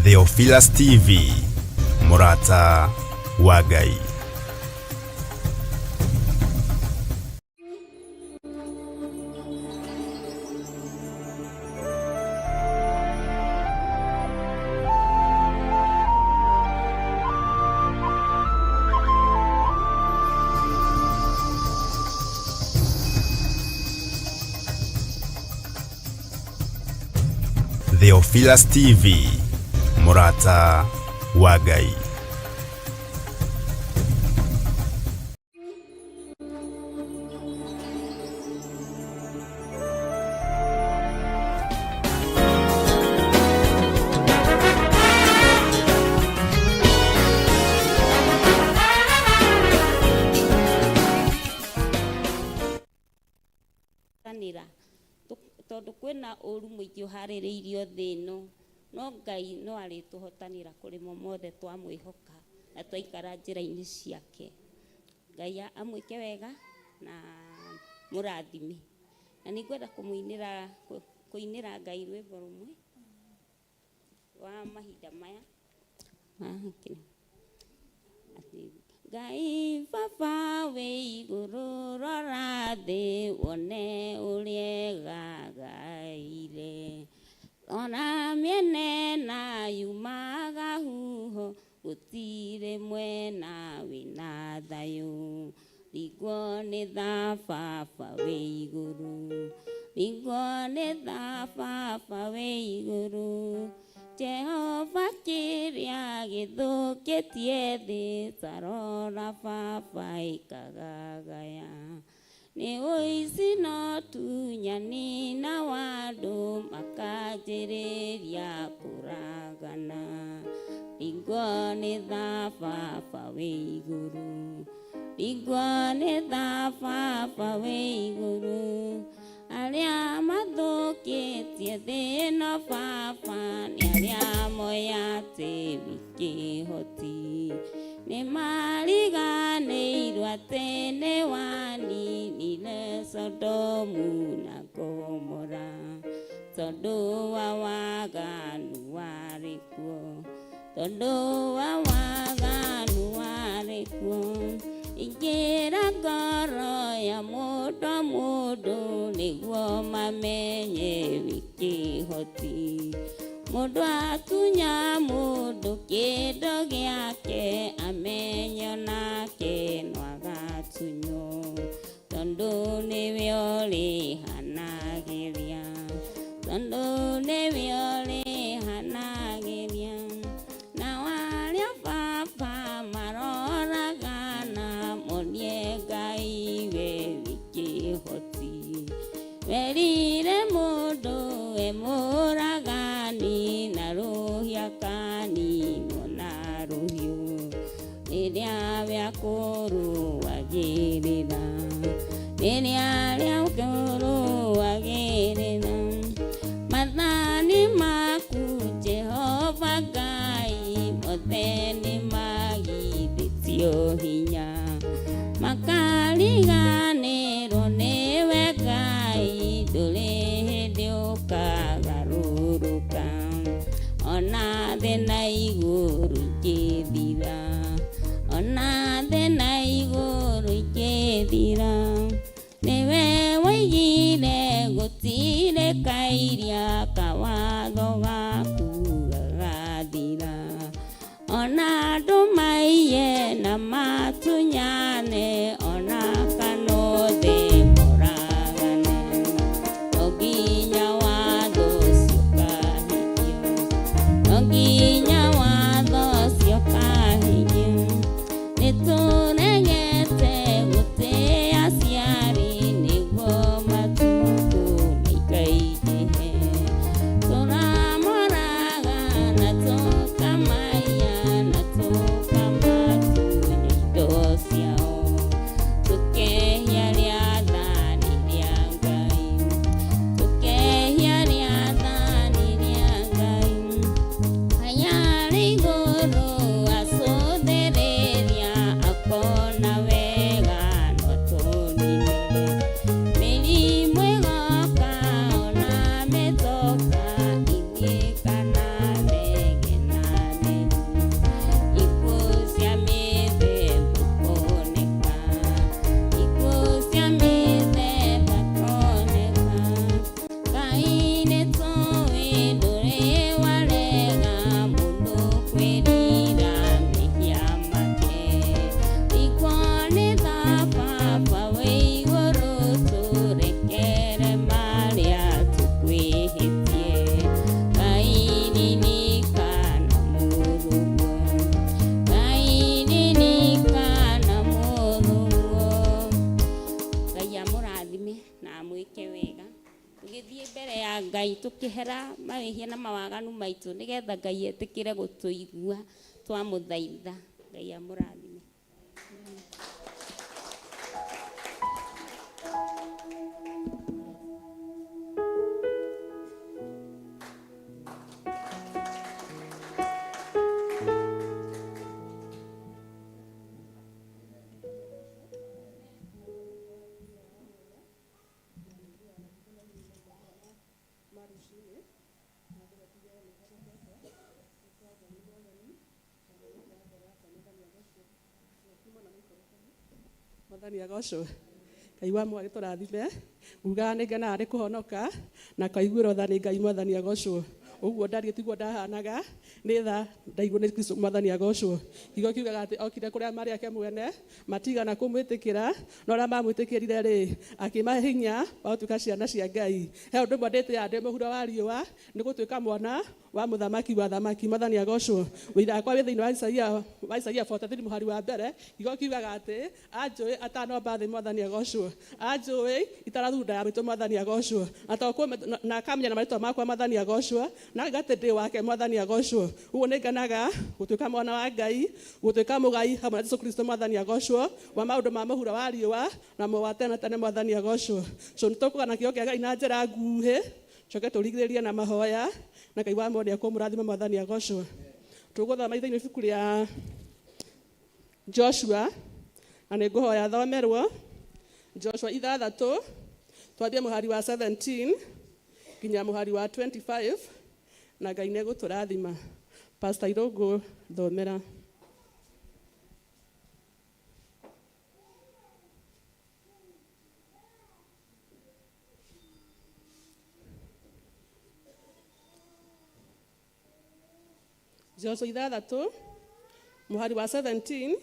Theophilus TV, mũrata wa Ngai. Theophilus TV, mũrata wa Ngai. Tanĩra tondũ kwĩna ũru mũingĩ ũharĩrĩirio thĩ ĩno, no Ngai no arĩtũhotanĩra kũrĩ mo mothe twamwĩhoka na twaikara njĩra-inĩ ciake. Ngai amwĩke wega na mũrathime. Na nĩ ngwenda kũmũinĩra kũinĩra Ngai rwĩmbo rũmwe wa mahinda maya. Ngai baba wĩ igũrũ rora thĩ wone ũrĩa ĩgagaire. Rora mĩena ĩna yumaga huho gũtirĩ mwena wĩna thayũ. Ringwo nĩ tha baba wĩ igũrũ, ringwo nĩ tha baba wĩ igũrũ. Jehova kĩrĩa gĩthũkĩtie thĩ ta rora baba ĩkagagaya. Nĩ ũici na ũtunyani na wandũ makanjĩrĩria kũragana. Ringwo nĩ tha baba wĩ igũrũ, ringwo nĩ tha baba wĩ igũrũ. Arĩa mathũkĩtie thĩ ĩno baba nĩ arĩa moĩ atĩ wĩ kĩhoti. Nĩ mariganĩirwo atĩ nĩ waninire Sodomu na Gomora tondũ wa waganu warĩ kuo, tondũ wa waganu warĩ kuo. Ingĩra ngoro ya mũndũ mũndũ nĩguo mamenye wĩ kĩhoti. Mũndũ atunya mũndũ kĩndũ gĩake amenye onake no agatunywo tondũ nĩwe ũrĩhanagĩria, tondũ nĩwe ũrĩhanagĩria. Nao arĩa baba maroragana monie Ngai we wĩ kĩhoti. Werire mũndũ we mũragani na rũhiũ akaninwo na rũhiũ. Rĩrĩa rĩakũrũagĩrĩra, rĩrĩa rĩakũrũagĩrĩra. Maathani maku Jehova Ngai mothe nĩmagithĩtio hinya. Makariganĩrwo nĩwe Ngai ndũrĩ hĩndĩ ũkagarũrũka. Ona thĩ na igũrũ ingĩthira, ona thĩ na igũrũ ingĩthira. Nĩwe woigire gũtirĩ kairia kawatho gaku gagathira. Ona andũ maiye na matunyane ona kana othe moragane. No nginya watho ũcio ũkahingio, no nginya watho ũcio ũkahingio. Nĩtũregete gũtĩa aciari nĩguo matukũ maikaingĩhe. Tũramoraga na tũkamaiya na tũkamatunya indo ciao. Twĩke wega tũgĩthiĩ mbere ya Ngai tũkĩhera mawĩhia na mawaganu maitũ, nĩgetha Ngai etĩkĩre gũtũigua twamũthaitha. Ngai amũrathime. Mwathani agocwo. Ngai wa mwarĩ tũrathime. Ugaga nĩ ngenaga nĩ kũhonoka na kaiguĩrwo tha nĩ Ngai. Mwathani agocwo. Ũguo ndariĩ tiguo ndahanaga, nĩ tha ndaiguo nĩ Kristo. Mwathani agocwo. Kiugo kiugaga atĩ okire kũrĩa marĩ ake mwene matigana kũmwĩtĩkĩra, no arĩa mamwĩtĩkĩrire rĩ, akĩmahe hinya wa gũtuĩka ciana cia Ngai. He ũndũ ũmwe ndĩtĩaga ndĩ mũhuro wa riũa, nĩ gũtuĩka mwana wa mũthamaki wa thamaki. Mwathani agocwo. Wĩira wakwa wĩ thĩinĩ wa Isaia, wa Isaia 43 mũhari wa mbere. Kiugo kiugaga atĩ anjũĩ atanomba thĩ. Mwathani agocwo. Anjũĩ itarathunda ya maitũ. Mwathani agocwo. Na to na akamenya na marĩtwa makwa. Mwathani agocwo. Na akauga atĩ ndĩ wake. Mwathani agocwo. Ũguo nĩ ngenaga gũtuĩka mwana wa Ngai, gũtuĩka mũgai hamwe na Jesu Kristo. Mwathani agocwo. Wa maũndũ ma mũhuro wa riũa na mo wa tene tene. Mwathani agocwo. So nĩ tũkũgana kĩo kĩa Ngai na njĩra nguhĩ, coke tũrigĩrĩrie na mahoya, na Ngai wa muoyo nĩekũmũrathima. Mwathani agocwo. Tũgũthoma thĩinĩ ibuku rĩa Joshua, na nĩ ngũhoya thomerwo Joshua 6, twambie mũhari wa 17 nginya mũhari wa 25, na Ngai nĩ egũtũrathima. Pastor Irũngũ, thomera. Joshua 6 mũhari wa 17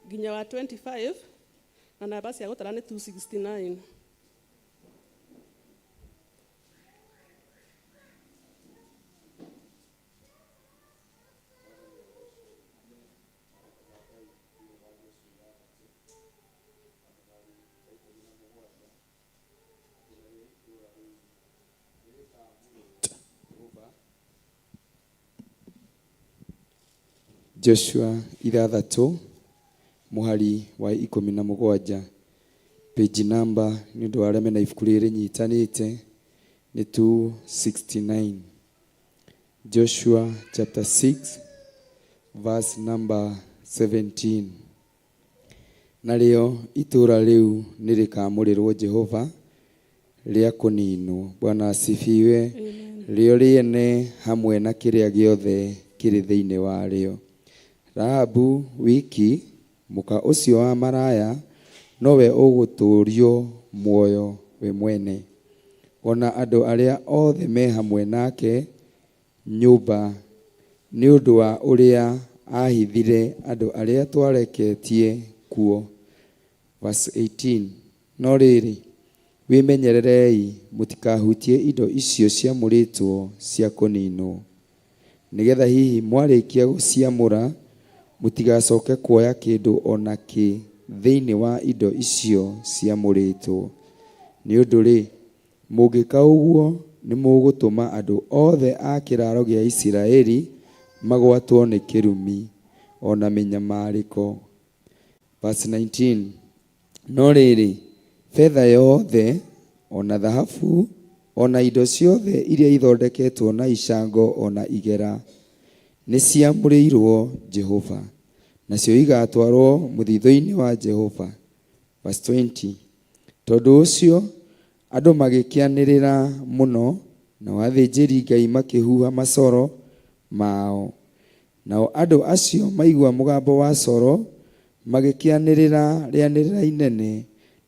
nginya wa 25, na namba cia gũtara nĩ 269. Joshua 6 mũhari wa 17, page number nĩ ũndũ wa arĩa mena ibuku rĩrĩ nyitanĩte nĩ 269. Joshua chapter 6 verse number 17. Narĩo itũũra rĩu nĩ rĩkamũrĩrwo Jehova rĩa kũninwo. Bwana asifiwe. Rĩo rĩene hamwe na kĩrĩa gĩothe kĩrĩ thĩinĩ warĩo. Rahabu wiki, mũka ũcio wa maraya, nowe ũgũtũũrio muoyo we mwene, ona andũ arĩa othe me hamwe nake nyũmba, nĩ ũndũ wa ũrĩa ahithire andũ arĩa twareketie kuo. Verse 18. No rĩrĩ, wĩmenyererei mũtikahutie indo icio ciamũrĩtwo cia kũninwo, nĩgetha hihi mwarĩkia gũciamũra mũtigacoke kuoya kĩndũ o na kĩ thĩinĩ wa indo icio ciamũrĩtwo. Nĩ ũndũ-rĩ, mũngĩka ũguo nĩ mũgũtũma andũ othe a kĩraaro gĩa Isiraeli magwatwo nĩ kĩrumi o na mĩnyamarĩko. Verse 19. No rĩrĩ, betha yothe o na thahabu o na indo ciothe iria ithondeketwo na icango o na igera nĩ ciamũrĩirwo Jehova, nacio igatwarwo mũthithũ-inĩ wa Jehova. Verse 20. Tondũ ũcio andũ magĩkĩanĩrĩra mũno, nao athĩnjĩri-Ngai makĩhuha macoro mao. Nao andũ acio maigua mũgambo wa coro magĩkĩanĩrĩra rĩanĩrĩra inene,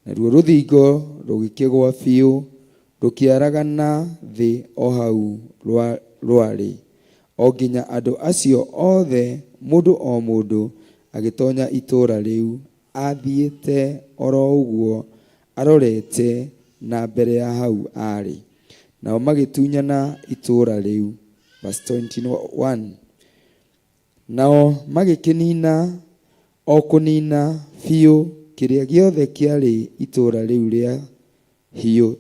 naruo rũthingo rũgĩkĩgũa biũ, rũkĩaragana thĩ o hau rwarĩ, o nginya andũ acio othe mũndũ o mũndũ agĩtonya itũũra rĩu athiĩte oro ũguo arorete na mbere ya hau aarĩ. Nao magĩtunyana itũũra rĩu. Verse 21. Nao magĩkĩnina o kũnina biũ kĩrĩa gĩothe kĩarĩ itũũra rĩu rĩa Hiũ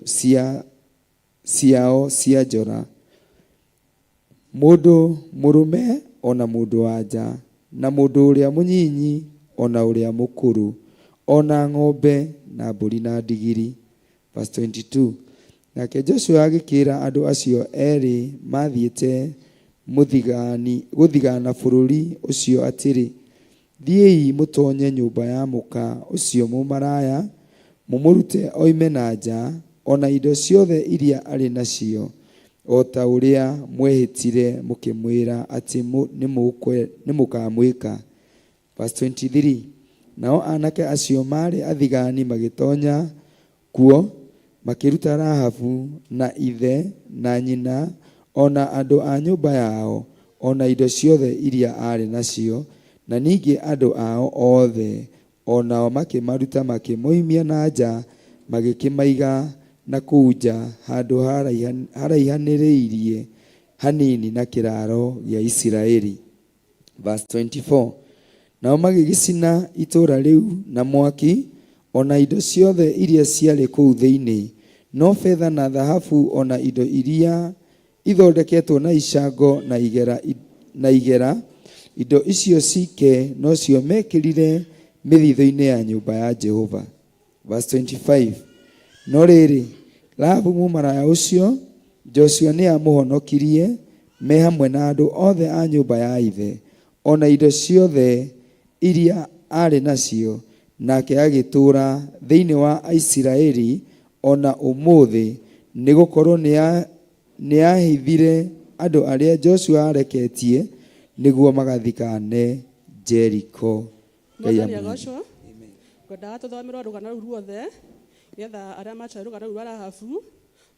ciao cia njora, mũndũ mũrũme o na mũndũ-wa-nja, na mũndũ ũrĩa mũnyinyi o na ũrĩa mũkũrũ, o na ng'ombe na mbũri na ndigiri. Verse 22. Nake Joshua agĩkĩĩra andũ acio erĩ maathiĩte gũthigana bũrũri ũcio atĩrĩ, Thiĩi mũtonye nyũmba ya mũka ũcio mũmaraya, mũmũrute oime na nja, o na indo ciothe iria arĩ nacio, o ta ũrĩa mwehĩtire mũkĩmwĩra atĩ nĩmũkamwĩka. Verse 23. Nao anake acio maarĩ athigani magĩtonya kuo, makĩruta Rahabu na ithe na nyina, o na andũ a nyũmba yao, o na indo ciothe iria aarĩ nacio, na ningĩ andũ ao othe, o nao makĩmaruta makĩmoimia na nja, magĩkĩmaiga na kũu nja handũ haraihanĩrĩirie hanini na kĩraaro gĩa Isiraeli. Verse 24. Nao magĩgĩcina itũũra rĩu na mwaki, o na indo ciothe iria ciarĩ kũu thĩinĩ, no betha na thahabu o na indo iria ithondeketwo na icango na igera, indo icio ciike nocio mekĩrire mĩthithũ-inĩ ya nyũmba ya Jehova. Verse 25. No rĩrĩ, Rahabu mũmaraya ũcio, Joshua nĩaamũhonokirie me hamwe na andũ othe a nyũmba ya ithe, o na indo ciothe iria aarĩ nacio, nake agĩtũũra thĩinĩ wa Aisiraeli o na ũmũthĩ, nĩ gũkorũo nĩaahithire andũ arĩa Joshua aareketie nĩguo magathigane Jeriko. Ngai Mwathani amũrathime. agocwo. Ngwendaga tũthomerwo rũgano rũu ruothe nĩgetha arĩa macoe rũgano rũu rwa Rahabu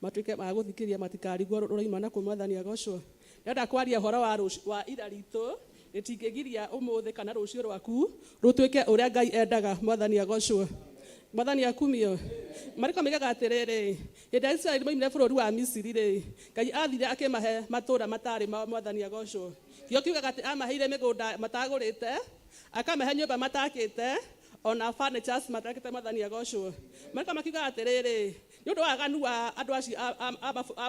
matuĩke a gũthikĩrĩria matikarigwo rũraima na kũ. Mwathani agocwo. Ndĩrenda kwaria ũhoro wa wa ira ritũ rĩtingĩgiria ũmũthĩ kana rũciũ rwaku rũtuĩke ũrĩa Ngai endaga. Mwathani agocwo. Mwathani akumio. Marĩko moigaga atĩrĩrĩ, hĩndĩ ĩrĩa Isiraeli moimire bũrũri wa Misiri rĩ, Ngai athire akĩmahe matũũra matarĩ mao. Mwathani agocwo. Kĩo kiugaga atĩ amaheire mĩgũnda matagũrĩte, akamahe nyũmba matakĩte, ona furnitures matakĩte. Mwathani agocwo. Marĩko makiugaga atĩrĩrĩ, nĩ ũndũ wa waganu wa andũ acio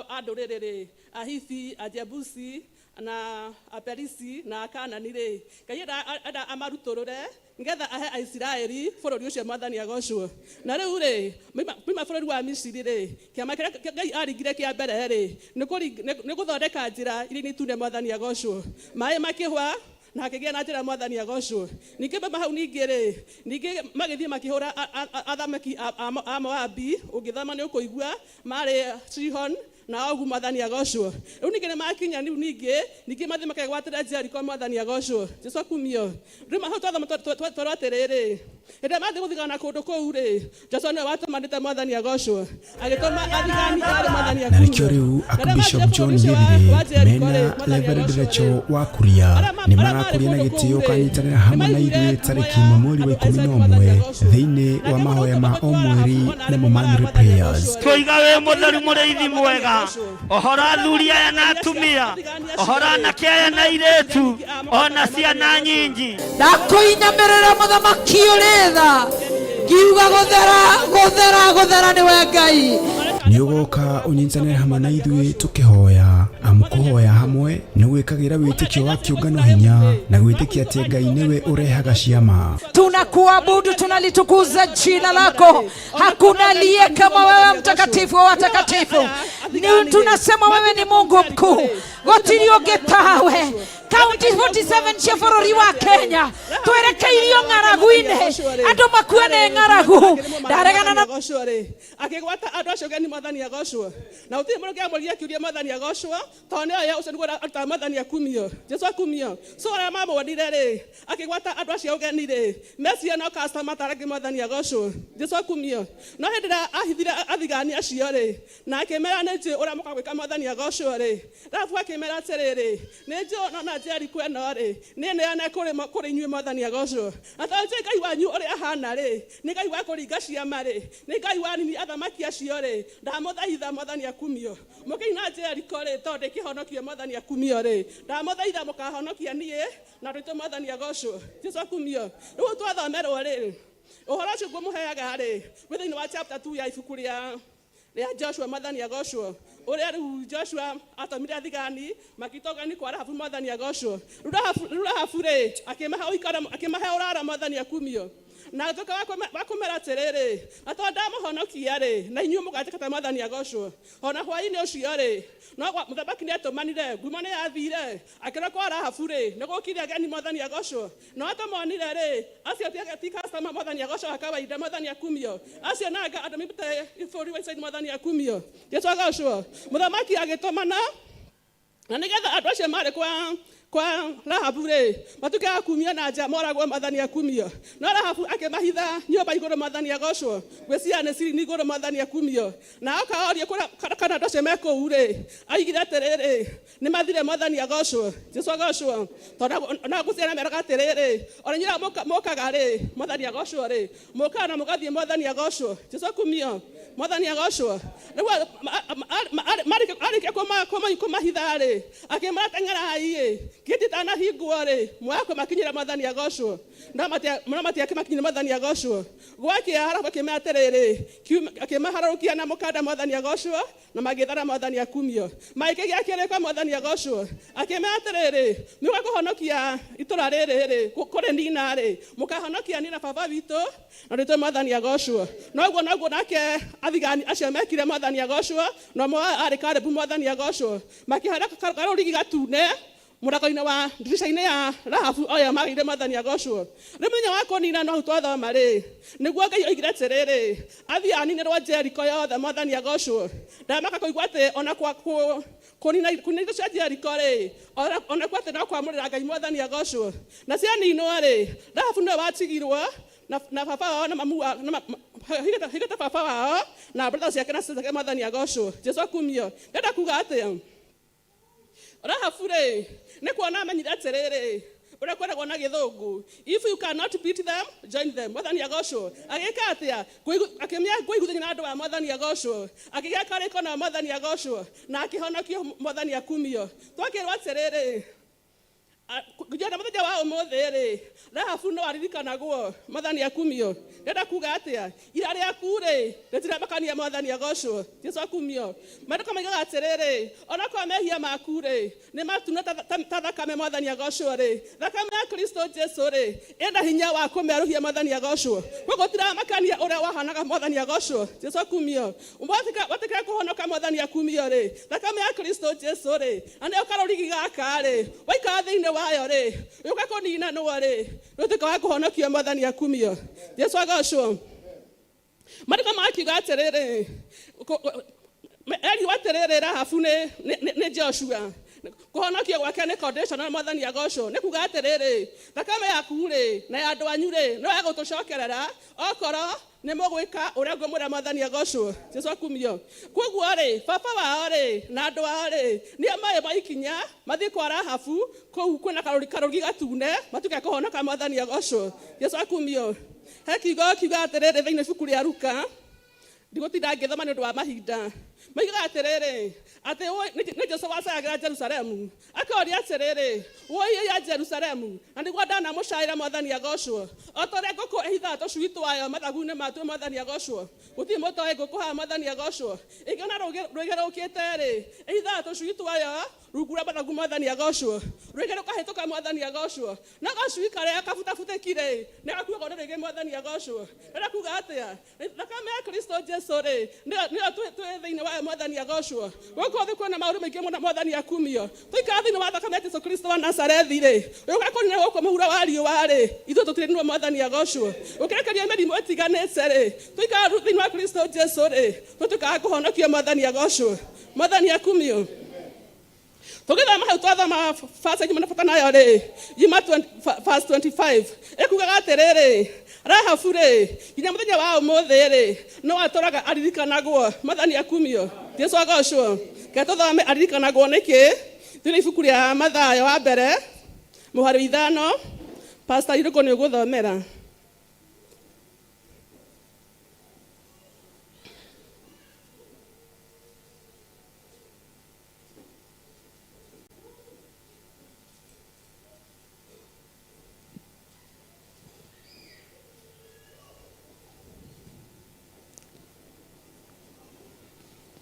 a ndũrĩrĩ rĩ, Ahivi, Ajebusi na Aperisi na Akanani rĩ, Ngai enda amarutũrũre nĩgetha ahe Aisiraeli bũrũri ũcio. Mwathani agocwo. Na rĩu rĩ, maima bũrũri wa Misiri rĩ, kĩama kĩrĩa Ngai aringire kĩa mbere rĩ, nĩ gũthondeka njĩra iria-inĩ itune. Mwathani agocwo. Maĩ makĩhwa na hakĩgĩa na njĩra. Mwathani agocwo. Ningĩ mauma hau, ningĩ rĩ, ningĩ magĩthiĩ makĩhũra athamaki a Moabi. Ũngĩthoma nĩ ũkũigua marĩ Sihon na Ogu. Mwathani agocwo. Rĩu ningĩ nĩ makinya rĩu ningĩ mathiĩ makegwatĩra Jeriko. Mwathani agocwo. Jesu akumio. Rĩu hau twathoma twerwo atĩrĩrĩ, hĩndĩ ĩrĩa mathiĩ gũthigana kũndũ kũu rĩ, Joshua nĩwe watũmanĩte. Mwathani agocwo. Agĩtũma athigani erĩ. Mwathani Na nĩkĩo akumio. Rĩu Na rĩrĩa Archbishop mathire John bũrũri ũcio wa Gĩthirĩ Jeriko rĩ, mena Mwathani Reverend agocwo rĩ, Rachel wa Kuria arĩa nĩ marĩ marakũria na kũndũ kũu gĩtĩo rĩ, ũkanyitanĩra hamwe na nĩmaiguire ithuĩ ngumo tarĩki ya 1 mweri wa andũ a 11 Isiraeli. Mwathani agocwo. thĩinĩ wa Nake mũndũ mahoya ma ũtũmagwo o kwa mweri Rahabu ona arĩ namo mũmaraya. Monthly Mwathani prayers. agocwo rĩ, Twoiga wĩ mũtheru, akĩigua mũrĩithi Mwathani mwega. agocwo. Ũhoro Rĩrĩa athuri aya na athigani acio atumia, athigani acio ũhoro rĩ, anake aya na nĩmaiguire airĩtu, athigani a ona Mwathani ciana agocwo. nyinyi. Ndakũinamĩrĩra, mũthamaki ũrĩ tha, ngiuga gũthera, gũthera, gũthera nĩwe Ngai. Nĩ ũgoka ũnyitanĩre hamwe na ithuĩ tũkĩhoya, amu kũhoya hamwe nĩ gwĩkagĩra wĩtĩkio wa kĩũngano hinya na gwĩtĩkia atĩ Ngai nĩwe ũrehaga ciama. Tunakuabudu, tunalitukuza jina lako. Hakuna aliye kama wewe, mtakatifu wa watakatifu. Tunasema wewe ni Mungu mkuu, gũtirĩ ũngĩ tawe. Kaunti 47 cia bũrũri wa Kenya twerekeirio ng'aragu-inĩ, andũ makue nĩ ng'aragu. Ndaregana na Agocwo rĩ, akĩgwata andũ acio ũgeni. Mwathani agocwo. Na gũtirĩ mũndũ ũngĩamũririe kĩũria. Mwathani agocwo, tondũ nĩoĩ ũcio nĩguo arutaga. Mwathani akumio. Jesu akumio. So arĩa mamwonire rĩ, akĩgwata andũ acio ũgeni rĩ, meciria no customer tarangĩ. Mwathani agocwo. Jesu akumio. No hĩndĩ ĩrĩa ahithire athigani acio rĩ, na akĩmera nĩ njũĩ ũrĩa mũkagwĩka. Mwathani agocwo rĩ, Rahabu akĩmera atĩrĩrĩ, nĩ njũĩ nona Jeriko ĩno rĩ, nĩ neane kũrĩ inyuĩ. Mwathani agocwo. Na tondũ njũĩ Ngai wanyu ũrĩa ahana rĩ, nĩ Ngai wa kũringa ciama rĩ, nĩ Ngai wa nini athamaki acio rĩ, ndamũthaitha. Mwathani akumio. Mũkĩina Jeriko rĩ, tondũ ndĩkĩhonokio. Mwathani akumio rĩ, ndamũthaitha mũkahonokia niĩ na ndũitũ. Mwathani agocwo. Jesu akumio. Rĩu twathomerwo rĩ, ũhoro ũcio ngũmũheaga rĩ, wĩ thĩinĩ wa chapter 2 ya ibuku rĩa Rĩa Joshua Mwathani agocwo. Ũrĩa rĩu Joshua atũmire athigani makĩtogani kwa Rahabu Mwathani agocwo. Rĩu Rahabu rĩ akĩmahe ũikaro, akĩmahe ũrara Mwathani akumio. Na agĩtuĩka wa kũmera atĩrĩrĩ, na tondũ ndamũhonokia rĩ, na inyuĩ mũgatĩka ta Mwathani agocwo. Ona hwaĩ-inĩ ũcio rĩ, no mũthamaki nĩatũmanire, ngumo nĩ yathire, akĩrwo kwa Rahabu rĩ, nĩ gũkire ageni Mwathani agocwo. No atũmonire rĩ, acio ti customer Mwathani agocwo wa kawaida Mwathani akumio. Acio nanga andũ maumĩte bũrũri wa Israeli Mwathani akumio. Jesu agocwo. Mũthamaki agĩtũmana na nĩgetha andũ acio marĩ kwa Rahabu rĩ, matuĩke a kumio na nja moragwo Mwathani akumio. No Rahabu akĩmahitha nyũmba igũrũ Mwathani agocwo. Gwĩciria nĩ cirini igũrũ Mwathani akumio. Na oka orie kana andũ acio me kũu rĩ, aigire atĩrĩrĩ, nĩ mathire Mwathani agocwo. Jesu agocwo. Tondũ no gũciana meraga atĩrĩrĩ, ona inyuĩ arĩa mũkaga rĩ, Mwathani agocwo rĩ, mũkaga na mũgathiĩ Mwathani agocwo. Jesu akumio. Mwathani agocwo. Rĩu arĩkia kũmahitha rĩ, akĩmera teng'erai ĩ, gĩtitanahingwo rĩ, mwaga kũmakinyĩra Mwathani agocwo. No matiakĩmakinyĩra Mwathani agocwo. Gwakĩa Rahabu akĩmera atĩrĩrĩ, akĩmaharũrũkia na mũkanda Mwathani agocwo, na magĩthara Mwathani akumio. Magĩkĩgĩa kĩrĩko Mwathani agocwo. Akĩmera atĩrĩrĩ, nĩũka kũhonokia itũra rĩrĩ rĩ, kũrĩnina rĩ, mũkahonokia niĩ na baba witũ, na rĩtwa Mwathani agocwo. Noguo noguo nake athigani acio mekire Mwathani agocwo, na ũmwe wao arĩ Kalebu Mwathani agocwo. Makĩhanda karũrigi gatune mũrango-inĩ wa ndirica-inĩ ya Rahabu o ĩyo magĩire Mwathani agocwo. Rĩu mũthenya wa kũnina no hau twathoma rĩ, nĩguo Ngai oigire atĩrĩrĩ, athiĩ aninĩrwo Jeriko yothe Mwathani agocwo. Ndamaka kũigua atĩ ona kwa kũnina indo cia Jeriko rĩ, ona kuo atĩ no kwamũrĩra Ngai Mwathani agocwo. Na cianinwo rĩ, Rahabu nĩwe watigirwo na baba wao na mamu wao, na higĩte baba wao na brother ciake na sister ciake Mwathani agocwo. Jesu akumio. Ndĩrenda kuga atĩa? Rahabu rĩ, nĩ kuona amenyire atĩrĩrĩ, ũrĩa kwĩragwo na gĩthũngũ, if you cannot beat them, join them. Mwathani agocwo. Agĩka atĩa? Akĩmĩa kũiguithania na andũ a Mwathani agocwo. Akĩgĩa karĩko na Mwathani agocwo. Na akĩhonokio Mwathani akumio. Twakĩrwo atĩrĩrĩ, nginya mũthenya wa ũmũthĩ rĩ, Rahabu no aririkanagwo Mwathani akumio. Ndĩrenda kuga atĩa? Ira rĩaku rĩ, rĩtiramakania Mwathani agocwo. Jesu akumio. Maandĩko moigaga atĩrĩrĩ, onakorwo mehia maku rĩ, nĩ matune ta thakame Mwathani agocwo rĩ, thakame ya Kristo Jesu rĩ, ĩna hinya wa kũmerũhia Mwathani agocwo. Koguo tiramakania ũrĩa wahanaga Mwathani agocwo. Jesu akumio. Watĩkĩra kũhonoka Mwathani akumio rĩ, thakame ya Kristo Jesu rĩ, na nĩyo karũrigi gaka rĩ, waikara thĩinĩ wayo rĩ, ũka kũninanwo rĩ, nĩũtuĩka wa kũhonokio Mwathani akumio. Jesu agocwo. Maandĩko makiuga atĩrĩrĩ, erirwo atĩrĩrĩ Rahabu nĩ Joshua. Kũhonokio gwake nĩ conditional Mwathani agocwo. Nĩ kuga atĩrĩrĩ, thakame yaku rĩ, na ya andũ anyu rĩ, no yagũtũcokerera okorwo nĩ mũgwĩka ũrĩa ngũmwĩra Mwathani agocwo. Jesu akumio. Koguo rĩ, baba wao rĩ, na andũ ao rĩ, nĩo moĩ maikinya mathiĩ kwa Rahabu kũu kwĩna karũrigi gatune, matuĩke a kũhonoka Mwathani agocwo. Jesu akumio. He kiugo kiugaga atĩrĩrĩ thĩinĩ ibuku rĩa Luka, ndigũtinda ngĩthoma nĩ ũndũ wa mahinda. Moigaga atĩrĩrĩ, atĩ nĩ Jesu wacayagĩra Jerusalemu. Akoria atĩrĩrĩ, wũi ya Jerusalemu, na nĩguo ndanamũcaĩra Mwathani agocwo. O ta ũrĩa ngũkũ ĩhithaga tũcui twayo mathagu-inĩ matuo Mwathani agocwo. Gũtirĩ mũtoĩ ngũkũ haha Mwathani agocwo. Ĩngĩona rwĩgĩ rũkĩte rĩ, ĩhithaga tũcui twayo rungu rwa mathagu Mwathani agocwo. Rwĩgĩ rũkahĩtũka Mwathani agocwo. No gacui karĩa kabutabutĩkire nĩ gakuagwo nĩ rwĩgĩ Mwathani agocwo. Ndĩrenda kuga atĩa? Thakame ya Kristo Jesu rĩ, nĩyo twĩ thĩinĩ wayo Mwathani agocwo. Gũkũ thĩ kwĩna maũndũ maingĩ mũno Mwathani akumio. Twaikara thĩinĩ wa thakame ya Jesu Kristo wa Nazarethi rĩ, ũka kũnina gũkũ mũhuro wa riũa rĩ, ithuĩ tũtirĩ Mwathani agocwo. Ũkĩrekeria mĩrimũ ĩtiganĩte rĩ, twaikara thĩinĩ wa Kristo Jesu rĩ, tũtuĩkaga kũhonokio Mwathani agocwo. Mwathani akumio. Tũgĩthoma hau twathoma passage mũno bata nayo rĩ, yuma verse 25 ĩkugaga atĩrĩrĩ, Rahabu rĩ, nginya mũthenya wa ũmũthĩ rĩ, no atũraga aririkanagwo Mwathani akumio. Jesu agocwo. Reke tũthome aririkanagwo nĩkĩ thĩinĩ ibuku rĩa Mathayo wa mbere mũhari wa 5. Pastor Irũngũ nĩ ũgũthomera.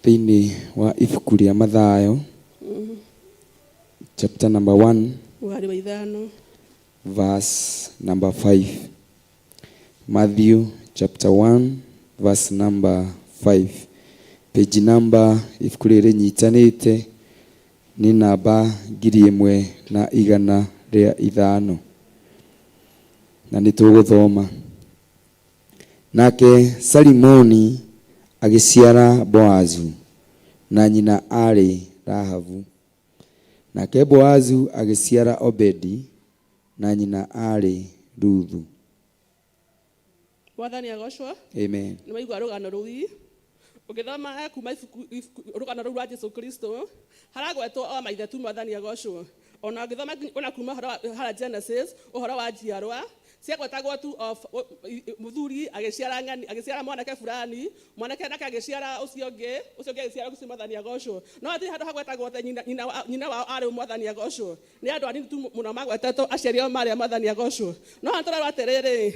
Thĩinĩ wa ibuku rĩa Mathayo chapter number 1, Mũhari wa 5, verse number 5. Matthew chapter 1 verse number 5. Page number ibuku rĩrĩ rĩnyitanĩte nĩ namba 1500, na nĩ tũgũthoma. Nake Salimoni agĩciara Boazu, na nyina aarĩ Rahabu. Nake Boazu agĩciara Obedi, na nyina aarĩ Ruthu. Mwathani agocwo. Amen. Nĩ waigua rũgano rũi ũngĩthoma kuma rũgano rũu rwa Jesu Kristo, haragwetwo o maithe tu. Mwathani agocwo. Ona ũngĩthoma ona kuma ũhoro harĩa Genesis, ũhoro wa njiarwa ciagwetagwo tu of mũthuri agĩciara ng'ani, agĩciara mwanake fulani, mwanake nake agĩciara ũcio ũngĩ, ũcio ũngĩ agĩciara ũcio. Mwathani agocwo. No hatirĩ handũ hagwetagwo atĩ nyina wao arĩ. Mwathani agocwo. Nĩ andũ anini tu mũno magwetetwo aciari ao marĩ a. Mwathani agocwo. No haha tũrerwo atĩrĩrĩ,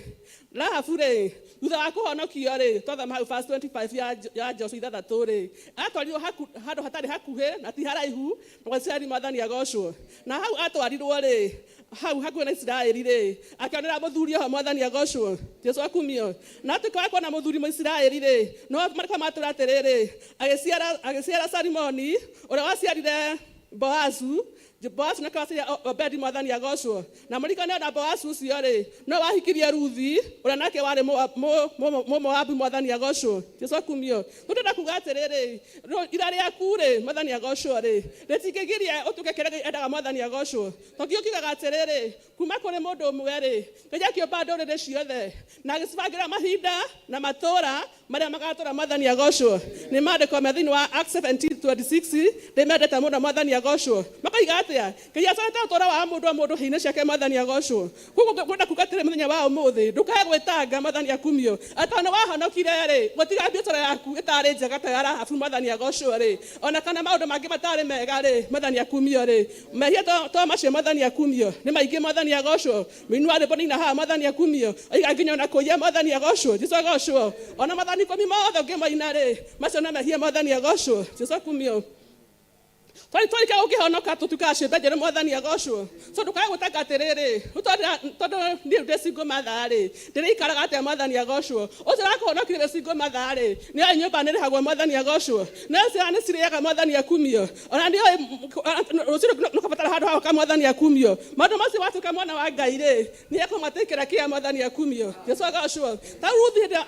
Rahabu rĩ, thutha wa kũhonokio rĩ, twathoma hau verse 25 ya Joshua 6 rĩ, atwarirwo handũ hatarĩ hakuhĩ na ti haraihu na gwa Isiraeli. Mwathani agocwo. Na hau atwarirwo rĩ, hau hakuhĩ na Isiraeli rĩ, akĩonera mũthuri oho. Mwathani agocwo. Jesu akumio. Na atuĩka wa kuona mũthuri Mũisiraeli rĩ, no marĩkwa matũra atĩrĩrĩ, agĩciara Salimoni ũrĩa waciarire Boazu. Boazu nake waciarire Obedi. Mwathani agocwo. Na mũrikane na Boazu ũcio rĩ, no wahikirie Ruthi ũrĩa nake warĩ Mũmoabi. Mwathani agocwo. Jesu akumio. Tũndĩrenda kuga atĩrĩrĩ, ira rĩaku rĩ, Mwathani agocwo rĩ, rĩtingĩgiria ũtuĩke kĩrĩa Ngai endaga. Mwathani agocwo. Tondũ kiugaga atĩrĩrĩ, kuma kũrĩ mũndũ ũmwe rĩ, Ngai akĩũmba ndũrĩrĩ ciothe na agĩcibangĩra mahinda na matũũra marĩa magatũra. Mwathani agocwo. Nĩ maandĩko me thĩinĩ wa Acts 17:26, ndĩmendete mũno. Mwathani agocwo. Makoiga atĩa? Ngai acorete ũtũũro wa mũndũ o mũndũ hĩ-inĩ ciake. Mwathani agocwo. Koguo ngwenda kuga atĩrĩ, mũthenya wa ũmũthĩ ndũkae gwĩtanga. Mwathani akumio. Atĩ ona wahonokire rĩ, gũtiga biacara yaku ĩtarĩ njega ta ya Rahabu. Mwathani agocwo rĩ, ona kana maũndũ mangĩ matarĩ mega rĩ, Mwathani akumio rĩ, mehia to macio. Mwathani akumio. Nĩ maingĩ. Mwathani agocwo. Mũini wa rwĩmbo nĩina haha. Mwathani akumio. Oiga nginya ona kũiya. Mwathani agocwo. Jesu agocwo. Ona mathani 10 mothe ũngĩmoina rĩ, macio no mehia. Mwathani agocwo. Jesu akumio. Twarika ũngĩhonoka tũtuĩkaga ciũmbe njerũ. Mwathani agocwo. So ndũkae gwĩtanga atĩrĩrĩ, rĩu tondũ niĩ ndĩ single mother rĩ, ndĩrĩikaraga atĩa? Mwathani agocwo. Ũcio ũrakũhonokirie wĩ single mother rĩ, nĩ oĩ nyũmba nĩ rĩhagwo. Mwathani agocwo. Nĩ oĩ ciana nĩ cirĩaga. Mwathani akumio. Ona nĩ oĩ rũciũ nĩũkabatara handũ ha gwaka. Mwathani akumio. Maũndũ macio watuĩka mwana wa Ngai rĩ, nĩ ekũmatĩkĩra kĩa. Mwathani akumio. Jesu agocwo. Ta Ruthi hĩndĩ ĩrĩa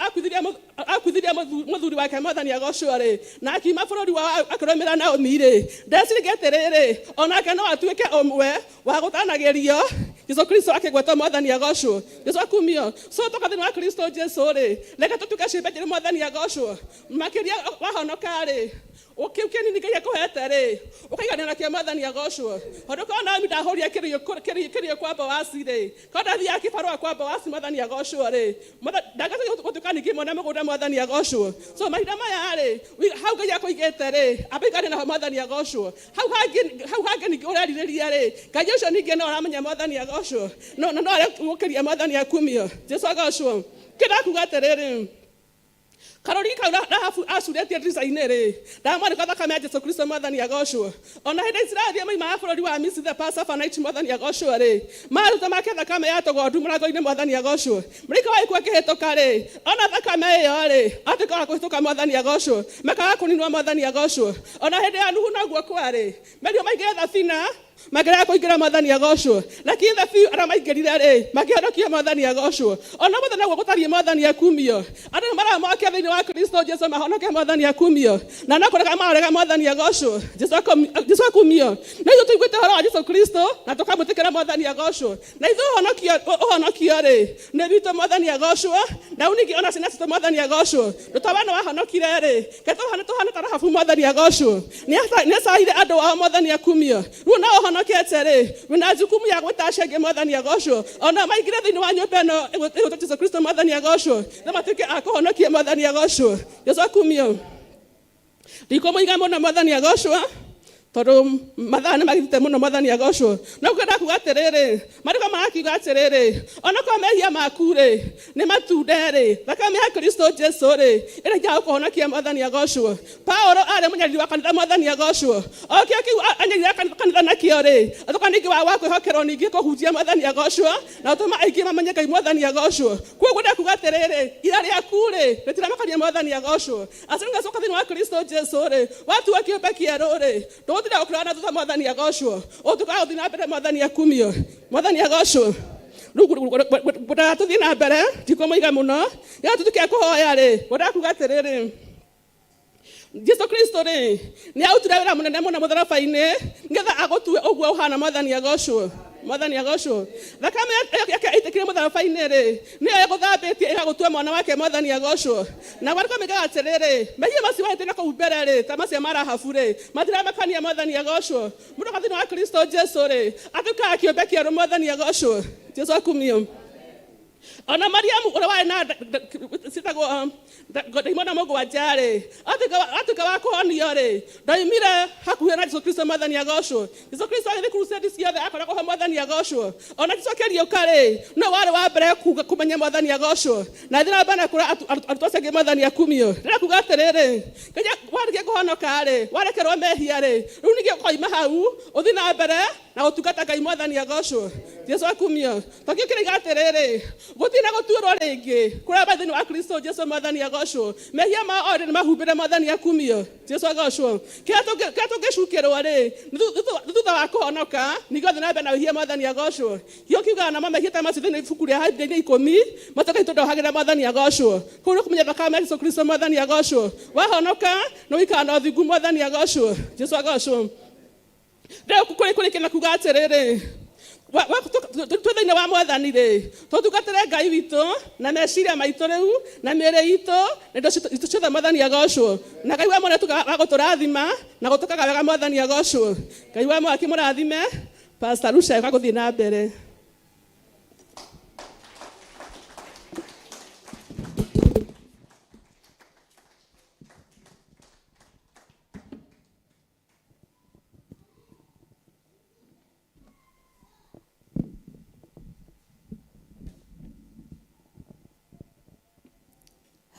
akuithirie mũthuri wake, Mwathani agocwo rĩ, na akiuma bũrũri wao akĩrũmĩrĩra Naomi rĩ, ndeciririe atĩrĩrĩ, onake no atuĩke ũmwe wa gũtanagĩrio Jesu Kristo akĩgwetwo. Mwathani agocwo. Jesu akumio. So toka thĩinĩ wa Kristo Jesu rĩ, reke tũtuĩke ciũmbe njerũ. Mwathani agocwo. Makĩria wahonoka rĩ, kĩu kĩnini Ngai akũhete rĩ, ũkaiganĩra nakĩo. Mwathani agocwo. Tondũ korwo Naomi ndahũrire kĩrĩo kwa Boasi rĩ, korwo ndathiaga kĩbarũa kwa Boasi, Mwathani agocwo rĩ, ndangĩcoka gũtuĩka ningĩ mwene mũgũnda. Mwathani agocwo. So mahinda maya rĩ, hau Ngai akũigĩte rĩ, amba ikane naho. Mwathani agocwo. Hau hangĩ ningĩ ũrerirĩria rĩ, Ngai ũcio ningĩ no aramenya. Mwathani agocwo. No arekũgũkĩria. Mwathani akumio. Jesu agocwo. Kĩndakuga atĩrĩrĩ, karũrigi kau Rahabu acurĩtie ndirica-inĩ rĩ, ndamwarĩka thakame ya Jesu Kristo. Mwathani agocwo. Ona hĩndĩ Isiraeli moimaga bũrũri wa Misiri, the Passover night, Mwathani agocwo rĩ, maruta make thakame ya tũgondu mũrango-inĩ. Mwathani agocwo. Mũraika wa gĩkuũ akĩhĩtũka rĩ, ona thakame ĩyo rĩ, atuĩka wa kũhĩtũka. Mwathani agocwo. Makaga kũninwo. Mwathani agocwo. Ona hĩndĩ ya Nuhu noguo kwarĩ, merio maingĩre thabina, makĩrega kũingĩra. Mwathani agocwo. Lakini the few arĩa maingĩrire rĩ, makĩhonokio. Mwathani agocwo. Ona mũthenya noguo gũtariĩ. Mwathani akumio. Andũ nĩ maramokia thĩinĩ wa Kristo Jesu mahonoke. Mwathani akumio. Na no kũrega marega. Mwathani agocwo. Jesu akumio. Na ithuĩ tũiguĩte ũhoro wa Jesu Kristo na tũkamwĩtĩkĩra. Mwathani agocwo. Na ithuĩ ũhonokio rĩ, nĩ witũ. Mwathani agocwo. Na rĩu ningĩ ona ciana citũ. Mwathani agocwo. Ndũtowe nĩ wahonokire rĩ, ke tũhane ta Rahabu. Mwathani agocwo. Nĩ acaire andũ ao. Mwathani akumio. Rĩu no ũhonokete rĩ, wĩna jukumu ya gwĩta acio angĩ. Mwathani agocwo. Ona maingĩre thĩinĩ wa nyũmba ĩno ĩgwĩtwo Jesu Kristo. Mwathani agocwo. Na matuĩke a kũhonokia. Mwathani agocwo. Jesu akumio. Ndikũmũiga mũno. Mwathani agocwo. Tondũ mathaa nĩ magithite mũno, Mwathani agocwo. No kwenda kuga atĩrĩrĩ, marĩko marakiuga atĩrĩrĩ, onakorwo mehia maku rĩ nĩ matunde rĩ, thakame ya Kristo Jesu rĩ ĩrĩkia gũkũhonokia, Mwathani agocwo. Paulo arĩ mũnyariri wa kanitha, Mwathani agocwo. O kĩo kĩu anyarira kanitha nakĩo rĩ, atuĩka ningĩ wa kwĩhokerwo ningĩ kũhunjia, Mwathani agocwo, na gũtũma aingĩ mamenye Ngai, Mwathani agocwo. Koguo ndekuga atĩrĩrĩ, ira rĩaku rĩ rĩtiramakania, Mwathani agocwo. Acio thĩinĩ wa Kristo Jesu rĩ, watua kĩũmbe kĩerũ rĩ, ndũgũtinda gũkĩrora na thutha, Mwathani agocwo. Ũtuĩkaga gũthiĩ na mbere, Mwathani akumio, Mwathani agocwo. Rĩu ngwendaga tũthiĩ na mbere, ndikũmũiga mũno. Rĩrĩa tũtuĩke kũhoya rĩ, ngwendaga kuga atĩrĩrĩ, Jesu Kristo rĩ nĩ arutire wĩra mũnene mũno mũtharaba-inĩ nĩgetha agũtue ũguo ũhana, Mwathani agocwo, Mwathani agocwo. Thakame yake ĩitĩkire mũtharaba-inĩ rĩ, nĩyo ĩgũthambĩtie ĩgagũtua mwana wake, Mwathani agocwo. Na marĩko maigaga atĩrĩrĩ, mehia macio wahĩtĩria na kũu mbere rĩ, ta macio ma Rahabu rĩ, matiramakania, Mwathani agocwo. Mũndũ thĩinĩ wa Kristo Jesu rĩ, atuĩkaga kĩũmbe kĩerũ, Mwathani agocwo, Jesu akumio. Ona Mariamu ũrĩa warĩ na citagwo ndaimona mũgwanja rĩ, atuĩka wa kũhonio rĩ, ndoimire hakuhĩ na Jesu Kristo, Mwathani agocwo. Jesu Kristo agĩthiĩ crusade ciothe akoragwo ho, Mwathani agocwo. Ona Jesu akĩriũka rĩ, no warĩ wa mbere kuga kũmenya, Mwathani agocwo, na thĩ na mbere kũra arutwo acio angĩ, Mwathani akumio. Ndĩrenda kuga atĩrĩrĩ, kenya warĩkia kũhonoka rĩ, warekerwo mehia rĩ, rĩu ningĩ ũkoima hau ũthiĩ na mbere na gũtungata Ngai, Mwathani agocwo, Jesu akumio. Tokio kĩraiga atĩrĩrĩ, gũtirĩ na gũtuĩrwo rĩngĩ kũrĩa marĩ thĩinĩ wa Kristo Jesu, Mwathani agocwo. Mehia mao othe nĩ mahumbĩre, Mwathani akumio, Jesu agocwo. Kĩrĩa tũngĩcukĩrwo rĩ, nĩ thutha wa kũhonoka ningĩ ũthiĩ na mbere na wĩhia, Mwathani agocwo. Kĩo kiugaga namo mehia ta macio thĩinĩ ibuku rĩa Ahibirania 10 matoka itũndohagĩra, Mwathani agocwo. Kũu nĩ kũmenya thakame ya Jesu Kristo, Mwathani agocwo. Wahonoka nĩ ũikara na ũthingu, Mwathani agocwo, Jesu agocwo. Rĩu kũrĩ kũrĩkia na kuga atĩrĩrĩ, twĩ thĩinĩ wa Mwathani rĩ, tũtungatĩre Ngai witũ na meciria maitũ rĩu na mĩĩrĩ itũ na indo citũ ciothe, Mwathani agocwo. Na Ngai wa mwene wa gũtũrathima na gũtũkaga wega, Mwathani agocwo. Ngai wa mwaki mũrathime. Pastor Rusha gũthiĩ na mbere.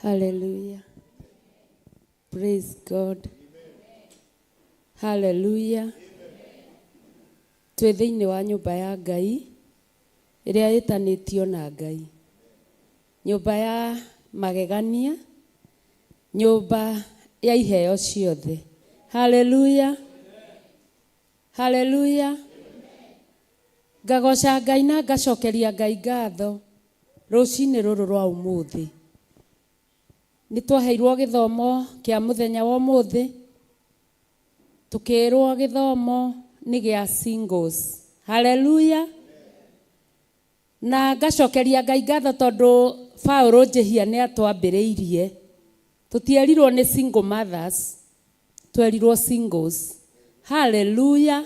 Hallelujah. Praise God. Hallelujah. Twĩ thĩinĩ wa nyũmba ya Ngai ĩrĩa ĩtanĩtio na Ngai. Nyũmba ya magegania, nyũmba ya iheo ciothe. Hallelujah. Hallelujah. Ngagoca Ngai na ngacokeria Ngai ngatho rũcinĩ rũrũ rwa ũmũthĩ. Nĩ twaheirwo gĩthomo kĩa mũthenya wa ũmũthĩ, tukĩrwo gĩthomo nĩ gĩa singles. Hallelujah. Na ngacokeria Ngai ngatho tondũ Paũlũ Njĩhia nĩ atwambĩrĩirie. Tũtierirwo nĩ single mothers, twerirwo singles. Hallelujah.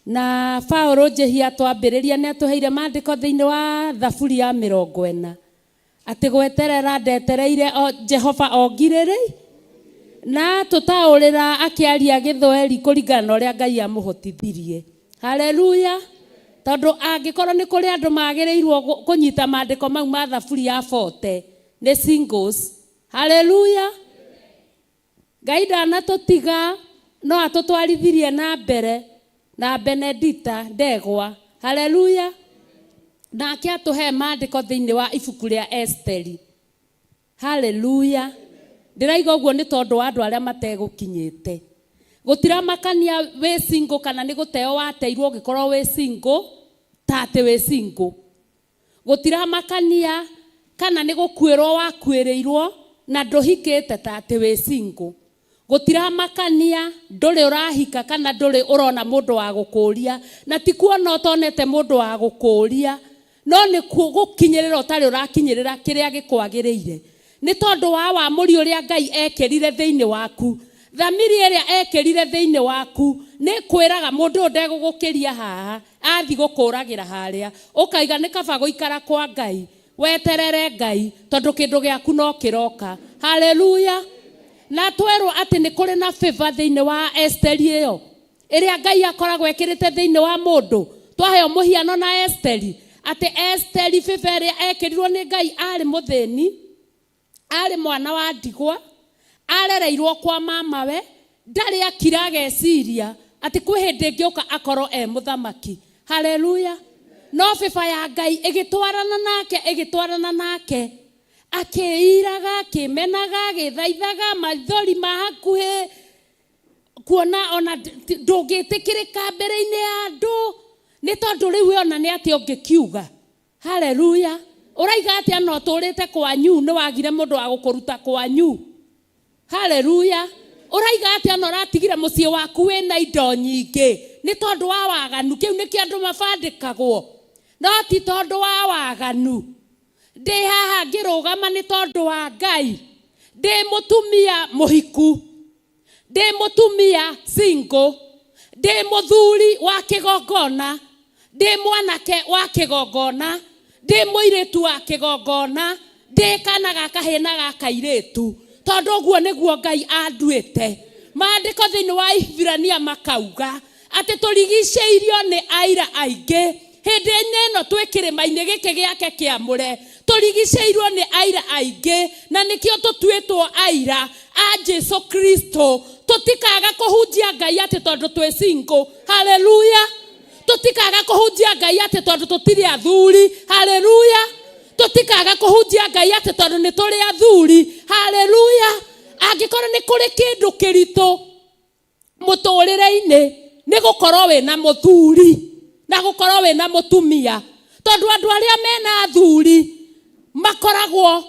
Na Paũlũ Njĩhia atwambĩrĩria nĩ atũheire maandĩko thĩinĩ wa Thaburi ya 40 atĩ gweterera ndetereire o Jehova ongirĩrĩ, na tũtaũrĩra akĩaria gĩthweri kũringana na ũrĩa Ngai amũhotithirie. Haleluya. Tondũ angĩkorwo nĩ kũrĩ andũ magĩrĩirwo kũnyita maandĩko mau ma Thaburi ya 40 nĩ singles. Haleluya. Ngai ndanatũtiga, no atũtwarithirie na mbere na Benedita Ndegwa. Haleluya. Nake atũhe maandĩko thĩinĩ wa ibuku rĩa Esteri. Haleluya. Ndĩraiga ũguo nĩ tondũ wa andũ arĩa mategũkinyĩte. Gũtiramakania wĩ single kana nĩ gũteo wateirwo ũgĩkorwo wĩ single, ta atĩ wĩ single. Gũtiramakania kana nĩ gũkuĩrwo wakuĩrĩirwo na ndũhikĩte, ta atĩ wĩ single. Gũtiramakania ndũrĩ ũrahika kana ndũrĩ ũrona mũndũ wa gũkũria, na ti kuona ũtonete mũndũ wa gũkũria, no nĩ gũkinyĩrĩra ũtarĩ ũrakinyĩrĩra kĩrĩa gĩkwagĩrĩire nĩ tondũ wa wamũri ũrĩa Ngai ekĩrire thĩinĩ waku. Thamiri ĩrĩa ekĩrire thĩinĩ waku nĩ kwĩraga mũndũ ũyũ ndegũgũkĩria haha, athi gũkũragĩra harĩa, ũkaiga nĩ kaba gũikara kwa Ngai, weterere Ngai tondũ kĩndũ gĩaku no kĩroka. Haleluya. Na twerwo atĩ nĩ kũrĩ na favor thĩinĩ wa Esteri ĩyo ĩrĩa Ngai akoragwo ekĩrĩte thĩinĩ wa mũndũ. Twaheo mũhiano na Esteri atĩ Esteri favor ĩrĩa ekĩrirwo nĩ Ngai, arĩ mũthĩni, arĩ mwana wa ndigwa, arereirwo kwa mamawe, ndarĩ akira ageciria atĩ kwĩ hĩndĩ ĩngĩũka akorwo e mũthamaki. Haleluya! No favor ya Ngai ĩgĩtwarana nake, ĩgĩtwarana nake, akĩiraga, akĩmenaga, agĩthaithaga, maithori ma hakuhĩ kuona ona ndũngĩtĩkĩrĩka mbere-inĩ ya andũ, nĩ tondũ rĩu we ona nĩ atĩa ũngĩkiuga. Haleluya! Ũraiga atĩa na ũtũrĩte kwanyu, nĩ wagire mũndũ wa gũkũruta kwanyu? Haleluya! Ũraiga atĩa na ũratigire mũciĩ waku wĩna indo nyingĩ nĩ tondũ wa waganu? Kĩu nĩkĩo andũ mabandĩkagwo, no ti tondũ wa waganu. Ndĩ haha ngĩrũgama nĩ tondũ wa Ngai. Ndĩ mũtumia mũhiku, ndĩ mũtumia single, ndĩ mũthuri wa kĩgongona, ndĩ mwanake wa kĩgongona, ndĩ mũirĩtu wa kĩgongona, ndĩ kana ga kahĩĩ na ga kairĩtu, tondũ ũguo nĩguo Ngai anduĩte. Maandĩko thĩinĩ wa Iburania makauga atĩ tũrigicĩirio nĩ aira aingĩ hĩndĩ-inĩ ĩno twĩ kĩrĩma-inĩ gĩkĩ gĩake kĩamũre. Tũrigicĩirwo nĩ aira aingĩ, na nĩkĩo tũtuĩtwo aira a Jesu Kristo. Tũtikaga kũhunjia Ngai atĩ tondũ twĩ single. Haleluya! Tũtikaga kũhunjia Ngai atĩ tondũ tũtirĩ athuri. Haleluya! Tũtikaga kũhunjia Ngai atĩ tondũ nĩ tũrĩ athuri. Haleluya! Angĩkorwo nĩ kũrĩ kĩndũ kĩritũ mũtũrĩre-inĩ, nĩ gũkorwo wĩna mũthuri na gũkorwo wĩna mũtumia, tondũ andũ arĩa mena athuri makoragwo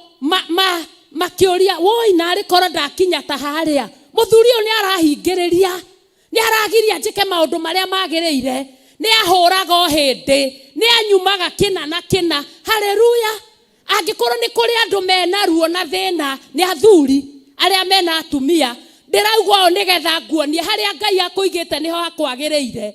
makĩũria, woi, narĩ korwo ndakinya ta harĩa, mũthuri ũyũ nĩ arahingĩrĩria, nĩ aragiria njĩke maũndũ marĩa magĩrĩire, nĩ ahũraga o hĩndĩ, nĩ anyumaga kĩna na kĩna. Haleluya! Angĩkorwo nĩ kũrĩ andũ mena ruo na thĩna, nĩ athuri arĩa mena atumia. Ndĩrauga ũũ nĩgetha nguonie harĩa Ngai akũigĩte nĩho hakwagĩrĩire.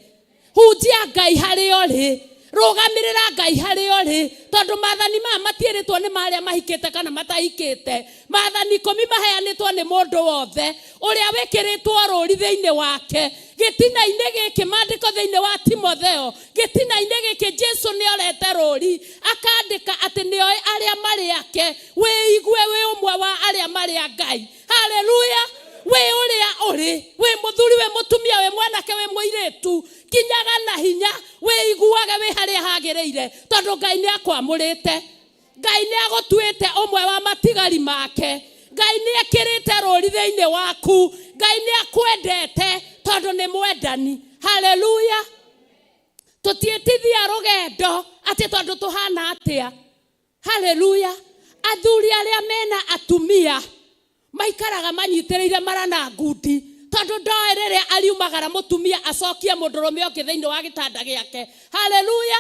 Hunjia Ngai harĩa ũrĩ, rũgamĩrĩra Ngai harĩa ũrĩ, tondũ maathani maya matiĩrĩtwo nĩ marĩa mahikĩte kana matahikĩte. Maathani 10 maheanĩtwo nĩ mũndũ wothe ũrĩa wĩkĩrĩtwo rũri thĩinĩ wake. Gĩtina-inĩ gĩkĩ, maandĩko thĩinĩ wa Timotheo, gĩtina-inĩ gĩkĩ Jesu nĩ orete rũri, akandĩka atĩ nĩoĩ arĩa marĩ ake. Wĩigue wĩ ũmwe wa arĩa marĩ a Ngai. Haleluya! Wĩ ũrĩa ũrĩ, wĩ mũthuri, wĩ mũtumia, wĩ mwanake, wĩ mũirĩtu, kinyaga na hinya, wĩiguage wĩ harĩa hagĩrĩire, tondũ Ngai nĩ akwamũrĩte, Ngai nĩ agũtuĩte ũmwe wa matigari make, Ngai nĩ ekĩrĩte rũri thĩinĩ waku, Ngai nĩ akwendete tondũ nĩ mwendani. Haleluya! Tũtiĩtithia rũgendo atĩ tondũ tũhana atĩa. Haleluya! Athuri arĩa mena atumia maikaraga manyitĩrĩire mara na ngundi, tondũ ndoĩ rĩrĩa ariumagara mũtumia acokie mũndũrũme ũngĩ thĩinĩ wa gĩtanda gĩake. Haleluya!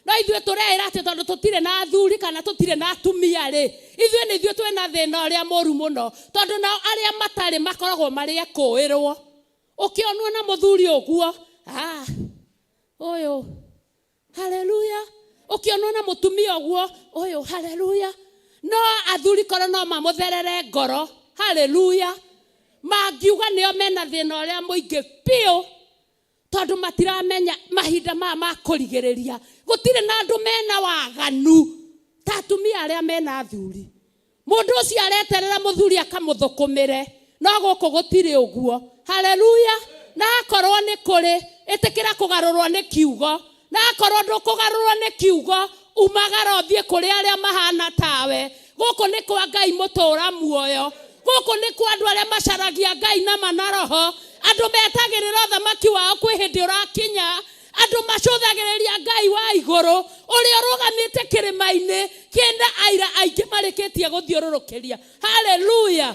No ithuĩ tũreĩra atĩ tondũ tũtirĩ na athuri kana tũtirĩ na atumia rĩ, ithuĩ nĩ ithuĩ twĩna thĩna ũrĩa mũru mũno, tondũ nao arĩa matarĩ makoragwo marĩ ekũĩrwo. Ũkĩonwo na mũthuri ũguo, ũyũ, haleluya! Ũkĩonwo na mũtumia ũguo, ũyũ, haleluya! No athuri korwo no mamũtherere ngoro, haleluya, mangiuga nĩo mena thĩna ũrĩa mũingĩ biũ, tondũ matiramenya mahinda maya ma kũrigĩrĩria. Gũtirĩ na andũ mena waganu ta atumia arĩa mena athuri. Mũndũ ũcio areterera mũthuri akamũthũkũmĩre, no gũkũ gũtirĩ ũguo. Haleluya! Na akorwo nĩ kũrĩ, ĩtĩkĩra kũgarũrwo nĩ kiugo. Na akorwo ndũkũgarũrwo nĩ kiugo, umagara ũthiĩ kũrĩ arĩa mahana tawe. Gũkũ nĩ kwa Ngai mũtũra muoyo. Gũkũ nĩ kwa andũ arĩa macaragia Ngai na ma na roho, andũ metagĩrĩra ũthamaki wao kwĩ hĩndĩ ũrakinya, andũ macũthagĩrĩria Ngai wa igũrũ ũrĩa ũrũgamĩte kĩrĩma-inĩ kĩna aira aingĩ marĩkĩtie gũthiũrũrũkĩria. Haleluya!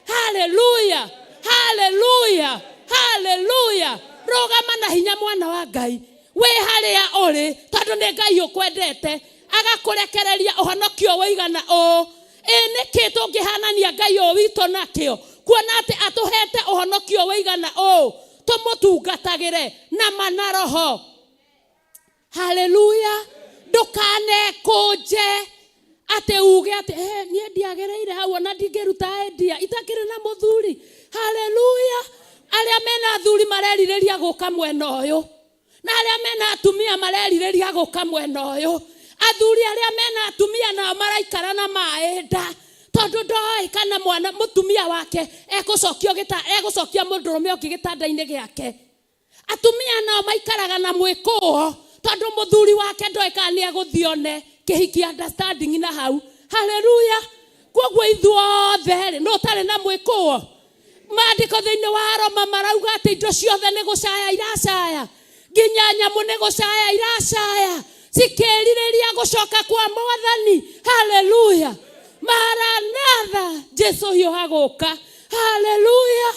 Haleluya! Haleluya! Haleluya! Rũgama na hinya, mwana wa Ngai, wĩ harĩa ũrĩ, tondũ nĩ Ngai ũkwendete agakũrekereria ũhonokio ũigana ũũ. Ĩ nĩkĩ tũngĩhanania Ngai ũyũ witũ nakĩo, kuona atĩ atũhete ũhonokio ũigana ũũ tũmũtungatagĩre na ma na roho? Haleluya! Ndũkanekũnje. Atĩ uge atĩ eh, niĩ ndiagĩrĩire hau ona ndingĩruta idea itakĩrĩ na mũthuri. Haleluya! Arĩa mena athuri marerirĩria gũka mwena ũyũ, na arĩa mena atumia marerirĩria gũka mwena ũyũ. Athuri arĩa mena atumia nao maraikara na maĩ nda tondũ ndoĩ kana mwana mũtumia wake egũcokio gĩta egũcokia mũndũrũme ũngĩ gĩtanda-inĩ gĩake. Atumia nao maikaraga na mwĩkũo tondũ mũthuri wake ndoĩ kana nĩ egũthiĩ one kĩhiki understanding na hau. Haleluya! Koguo ithuothe rĩ, nũ ũtarĩ na mwĩkũo? Maandĩko thĩinĩ wa Roma marauga atĩ indo ciothe nĩ gũcaya iracaya, nginya nyamũ nĩ gũcaya iracaya, cikĩrirĩria gũcoka kwa Mwathani. Haleluya! Maranatha, Jesu hiũha gũka. Haleluya,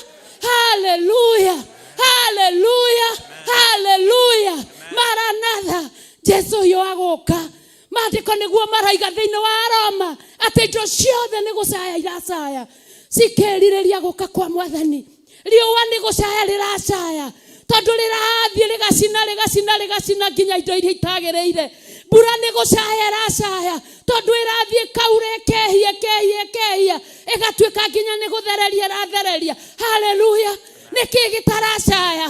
haleluya, haleluya, haleluya! Maranatha, Jesu hiũha gũka. Maandĩko nĩguo maraiga thĩinĩ wa Roma atĩ indo ciothe nĩ gũcaya iracaya, cikĩrirĩria gũka kwa Mwathani. Riũa nĩ gũcaya rĩracaya tondũ rĩrathiĩ rĩgacina rĩgacina rĩgacina nginya indo iria itagĩrĩire. Mbura nĩ gũcaya ĩracaya tondũ ĩrathiĩ ĩkaura ĩkehia ĩkehia ĩkehia ĩgatuĩka nginya nĩ gũthereria ĩrathereria. Haleluya! Nĩkĩ gĩtaracaya?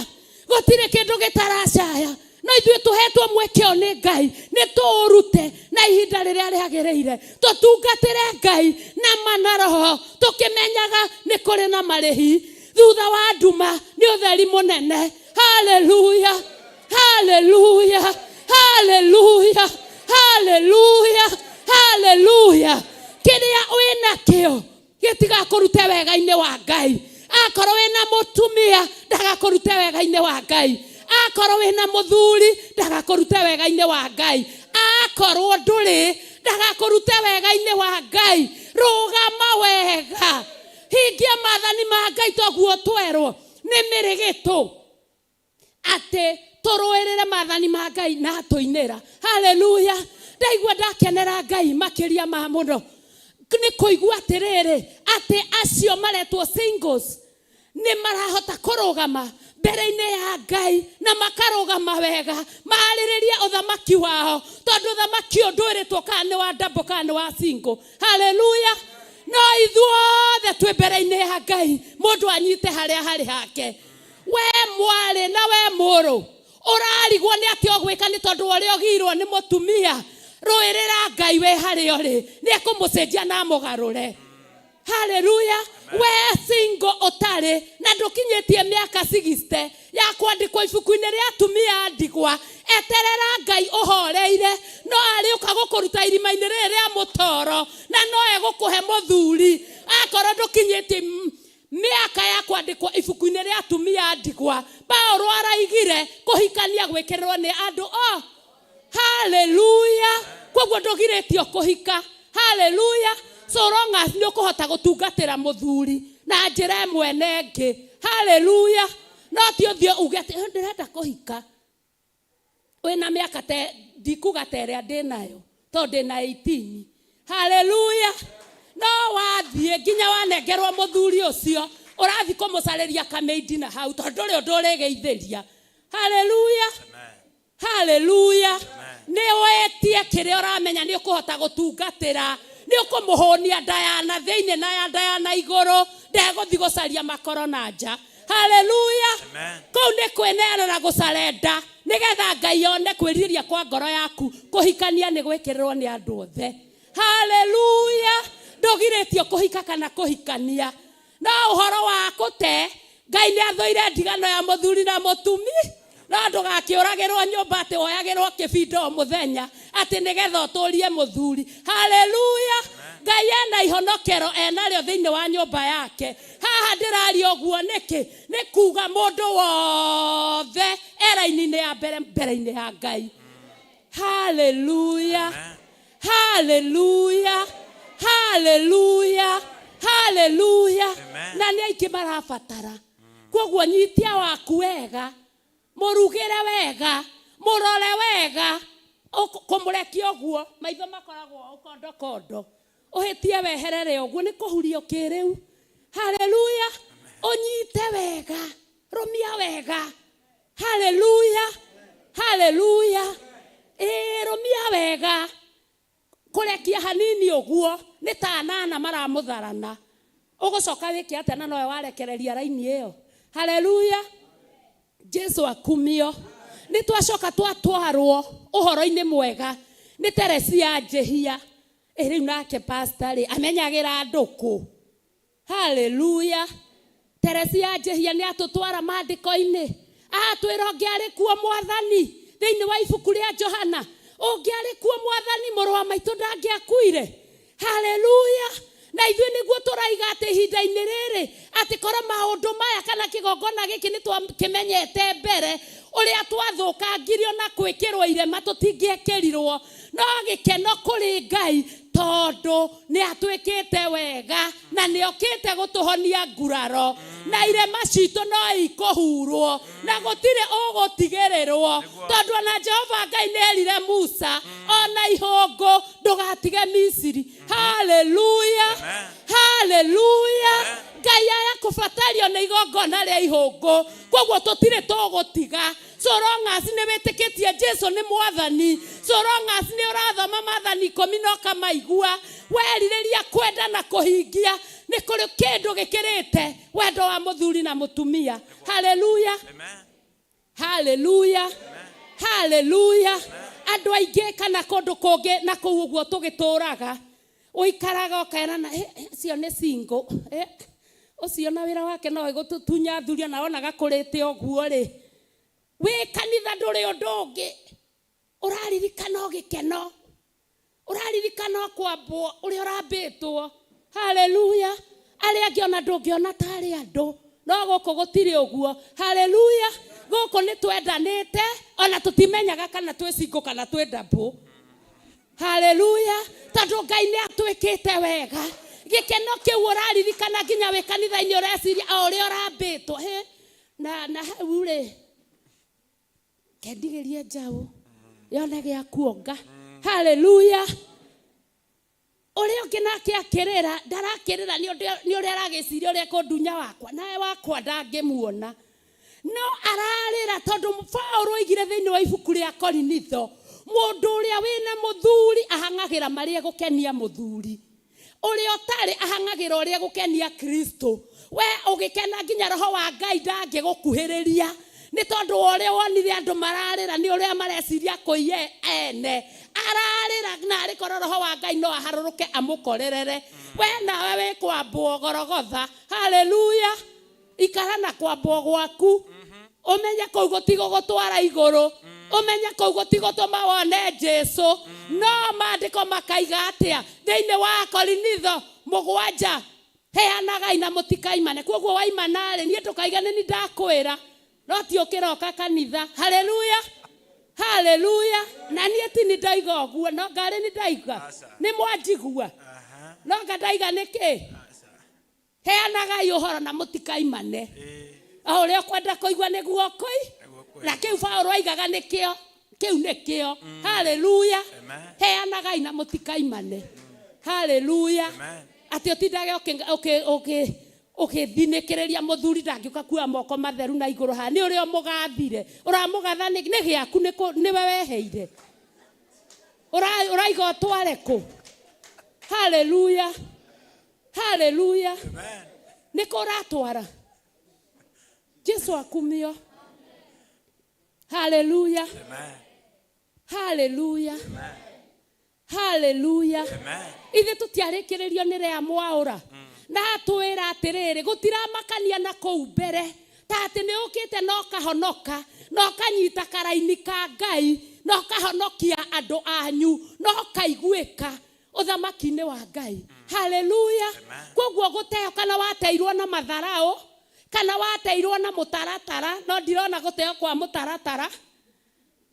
Gũtirĩ kĩndũ gĩtaracaya. No ithuĩ tũhetwo mweke ũyũ nĩ Ngai nĩ tũũrute na ihinda rĩrĩa rĩagĩrĩire, tũtungatĩre Ngai na ma na roho, tũkĩmenyaga nĩ kũrĩ na marĩhi. Thutha wa nduma nĩ ũtheri mũnene. Haleluya, haleluya, haleluya, haleluya, haleluya. Kĩrĩa wĩnakĩo gĩtigakũrute wega-inĩ wa Ngai. Akorwo wĩna mũtumia ndagakũrute wega-inĩ wa Ngai. Akorwo wĩna mũthuri ndagakũrute wega-inĩ wa Ngai. Akorwo ndũrĩ ndagakũrute wega-inĩ wa Ngai. Rũgama wega, hingia maathani ma Ngai toguo twerwo nĩ mĩrĩgĩtũ atĩ tũrũĩrĩre maathani ma Ngai na tũinĩra. Haleluya! Ndaigua ndakenera Ngai makĩria ma mũno nĩ kũigua atĩrĩrĩ atĩ acio maretwo singles nĩ marahota kũrũgama mbere-inĩ ya Ngai na makarũgama wega marĩrĩrie ũthamaki wao, tondũ ũthamaki ũyũ ndwĩrĩtwo kana nĩ wa double kana nĩ wa single. Haleluya! No ithuothe twĩ mbere-inĩ ya Ngai, mũndũ anyite harĩa harĩ hake. We mwarĩ na we mũrũ ũrarigwo nĩ atĩa ũgwĩka nĩ tondũ wa ũrĩa ũgirwo nĩ mũtumia, rũĩrĩra Ngai wĩ harĩa ũrĩ, nĩ ekũmũcenjia na amũgarũre. Haleluya! We single ũtarĩ na ndũkinyĩtie mĩaka 60 ya kwandĩkwo ibuku-inĩ rĩa atumia a ndigwa, eterera Ngai ũhoreire, no arĩũka gũkũruta irima-inĩ rĩrĩ rĩa mũtoro na no egũkũhe mũthuri akorwo ndũkinyĩtie mĩaka ya kwandĩkwo ibuku-inĩ rĩa atumia a ndigwa. Paulo araigire kũhikania gwĩkĩrĩrwo nĩ andũ o. Haleluya! Koguo ndũgirĩtio kũhika. Haleluya! So long as nĩ ũkũhota gũtungatĩra mũthuri na njĩra ĩmwe na ĩngĩ. Haleluya! No ti ũthiĩ uge atĩ ndĩrenda kũhika wĩna mĩaka te ndikuga ta ĩrĩa ndĩnayo tondũ ndĩna 18. Haleluya! No wathiĩ nginya wanengerwo mũthuri ũcio ũrathiĩ kũmũcarĩria kamĩindi na hau tondũ ndũrĩ ũndũ ũrĩgeithĩria. Haleluya! Haleluya! Nĩ wetie kĩrĩa ũramenya nĩ ũkũhota gũtungatĩra, nĩ ũkũmũhũnia nda ya na thĩinĩ na ya nda ya na igũrũ, ndegũthiĩ gũcaria makoro na nja. Haleluya! Kũu nĩ kwĩneana na gũcarenda nĩgetha Ngai one kwĩrirĩria kwa ngoro yaku. Kũhikania nĩ gwĩkĩrĩrwo nĩ andũ othe. Haleluya! Ndũgirĩtio kũhika kana kũhikania, no ũhoro wa kũte, Ngai nĩ athũire ndigano ya mũthuri na mũtumi. No ndũgakĩũragĩrwo nyũmba atĩ woyagĩrwo kĩbindo o mũthenya atĩ nĩgetha ũtũrie mũthuri. Haleluya! Ngai ena ihonokero enarĩo thĩinĩ wa nyũmba yake. Haha ndĩraria ũguo nĩkĩ? Nĩ kuga mũndũ wothe e raini-inĩ ya mbere mbere-inĩ ya Ngai. Haleluya! Haleluya! Haleluya! Haleluya! Na nĩ aingĩ marabatara. Koguo nyitia waku wega, mũrugĩre wega, mũrore wega, kũmũrekia ũguo maitho makoragwo ũkondokondo, ũhĩtie weherere ũguo nĩ kũhurio kĩrĩu. Haleluya! Ũnyite wega, rũmia wega. Haleluya! Haleluya! Ĩĩ, rũmia wega. Kũrekia hanini ũguo nĩ ta anana maramũtharana. Ũgũcoka wĩke atĩa na nowe warekereria raini ĩyo? Haleluya. Jesu akumio. Nĩ twacoka twatwarwo ũhoro-inĩ mwega nĩ Teresia Njĩhia. Ĩ rĩu nake pastor rĩ amenyagĩra andũ kũ? Haleluya. Teresia Njĩhia nĩ atũtwara maandĩko-inĩ. Atwĩra ũngĩarĩ kuo mwathani thĩinĩ wa ibuku rĩa Johana, ũngĩarĩ kuo mwathani mũrũ wa maitũ ndangĩakuire. Haleluya. Na ithuĩ nĩguo tũraiga atĩ ihinda-inĩ rĩrĩ atĩ korwo maũndũ maya kana kĩgongona gĩkĩ nĩ twakĩmenyete mbere ũrĩa twathũkangirio na gwĩkĩrwo irema tũtingĩekĩrirwo, no gĩkeno kũrĩ Ngai tondũ nĩ atwĩkĩte wega na nĩ okĩte gũtũhonia nguraro na irema citũ no ikũhurwo na gũtirĩ ũgũtigĩrĩrwo, tondũ ona Jehova Ngai nĩ erire Musa ona ihũngũ ndũgatige Misiri. Haleluya, haleluya. Ngai aya kũbatario nĩ igongona rĩa ihũngũ, koguo tũtirĩ tũgũtiga. So long as nĩ wĩtĩkĩtie Jesu nĩ mwathani, so long as nĩ ũrathoma maathani ikũmi na ũkamaigua, werirĩria kwenda na kũhingia, nĩ kũrĩ kĩndũ gĩkĩrĩte wendo wa mũthuri na mũtumia. Haleluya, haleluya, haleluya. Andũ aingĩ kana kũndũ kũngĩ na kũu ũguo tũgĩtũraga, ũikaraga ũkerana ũcio nĩ single, ũcio na wĩra wake no ĩgũtũtunya thuri ona wonaga kũrĩte ũguo rĩ, wĩ kanitha ndũrĩ ũndũ ũngĩ, ũraririkana o gĩkeno, ũraririkana o kwambwo ũrĩa ũrambĩtwo. Haleluya. Arĩa angĩ ona ndũngĩona tarĩ andũ, no gũkũ gũtirĩ ũguo. Haleluya. Gũkũ nĩ twendanĩte ona tũtimenyaga kana twĩ single kana twĩ double. Haleluya. Tondũ Ngai nĩ atwĩkĩte wega. Gĩkeno kĩu ũraririkana nginya wĩ kanitha-inĩ ũreciria o ũrĩa ũrambĩtwo. Hĩ, na hau rĩ kendigĩrie njaũ yone gĩa kuonga. Haleluya. Ũrĩa ũngĩ nake akĩrĩra, ndarakĩrĩra nĩ ũrĩa aragĩciria ũrĩa kũndunya wakwa, nawe wakwa ndangĩmuona. No ararĩra tondũ Paũlũ oigire thĩinĩ wa ibuku rĩa Korinitho, mũndũ ũrĩa wĩna mũthuri ahang'agĩra marĩa gũkenia mũthuri, ũrĩa ũtarĩ ahang'agĩra ũrĩa gũkenia Kristo. We ũgĩkena nginya roho wa Ngai ndangĩgũkuhĩrĩria, nĩ tondũ wa ũrĩa wonire andũ mararĩra, nĩ ũrĩa mareciria kũiye ene. Ararĩra na arĩ korwo roho wa Ngai no aharũrũke amũkorerere. We nawe wĩ kwambwo Gorogotha. Haleluya. Ikara na kwambwo gwaku, ũmenye kũu gũtigũgũtwara igũrũ, ũmenye kũu gũtigũtũma wone Jesu. No maandĩko makaiga atĩa thĩinĩ wa Korinitho 7, heanagai na mũtikaimane. Koguo waimana rĩ, niĩ ndũkaiga nĩ niĩ ndakwĩra, no ti ũkĩroka kanitha. Haleluya, haleluya. Na niĩ ti nĩ ndaiga ũguo, no ngarĩ nĩ ndaiga, nĩ mwanjigua, no nga ndaiga nĩkĩ? Heanagai ũhoro na mũtikaimane. O ũrĩa ũkwenda kũigua nĩguo kũi, na kĩu Paũlũ aigaga nĩkĩo, kĩu nĩkĩo. Haleluya. Heanagai na mũtikaimane. Haleluya. Atĩ ũtindage ũgĩthinĩkĩrĩria mũthuri ndangĩũka kuoya moko matheru na igũrũ haha, nĩ ũrĩa ũmũgathire, ũramũgatha nĩ gĩaku, nĩwe weheire, ũraiga ũtware kũ? Haleluya, haleluya. Nĩ kũ ũratwara? Jesu akumio. Haleluya, haleluya, haleluya. Ithuĩ tũtiarĩkĩrĩrio nĩ rĩa mwaũra na atwĩra atĩrĩrĩ, gũtiramakania na kũu mbere, ta atĩ nĩ ũkĩte na ũkahonoka na ũkanyita karaini ka Ngai na ũkahonokia andũ anyu na ũkaiguĩka ũthamaki-inĩ wa Ngai. Haleluya. Koguo gũteo kana wateirwo na matharaũ kana wateirwo na mũtaratara, no ndirona gũteo kwa mũtaratara.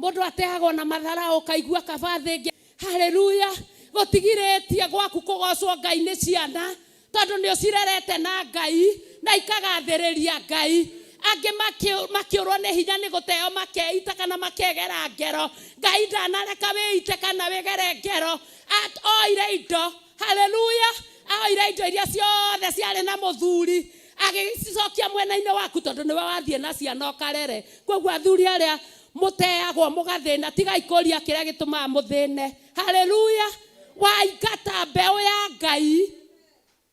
Mũndũ ateagwo na matharaũ ũkaigua kaba thĩ. Haleluya. Gũtigirĩtie gwaku kũgocwo Ngai nĩ ciana, tondũ nĩ ũcirerete na Ngai na ikagathĩrĩria Ngai. Angĩ makĩũrwo nĩ hinya nĩ gũteo makeita kana makegera ngero. Ngai ndanareka wĩite kana wĩgere ngero. Oire indo. Haleluya. Oire indo iria ciothe ciarĩ na mũthuri agĩcicokia mwena-inĩ waku, tondũ nĩwe wathiĩ na ciana ũkarere. Koguo athuri arĩa mũteagwo mũgathĩna, tigai kũria kĩrĩa gĩtũmaga mũthĩne. Haleluya. Waingata mbeũ ya Ngai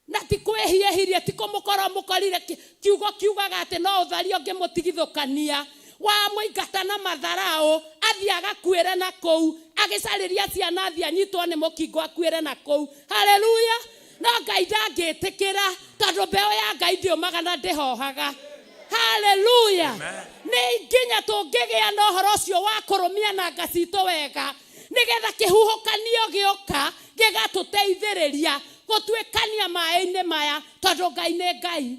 na ti kwĩhiĩhirie, ti kũmũkorwo mũkorire. Kiugo kiugaga atĩ no ũthario ũngĩmũtigithũkania. Wamũingata na matharaũ, athiĩ agakuĩre na kũu, agĩcarĩria ciana, athiĩ anyitwo nĩ mũkingo akuĩre na kũu. Haleluya! No Ngai ndangĩtĩkĩra, tondũ mbeũ ya Ngai ndĩũmaga na ndĩhohaga. Haleluya! Nĩ nginya tũngĩgĩa na ũhoro ũcio wa kũrũmia nanga citũ wega, nĩgetha kĩhuhũkanio gĩũka gĩgatũteithĩrĩria gũtuĩkania maĩ-inĩ maya, tondũ Ngai nĩ Ngai.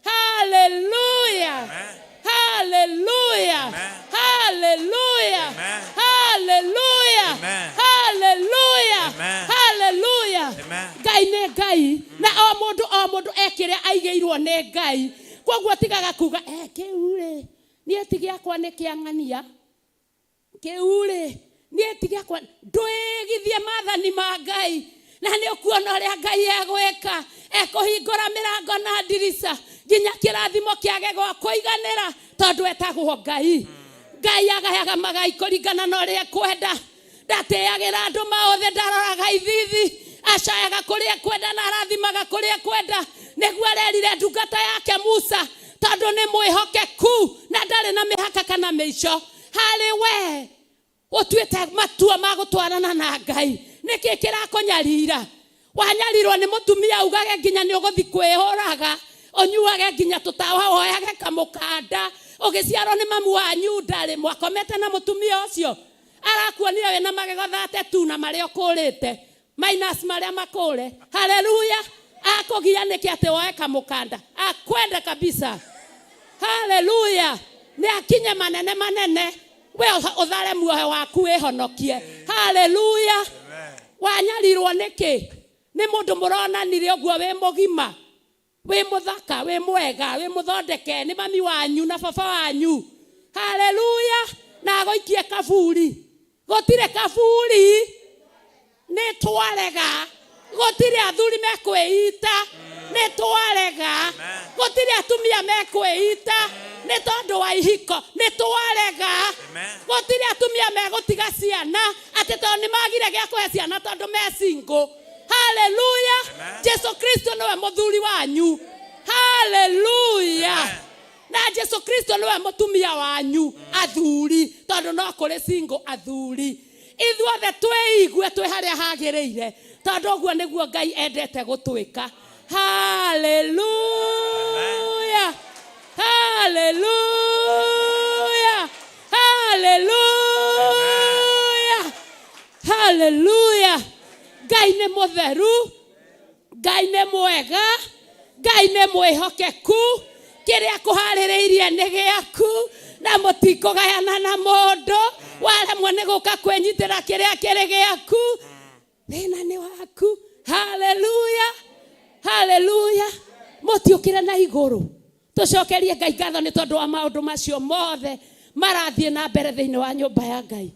Haleluya! Haleluya! Haleluya! Haleluya! Haleluya! Haleluya! Ngai nĩ Ngai, na o mũndũ o mũndũ ekĩrĩa aigĩirwo nĩ Ngai. Koguo tigaga kuga kĩu rĩ niĩ ti gĩakwa, nĩ kĩa ng'ania, kĩu rĩ niĩ ti gĩakwa. Ndwĩgithie maathani ma Ngai, na nĩ ũkuona ũrĩa Ngai egwĩka. Ekũhingũra mĩrango na ndirica nginya kĩrathimo kĩage gwa kũiganĩra, tondũ etagwo Ngai. Ngai agayaga magai kũringana na ũrĩa ekwenda. Ndatĩagĩra andũ maothe, ndaroraga ithithi, acayaga kũrĩa ekwenda na arathimaga kũrĩa ekwenda. Nĩguo arerire ndungata yake Musa, tondũ nĩ mwĩhokeku na ndarĩ na mĩhaka kana mĩico harĩ we. Ũtuĩte matua ma gũtwarana na Ngai, nĩkĩ kĩrakũnyarira? Wanyarirwo nĩ mũtumia, ugage nginya nĩ ũgũthi kwĩhũraga, ũnyuage nginya tũtawa, woyage kamũkanda. Ũgĩciarwo nĩ mamu wanyu ndarĩ mwakomete na mũtumia ũcio, arakuonire wĩna magego thate tu na marĩa ũkũrĩte minus marĩa makũre. Haleluya! Akũgia nĩkĩ atĩ woe kamũkanda? Akwenda kabisa. Haleluya! Nĩ akinye manene manene, we ũthare muoyo waku wĩhonokie. Haleluya! Wanyarirwo nĩkĩ nĩ mũndũ mũronanire ũguo wĩ mũgima, wĩ mũthaka, wĩ mwega, wĩ mũthondeke nĩ mami wanyu na baba wanyu? Haleluya! Na agũikie kaburi. Gũtirĩ kaburi, nĩ twarega. Gũtirĩ athuri mekwĩita, nĩ twarega. Gũtirĩ atumia mekwĩita nĩ tondũ wa ihiko, nĩ twarega. Gũtirĩ atumia megũtiga ciana atĩ tondũ nĩ magire gĩa kũhe ciana tondũ me single. Haleluya! Jesu Kristo nĩwe mũthuri wanyu. Haleluya! Na Jesu Kristo nĩwe mũtumia wanyu athuri, tondũ no kũrĩ single athuri. Ithuothe twĩigue twĩ harĩa hagĩrĩire, tondũ ũguo nĩguo Ngai endete gũtwĩka. Haleluya! Haleluya! Haleluya! Haleluya! Ngai nĩ mũtheru, Ngai nĩ mwega, Ngai nĩ mwĩhokeku. Kĩrĩa kũharĩrĩirie nĩ gĩaku na mũtikũgayana na mũndũ. Waremwo nĩ gũka kwĩnyitĩra kĩrĩa kĩrĩ gĩaku, thĩna nĩ waku. Haleluya! Haleluya! Mũtiũkĩre na igũrũ, tũcokerie Ngai ngatho nĩ tondũ wa maũndũ macio mothe marathiĩ na mbere thĩinĩ wa nyũmba ya Ngai.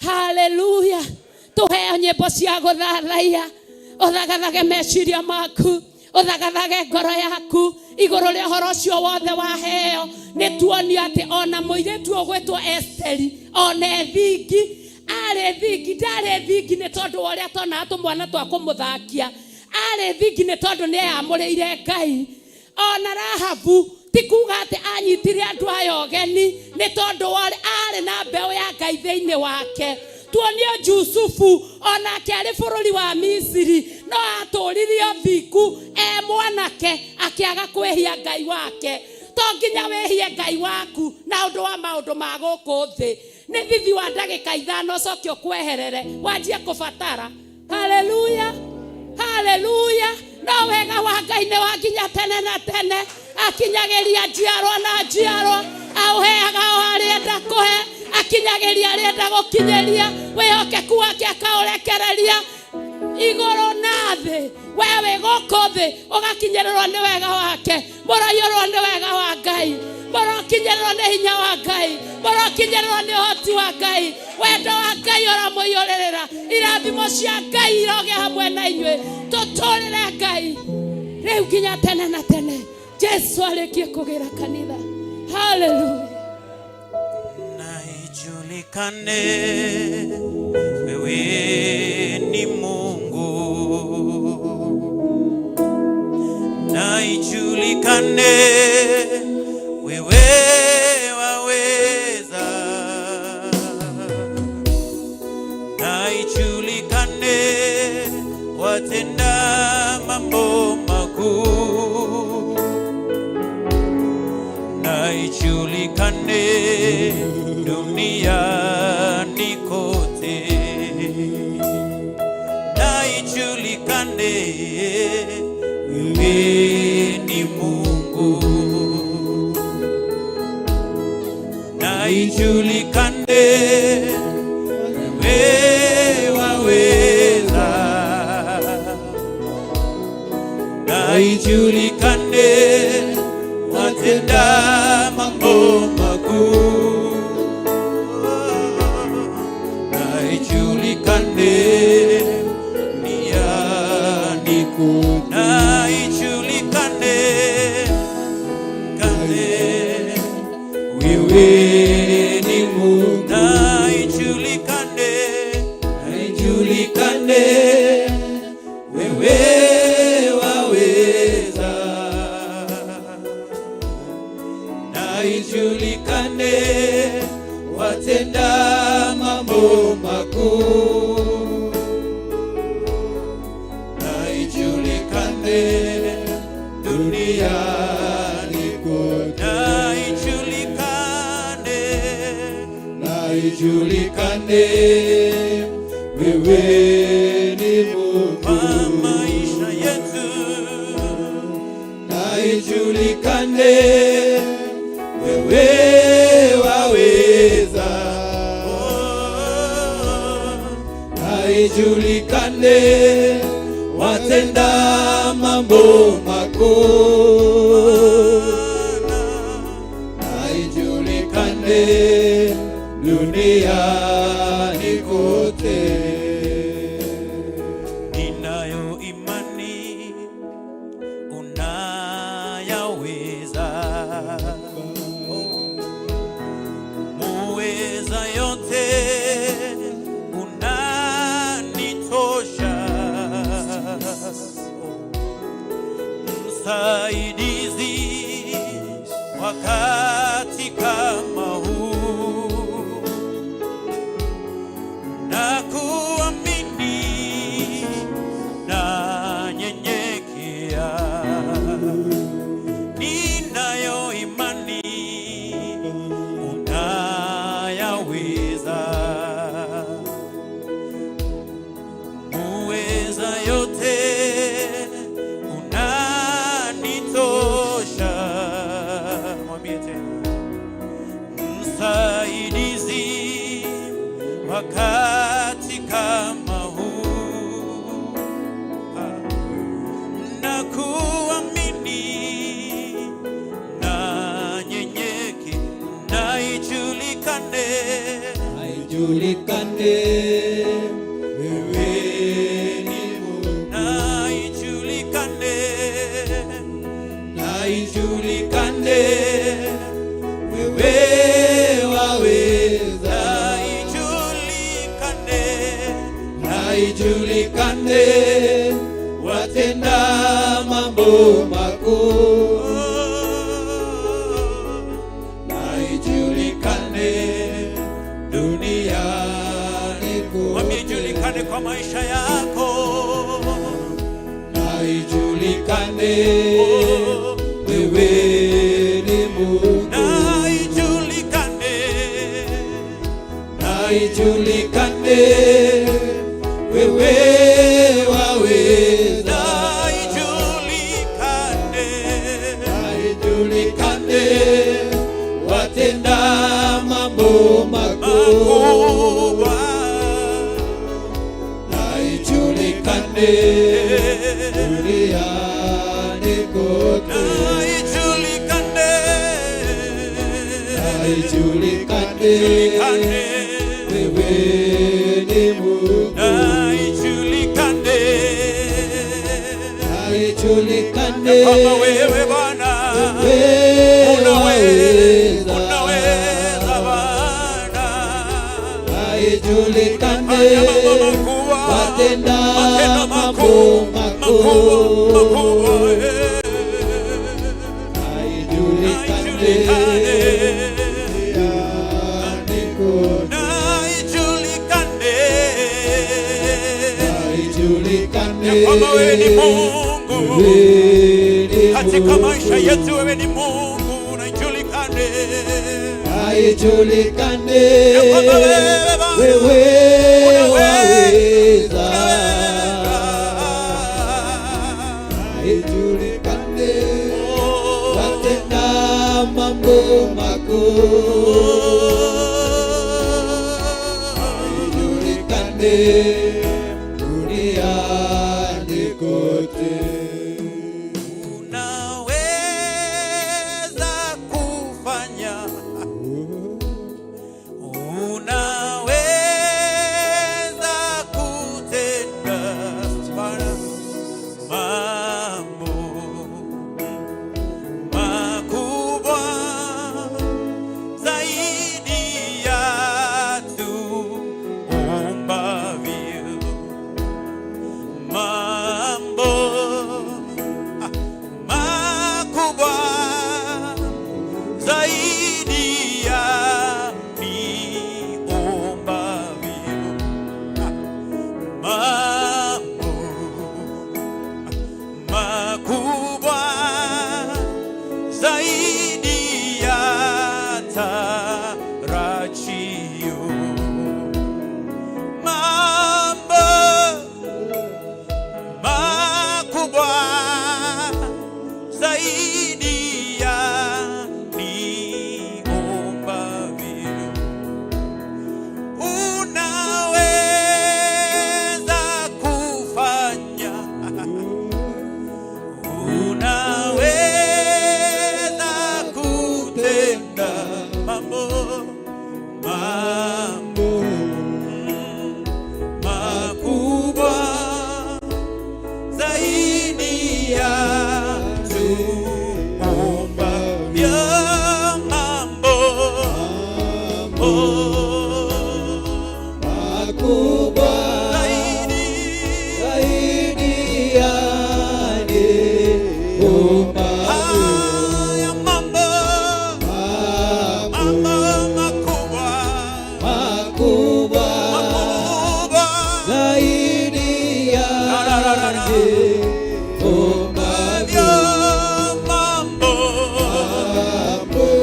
Haleluya! Tũheo nyĩmbo cia gũthathaiya, ũthagathage meciria maku, ũthagathage ngoro yaku igũrũ rĩa ũhoro ũcio wothe waheo. Nĩ tuonio atĩ ona mũirĩtu ũgwĩtwo Esteri, ona thingi arĩ thingi, ndarĩ thingi nĩ tondũ wa ũrĩa tonaga tũmwana twa kũmũthakia, arĩ thingi nĩ tondũ nĩ eyamũrĩire Ngai. Ona Rahabu ti kuga atĩ anyitire andũ aya ũgeni nĩ tondũ wa arĩ na mbeũ ya Ngai thĩinĩ wake. Tuonio Jusufu onake arĩ bũrũri wa Misiri no atũririe thingu e mwanake, akĩaga kwĩhia Ngai wake. To nginya wĩhie Ngai waku na ũndũ wa maũndũ ma gũkũ thĩ. Nĩ thithi wa ndagĩka 5 ũcoke ũkweherere wanjie kũbatara. Haleluya! Haleluya! No wega wa Ngai nĩ wa nginya tene na tene, akinyagĩria njiarwa na njiarwa, aũheaga o arĩenda kũhe, akinyagĩria arĩenda gũkinyĩria, wĩhokeku wake akaũrekereria igũrũ na thĩ. We wĩ gũkũ thĩ ũgakinyĩrĩrwo nĩ wega wake. Mũraiyũrwo nĩ wega wa Ngai, mũrokinyĩrĩrwo nĩ hinya wa Ngai, mũrokinyĩrĩrwo nĩ ũhoti wa Ngai. Wendo wa Ngai ũramũiyũrĩrĩra, irathimo cia Ngai irogĩa hamwe na inyuĩ. Tũtũrĩre Ngai rĩu nginya tene na tene. Jesu arĩkie kũgĩra kanitha. Haleluya! Na ijulikane wewe ni Mungu. ijulikane wewe waweza, na ijulikane watenda mambo makuu, na ijulikane duniani kote, na ijulikane wewe ni Mungu, na ijulikane wewe waweza, na ijulikane watenda mambo makuu, na ijulikane duniani kote, na ijulikane kane wewe ni Mungu, na ijulikane, na ijulikane wewe waweza, na ijulikane watenda mambo makuu, na ijulikane duniani kote, na ijulikane, na ijulikane wewe ni Mungu, kwa maisha yetu, na ijulikane wewe waweza, na ijulikane watenda mambo makuu, na ijulikane duniani kote. Ninayo imani unayaweza, muweza yote unanitosha, msaidizi wakati kama huu na kuamini na nyenyekea, ninayo imani unayaweza, muweza yote unanitosha. Mwambie tena msaidizi wakati kama huu, na kuamini na nyenyeke, na ijulikane, Na ijulikane wewe ni Mungu, na ijulikane, na ijulikane wewe waweza, na ijulikane, na ijulikane watenda mambo makuu, na ijulikane duniani mwambie kote, ijulikane kwa maisha yako, na ijulikane wewe ni Mungu, na ijulikane, na ijulikane wewe waweza, na ijulikane, na ijulikane watenda mambo makuu, makubwa, na ijulikane duniani kote, na ijulikane, na ijulikane wewe ni Mungu, na ijulikane na ijulikane kwamba wewe Bwana wewe unaweza, waweza, unaweza Bwana, na ijulikane Fanya mambo makubwa, watenda matendo mambo makuu, makubwa, makuu, makubwa, eh. Kwamba wewe ni Mungu katika maisha yetu, wewe ni Mungu na ijulikane, Aijulikane ya kwamba wewe Baba wewe unaweza, waweza, unaweza. Aijulikane watenda mambo makuu, aijulikane duniani kote. Unaweza kufanya, unaweza kutenda, Bwana, mambo makubwa zaidi ya tuombavyo, mambo makubwa zaidi ya niombavyo, mambo makubwa zaidi ya tarajio, mambo makubwa zaidi ya niombavyo. Unaweza kufanya, unaweza kutenda mambo mambo makubwa zaidi ya tuombavyo, mambo Makubwa zaidi zaidi ya niomba haya mambo mambo makubwa makubwa makubwa zaidi ya ya mambo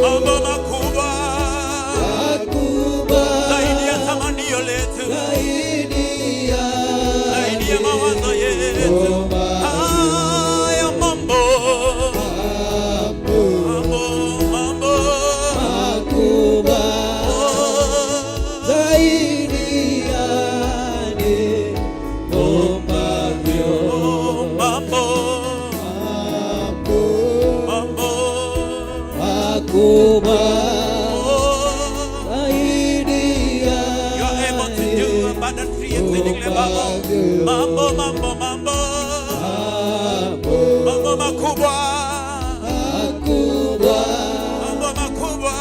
mambo makubwa makubwa zaidi ya tamanio letu, zaidi ya zaidi ya mawazo yetu. Haya mambo mambo mambo makubwa zaidi ya niombavyo mambo mambo makubwa zaidi ya You are able to do abundantly, exceedingly above all. Mambo, mambo, mambo. Mambo makubwa. makubwa Mambo makubwa.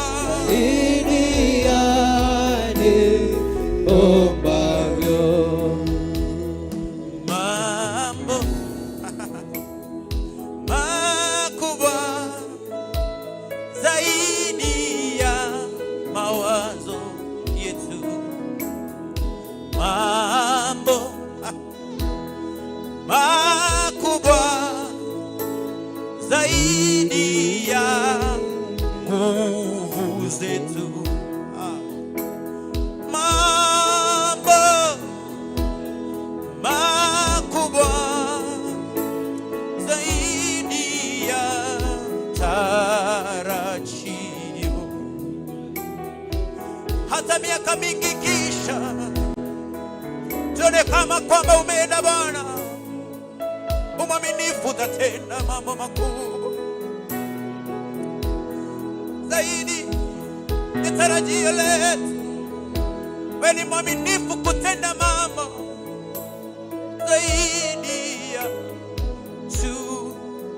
zaidi ya niombavyo Mambo makubwa zaidi ya mawazo yetu. Mambo makubwa zaidi ya nguvu zetu. Ah. Mambo makubwa zaidi ya tarajio. Hata miaka mingi kisha tuone kama kwamba umeenda Bwana, umwaminifu utatenda mambo makubwa zaidi ya tarajio letu. Wewe ni mwaminifu kutenda mambo zaidi ya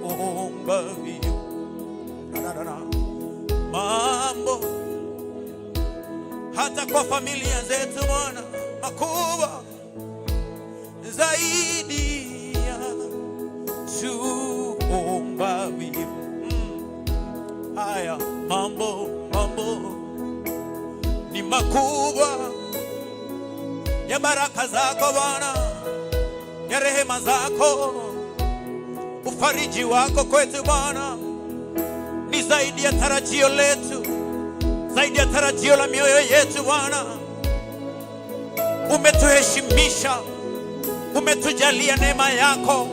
tuombavyo. Na, na, na, na. Mambo hata kwa familia zetu Bwana, makubwa zaidi ya tuombavyo. Haya mambo mambo ni makubwa ya baraka zako Bwana. ya rehema zako. Ufariji wako kwetu Bwana ni zaidi ya tarajio letu, zaidi ya tarajio la mioyo yetu Bwana. Umetuheshimisha, umetujalia neema yako,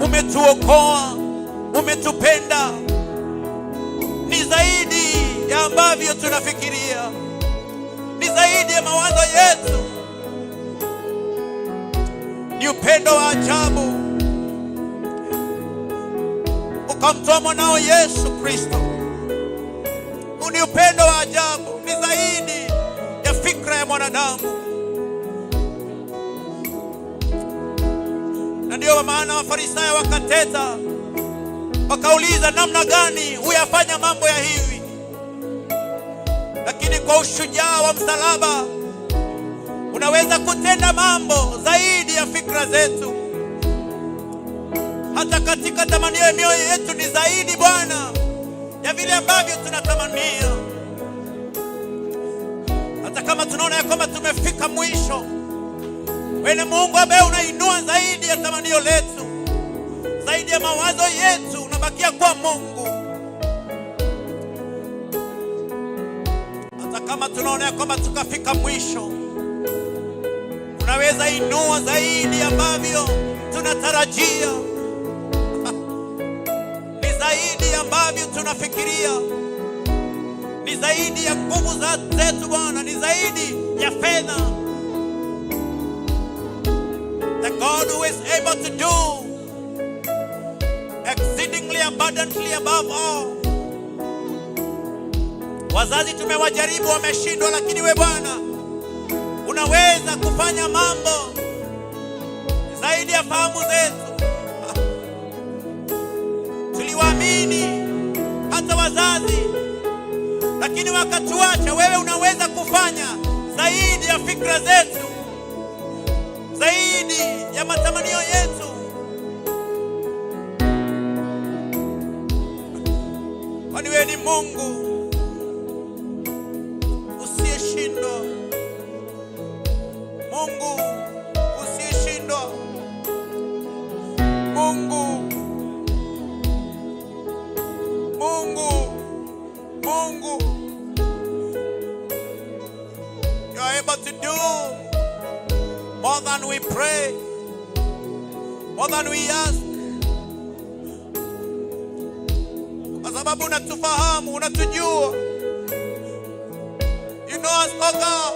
umetuokoa, umetupenda. Ni zaidi ya ambavyo tunafikiria, ni zaidi ya mawazo yetu. Ni upendo wa ajabu, ukamtoa mwanao Yesu Kristo. Ni upendo wa ajabu, ni zaidi ya fikra ya mwanadamu. Na ndiyo maana Wafarisayo wakateta, wakauliza namna gani huyafanya mambo ya hivi, lakini kwa ushujaa wa msalaba unaweza kutenda mambo zaidi ya fikra zetu. Hata katika tamanio ya mioyo yetu ni zaidi, Bwana, ya vile ambavyo tunatamania. Hata kama tunaona ya kwamba tumefika mwisho, wewe ni Mungu ambaye unainua zaidi ya tamanio letu, zaidi ya mawazo yetu, unabakia kuwa Mungu. Hata kama tunaona ya kwamba tukafika mwisho, unaweza inua zaidi ambavyo tunatarajia, ni zaidi ambavyo tunafikiria, ni zaidi ya nguvu zetu Bwana, ni zaidi ya fedha. The God who is able to do exceedingly abundantly above all. Wazazi tumewajaribu, wameshindwa, lakini we Bwana unaweza kufanya mambo zaidi ya fahamu zetu. Tuliwaamini hata wazazi, lakini wakatuacha. Wewe unaweza kufanya zaidi ya fikra zetu, zaidi ya matamanio yetu. Kwani wewe ni Mungu usiyeshindwa, Mungu usiyeshindwa, Mungu, Mungu, Mungu. You are able to do more than we pray, more than we ask, kwa sababu unatufahamu, unatujua. You know us, oh God.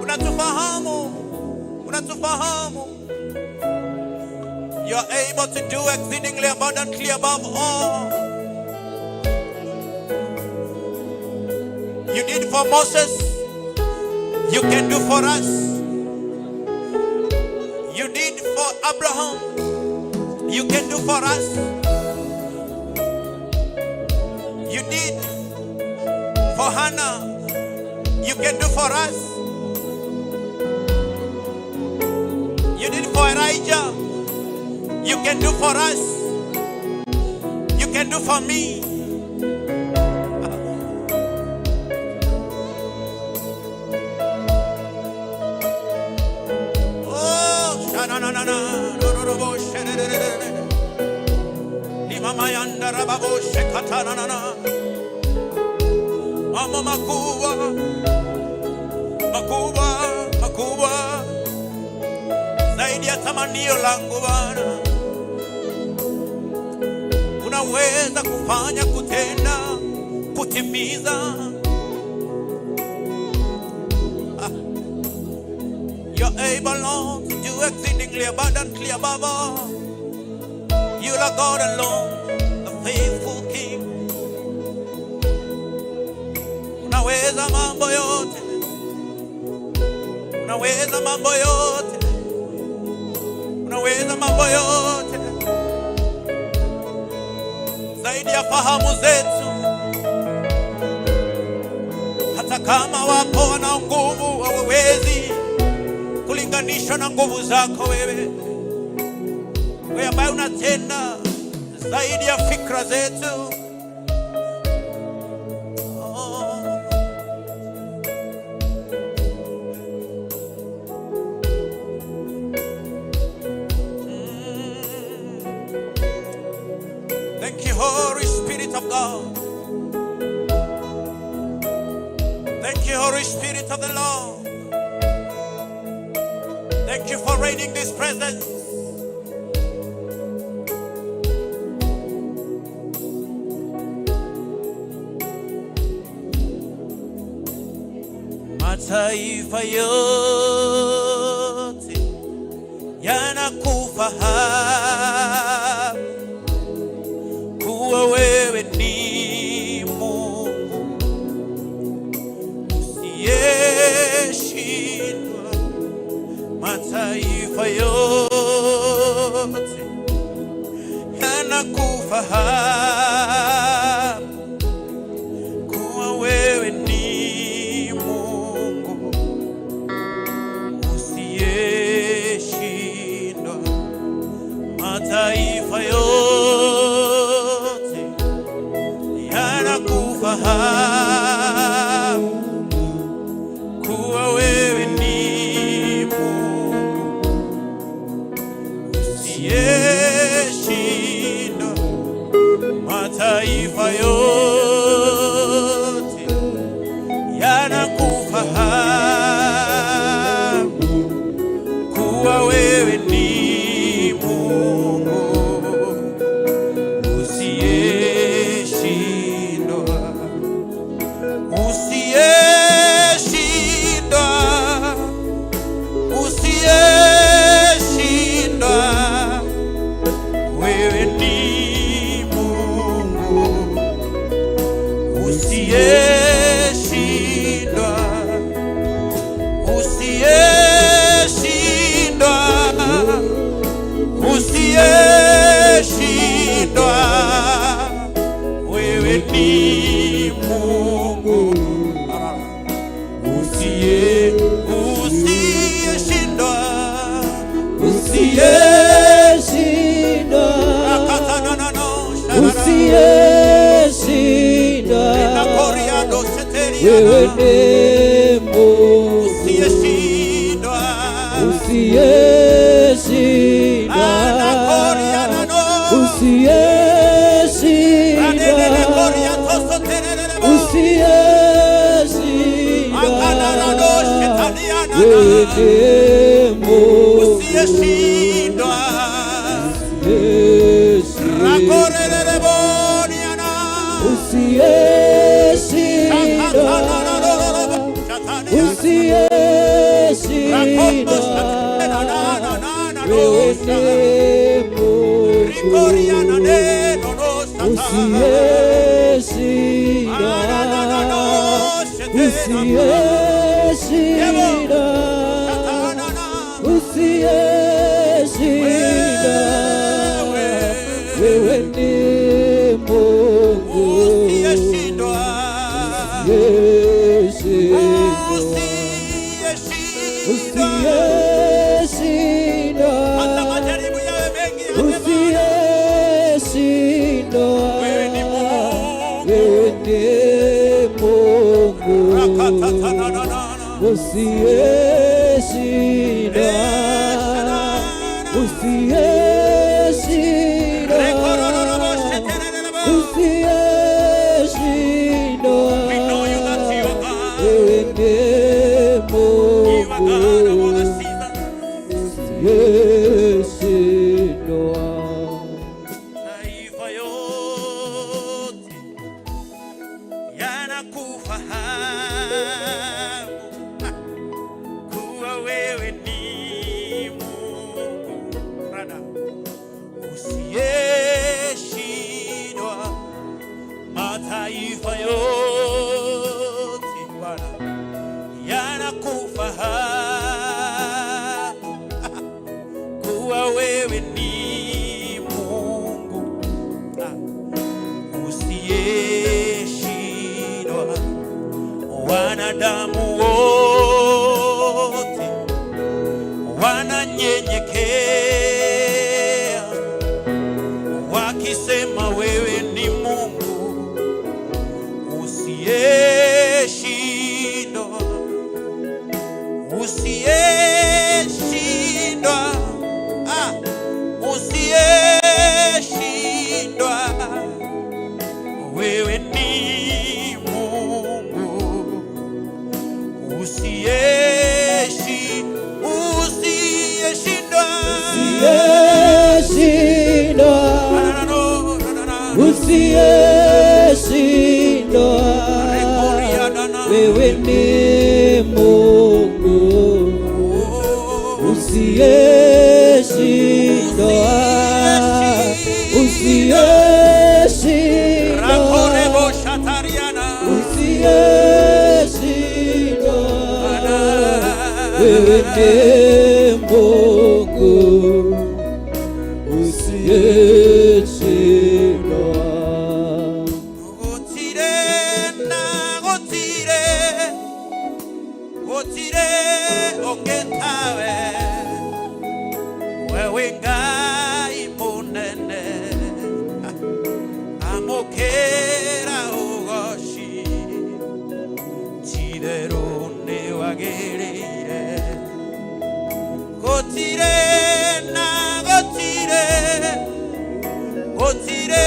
Unatufahamu, unatufahamu. You are able to do exceedingly abundantly above all. You did for Moses, you can do for us. You did for Abraham, you can do for us. You did for Hannah, you can do for us. You did for Elijah, you can do for us. You can do for me. Oh, sha-na-na-na-na, ro-ro-ro-bo, she-re-re-re-re. Limamayanda rababo, shekatanana. Mambo makubwa, makubwa, makubwa zaidi ya tamanio langu Bwana, unaweza kufanya, kutenda, kutimiza. Ah. You're able, Lord, to do exceedingly abundantly above all. You are God alone, the faithful King. Unaweza mambo yote, unaweza mambo yote, unaweza mambo yote zaidi ya fahamu zetu. Hata kama wapo wana nguvu, hawawezi kulinganishwa na nguvu zako wewe, wewe ambaye unatenda zaidi ya fikra zetu. Oh. Holy Spirit of the Lord. Thank you for raining this presence. Mataifa yote yanakufahamu kuwa wewe ni Mungu usiyeshindwa. Mataifa yote yanakufahamu kuwa wewe ni Mungu usiyeshindwa. Mataifa yote yanakufahamu kuwa wewe ni Mungu usiyeshindwa. Mataifa yote yanakufahamu kuwa wewe ni Mungu usiyeshindwa, usiyeshindwa, usiyeshindwa. Wewe ni Mungu usiyeshindwa, usiyeshindwa, usiyeshindwa. Wewe ni Mungu usiyeshindwa, Usiyeshindwa, usiyeshindwa, wewe ni Mungu usiyeshindwa, usiyeshindwa, usiyeshindwa, usiyeshindwa, wewe ni Mungu usiyeshindwa, usiyeshindwa, usiyeshindwa, usiyeshindwa, wewe ni Mungu usiyeshindwa, usiyeshindwa, usiyeshindwa, wewe ni Mungu usiyeshindwa, usiyeshindwa, usiyeshindwa, hata majaribu yawe mengi, usiyeshindwa, wewe ni Mungu. Wewe ni Mungu usiyeshindwa, usiyeshindwa, usiyeshindwa, We know you that you are God. Wewe ni You are God of all the Mungu seasons. usiyeshindwa. Taifa yote yanakufahamu kuwa wewe ni Mungu Rada usiyeshindwa. Mataifa yote, Bwana, yanakufahamu kuwa wewe ni Mungu usiyeshindwa. Wanadamu wote wananyenyekea wakisema wewe ni Mungu usiyeshindwa, usiyeshindwa, usiyeshindwa. Wewe ni Mungu. Wewe ni Mungu usiyeshindwa. Gũtirĩ na gũtirĩ, gũtirĩ ũngĩ tawe. We wĩ Ngai mũnene, amũkĩra ũgoci, ti-itherũ nĩwagĩrĩire. Gũtirĩ na gũtirĩ, gũtirĩ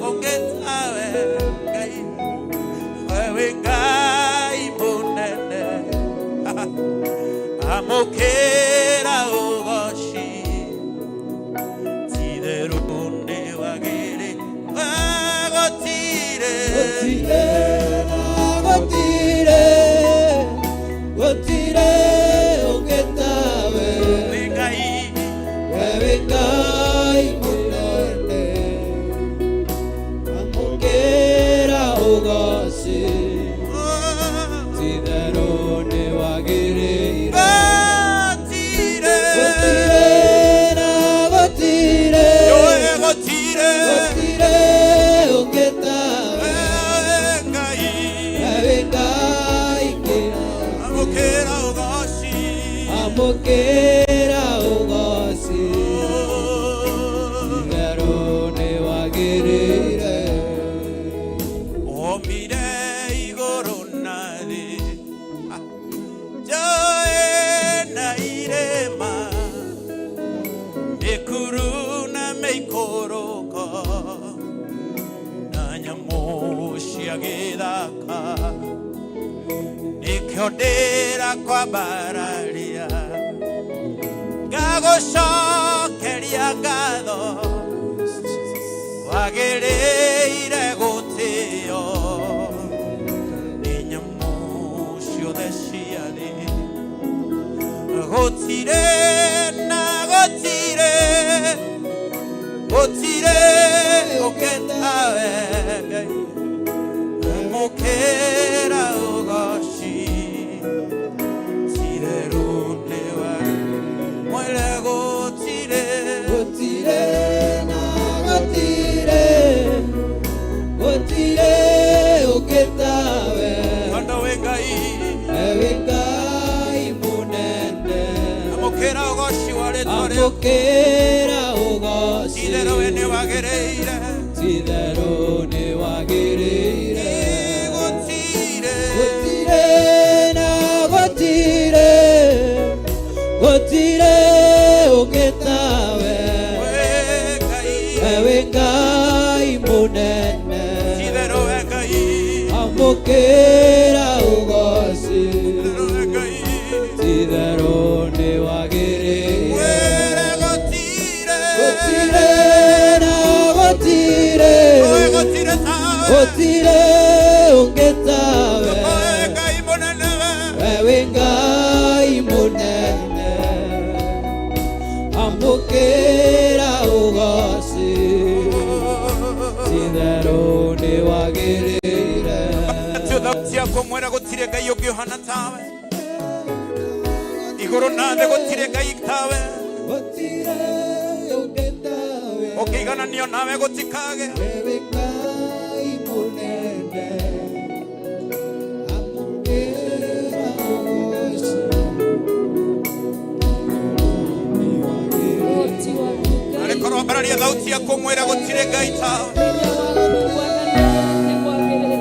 ũngĩ tawe Ngai, we wĩ Ngai mũnene, amũkĩra ũgoci, ti-itherũ nĩwagĩrĩire. Gũtirĩ, Gũtirĩ na gũtirĩ, gũtirĩ ũngĩ tawe. Wĩ Ngai, We wĩ Ngai mũnene, amũkĩra ũgoci, ti-itherũ nĩwagĩrĩire. Gũtirĩ, Gũtirĩ na gũtirĩ, Yũĩ gũtirĩ, gũtirĩ ũngĩ tawe. Ngai, We wĩ Ngai kĩra, amũkĩra ũgoci. amũkĩra ũgoci, ti-itherũ nĩwagĩrĩire. Ombire igũrũ na thĩ, njũũĩ na irĩma, mĩkuru na mĩikũrũko, na nyamũ cia gĩthaka. Nĩkĩo ndĩrakwambararia, ngagũcokeria ngatho, wagĩrĩire gũtĩo nĩ nyamũ ciothe cia thĩ. Gũtirĩ na gũtirĩ, gũtirĩ ũngĩ tawe Ngai, amũkĩra ũgoci, ti-itherũ nĩwagĩrĩire. Mwĩre gũtirĩ, Gũtirĩ na gũtirĩ, gũtirĩ ũngĩ tawe. Tondũ wĩ Ngai, We wĩ Ngai mũnene, amũkĩra ũgoci wa rĩtwa rĩaku, amũkĩra ũgoci, ti-itherũ we nĩwagĩrĩire. ti-itherũ nĩwagĩrĩire. Gũtirĩ, Gũtirĩ na gũtirĩ, gũtirĩ ũngĩ tawe. Wĩ Ngai, We wĩ Ngai mũnene, ti-itherũ we Ngai, amũkĩra ũgoci, ti-itherũ we Ngai. ti-itherũ nĩwagĩrĩire. Wĩre gũtirĩ, Gũtirĩ na gũtirĩ, Wĩ gũtirĩ tawe, gũtirĩ ũngĩ tawe. Wĩ Ngai mũnene we. We wĩ Ngai mũnene, amũkĩra ũgoci, ti-itherũ nĩwagĩrĩire. Tũthauti yaku mwĩra gũtirĩ Ngai ũngĩ ũhana tawe, igũrũ na thĩ gũtirĩ Ngai tawe, Gũtirĩ ũngĩ tawe. ũngĩigananio nawe gũtikage. We wĩ Ngai mũnene, amũkĩra ũgoci, Ũhoti waku Ngai, Arĩ korwo ambararia thauti yaku mwĩra gũtirĩ Ngai tawe. hinya waku Mwathani nĩ mwagĩrĩru.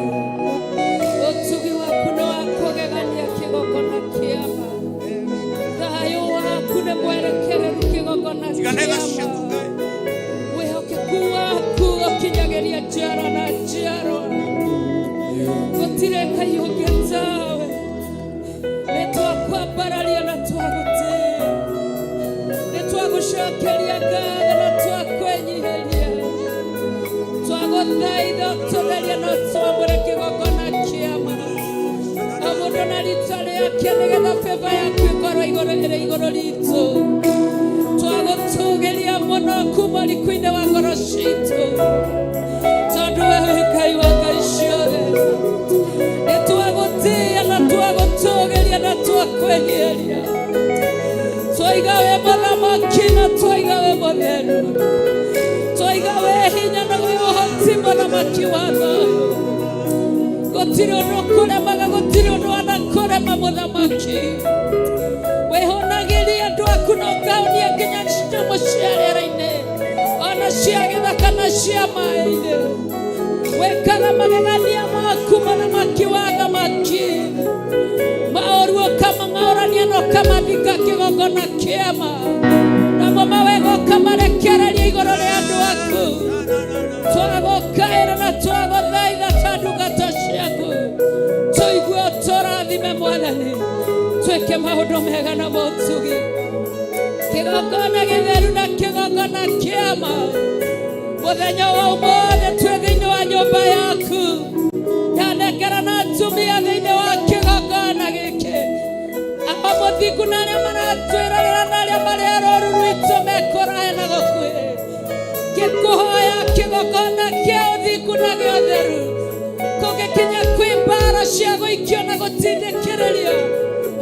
Ũtugi waku nĩ wa kũgegania kĩgongona kĩama. Thayũ waku nĩ mwerekereru kĩgongona Tigane tha kĩama. ciaku Ngai. Wĩhokeku waku ũkinyagĩria njiarwa na njiarwa. Gũtirĩ Ngai ũngĩ tawe. Nĩ twakwambararia na twagũtĩĩa. Nĩ twagũcokeria ngatho na twakwĩnyihĩria. Twagũthaitha ũtũtherie na ũtwamũre kĩgongona kĩama. O mũndũ na rĩtwa rĩake nĩgetha favor yaku ĩkorwo igũrũ ĩrĩ igũrũ ritũ. Twagũtũgĩria mũno kuma ũriku-inĩ wa ngoro citũ, tondũ we wĩ Ngai wa ngai ciothe. Nĩ twagũtĩĩa na twagũtũgĩria na twakwĩnyihĩria. Twagũtũũgĩria, twaiga wĩ mũthamaki na twaiga wĩ mũtheru, twaiga wĩ hinya na wĩ ũhoti, mũthamaki wa thayũ. Gũtirĩ ũndũ ũkũremaga, gũtirĩ ũndũ wanakũrema, mũthamaki. Wĩhũnagĩria andũ aku na ũkahonia nginya nyamũ cia rĩera-inĩ, ona cia gĩthaka na cia maĩ-inĩ. Wĩkaga magegania maku, mũthamaki wa thamaki. Maũru ũkamang'aũrania na ũkamathika kĩgongona kĩama, namo mawega ũkamarekereria igũrũ rĩa andũ aku. Twagũkaĩra na twagũthaitha ta ndungata ciaku, tũigue ũtũrathime, Mwathani, twĩke maũndũ mega na motugi. Kĩgongona gĩtheru na kĩgongona kĩama, mũthenya wa ũmũthĩ twĩ thĩinĩ wa nyũmba yaku. Ndanengera na atumia thĩinĩ wa kĩgongona gĩkĩ, aba mũthingu na arĩa maratwĩrorera na arĩa marĩ a rũru rwitũ mekũraya na gũkuhĩ, ngĩkũhoya kĩgongona kĩa ũthingu na gĩa ũtheru. Kũngĩkinya kwĩ mbara cia gũikio na gũtindĩkĩrĩrio,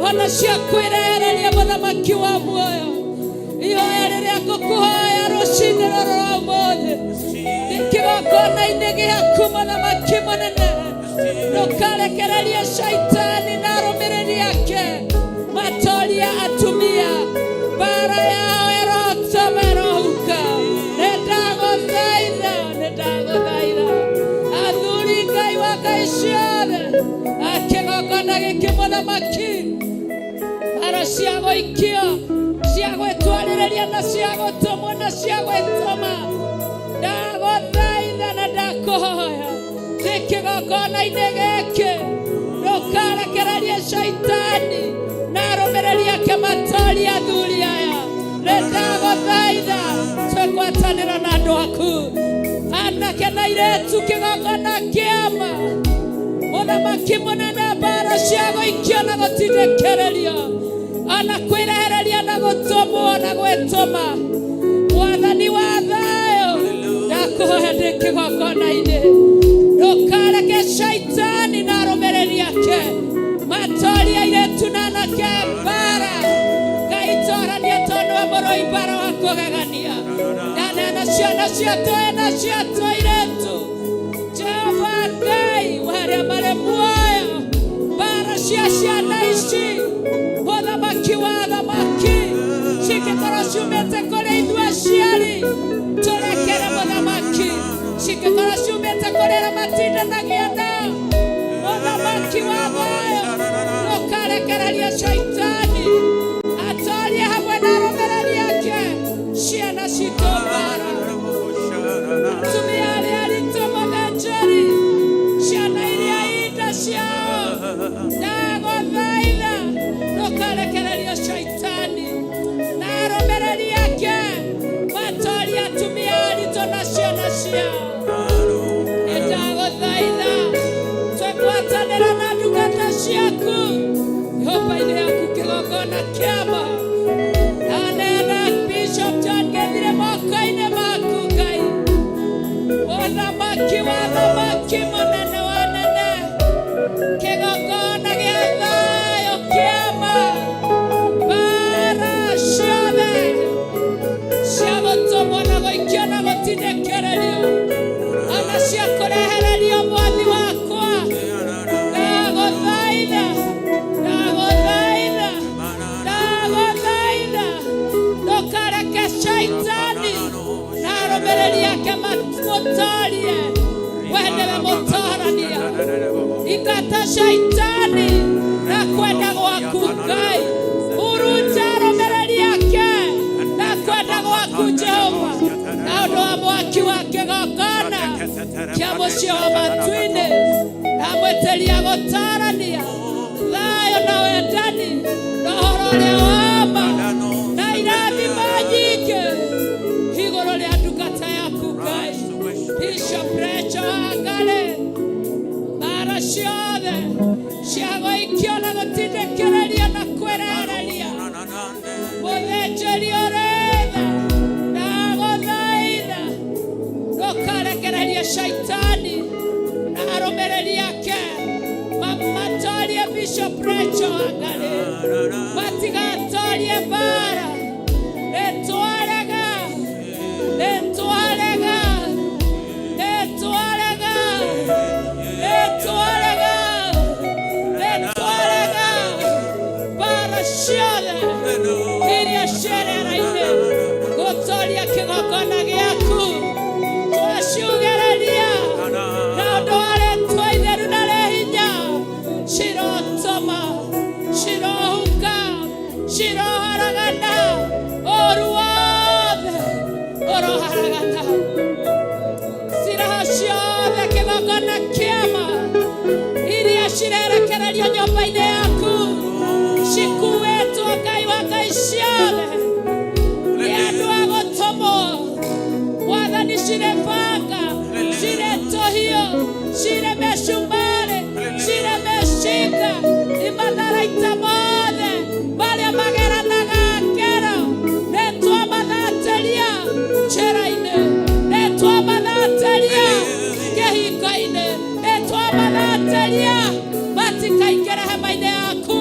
ona cia kwĩrehereria, mũthamaki wa muoyo, ihoya rĩrĩa ngũkũhoya rũcinĩ rũrũ rwa ũmũthĩ nĩ kĩgongona-inĩ gĩaku, mũthamaki mũnene, ndũkarekererie caitani na arũmĩrĩri ake matoria atumia. Mbara yao ĩrotoma, ĩrohuka. Nĩ ndagũthaitha, nĩ ndagũthaitha, athuri, Ngai wa ngai ciothe, akĩgongona gĩkĩ, mũthamaki, mbara cia gũikio, cia gwĩtwarĩrĩria na cia gũtũmwo na cia gwĩtũma, ndagũthaitha na ndakũhoya nĩ kĩgongona-inĩ gĩkĩ, ndũkarekererie caitani na arũmĩrĩri ake matoria athuri aya. Nĩ ndagũthaitha, twĩgwatanĩra na andũ aku, anake na airĩtu, kĩgongona kĩama, mũthamaki mũnene, mbara cia gũikio na gũtindĩkĩrĩrio, ona kwĩrehereria na gũtũmwo na gwĩtũma, Mwathani wa thayũ, ndakũhoya ndĩ kĩgongona-inĩ, ndũkareke caitani na arũmĩrĩri ake matoria airĩtu na anake mbara. Ngai, torania, tondũ wa mũrũi mbara wa kũgegania. Ndanena ciana ciatũ na ciatũ airĩtu, Jehova Ngai wa arĩa marĩ muoyo, mbara cia ciana ici, mũthamaki wa thamaki, cingĩkorwo ciumĩte kũrĩ ithuĩ aciari, tũrekere, mũthamaki. Cingĩkorwo ciumĩte kũrĩ arĩa matindanagia nao, mũthamaki wa thayũ, ndũkarekererie caitani atorie hamwe na arũmĩrĩri ake ciana citũ mbara. Atumia arĩa aritũ, mũthĩnjĩri, ciana iria inda ciao, ndagũthaitha, ndũkarekererie caitani na arũmĩrĩri ake matorie atumia aritũ na ciana ciao. Nĩndagũthaitha, twĩgwatanĩra na ndungata ciaku nyũmba-inĩ yaku, kĩgongona kĩama. Ndanena Bishop John Gethire moko-inĩ maku, Ngai, mũthamaki wa thamaki, mũnene wa nene, kĩgongona gĩa thayũ kĩama, mbara ciothe cia gũtũmwo na gũikio na gũtindĩkĩrĩrio, ona cia kũrehererio, mwathi wakwa, ndagũthaitha, ndagũthaitha, ndagũthaitha, ndũkareke caitani na arũmĩrĩri ake mũtorie. We nĩwe mũtorania. Ingata caitani na kwenda gwaku, Ngai. Hurunja arũmĩrĩri ake na kwenda gwaku, Jehova, na ũndũ wa mwaki wa kĩgongona kĩa mũciĩ wa matu-inĩ. Ndamwĩtĩria gũtarania thayũ na wendani na ũhoro ũrĩa wa ma na irathimo nyingĩ igũrũ rĩa ndungata yaku, Ngai, Bishop Rachel Wangari. Mbara ciothe cia gũikio na gũtindĩkĩrĩria na kwĩrehereria, mũthĩnjĩri ũrĩ tha, ndagũthaitha, ndũkarekererie caitani na arũmĩrĩri ake matorie Bishop Rachel Wangari. Mbara, nĩ twarega, nĩ twarega, nĩ twarega, nĩ twarega, nĩ twarega mbara ciothe iria ciĩ rĩera-inĩ gũtoria kĩgongona gĩaku twaciugĩrĩria na ũndũ wa rĩtwa itheru na rĩ hinya cirotoma cirohuka ciroharagana ũru wothe ũroharagana ciraha ciothe kĩgongona kĩama iria cirerekererio nyũmba-inĩ yaku cikuĩtwo Ngai wa ngai ciothe nĩ andũ a gũtũmwo Mwathani cirĩ banga cirĩ tũhiũ cirĩ mĩcumarĩ cirĩ mĩcinga imatharaita mothe marĩa mageranaga ngero nĩ twamathatĩria njĩra-inĩ nĩ twamathatĩria kĩhingo-inĩ nĩ twamathatĩria matikaingĩre hema-inĩ yaku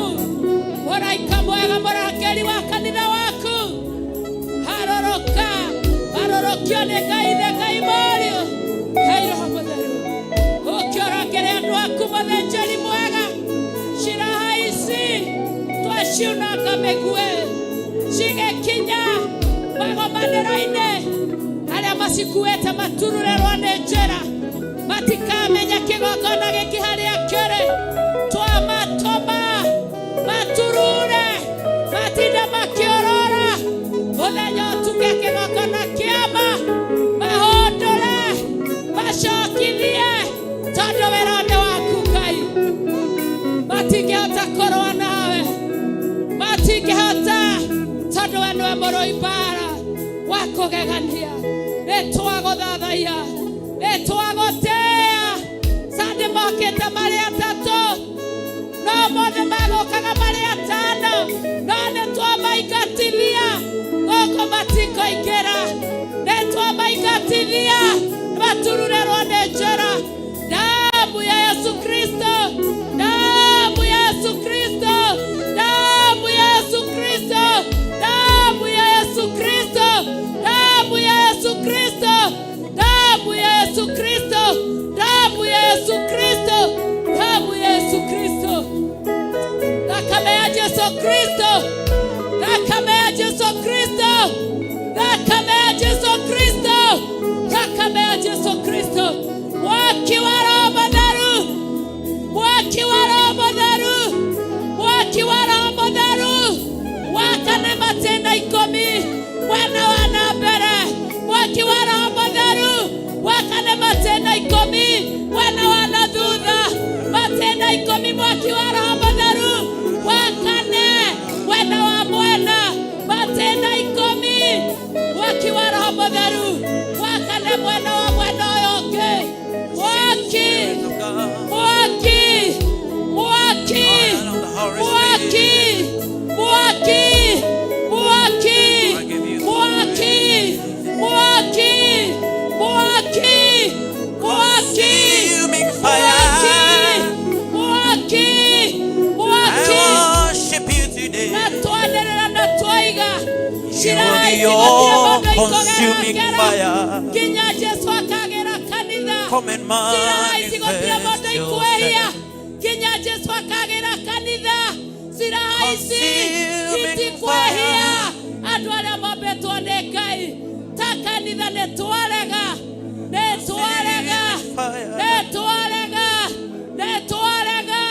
mũraika mwega mũrangĩri wa kanitha waku haroroka harorokio nĩ Ngai ithe Ngai Mũriũ Ngai Roho Mũtheru ũke ũrangĩre andũ aku mũthĩnjĩri mwega ciraha ici twaciunanga mĩguĩ cigĩkinya magomanĩro-inĩ arĩa macikuĩte matururĩrwo nĩ njĩra matikamenya kĩgongona gĩkĩ harĩa kĩrĩ twamatũma maturure matinda makĩũrũra mũthenya ũtuke kĩgongona kĩama mahũndũre macokithie tondũ wĩra nĩ waku Ngai matingĩhota kũrũa nawe matingĩhota tondũ we nĩwe mũrũi mbara wa kũgegania nĩ twagũthathaiya nĩ twagũtĩĩa sandĩ mokĩte marĩ atatũ no mothe magũkaga marĩ atano no nĩ twamaingatithia gũkũ matikoingĩra nĩ twamaingatithia matururĩrwo nĩ njĩra damu ya Yesu Kristo damu ya Yesu Kristo damu ya Yesu Kristo damu ya Yesu Kristo damu ya Yesu Kristo damu ya Yesu Kristo damu ya Yesu Kristo damu ya Yesu Kristo thakame ya Jesu Kristo thakame ya Jesu Kristo thakame ya Jesu Kristo thakame ya Jesu Kristo mwaki wa Roho Mũtheru mwaki wa Roho Mũtheru mwaki wa Roho Mũtheru wakane matĩna ikũmi mwena wa na mbere mwaki wa Roho Mũtheru wakane matĩna ikũmi mwena wa na thutha matĩna ikũmi mwaki wa Roho Mũtheru wakane mwena wa mwena matĩna ikũmi mwaki wa Roho Mũtheru wakane mwena wa mwena ũyũ ũngĩ mwaki mwaki mwaki mwaki mwaki mwaki mwaki mwaki mwaki mwaki Consuming fire. mwaki I mwaki worship you today. na twanĩrĩra na twaiga You are the ciraha all-consuming fire. nginya Jesu akagĩra kanitha Come and ciraha ici gũtirĩ mũndũ manifest ikwĩhia yourself. nginya Jesu akagĩra kanitha ciraha ici Consuming itikwĩhia andũ arĩa mombĩtwo nĩ Ngai ta kanitha nĩ twarega nĩ twarega nĩ twarega nĩ twarega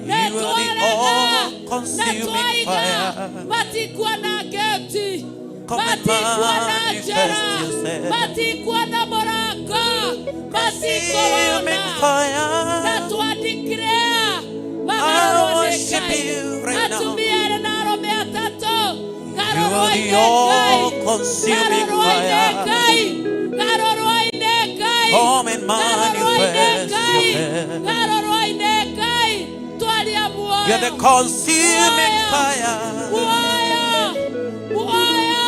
nĩ You are the twarega na all-consuming twaiga fire. matikuona ngeti Come and matikuona manifest njĩra yourself. matikuona mũrango Consuming matikuona na fire. twandikire I magarũrwo nĩ worship Ngai you right now. atumia erĩ na arũme atatũ You are garũrwo-inĩ the Ngai all-consuming garũrwo-inĩ fire. Ngai garũrwo-inĩ Ngai Come and garũrwo-inĩ manifest Ngai yourself. garũrwo-inĩ Ngai twaria muoyo You're the consuming Muoyo. fire. muoyo muoyo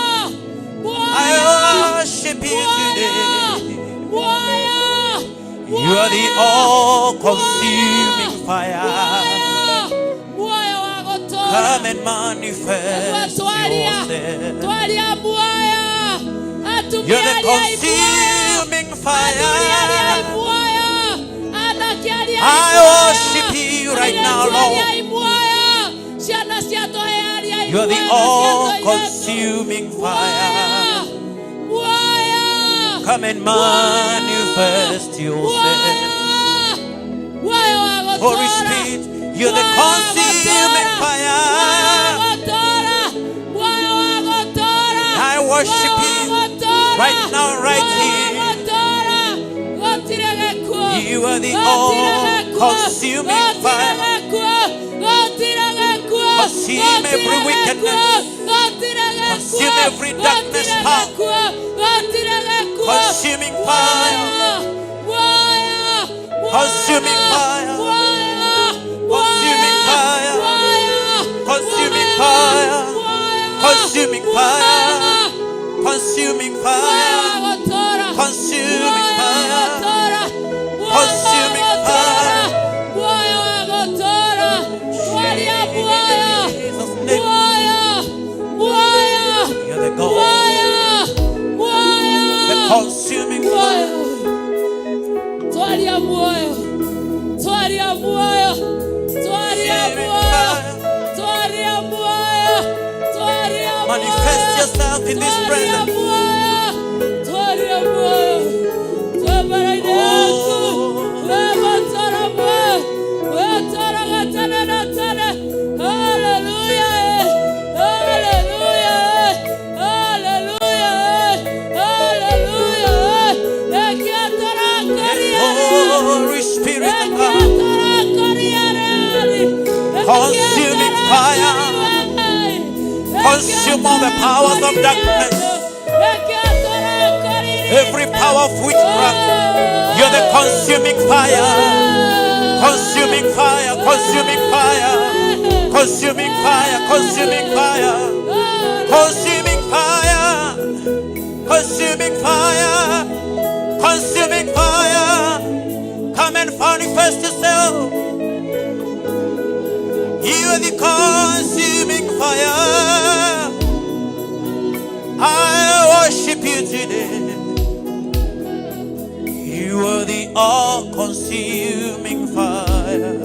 I muoyo worship you today. muoyo You are the all-consuming fire. muoyo wa gũtũũra Gũtũũra. Come and manifest Twaria, yourself. twaria muoyo. Atumia You're the arĩa ai muoyo. consuming Athuri arĩa ai fire. muoyo. Anake arĩa ai I muoyo. worship you right now, Airĩtu arĩa Lord. ai muoyo. Ciana cia tũhĩĩ arĩa ai You're the muoyo na cia all tũirĩtu. consuming fire. Muoyo. Come and manifest yourself. Muoyo wa Holy gũtũũra. Spirit, you're the Muoyo wa consuming gũtũũra. fire. Muoyo wa gũtũũra. Muoyo wa gũtũũra. I worship Muoyo you wa gũtũũra. right now, right Muoyo wa here. gũtũũra. Gũtirĩ gĩkuũ. You are the Gũtirĩ gĩkuũ. all-consuming Gũtirĩ fire. gĩkuũ. Gũtirĩ gĩkuũ. Consume Gũtirĩ every gĩkuũ. wickedness. Gũtirĩ gĩkuũ. Consume every darkness Gũtirĩ power. gĩkuũ. Gũtirĩ gĩkuũ. Consuming fire. Muoyo. Muoyo. Consuming fire. Consuming fire. Consuming fire. Consuming fire. Consuming fire. Consuming fire. Consuming fire. Jesus' name. You're the God. The consuming fire. Twaria muoyo, twaria muoyo, twaria Consuming muoyo, fire. twaria muoyo, twaria muoyo. Manifest yourself in this Twaria presence. muoyo, twaria muoyo, twambaraine yaku, Oh. we matara muoyo, we taraga tene na tene. Hallelujah, eh. Hallelujah, eh. Hallelujah, eh. Hallelujah, eh. Rekia tarakoria, Holy Spirit of rekia God. tarakoria, Consuming fire. Consume all the powers of darkness. Every power of witchcraft. You're the consuming fire. Consuming fire. Consuming fire. Consuming fire. Consuming fire. Consuming fire. Consuming fire. Consuming fire. Come and manifest yourself. You are the consuming fire. I worship you today. You are the all consuming fire.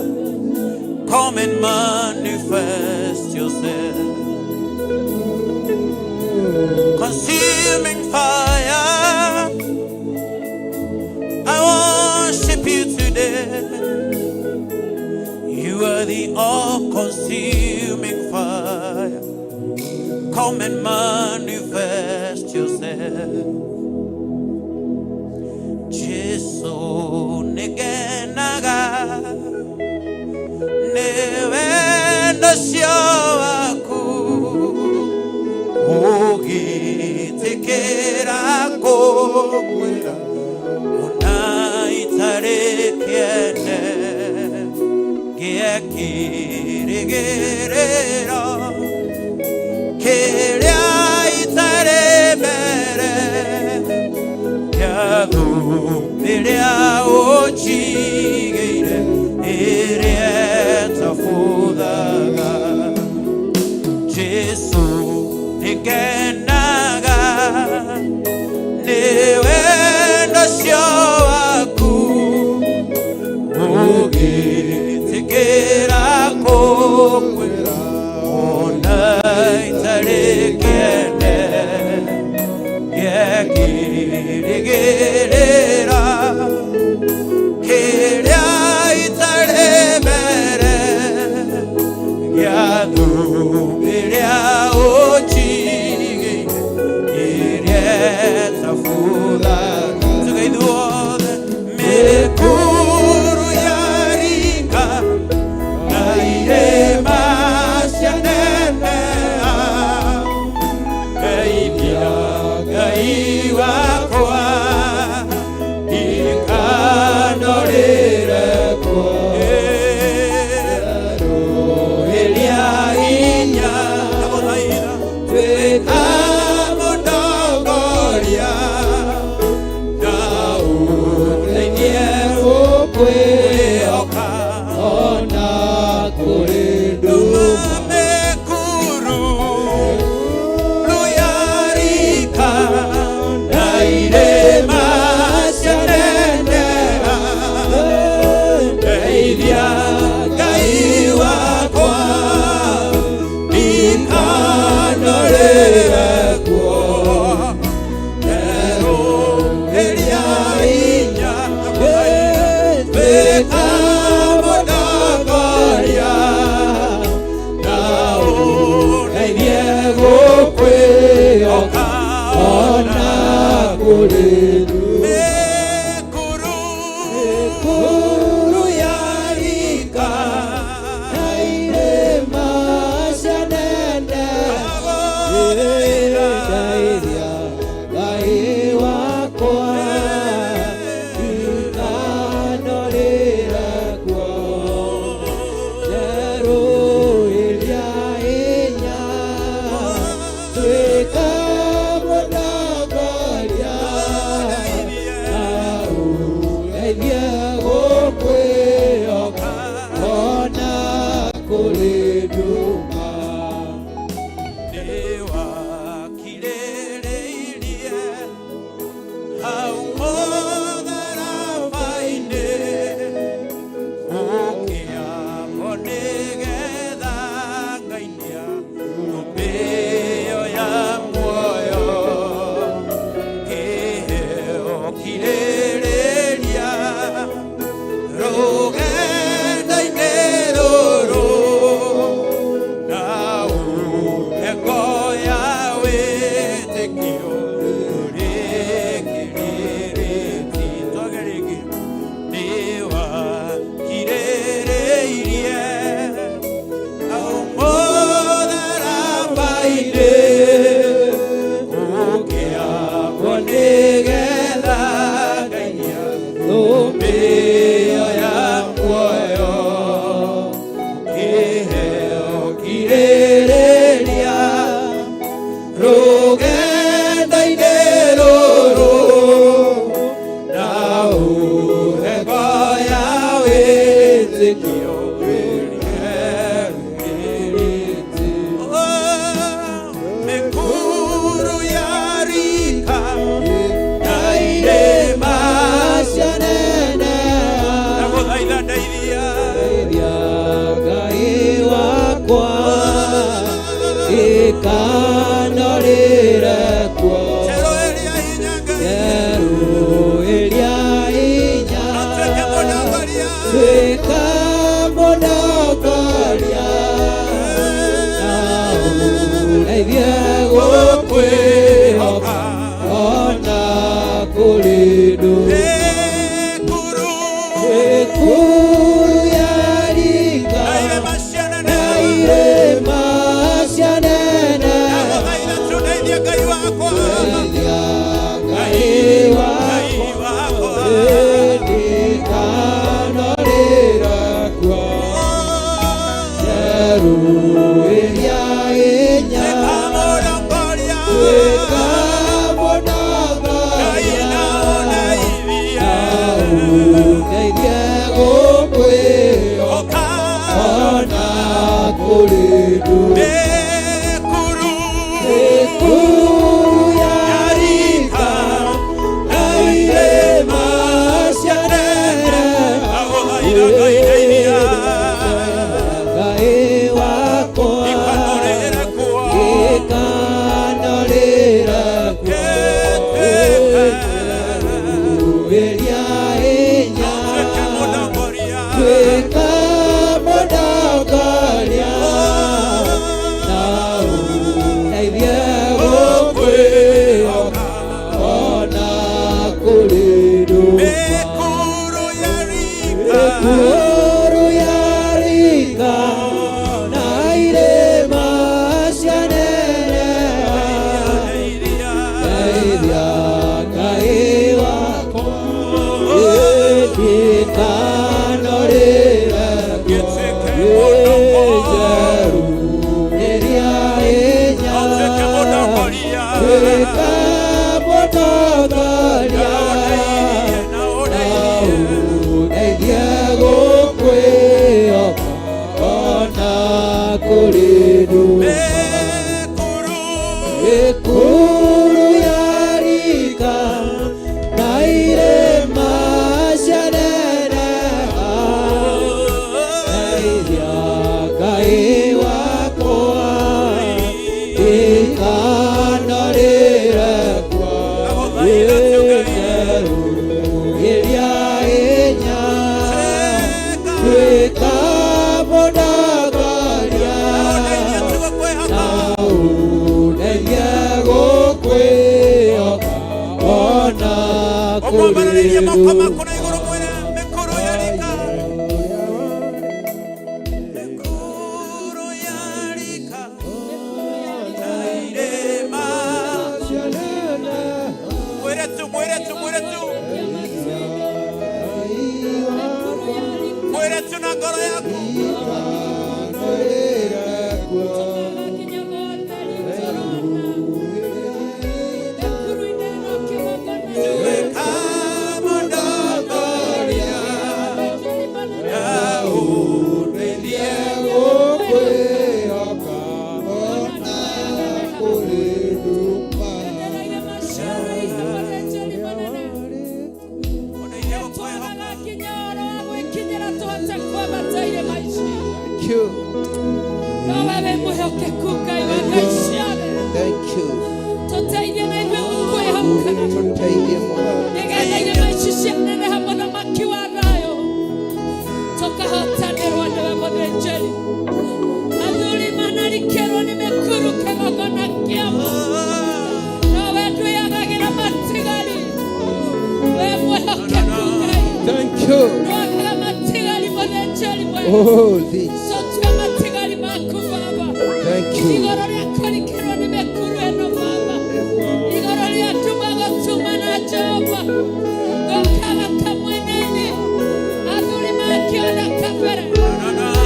Come and manifest yourself. Consuming fire. I worship you today. You are the all consuming fire. Come and manifest yourself. Jesu nigenaga niwe ndacio waku ũgĩtĩkĩra kũngwĩra ona itarĩ kĩene gĩa kĩrĩgĩrĩro kĩrĩa itarĩ mbere gĩa thũmbĩ ĩrĩa ũnjigĩire ĩrĩa ĩtabuthaga. Jesu nĩngenaga nĩ wendo ũcio waku ũgĩtĩkĩra kũngwĩra ona itarĩ kĩene gĩa kĩrĩgĩrĩra kĩrĩa itarĩ mbere gĩa thũmbĩ ĩrĩa ũnjigĩire ĩrĩa ĩtabuthaga. Tuge ithuothe mĩkuru ya rika na irĩma kũrĩ Mĩkuru ya rika na irĩma cia nene ndeithia Ngai wakwa ndikanũrĩre kuo njerũ ĩrĩa hinya tuĩka mũtongoria na ũndeithie gũkwĩhoka ona kũrĩ nduma. Nĩwakirĩrĩirie hau mũtharaba-inĩ, ũkĩambwo nĩgetha ngainia thũmbĩ ĩyo ya muoyo. Kĩheo kirĩrĩria rũgendo-inĩ rũrũ, na ũhe ngo ya wĩtĩkio rĩkĩrĩrĩtie. Twage rĩngĩ. Nĩwakirĩrĩirie hau mũtharaba-inĩ, ũkĩambwo nĩgetha ngainia thũmbĩ ĩyo ya muoyo. Kĩheo kirĩrĩria rũgendo-inĩ rũrũ, na ũhe ngo ya wĩtĩkio mĩkuru ya rika na irĩma cia nene ndagũthaitha ndeithia ndeithia Ngai wakwa ndikanũrĩre kuo njerũ ĩrĩa hinya Ngai njerũ ĩrĩa hinya atuĩke mũtongoria tuĩka mũtongoria na ũndeithie gũkwĩhoka ona kũrĩ nduma. Mĩkuru Mĩkuru ya rika na irĩma cia na nene irĩma cia nene ndagũthaitha tũndeithie Ngai wakwa ndeithia Ngai Ngai wakwa wakwa ndikanũrĩre kuo njerũ ĩrĩa hinya Tuĩka mũtongoria tuĩka Ngai mũtongoria na ũndeithie na ũndeithie gũkwĩhoka Ũka ona kũrĩ nduma. Mĩkuru Mĩkuru ya ya rika rika na irĩma cia nene ndagũthaitha Ngai ndeithia Ngai wakwa ndikanũrĩre kuo ndikanũrĩre kuo ĩrĩa hinya Tuĩke mũtongoria tuĩka mũtongoria na ũndeithie gũkwĩhoka ona kũrĩ nduma. Mĩkuru ya rika Mĩkuru ya rika na irĩma cia nene ndeithia ndeithia Ngai wakwa ndikanũrĩre kuo Gĩtuĩke mũtongoria njerũ ĩrĩa hinya Tuĩke mũtongoria tuĩka mũtongoria na ũndeithie ũndeithie gũkwĩhoka ona kũrĩ nduma. Mĩkuru Mĩkuru ya rika na irĩma cia nene ndeithia Ngai wakwa ndikanũrĩre kuo njerũ ĩrĩa hinya tuĩka mũtongoria na ũndeithie gũkwĩhoka ona Moko maku na igũrũ mwĩre mĩkuru ya rika. Mĩkuru ya rika na irĩma. Mwĩre tu, mwĩre tu, mwĩre tu. Mwĩre tu na ngoro yaku. Tuweka mũndongoria na ũndeithie Gũkwĩhoka ona kũrĩ nduma. Ũndeithie gũkwĩhoka. Thank you. Nowe wĩ mwĩhokeku Ngai wa ngai ciothe. Thank you. Tũteithie na ithuĩ gũkwĩhoka. Tũteithie mũno. Nĩgetha irĩma ici cianeneha mũthamaki wa thayũ tũkahotanĩrwo nĩwe mũthĩnjĩri. Athuri manarikĩrwo nĩ mĩkuru kĩgongona kĩama, nowe ndwĩagagĩra matigari. Wĩ mwĩhokeku Ngai. Thank you. Ndwagaga matigari mũthĩnjĩri mwega. Oh, this. Tũtue matigari maku Baba. Thank you. Igũrũ rĩa kũrikĩrwo nĩ mĩkuru ĩno Baba, igũrũ rĩa nduma gũtumana Jehova gũkaga kamwene-inĩ, athuri makĩona kabere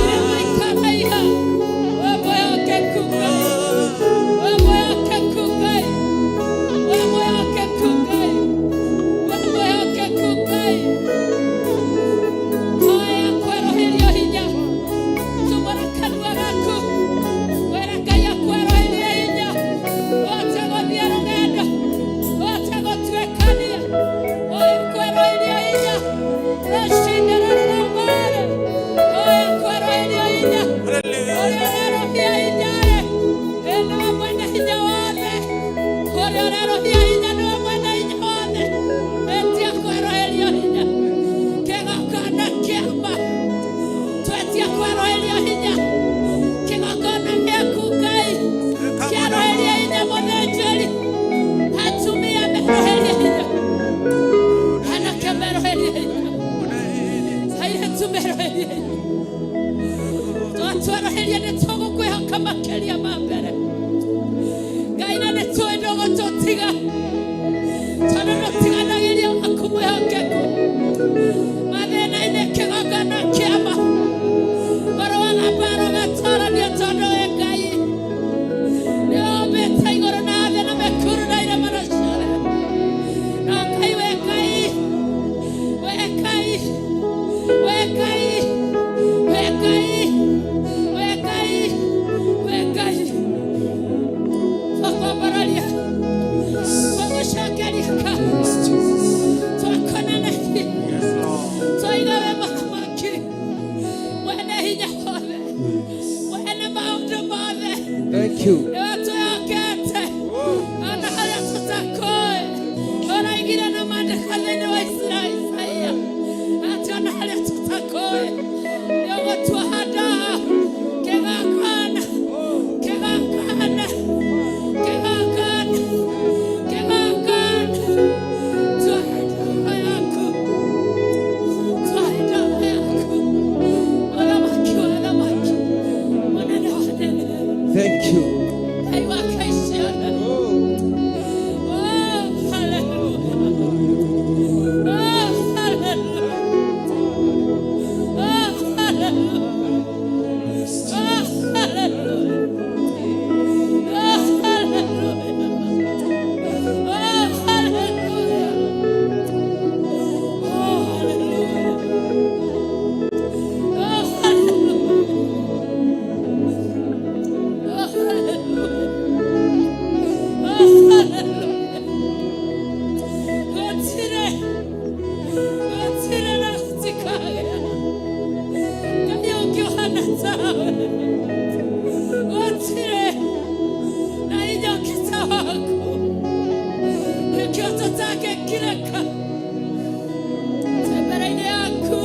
irĩma ikaraiha. Wĩ mwĩhokeku Ngai, wĩ mwĩhokeku Ngai, wĩ mwĩhokeku Ngai, wĩ mwĩhokeku Ngai. Hoya kwerũhĩrio hinya, tumũra kanua gaku wĩra Ngai akwerũhĩrie hinya ũhote gũthiĩ rũgendo, ũhote gũtuĩkania. Hoya kwerũhĩrio hinya rũcinĩ rũrũ rwa ũmũthĩ. Hoya kwerũhĩrio hinya. Ũrĩa ũrerũhia hinya-rĩ, ĩ nĩwe mwene hinya wothe. Ũrĩa ũrerũhia hinya nĩwe mwene hinya wothe. Etia kwerũhĩrio hinya kĩgongona kĩama, twetia kwerũhĩrio hinya kĩgongona gĩaku Ngai, kĩerũhĩrie hinya mũthĩnjĩri. Atumia merũhĩrie hinya, anake merũhĩrie hinya, airĩtu merũhĩrie hinya. Twatwerũhĩrie nĩ tũgũkwĩhoka makĩria ma mbere Ngai, na nĩ tũĩ ndũgũtũtiga tondũ ndũtiganagĩria waku mwĩhokeku mathĩna-inĩ. Kĩgongona kĩama ũrũaga mbara ũgatorania tondũ wĩ Ngai, nĩwombĩte igũrũ na thĩ na mĩkuru na irĩma na ciothe. No Ngai, wĩ Ngai, wĩ Ngai, wĩ Ngai, wĩ Ngai, wĩ Ngai, wĩ Ngai. Twakwambararia, twagũcokeria ngatho, twakonanagia, twaiga wĩ mũthamaki mwene hinya wothe, mwene maũndũ mothe. Thank you. Nĩwe twĩhokete ona harĩa tũtakũĩ. Ũraigire na maandĩko thĩinĩ wa Isaia atĩ ona harĩa tũtakũĩ nĩũgũtuoha kĩgongona, kĩgongona, kĩgongona, kĩgongona. Tuohe ndogo yaku, tuohe ndogo yaku, mũthamaki wa athamaki, mũnene wa anene. Thank you. Ngai wa ngai ciothe. Oh, hallelujah. Oh, hallelujah. Oh, hallelujah. Oh, hallelujah. Oh, hallelujah. Oh, hallelujah. Oh, hallelujah. Oh, hallelujah. Oh, hallelujah. Oh, hallelujah. Gũtirĩ, gũtirĩ na gũtikagĩa Ngai ũngĩ ũhana tawe. Gũtirĩ na hinya ũngĩ ta waku. Nĩkĩo tũtangĩkirĩka twĩ mbere-inĩ yaku,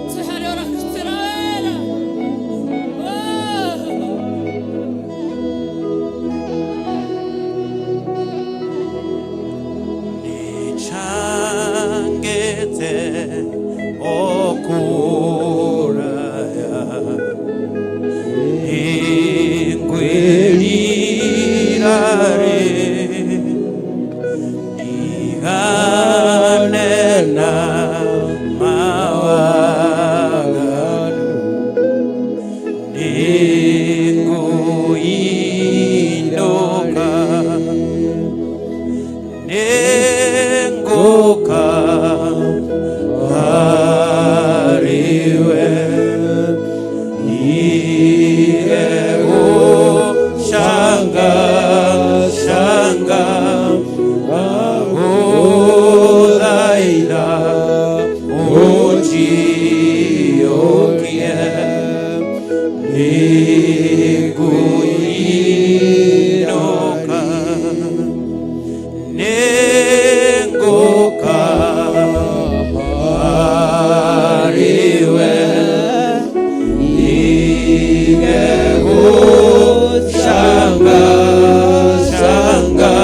twĩ harĩa ũrarutĩra wĩra. Oh. Nichange Rĩ ndigane na mawaganu, nĩngũinũka, nĩngũka harĩwe, ndige gũcanga canga, ngũthaitha ũnjiyũkie, nĩngũinũka, nĩngũka harĩwe, ndige gũcanga canga,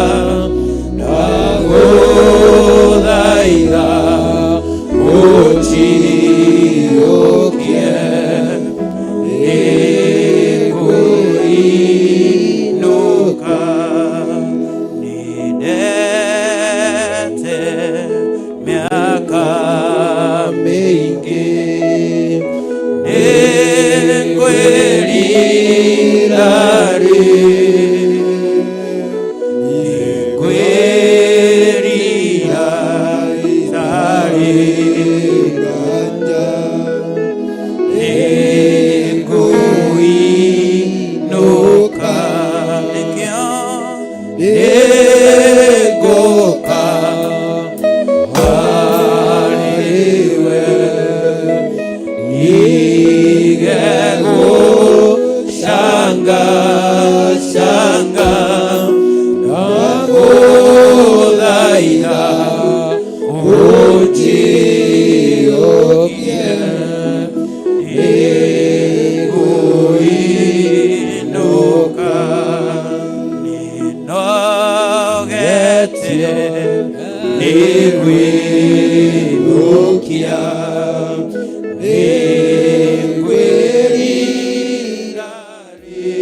ndagũthaitha ũnjiyũkie, nĩngũinũka. Nĩndete mĩaka mĩingĩ, nĩngwĩrira rĩ, nĩngwĩrira itarĩ nganja, nĩngũinũka, nĩkĩo nĩngũka harĩwe, ndige gũcanga canga, ndagũthaitha ũnjiyũkie, nĩngũinũka. Nĩnogete nĩ kwĩnũkia, nĩngwĩrira rĩ,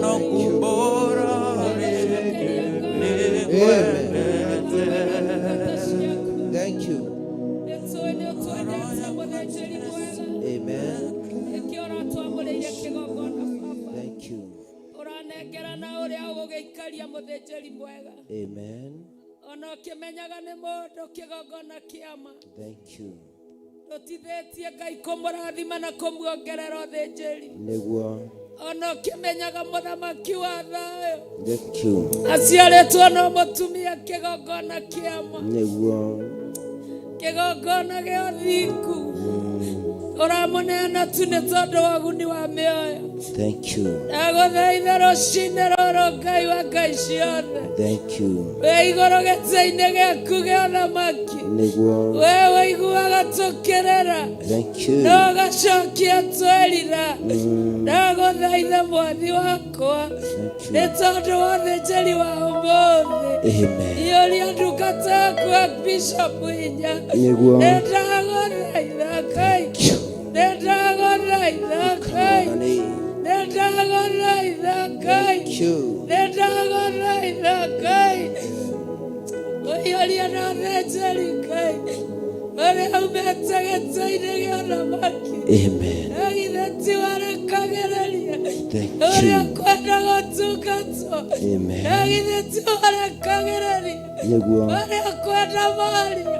no kumbũra nĩngwendete. Thank you. Nĩtũĩ nĩ ũtwendete mũthĩnjĩri mwega. Amen. Nĩkĩo ũratwamũrĩire kĩgongona baba. Thank you. Ũranengera na ũrĩa ũgũgĩikaria mũthĩnjĩri mwega. Amen. Ona ũkĩmenyaga nĩ mũndũ kĩgongona kĩama. Thank you. Ndũtithĩtie Ngai kũmũrathima na kũmuongerera ũthĩnjĩri. Nĩguo. Ona ũkĩmenyaga mũthamaki wa thayũ. Thank you. Aciarĩtwo no mũtumia kĩgongona kĩama. Nĩguo. Kĩgongona gĩa ũthingu. Ũramũneana tu nĩ tondũ wa ũguni wa mĩoyo. Thank you. Ndagũthaitha rũcinĩ rũrũ Ngai wa Ngai ciothe. Thank you. Wĩ igũrũ gĩtĩ-inĩ gĩaku gĩa ũthamaki. Nĩguo. We wĩiguaga tũkĩrĩra. Thank you. Na ũgacokia twerira. Ndagũthaitha mwathi wakwa. Nĩ tondũ wa ũthĩnjĩri wa ũmũthĩ. Amen. Iyũria ndungata yaku ya Bishop hinya. Nĩguo. Nĩ ndagũthaitha Ngai. Nĩ ndagũthaitha Ngai. Nĩ ndagũthaitha Ngai. Thank you. Nĩ ndagũthaitha Ngai. Ũiyũrie na ũthĩnjĩri Ngai. Ũrĩa umĩte gĩtĩ-inĩ gĩa ũthamaki. Amen. Na githĩ ti warekagĩrĩria. Thank Ũrĩa you. kwenda gũtungatwo. Amen. Na githĩ ti warekagĩrĩria. Nĩguo. Ũrĩa kwenda maria.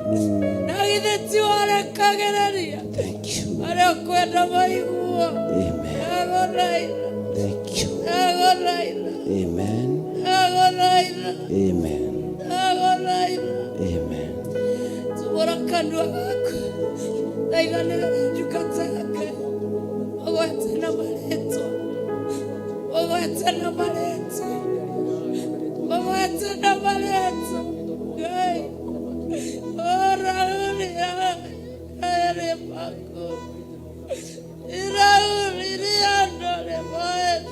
Na githĩ ti warekagĩrĩria. Thank you. Ũrĩa kwenda maiguo. Amen. Ndagũthaitha. Thank you. Ndagũthaitha. Amen. Ndagũthaitha. Amen. Ndagũthaitha. Amen. Tumũra kanua gaku. Thaithanĩra na ndungata yake. Ũgwete na marĩtwa. Ũgwete na marĩtwa. Ũgwete na marĩtwa. Ngai. Ũrauria erĩ maku. Irauriria ndore moeta.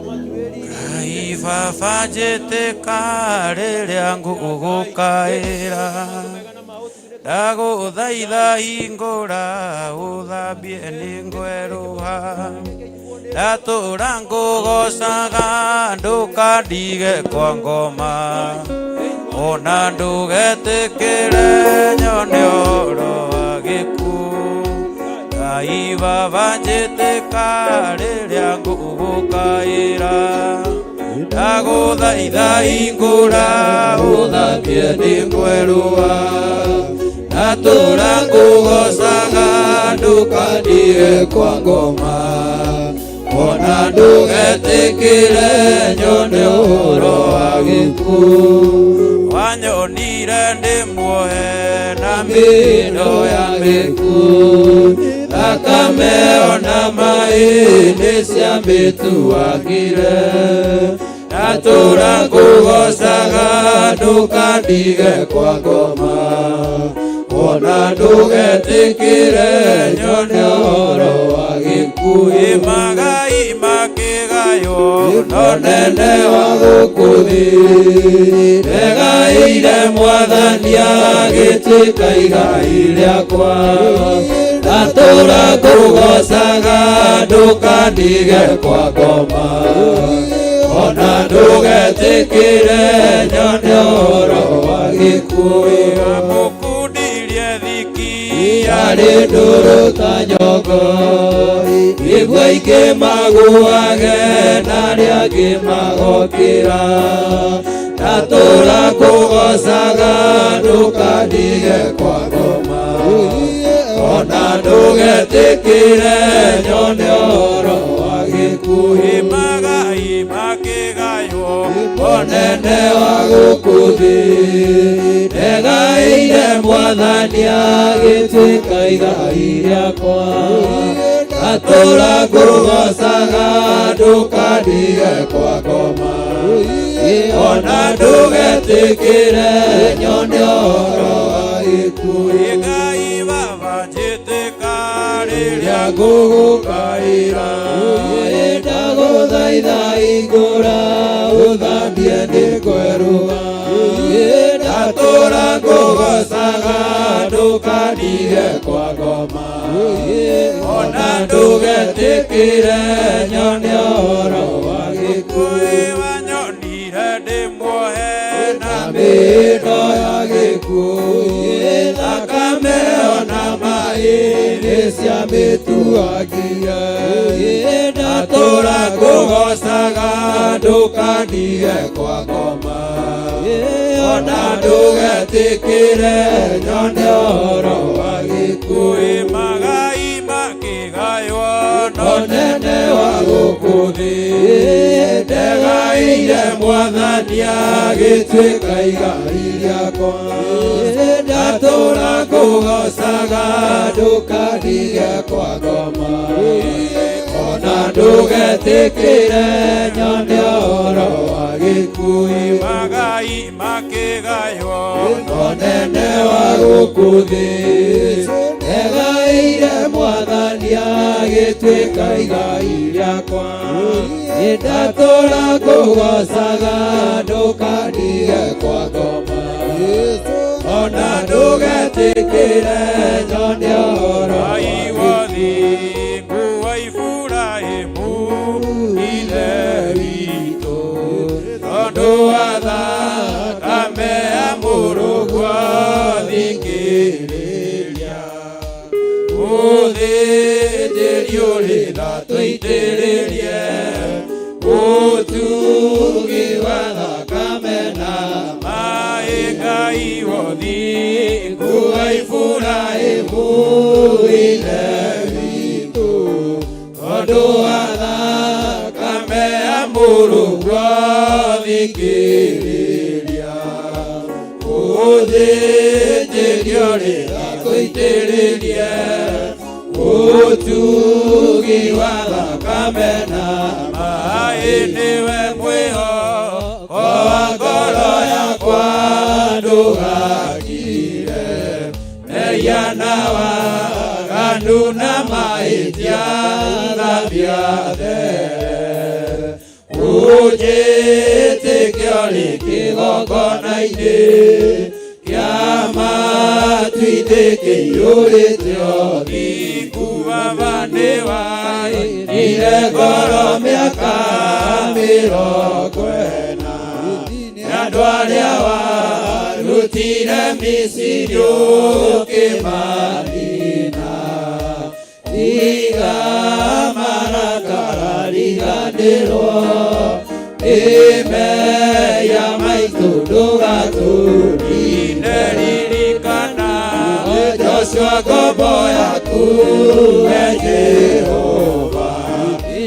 Ngai baba njĩtĩka rĩrĩa ngũgũkaĩra ndagũthaitha hingũra ũthambie nĩngwerũha ndatũra ngũgocaga ndũkandige kwa ngoma ona ndũgetĩkĩre nyone ũhoro wa gĩkuũ. Ngai baba njĩtĩka rĩrĩa ngũgũkaĩra ndagũthaitha hingũra ũthambie nĩngwerũha ndatũra ngũgocaga ndũkandige kwa ngoma ona ndũgetĩkĩre nyone ũhoro wa gĩkuũ. Wanyonire ndĩ muohe na mĩhĩndo ya gĩkuũ thakame ona maĩ nĩ ciambĩtuagire ndatũra ngũgocaga ndũkandige kwa ngoma ona ndũgetĩkĩre nyone ũhoro wa gĩkuũ. Magai makĩgaywo no nene wa gũkũ thĩ ndegaĩire mwathani agĩtuĩka igai rĩakwa ndatũra ngũgocaga ndũkandige kwa ngoma ona ndũgetĩkĩre nyone ũhoro wa gĩkuũ. Amũkundirie Yarĩ ndũrũ ta nyongo nĩguo aingĩ magũage na arĩa angĩ magokĩra ndatũra kũgocaga ndũkandige kwa ngoma ona ndũgetĩkĩre nyone ũhoro wa gĩkuũ Magai makĩgaywo onene wa gũkũ thĩ ndegaĩire mwathani agĩtuĩka igai rĩakwa ndatũra ngũgocaga ndũkandige kwa ngoma ona ndũgetĩkĩre nyone ũhoro wa gĩkuũ Ngai baba njĩtĩka rĩrĩa rĩrĩa ngũgũkaĩra ndagũthaitha igũra ũthambie nĩ kwerũha ndatũra ngũgocaga ndũkandige kwa ngoma ona ndũgetĩkĩre nyone ũhoro wa gĩkuũ wanyonire ndĩ muohe na mĩĩndo ya gĩkuũ thakame ona maĩ nĩ ciamĩtuangie ndatũra ngũgocaga ndũkandige kwa ngoma ona ndũgetĩkĩre nyone ũhoro wa gĩkuũ Magai makĩgaywo onene wa gũkũ thĩ ndegaĩire mwathani agĩtuĩka igai rĩakwa ndatũra ngũgocaga ndũkandige kwa ngoma ona ndũgetĩkĩre nyone ũhoro wa gĩkuũ Magai makĩgaywo onene wa gũkũ thĩ ndegaĩire mwathani agĩtuĩka igai rĩakwa ndatũra ngũgocaga ndũkandige kwa ngoma ona ndũgetĩkĩre nyone ũhoro wa Ngai wothingu wa Iburahĩmu ithe witũ tondũ wa thakame ya mũrũguo thikĩrĩria mũthĩnjĩri ũrĩ tha tũitĩrĩrie ũtugi wa thakame na maĩ Ngai wothingu wa Iburahĩmu ithe witũ tondũ wa thakame ya mũrũguo thikĩrĩria mũthĩnjĩri ũrĩ tha tũitĩrĩrie ũtugi wa thakame na maĩ nĩwe mwĩhoko wa ngoro yakwa ndũgakire mehia na waganu na mahĩtia thambia there ũnjĩtĩke ũrĩ kĩgongona-inĩ kĩa matu-inĩ kĩiyũrĩte ũthingu baba nĩwaĩrire ngoro mĩaka mĩrongo ĩna nĩ andũ arĩa warutire Misiri ũkĩmanina tiga marakara riganĩrwo nĩ mehia maitũ ndũgatũnine ririkana Joshua ngombo yaku we Jehova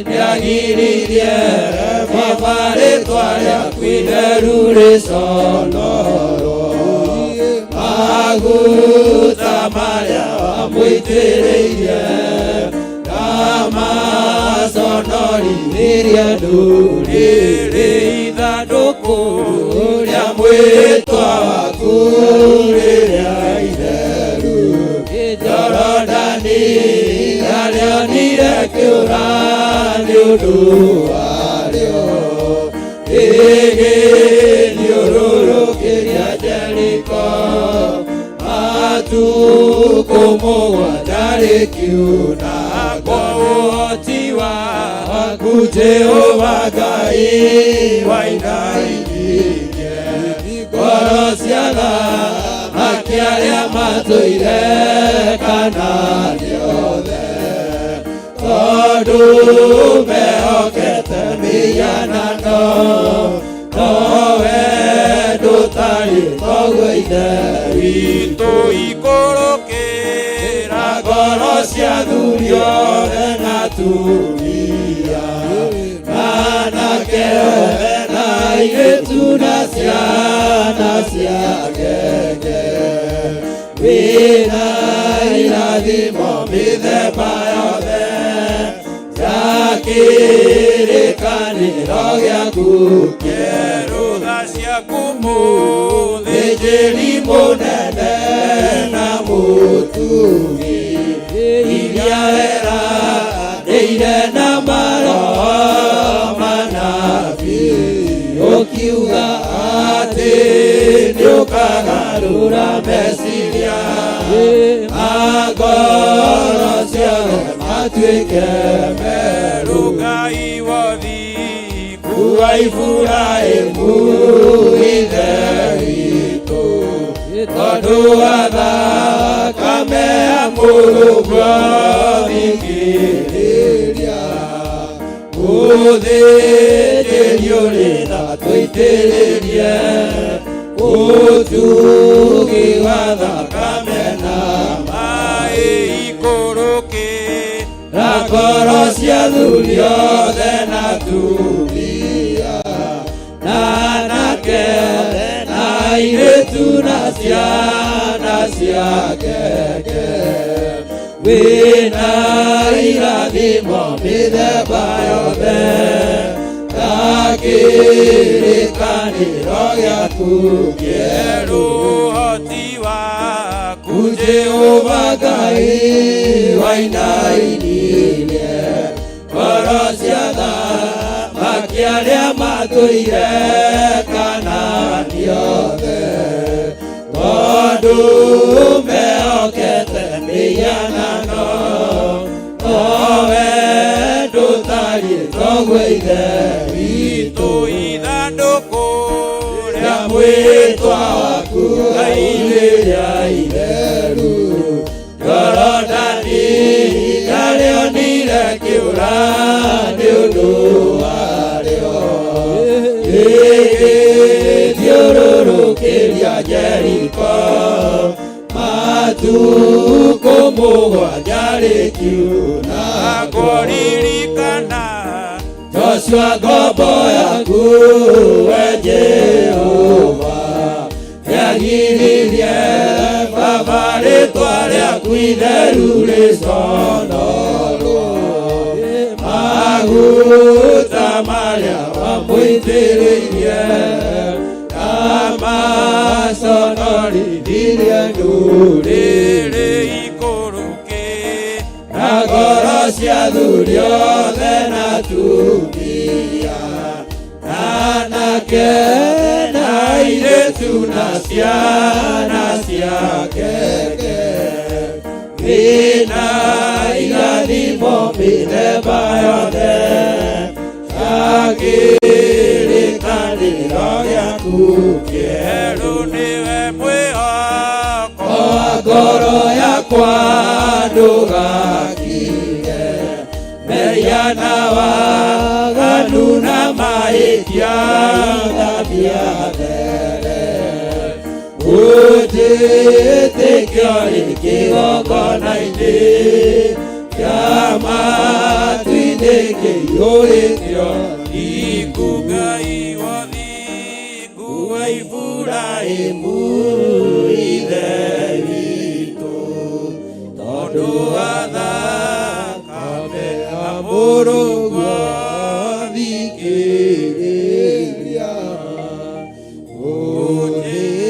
nĩagiririe baba rĩtwa rĩaku itheru rĩconorwo maguta marĩa wamũitĩrĩirie ndamaconorithirie ndũrĩrĩ ithandũkũ rĩa mwĩtwa waku rĩrĩa itheru Jorodani ndarĩonire kĩũra nĩ ũndũ warĩo ĩgĩthiũrũrũkĩria Jeriko matukũ mũgwanja rĩkiuna kwa ũhoti waku Jehova Ngai wainainirie ngoro cia athamaki arĩa Arĩa matũire Kanaani othe tondũ mehokete mĩhianano nowe ndũtariĩ toguo Ithe witũ ikũrũkĩra ngoro cia athuri othe na atumia anake othe na airĩtu na ciana cia ngenge wĩna irathimo mĩthemba yothe ya kĩrĩkanĩro gĩaku kĩerũ tha ciaku mũthĩnjĩri mũnene na mũtugi iria weranĩire na maroho manabii ũkiuga atĩ nĩũkagarũra meciria ma ngoro ciao matuĩke merũ Ngai wothingu wa Iburahĩmu ithe witũ tondũ wa thakame ya mũrũguo thikĩrĩria mũthĩnjĩri ũrĩ na tũitĩrĩrie ũtugi wa thakame na maĩ ikũrũkĩra ngoro cia athuri othe na atumia na anake othe na airĩtu na ciana cia ngenge wĩna irathimo mĩthemba yothe ta kĩrĩkanĩro gĩaku kĩerũ ũhoti waku Jehova Ngai wainainirie ngoro cia athamaki arĩa matũire Kanaani othe tondũ mehokete mĩhianano nowe ndũtariĩ toguo Ithe witũ ithandũkũ rĩa mwĩtwa waku Ngai rĩrĩa itheru Jorodani ndarĩonire kĩũra nĩ ũndũ warĩo rĩgĩthiũrũrũkĩria Jeriko matukũ mũgwanja rĩkiuna kũririkana Joshua ngombo yaku we Jehova nĩagiririe baba rĩtwa rĩaku itheru rĩconorwo maguta marĩa wamũitĩrĩirie amaconorithirie ndũrĩrĩ ikũrũkĩra ngoro cia athuri othe na atumia anake na airĩtu na ciana cia ngenge wĩna irathimo mĩthemba yothe ya kĩrĩkanĩro gĩaku kĩerũ nĩwe mwĩhoko wa ngoro yakwa ndũgakire mehia na waganu na mahĩtia thambia there ũnjĩtĩkio rĩ kĩgongona-inĩ kĩa matu-inĩ kĩiyũrĩtio thingu Ngai wothingu wa Iburahĩmu ithe witũ tondũ wa thakame ya mũrũguo thikĩrĩria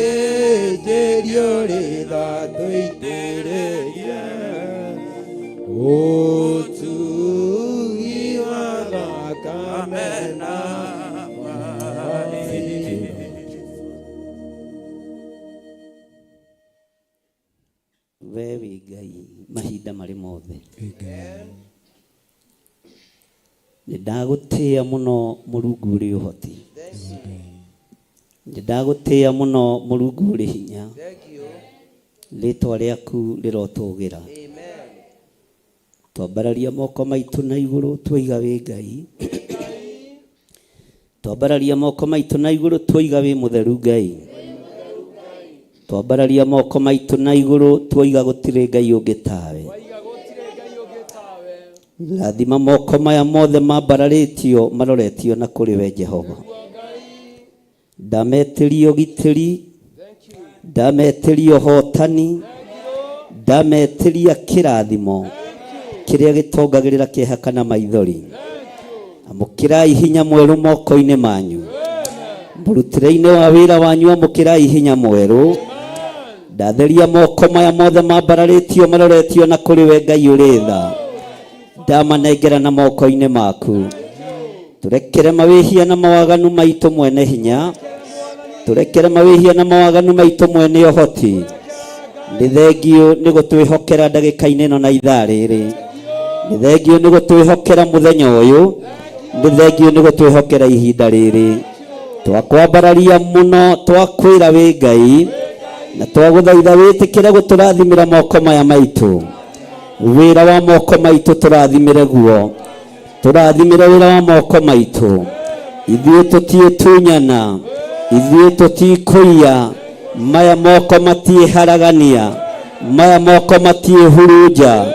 mũthĩnjĩri ũrĩ tha tũitĩrĩrie ũtugi wa thakame na maĩ. We wĩ Ngai mahinda marĩ mothe nĩ ndagũtĩĩa mũno Mũrungu ũrĩ ũhoti nĩ ndagũtĩĩa mũno Mũrungu ũrĩ hinya Rĩtwa rĩaku rĩrotũgĩra. Twambararia moko maitũ na igũrũ twoiga wĩ Ngai. Twambararia moko maitũ na igũrũ twoiga wĩ mũtheru Ngai. Twambararia moko maitũ na igũrũ twoiga gũtirĩ Ngai ũngĩ tawe. Rathima moko maya mothe mambararĩtio maroretio na kũrĩ we Jehova. Ndametĩria ũgitĩri, ndametĩria ũhotani, ndametĩria kĩrathimo kĩrĩa gĩtongagĩrĩra kĩeha kana maithori. Amũkĩrai hinya mwerũ moko-inĩ manyu, mũrutĩre-inĩ wa wĩra wanyu amũkĩrai hinya mwerũ. Ndatheria moko maya mothe mambararĩtio maroretio na kũrĩ we Ngai ũrĩ tha, ndamanengera na moko-inĩ maku. Tũrekere mawĩhia na mawaganu maitũ mwene hinya, tũrekere mawĩhia na mawaganu maitũ mwene ũhoti. Nĩ thengiũ nĩ gũtwĩhokera ndagĩka-inĩ ĩno na ithaa rĩrĩ, nĩ thengiũ nĩ gũtwĩhokera mũthenya ũyũ, nĩ thengiũ nĩ gũtwĩhokera ihinda rĩrĩ. Twakwambararia mũno, twakwĩra wĩ Ngai, na twagũthaitha wĩtĩkĩre gũtũrathimĩra moko maya maitũ, wĩra wa moko maitũ tũrathimĩre guo, tũrathimĩre wĩra wa moko maitũ. Ithuĩ tũtiĩtunyana, ithuĩ tũtikũiya, maya moko matiĩharagania, maya moko matiĩhurunja,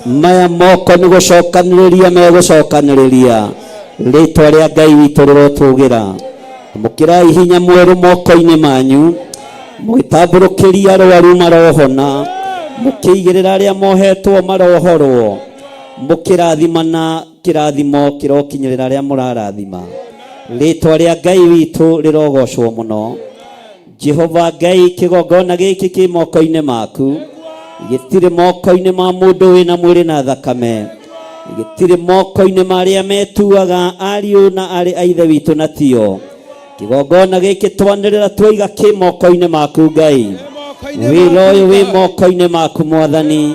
maya moko nĩ gũcokanĩrĩria megũcokanĩrĩria. Rĩtwa rĩa Ngai witũ rĩrotũgĩra. Amũkĩrai hinya mwerũ moko-inĩ manyu, mũgĩtambũrũkĩria arwaru marohona, mũkĩigĩrĩra arĩa mohetwo marohorwo, mũkĩrathimana kĩrathimo kĩrokinyĩrĩra arĩa mũrarathima. Rĩtwa rĩa Ngai witũ rĩrogocwo mũno. Jehova Ngai, kĩgongona gĩkĩ kĩ moko-inĩ maku, gĩtirĩ moko-inĩ ma mũndũ wĩna mwĩrĩ na thakame, gĩtirĩ moko-inĩ ma arĩa metuaga ariũ na arĩ a ithe witũ na tio. Kĩgongona gĩkĩ twanĩrĩra twoiga kĩ moko-inĩ maku Ngai, wĩra ũyũ wĩ moko-inĩ maku Mwathani.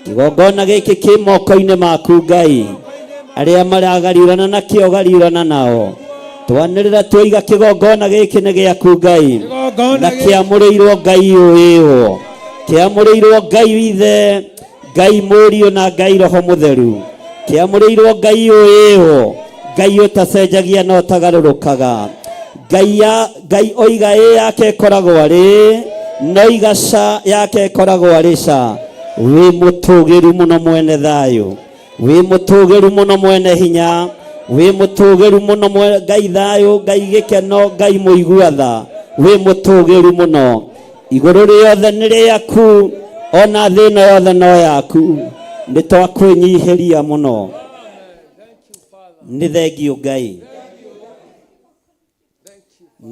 Kĩgongona gĩkĩ kĩ moko-inĩ maku Ngai, arĩa maragariũrana nakĩo gariũrana nao. Twanĩrĩra twoiga kĩgongona gĩkĩ nĩ gĩaku Ngai, na kĩamũrĩirwo Ngai ũĩwo, kĩamũrĩirwo Ngai Ithe, Ngai Mũriũ na Ngai Roho Mũtheru, kĩamũrĩirwo Ngai ũĩwo, Ngai ũtacenjagia na ũtagarũrũkaga. Ngai ya Ngai oiga ĩ yake ĩkoragwo arĩ no iga ca yake ĩkoragwo arĩ ca. Wĩ mũtũgĩru mũno mwene thayũ, wĩ mũtũgĩru mũno mwene hinya, wĩ mũtũgĩru mũno Ngai thayũ, Ngai gĩkeno, Ngai mũigua tha, wĩ mũtũgĩru mũno. Igũrũ rĩothe nĩ rĩaku, ona thĩ ĩno yothe no yaku. Nĩ twakwĩnyihĩria mũno. Nĩ thengiũ Ngai,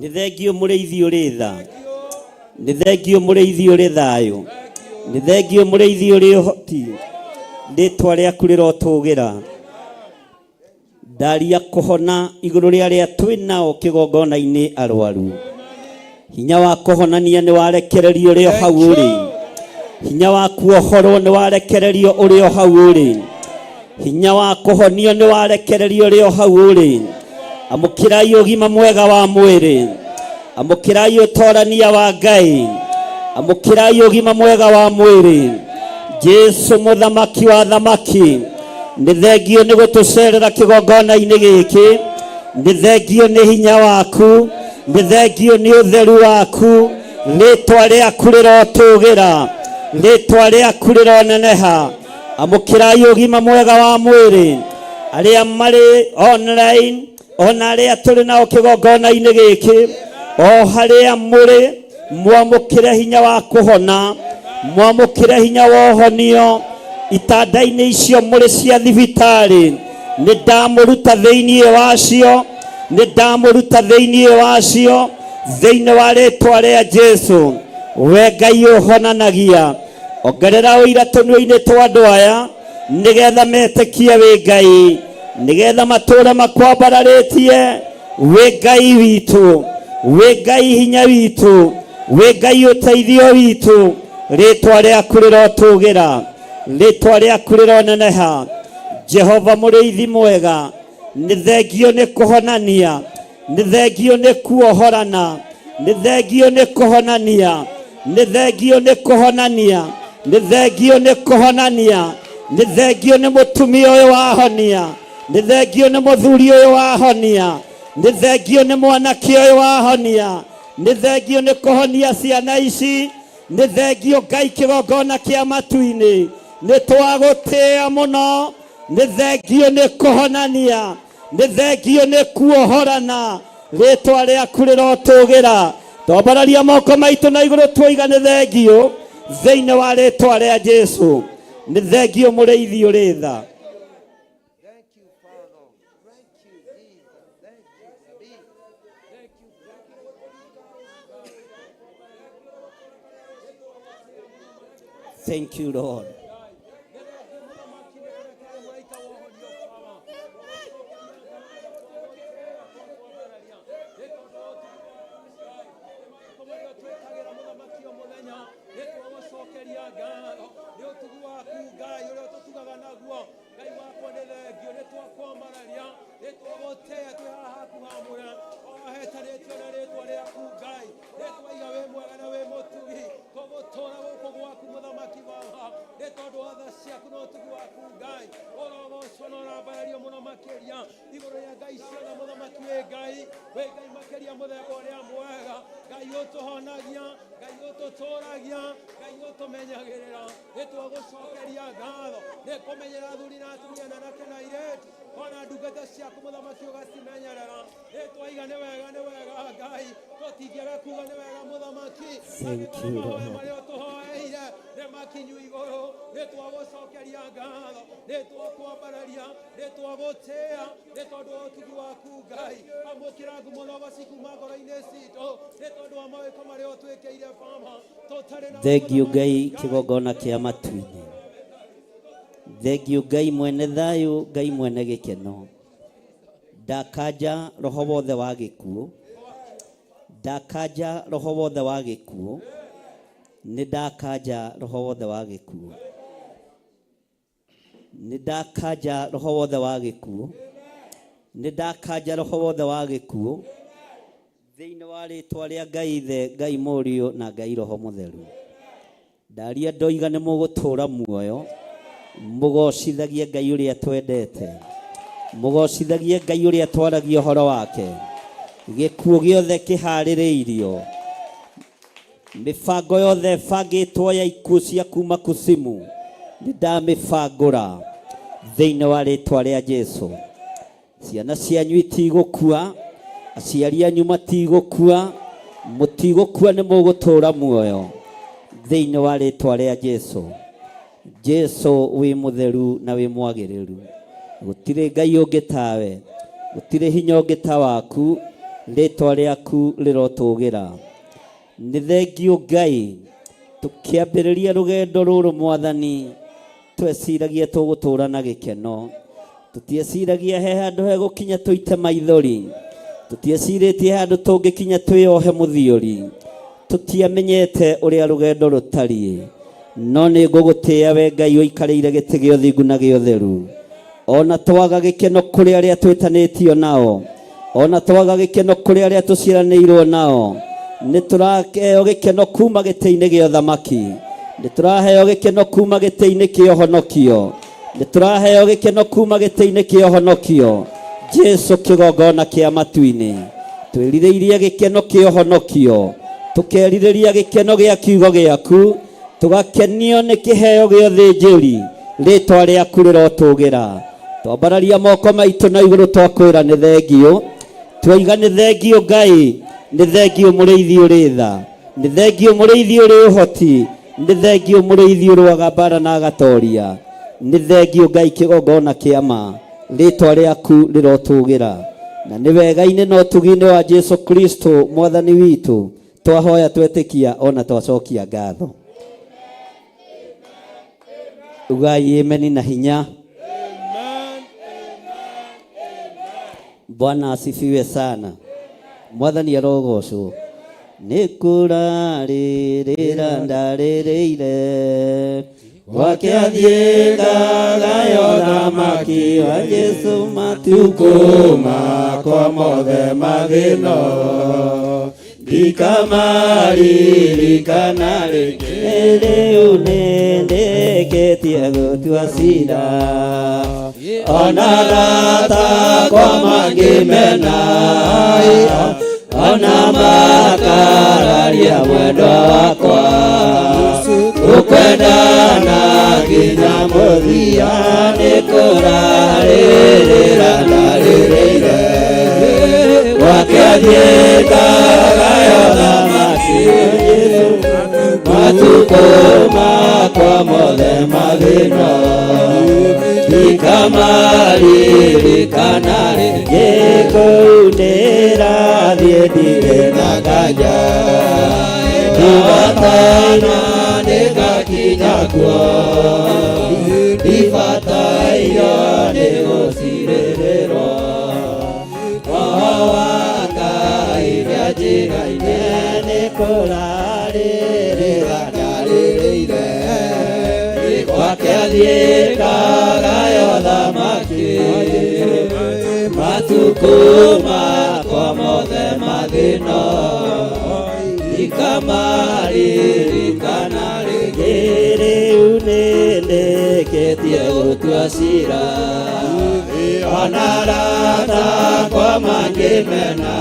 nĩ thengiũ mũrĩithi ũrĩ tha, nĩ thengiũ mũrĩithi ũrĩ thayũ, nĩ thengiũ mũrĩithi ũrĩ ũhoti. Rĩtwa rĩaku rĩrotũgĩra. Ndaria kũhona igũrũ rĩa arĩa twĩ nao kĩgongona-inĩ arwaru. Hinya wa kũhonania nĩ warekererio ũrĩ o hau ũrĩ. Hinya wa kuohorwo nĩ warekererio ũrĩ o hau ũrĩ. Hinya wa kũhonio nĩ warekererio ũrĩ o hau ũrĩ. Amũkĩrai ũgima mwega wa mwĩrĩ, amũkĩrai ũtorania wa Ngai, amũkĩrai ũgima mwega wa mwĩrĩ. Jesu mũthamaki wa thamaki, nĩ thengio nĩ gũtũcerera kĩgongona-inĩ gĩkĩ, nĩ thengio nĩ hinya waku, nĩ thengio nĩ ũtheru waku. Rĩtwa rĩaku rĩrotũgĩra, rĩtwa rĩaku rĩroneneha. Amũkĩrai ũgima mwega wa mwĩrĩ, arĩa marĩ online ona arĩa tũrĩ nao kĩgongona-inĩ gĩkĩ, o harĩa mũrĩ, mwamũkĩre hinya wa kũhona, mwamũkĩre hinya wa ũhonio. Itanda-inĩ icio mũrĩ cia thibitarĩ, nĩ ndamũruta thĩinĩ wacio, nĩ ndamũruta thĩinĩ wacio, thĩinĩ wa rĩtwa rĩa Jesu. We Ngai ũhonanagia, ongerera ũira tũnua-inĩ twa andũ aya, nĩgetha metĩkie wĩ Ngai, nĩgetha matũũre makwambararĩtie. Wĩ Ngai witũ, wĩ Ngai hinya witũ, wĩ Ngai ũteithio witũ. Rĩtwa rĩaku rĩrotũgĩra, rĩtwa rĩaku rĩroneneha. Jehova mũrĩithi mwega, nĩ thengio nĩ kũhonania, nĩ thengio nĩ kuohorana, nĩ thengio nĩ kũhonania. Nĩ thengio nĩ kũhonania, nĩ thengio nĩ kũhonania, nĩ thengio nĩ mũtumia ũyũ wahonia, nĩ thengio nĩ mũthuri ũyũ wahonia, nĩ thengio nĩ mwanake ũyũ wahonia, nĩ thengio nĩ kũhonia ciana ici, nĩ thengio Ngai kĩgongona kĩa matu-inĩ, nĩ twagũtĩĩa mũno, nĩ thengio nĩ kũhonania, nĩ thengio nĩ kuohorana, rĩtwa rĩaku rĩrotũgĩra. Twambararia moko maitũ na igũrũ tuoiga nĩ thengio thĩinĩ wa rĩtwa rĩa Jesu. Nĩ thengio mũrĩithi ũrĩ tha. Thank you, Lord. Thank you, Lord. Thengio Ngai kĩgongona kĩa matu-inĩ. Thengio Ngai mwene thayũ, Ngai mwene gĩkeno. Ndakanja roho wothe wa gĩkuũ, ndakanja roho wothe wa gĩkuũ, nĩ ndakanja roho wothe wa gĩkuũ, nĩ ndakanja roho wothe wa gĩkuũ, nĩ ndakanja roho wothe wa gĩkuũ thĩinĩ wa rĩtwa rĩa Ngai Ithe, Ngai Mũriũ na Ngai Roho Mũtheru. Ndaria ndoiga nĩ mũgũtũũra muoyo, mũgocithagie Ngai ũrĩa twendete, mũgocithagie Ngai ũrĩa twaragia ũhoro wake. Gĩkuũ gĩothe kĩharĩrĩirio, mĩbango yothe ĩbangĩtwo ya ikuũ cia kuma kusimu, nĩ ndamĩbangũra thĩinĩ wa rĩtwa rĩa Jesu. Ciana cianyu itigũkua, aciari anyu matigũkua, mũtigũkua, nĩ mũgũtũũra muoyo thĩinĩ wa rĩtwa rĩa Jesu. Jesu wĩ mũtheru na wĩ mwagĩrĩru, gũtirĩ Ngai ũngĩ tawe, gũtirĩ hinya ũngĩ ta waku, rĩtwa rĩaku rĩrotũgĩra. Nĩ thengio Ngai, tũkĩambĩrĩria rũgendo rũrũ Mwathani, tweciragia tũgũtũũra na gĩkeno, tũtieciragia he handũ hegũkinya tũite maithori, tũtiecirĩtie handũ tũngĩkinya twĩohe mũthiori, tũtiamenyete ũrĩa rũgendo rũtariĩ, no nĩ ngũgũtĩĩa we Ngai ũikarĩire gĩtĩ gĩa ũthingu na gĩa ũtheru. Ona twaga gĩkeno kũrĩ arĩa twĩtanĩtio nao, ona twaga gĩkeno kũrĩ arĩa tũciaranĩirwo nao, nĩ tũraheo gĩkeno kuma gĩtĩ-inĩ gĩa ũthamaki, nĩ tũraheo gĩkeno kuma gĩtĩ-inĩ kĩa ũhonokio, nĩ tũraheo gĩkeno kuma gĩtĩ-inĩ kĩa ũhonokio. Jesu kĩgongona kĩa matu-inĩ, twĩrirĩirie gĩkeno kĩa ũhonokio, tũkerirĩria gĩkeno gĩa kiugo gĩaku, tũgakenio nĩ kĩheo gĩa ũthĩnjĩri, rĩtwa rĩaku rĩrotũgĩra. Twambararia moko maitũ na igũrũ twakwĩra nĩ thengio, twoiga nĩ thengio Ngai, nĩ thengio mũrĩithi ũrĩ tha, nĩ thengio mũrĩithi ũrĩ ũhoti, nĩ thengio mũrĩithi ũrũaga mbara na agatoria, nĩ thengio Ngai kĩgongona kĩa ma, rĩtwa rĩaku rĩrotũgĩra. Na nĩ wega-inĩ na ũtugi-inĩ wa Jesu Kristo mwathani witũ, twahoya twetĩkia ona twacokia ngatho. Ugai ameni na hinya. Bwana asifiwe sana. Mwathani arogocwo. Nĩ kũrarĩrĩra ndarĩrĩire gwake athiĩ ngagayo thamaki wa Jesu matukũ makwa mothe mathĩno. Ndikamaririkana rĩngĩ. Rĩu nĩndĩkĩtie gũtua cira ona arata akwa mangĩmena ona makararia mwendwa wakwa tũkwendana nginya mũthia nĩ kũrarĩrĩra ndarĩrĩire gwake athiĩkaga thamaki matukũ makwa mothe mathĩna ndikamaririkana rĩngĩ kũu ndĩrathiĩ ndirĩ na nganja ndibatana nĩngakinya kuo ndibatairio nĩ gũcirĩrĩrwo roho wa Ngai nĩanjigaine nĩ kũrarĩrĩra ndarĩrĩire gwake athiĩkaga yo thamaki matukũ makwa mothe mathĩna ndikamaririkana rĩngĩ rĩu nĩndĩkĩtie gũtua cira ona arata akwa mangĩmena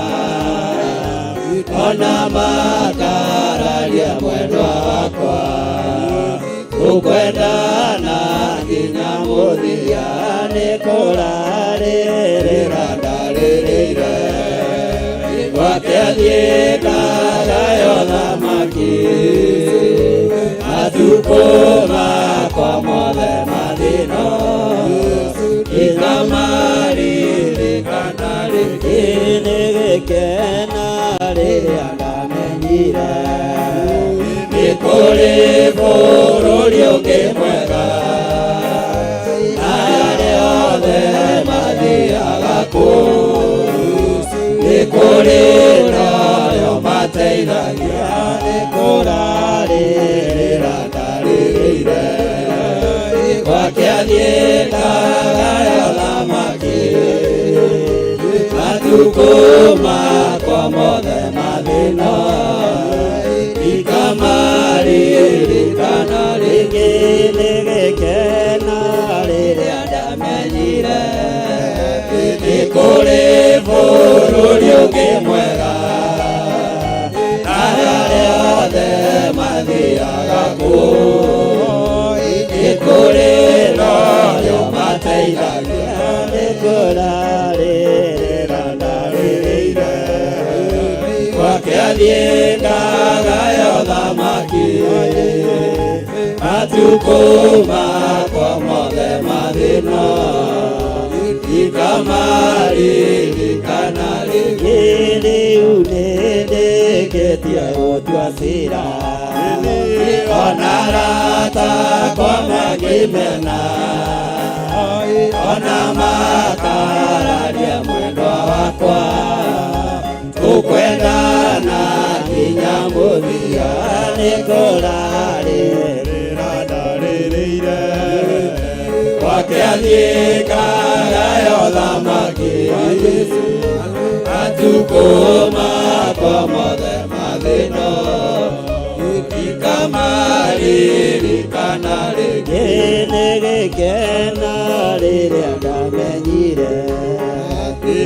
ona makararia mwendwa wakwa tũkwendana nginya mũthia nĩ kũrarĩrĩra ndarĩrĩire gwake athiĩkaga yo thamaki matukũ makwa mothe mathĩna ndikamaririkana rĩngĩ nĩ gĩkena rĩrĩa ndamenyire nĩ kũrĩ bũrũri ũngĩ mwega na arĩa othe mathiaga kũu nĩ kũrĩ narĩo mateithagia nĩ kũrarĩrĩra ndarĩrĩire gwake athiĩkaga yo thamaki matukũ makwa mothe mathĩna ndikamaririkana rĩngĩ nĩ gĩkena rĩrĩa ndamenyire nĩ kũrĩ bũrũri ũngĩ mwega na arĩa othe mathiaga kũu nĩ kũrĩ narĩo mateithagia nĩ kũrarĩrĩra ndarĩrĩire gwake athiĩkaga yo thamaki matukũ makwa mothe mathĩna ndikamaririkana rĩngĩ rĩu nĩndĩkĩtie gũtua cira ona arata akwa mangĩmena ona makararia mwendwa wakwa tũkwendana nginya mũthia nĩ kũrarĩrĩra ndarĩrĩire gwake athiĩkaga yo thamaki matukũ makwa mothe mathĩna ndikamaririkana rĩngĩ nĩ gĩkena rĩrĩa ndamenyire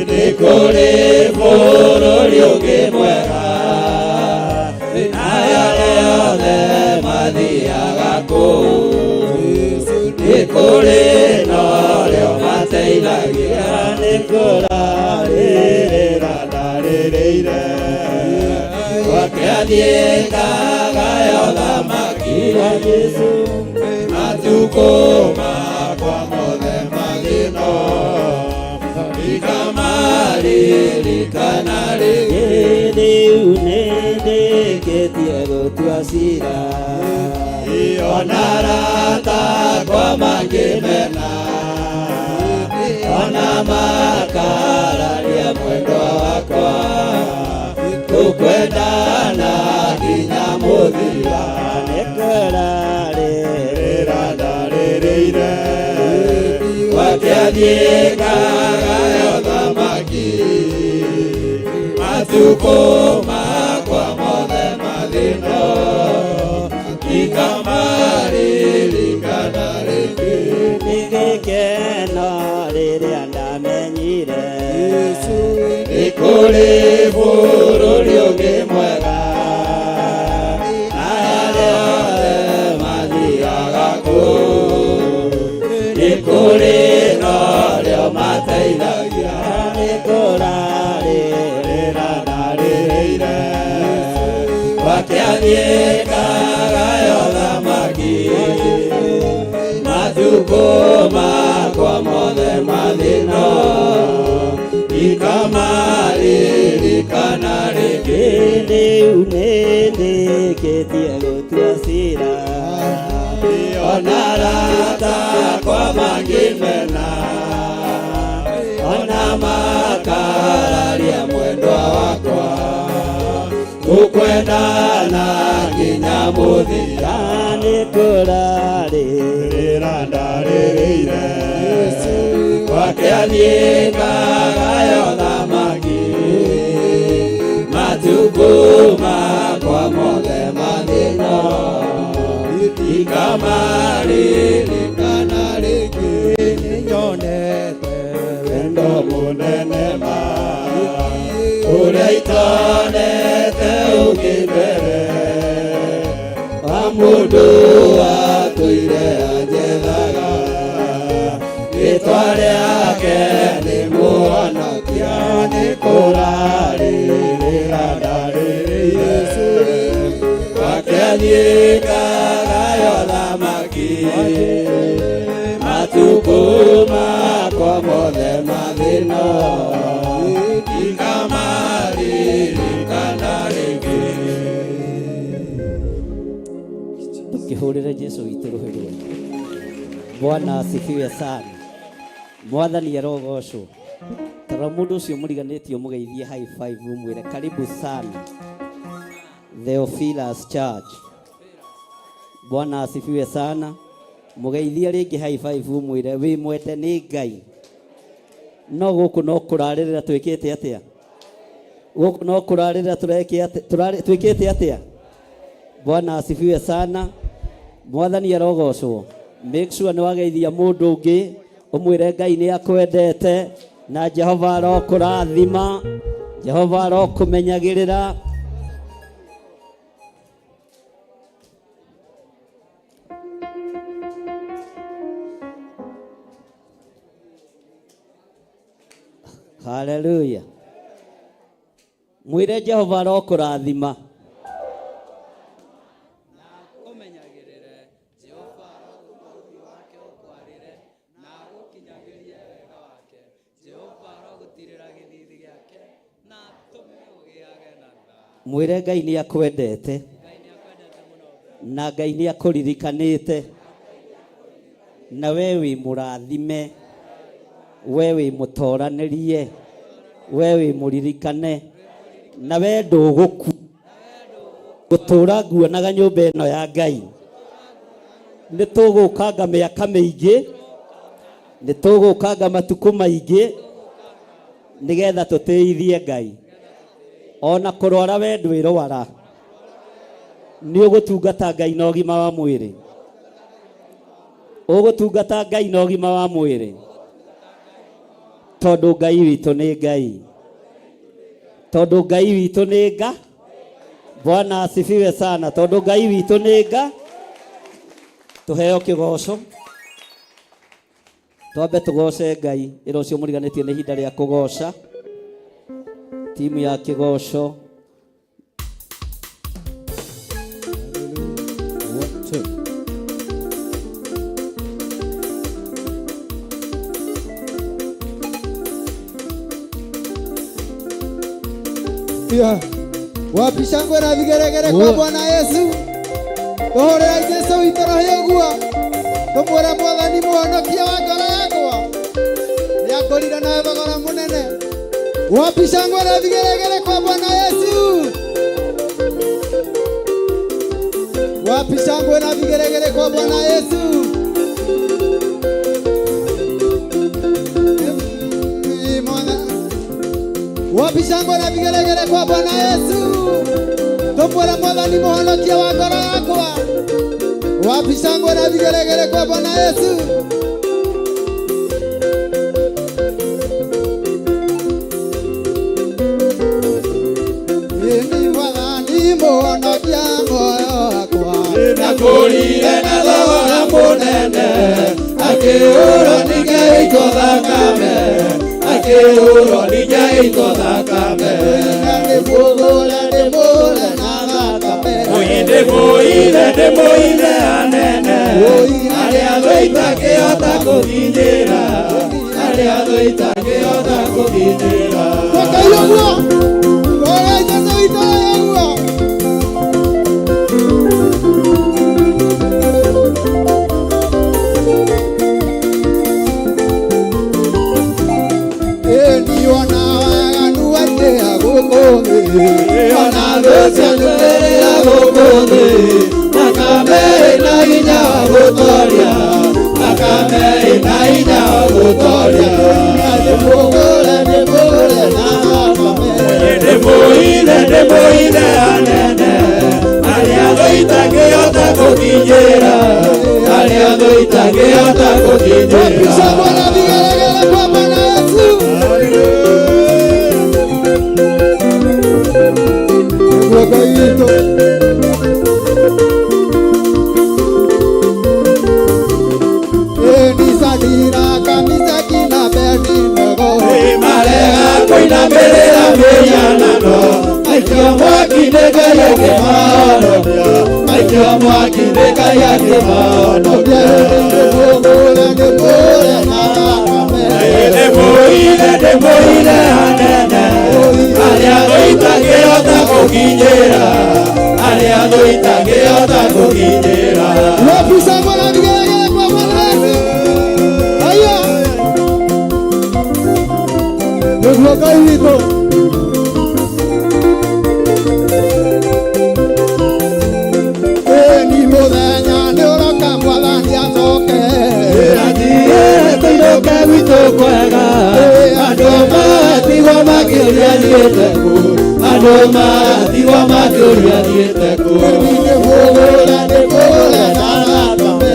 nĩ kũrĩ bũrũri ũngĩ mwega na arĩa othe mathiaga kũu nĩ kũrĩ narĩo mateithagia nĩ kũrarĩrĩra ndarĩrĩire gwake athiĩkaga yo thamaki matukũ makwa mothe mathĩna ndikamaririkana rĩngĩ rĩu nĩndĩkĩtie gũtua cira ona arata akwa mangĩmena ona makararia mwendwa wakwa tũkwendana nginya mũthia nĩ kũrarĩrĩra ndarĩrĩire gwake athiĩkaga yo thamaki matukũ makwa mathĩna ndikamaririkana rĩngĩ. Nĩ gĩkeno rĩrĩa ndamenyire Nĩ kũrĩ bũrũri ũngĩ mwega, na arĩa othe mathiaga kũu nĩ kũrĩ norĩo mateithagia. Nĩ kũrarĩrĩra ndarĩrĩire gwake athiĩkaga yo thamaki, matukũ makwa mothe mathĩna ndikamaririkana rĩngĩ. Rĩu nĩ ndĩkĩtie gũtua cira, Ona arata akwa mangĩmena, ona makararia mwendwa wakwa, tũkwendana nginya mũthia. Nĩ kũrarĩrĩra Rĩra ndarĩrĩire gwake athiĩkaga yo thamaki, matukũ makwa mothe mathĩna ndikamaririkana rĩngĩ. Nĩnyonete wendo mũnene ma ũrĩa itonete ũngĩ mbere, wa mũndũ atũire anjethaga, rĩtwa rĩake nĩ Mũhonokia. Nĩ kũrarĩrĩra ndarĩrĩire gwake athiĩkaga yo thamaki, matukũ makwa mothe mathĩna ndikamaririkana rĩngĩ. Tukihurire Jesu witũ rũhĩ rwega. Bwana asifiwe sana. Mwathani arogocwo. Tarora mũndũ ũcio mũriganĩtie mũgeithie high five ũmwĩre karibu sana Theophilus Church. Bwana asifiwe sana. Mũgeithie rĩngĩ high five ũmwĩre wĩ mwende nĩ Ngai. No gũkũ no kũrarĩrĩra twĩkĩte atĩa? Gũkũ no kũrarĩrĩra twĩkĩte atĩa? Bwana asifiwe sana. Mwathani arogocwo. Make sure nĩ wageithia mũndũ ũngĩ ũmwĩre Ngai nĩ akwendete na Jehova arokũrathima, Jehova arokũmenyagĩrĩra. Haleluya. Mwĩre Jehova arokũrathima. Mwĩre Ngai nĩ akwendete na Ngai nĩ akũririkanĩte na we wĩ mũrathime, we wĩ mũtoranĩrie, we wĩ mũririkane na we ndũgũkua. Gũtũra nguonaga nyũmba ĩno ya Ngai. Nĩ tũgũkanga mĩaka mĩingĩ, nĩ tũgũkanga matukũ maingĩ nĩgetha tũtĩithie Ngai. Ona kũrwara we ndwĩrwara, nĩ ũgũtungata Ngai na ũgima wa mwĩrĩ. Ũgũtungata Ngai na ũgima wa mwĩrĩ, tondũ Ngai witũ nĩ Ngai, tondũ Ngai witũ nĩ Nga. Bwana asifiwe sana. Tondũ Ngai witũ nĩ Nga. Tũheo kĩgoco, twambe tũgoce Ngai. Ĩra ũcio mũriganĩtie nĩ ihinda rĩa kũgoca. Timu ya kĩgoco. 1, 2. Yeah. Wapi shangwe na vigeregere kwa Bwana Yesu. Tuhurĩrai Jesu witũ rũhĩ ũguo. Tũmwĩre Mwathani mũhonokia wa ngoro yakwa. Nĩangũrire na thogora mũnene. Wapi shangwe na vigeregere kwa Bwana Yesu. Wapi shangwe na vigeregere kwa Bwana Yesu. Wapi shangwe na vigelegele kwa Bwana Yesu. Tumwĩre Tumwĩre Mwathani mũhonokia wa ngoro yakwa. Wapi shangwe na vigelegele kwa Bwana Yesu. Ni Mwathani mũhonokia moyo wakwa. Nakũrire na thogora mũnene, akĩũrwo nĩ ngĩitwo thakame, akĩũrwo nĩ ngĩitwo thakame. Ndĩmũgũre ndĩmũgũre na thakame. Ndĩmũire ndĩmũire anene, arĩa thũ itangĩhota kũkinyĩra, arĩa thũ itangĩhota kũkinyĩra. Tokai ũguo. Ora Jesu witũ ũguo. Ĩni ona waganu atĩa gũkũ thĩ. Ona thũ cianũmĩrĩra gũkũ thĩ, thakame ĩna hinya wa gũtoria, thakame ĩna hinya wa gũtoria. Ndĩmũgũre ndĩmũgũre na thakame. Ndĩmũire ndĩmũire anene, arĩa thũ itangĩhota kũkinyĩra, arĩa thũ itangĩhota kũkinyĩra. Shangwe na vigelegele kwa Bwana Yesu. Nĩguo Ngai witũ. Ĩni Sadiraka, Meshaki na Abednego. Marega kũinamĩrĩra mĩhianano, aikio mwaki nĩ Ngai akĩmahonokia, aikio mwaki nĩ Ngai akĩmahonokia. Ndĩmũgũre ndĩmũgũre na thakame. Ndĩmũire ndĩmũire anene, arĩa thũ itangĩhota kũkinyĩra, arĩa thũ itangĩhota kũkinyĩra. Wapi shangwe na vigelegele kwa Bwana Yesu. Haya. Nĩguo Ngai witũ. Ĩni mũthenya nĩũroka Mwathani acoke. Athiĩ tũinũke gwitũ kwega, andũ matigwo makĩũria thiĩte kũ, andũ matigwo makĩũria thiĩte kũ. Ndĩmũgũre ndĩmũgũre na thakame.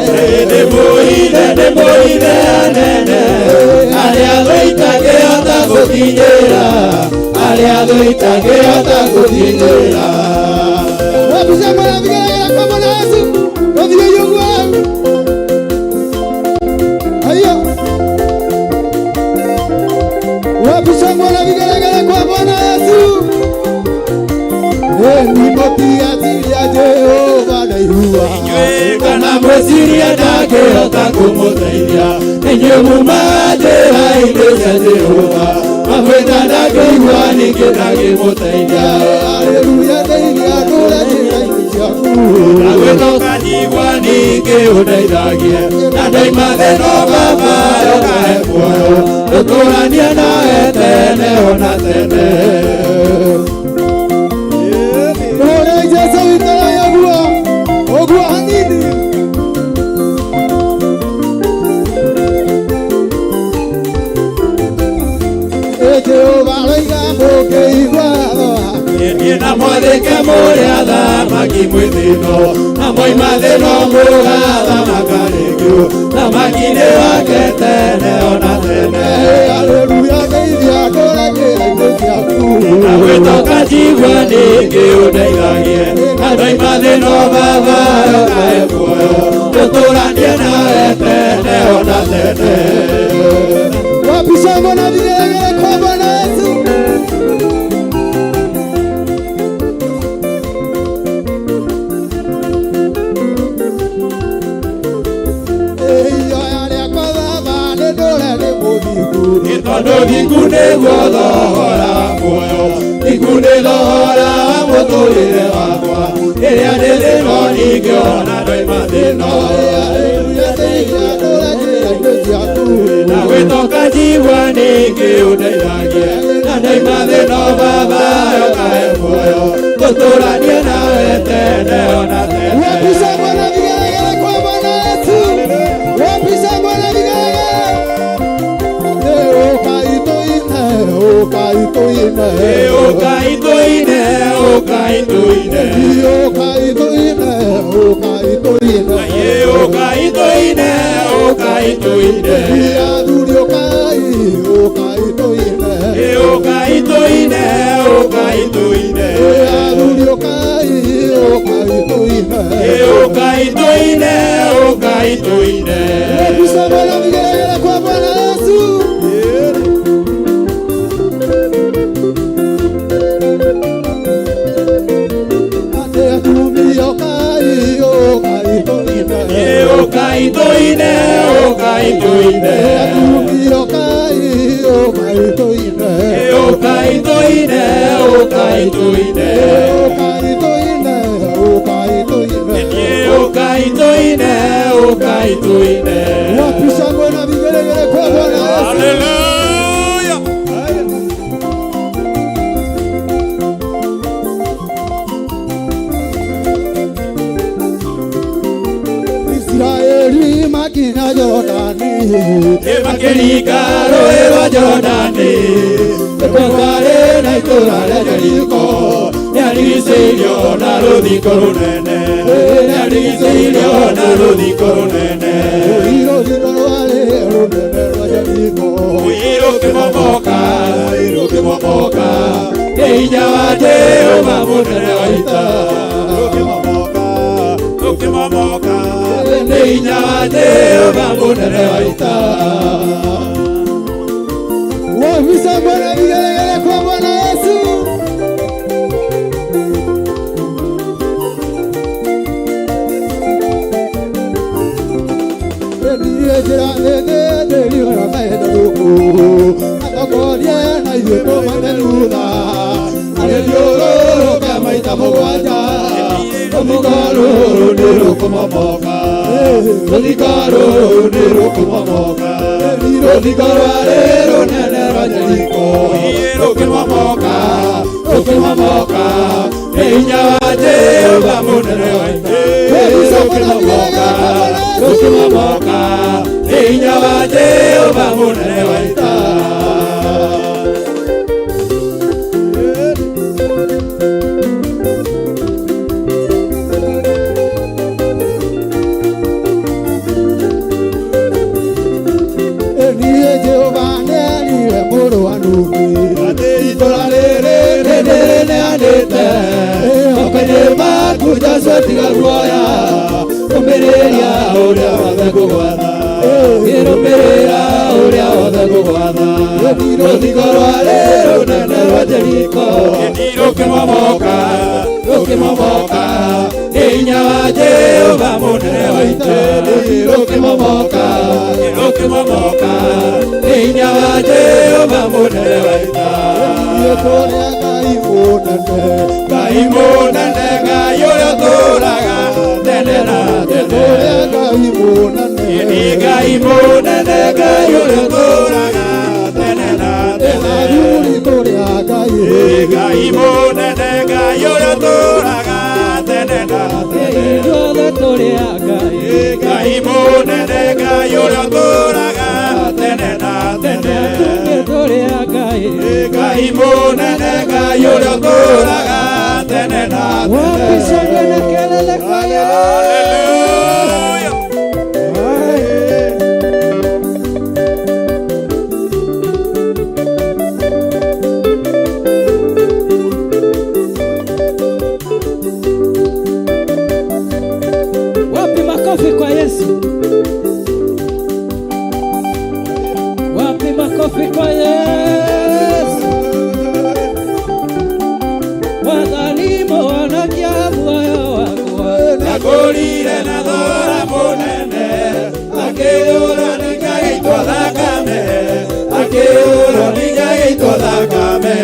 Ndĩmũire ndĩmũire anene, arĩa thũ itangĩhota gũkinyĩra, arĩa thũ itangĩhota gũkinyĩra. Wapi shangwe na vigelegele kwa Bwana Yesu. Tũthiĩ ũguo. Haya. Wapi shangwe na vigelegele kwa Bwana Yesu. Ĩni mũtigaciria Jehova ndaigua. Kana mwĩciria ndangĩhota kũmũteithia, inyuĩ mumaga njĩra-inĩ cia Jehova, mamwĩta ndangĩigua ningĩ ndangĩmũteithia. Haleluya ndeithia ndũre njĩra-inĩ ciaku. Ndagwĩta ũkanyigua ningĩ ũndeithagie, na ndoima thĩna Baba ũkahe muoyo, tũtũranie nawe tene ona tene. Ndũre Jesu witũ ũguo. Ũguo hanini. Ĩ Jehova aroiga mũngĩigua watho wake. Niĩ na mwathĩke mũrĩ athamaki mwĩ thĩno, na mwoima thĩno mũgathamaka rĩngĩ, thamaki-inĩ wake tene ona tene. Haleluya ndeithia ndũre njĩra-inĩ ciaku. Na gwĩtoka njigua ningĩ ũndeithagie, na ndoima thĩno Baba ũkahe muoyo, tũtũranie nawe tene ona tene. Wapi shangwe na vigelegele kwa Bwana Yesu. Ihoya rĩakwa Baba nĩ ndũre ndĩ mũthingu. Tondũ thingu nĩguo thogora wa muoyo, thingu nĩ thogora wa mũtũrĩre wakwa, ĩrĩa ndĩ thĩno ningĩ ona ndoima thĩno. Haleluya ndeithia ndũre njĩra-inĩ ciaku. Na gwĩtoka njigua ningĩ ũndeithagie, na ndoima thĩno Baba ũkahe muoyo, tũtũranie nawe tene ona tene. Wapi shangwe na vigelegele kwa Bwana Yesu. Wapi shangwe na vigelegele. Ũkai tũine, ũkai tũine. Ũkai tũine, ũkai tũine. Ũkai tũine. Athuri ũkai, ũkai tũine. Ũkai tũine, ũkai tũine. Athuri ũkai, ũkai tũine. Ũkai tũine, ũkai tũine. Wapi na vigelegele kwa Bwana Yesu. Ate atumia ũkai, ũkai tũine. Ũkai tũine, ũkai tũine. Atumia ũkai, ũkai tũine. Ũkai tũine, ũkai tũine. Ũkai tũine, ũkai tũine. Ũkai tũine, ũkai tũine. Wapi shangwe na vigelegele kwa Bwana Yesu. Hallelujah. Israeli makinya Jordani. Makĩringa rũĩ rwa Jorodani, nĩkuo kwarĩ na itũũra rĩa Jeriko, nĩarigicĩirio na rũthingo rũnene, nĩarigicĩirio na rũthingo rũnene. Rũthingo rwarĩ rũnene rwa Jeriko. Rũkĩmomoka, rũkĩmomoka, nĩ hinya wa Jehova mũnene wa ita. Rũkĩmomoka, rũkĩmomoka. Nĩ hinya wa Jehova mũnene wa ita. Wapi shangwe na vigelegele kwa Bwana Yesu. Njĩra ĩthĩnĩrio na maitho atongorie na ithuĩ tũmate thutha arĩthiũrũrũke maita mũgwanja rũthingo rũrũ nĩ rũkũmomoka, rũthingo rũrũ nĩ rũkũmomoka, rũthingo rwarĩ rũnene rwa Jeriko, rũkĩmomoka, rũkĩmomoka, nĩ hinya wa Jehova mũnene wa ita. Rũkĩmomoka, rũkĩmomoka, nĩ hinya wa Jehova mũnene wa ita. Niĩ Jehova nĩerire mũrũ wa Nuni atĩ itũũra rĩrĩ nĩndĩrĩneanĩte moko-inĩ maku Joshua tiga guoya, rũmĩrĩria ũrĩa wothe ngũgwatha, rũmĩrĩra ũrĩa wothe ngũgwatha. Rũthingo rwarĩ rũnene rwa Jeriko, rũkĩmomoka, rũkĩmomoka, nĩ hinya wa Jehova mũnene wa ita. Rũkĩmomoka, rũkĩmomoka, nĩ hinya wa Jehova mũnene wa ita. Niĩ tũrĩa Ngai mũnene, Ngai mũnene, Ngai ũrĩa ũtũũraga tene na tene. Tũrĩa Ngai mũnene, Ngai mũnene, Ngai ũrĩa ũtũũraga tene na tene. Athuri tũrĩa Ngai, Ngai mũnene, Ngai ũrĩa ũtũũraga tene na tene. Ithuothe tũrĩ a Ngai. Ngai mũnene, Ngai ũrĩa ũtũũraga tene na tene. Ithuĩ tũrĩ a Ngai. Ngai mũnene, Ngai ũrĩa ũtũũraga tene na tene. Wapi shangwe na kelele kwa Yesu. Hallelujah. Wapi makofi kwa Yesu? Wapi makofi kwa Yesu? Mwathani mũhonokia muoyo wakwa. Ndagũrire na thogora mũnene, akĩũrwo nĩ ngagĩitwo thakame, akĩũrwo nĩ ngagĩitwo thakame.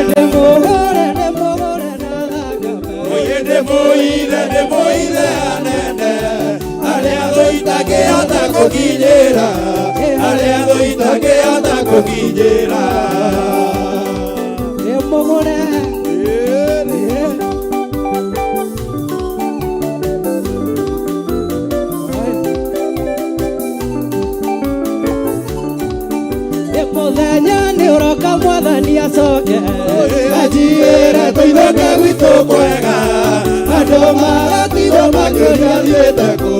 Ndĩmũhũre, ndĩmũhũre na thakame. Oye ndĩmũithe, ndĩmũithe anene, arĩa thũ itangĩhota gũkinyĩra, arĩa thũ itangĩhota gũkinyĩra. Ndĩmũhũre. Mũthenya nĩ ũroka Mwathani acoke. Anjĩre tũinũke gwitũ kwega, andũ magatigwo makĩũria thiĩte kũ,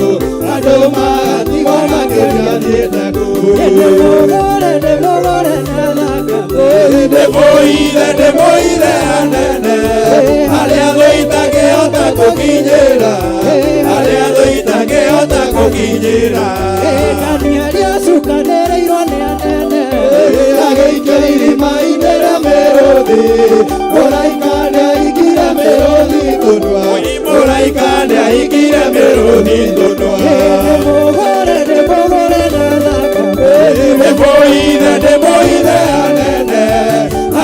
andũ magatigwo makĩũria athiĩte kũ ndĩmũithe ndĩmũithe anene arĩa thũ itangĩhota gũkinyĩra arĩa thũ itangĩhota gũkinyĩra Danieli acukanĩrĩirwo nĩ anene agĩikio irima-inĩ rĩa mĩrũthi mũraika nĩaingire mĩrũthi tũnua mũraika nĩaingire mĩrũthi tũnua ndĩmũgũre ndĩmũgũre na thakame ndĩmũithe ndĩmũithe anene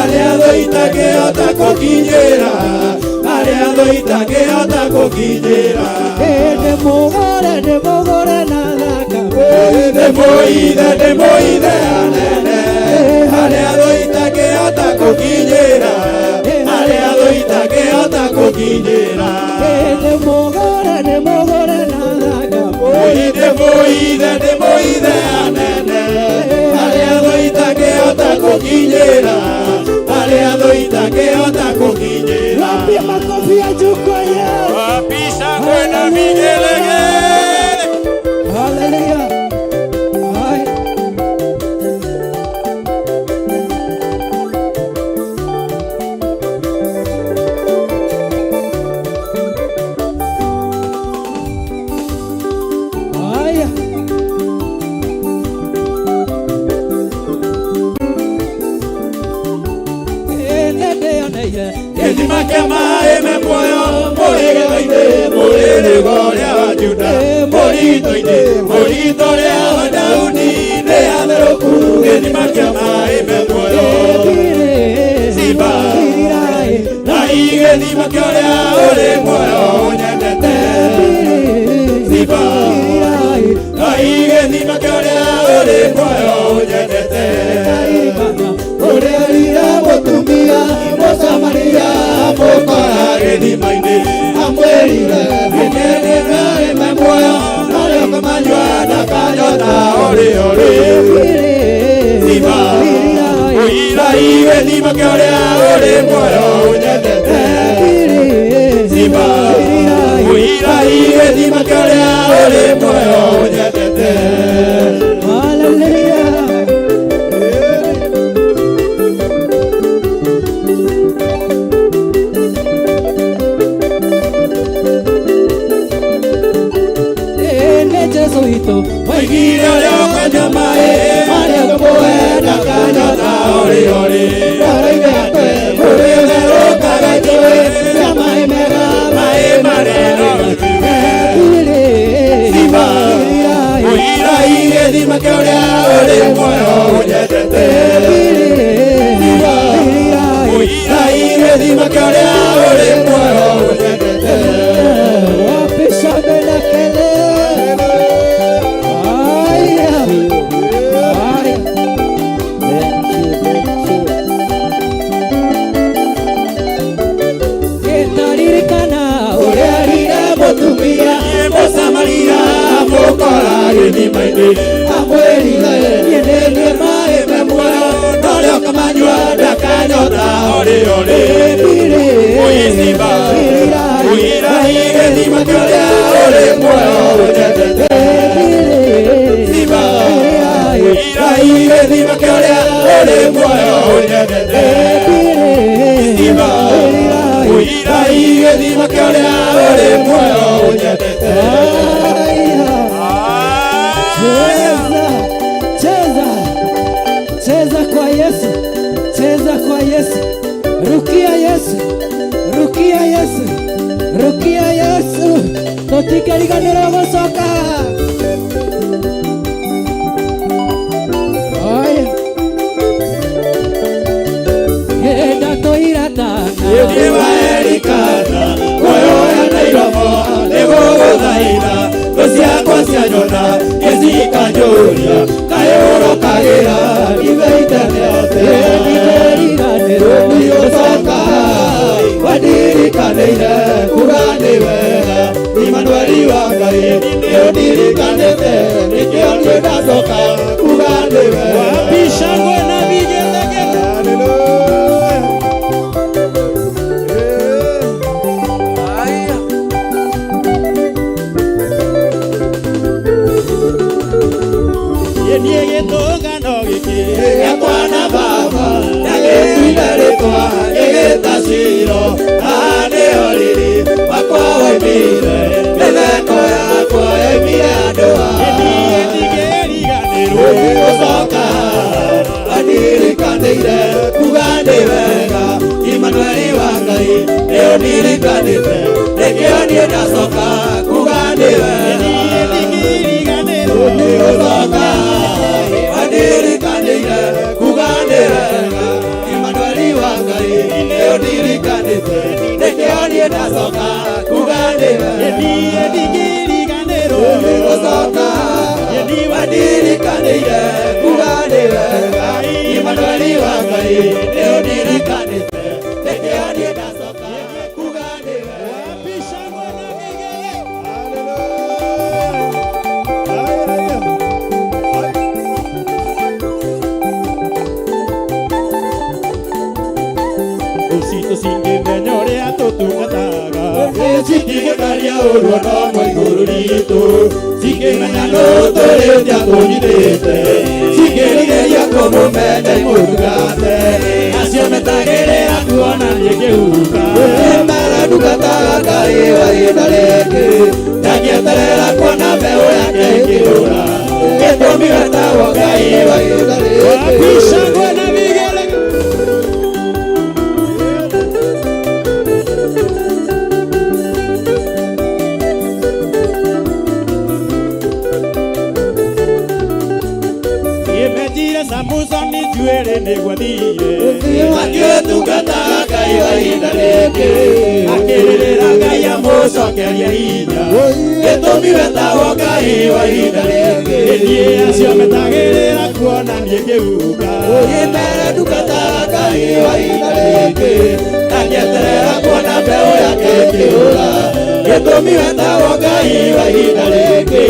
arĩa thũ itangĩhota gũkinyĩra arĩa thũ itangĩhota gũkinyĩra ndĩmũgũre ndĩmũgũre na thakame ndĩmũithe ndĩmũithe anene arĩa thũ itangĩhota gũkinyĩra arĩa thũ itangĩhota gũkinyĩra ndĩmũgũre ndĩmũgũre na thakame ndĩmũithe ndĩmũithe anene arĩa thũ itangĩhota gũkinyĩra arĩa thũ itangĩhota gũkinyĩra Wapi makofi ya juu kwa Yesu? Wapi shangwe na vigelegele? Haleluya. Hai. Haya. Gĩthima kĩa maĩ me muoyo mũrĩgĩro-inĩ mũrĩrĩgo rĩa wa Juda mũrito-inĩ mũrito rĩa wa Daudi nĩ atherũku gĩthima kĩa maĩ me muoyo Simba Ngai gĩthima kĩa ũrĩa ũrĩ muoyo ũnyendete Simba Ngai gĩthima kĩa ũrĩa ũrĩ muoyo ũnyendete ũrĩa rira mũtumia mũsamaria mũkora gĩthima-inĩ amwĩrire nĩnene maĩ me muoyo narĩo ũkamanyua ndakanyota ũrĩ ũrĩ Simba ũirai gĩthima kĩa ũrĩa ũrĩ muoyo ũnyendete Simba ũirai gĩthima kĩa ũrĩa ũrĩ muoyo ũnyendete Hallelujah. Nĩ Jesũ witũ Waigire ũrĩa ũkanyua maĩ marĩa ngũmũhe ndakanyota ũrĩ ũrĩ Ngoro-inĩ yake kũrĩ therũkaga njũĩ cia maĩ mega maĩ marĩa no Simba ũirai gĩthima kĩa ũrĩa ũrĩ muoyo ũnyendete Simba ũirai gĩthima kĩa ũrĩa ũrĩ muoyo ũnyendete Wapi shangwe na kelele? Haya. Haya. Nĩtaririkana ũrĩa rire mũtumia mũsamaria mũkora gĩthima-inĩ amwĩrire niĩ nĩ niĩ maĩ me muoyo norĩa ũkamanyua ndakanyota ũrĩ ũrĩ Ũi Simba ũirai gĩthima kĩa ũrĩa ũrĩ muoyo ũnyendete Simba ũirai gĩthima kĩa ũrĩa ũrĩ muoyo ũnyendete Simba ũirai gĩthima kĩa ũrĩa ũrĩ muoyo ũnyendete Cheza, cheza, cheza kwa Yesu, cheza kwa Yesu, rukia Yesu, rukia Yesu, rukia Yesu, tũtikĩriganĩrwo gũcoka. Haya. Ndatũira tana Nĩ waerikana kuoya na iromo nĩgũgũthaitha thũ ciakwa cianyona nĩcikanjũria kaĩ ũrokagĩra ibeitene Nĩndĩriganĩrwo Nĩũcoka wandirikanĩire kuga nĩ wega Imanueli wa Ngai nĩũndirikanĩte nĩkĩo niĩ ndacoka kuga nĩ wega Wapi shangwe na vigelegele? Hallelujah. Haya. Haya. Niĩ gĩtũngano gĩkĩ gĩakwa na baba ndagĩtuire rĩtwa ngĩgĩta Shilo. Haha nĩho riri wakwa woimire, mĩtheko yakwa yoimire andũ aya. Niĩ ndingĩriganĩrwo gũcoka andirikanĩire kuga nĩ wega. Imanueli wa Ngai nĩ ũndirikanĩte, nĩkĩo niĩ ndacoka kuga nĩ wega. Niĩ ndingĩriganĩrwo gũcoka andirikanĩire kuga nĩ wega. Imanueli wa Ngai nĩ ũndirikanĩte, nĩkĩo niĩ ndacoka kuga nĩ wega. Niĩ ndingĩriganĩrwo gũcoka andirikanĩire kuga nĩ wega. Imanueli wa Ngai nĩ ũndirikanĩte, nĩkĩo niĩ ndacoka kuga nĩ wega. Citũ cingĩmenya ũrĩa tũtungataga, citingĩkaria ũru ona ũmwe igũrũ ritũ. Cingĩmenya nũ tũrĩte atũnyitĩte, cingĩrigĩria kũmũmenya imũtungate. Acio metagĩrĩra kuona niĩ ngĩhuka. Mera ndungataga Ngai wa ihinda rĩngĩ, ndangĩeterera kuona mbeũ yake ĩkĩũra. Gĩtũmi wetagwo Ngai wa ihinda rĩngĩ. Wapi shangwe na vigelegele. Imejire Samusoni njuĩrĩ nĩguo athiire, agĩtungataga Ngai wa ihinda rĩngĩ, akĩrĩrĩra Ngai amũcokerie hinya. Gĩtũmi wetagwo Ngai wa ihinda rĩngĩ. Niĩ acio metagĩrĩra kuona niĩ ngĩhuka. Mbere ndungataga Ngai wa ihinda rĩngĩ, ndangĩeterera kuona mbeũ yake ĩkĩũra. Gĩtũmi wetagwo Ngai wa ihinda rĩngĩ.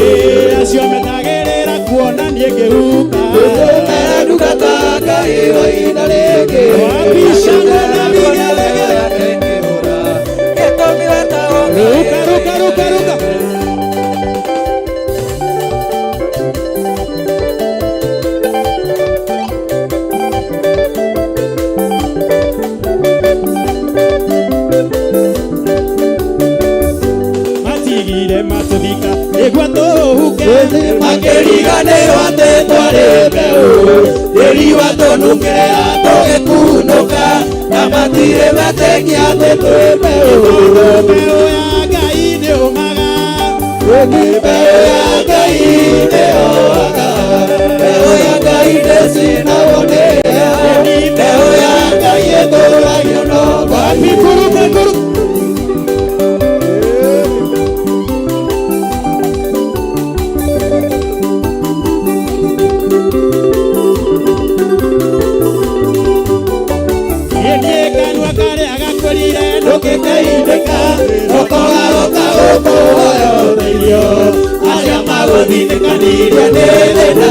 Acio metagĩrĩra kuona niĩ ngĩhuka. Mbere ndungataga Ngai wa ihinda rĩngĩ, wapi shangwe na vigelegele. Gĩtũmi wetagwo Ngai. Ruka, ruka, ruka, ruka. Matigire matũthika nĩguo tũhuke, makĩriganĩrwo atĩ twarĩ mbeũ. Tĩri watũnungĩrĩra tũgĩkunũka, na matirĩ metĩkia atĩ twĩ mbeũ. Tondũ mbeũ ya Ngai nĩũmaga, mbeũ ya Ngai nĩyoaga, mbeũ ya Ngai ndĩcinagwo nĩ heho, mbeũ ya Ngai ĩtũragio no Ngai. Kuruka, kuruka. Niĩ kanua karĩa gakũrire ndũngĩteithĩka, ũkogarũka gũkũhoya ũteithio. Arĩa magũthitĩkanirie nĩ thĩna,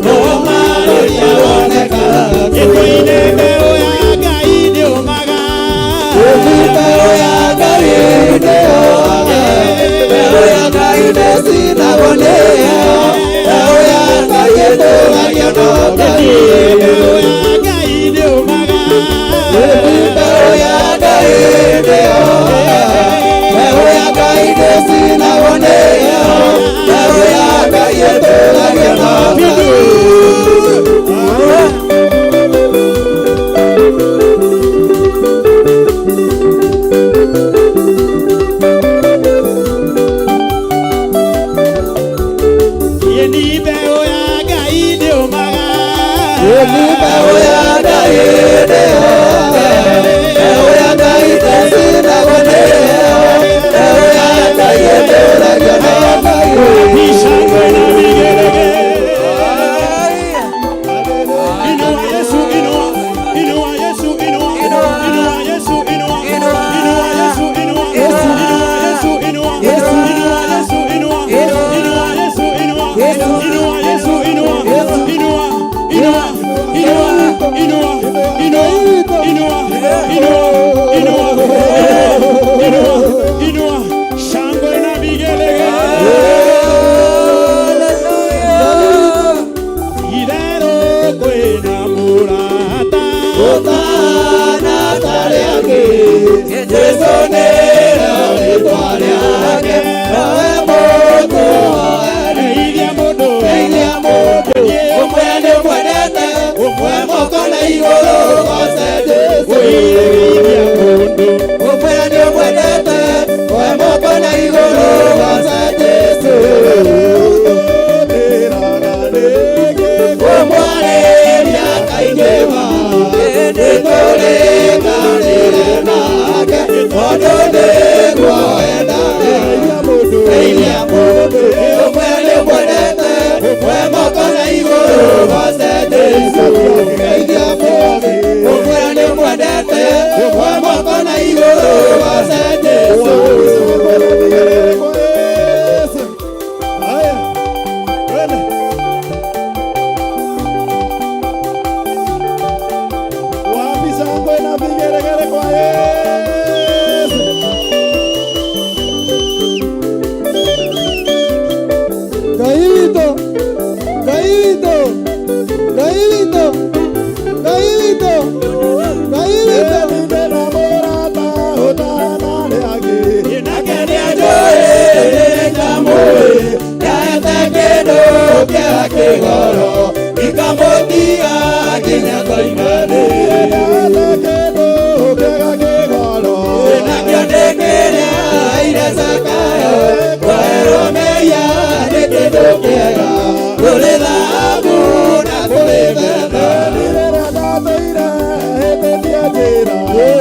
nĩo marũria woneka. Gĩtũine mbeũ ya Ngai nĩũmaga, mbeũ ya Ngai nĩyoaga, mbeũ ya Ngai ndĩcinagwo nĩ heho, mbeũ ya Ngai ĩtũragio no Ngai. Mbeũ ya Ngai nĩũmaga, mbeũ ya Ngai nĩyoaga, mbeũ ya Ngai ndĩcinagwo nĩ heho, mbeũ ya Ngai ĩtũragio no Ngai. Niĩ mbeũ ya Ngai nĩũmaga, mbeũ ya Ngai nĩyoaga, mbeũ ya Ngai ndĩcinagwo nĩ heho, mbeũ ya Ngai ĩtũragio no Ngai. Wapi shangwe na vigelegele. Inua Yesu, inua, inua Yesu, inua, inua Yesu, inua, inua Yesu, inua, inua Yesu, inua, inua Yesu, inua, inua Yesu, inua, inua Yesu, inua, inua, inua, inua, inua, inua, inua. Kũmwarĩria kaingĩ ma nĩtũrĩkanĩre nake tondũ nĩguo endaga Geithia mũndũ ũmwe nĩũmwendete ũmwe moko na igũrũ goce Jesũ. Geithia mũndũ ũmwe nĩũmwendete ũmwe moko na igũrũ goce Jesũ. Wapi shangwe na vigelegele kwa Yesu. Ngai witũ, Ngai witũ, Ngai witũ, Ngai witũ, Ngai witũ. Nĩ na mũrata ũtana rĩangĩ. Nake nĩanjũĩ nĩndamũĩ ndahete kĩndũ kĩa kĩgoro ikamũtiga nginya ngoima thĩ. Ndahete kĩndũ kĩega kĩgoro. Nakĩo nĩ kĩrĩa aire Zakayo kwoherwo mehia nĩ kĩndũ kĩega kũrĩ thahabu na kũrĩ betha. Rĩrĩa ndatũire hĩtĩtie njĩra.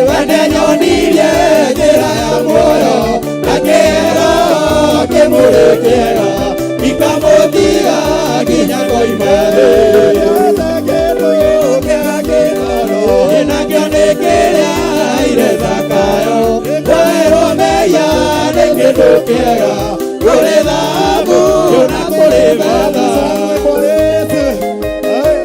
We nĩanyonirie njĩra ya muoyo na kĩheo kĩmũrĩ kĩega ikamũtiga nginya ngoima thĩ. Ndahete kĩndũ kĩega kĩgoro. Nakĩo nĩ kĩrĩa aire Zakayo kwoherwo mehia nĩ kĩndũ kĩega kũrĩ thahabu na kũrĩ betha. Shangwe kwa Yesu. Haya.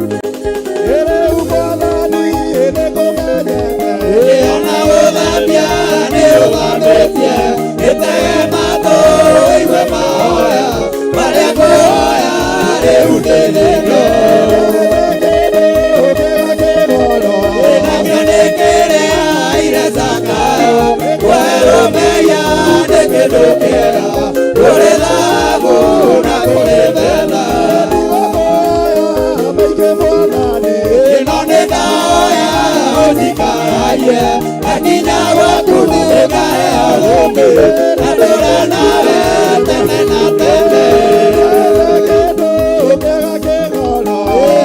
Rĩu Mwathani nĩngũmenyete. Ona gũthambia nĩ ũthambĩtie gĩtege matũ ũigue mahoya marĩa ngũhoya rĩu ndĩthĩnio. Kĩndũ kĩega kĩgoro. Nakĩo nĩ kĩrĩa aire Zakayo kwoherwo mehia nĩ kĩndũ kĩega kũrĩ thahabu na kũrĩ betha. Mahoya maingĩ Mwathani. Ĩno nĩ ndahoya ũnjikaragie na nginya gwaku nĩngaheo thũmbĩ na ndũre nawe tene na tene. Kĩndũ kĩega kĩgoro.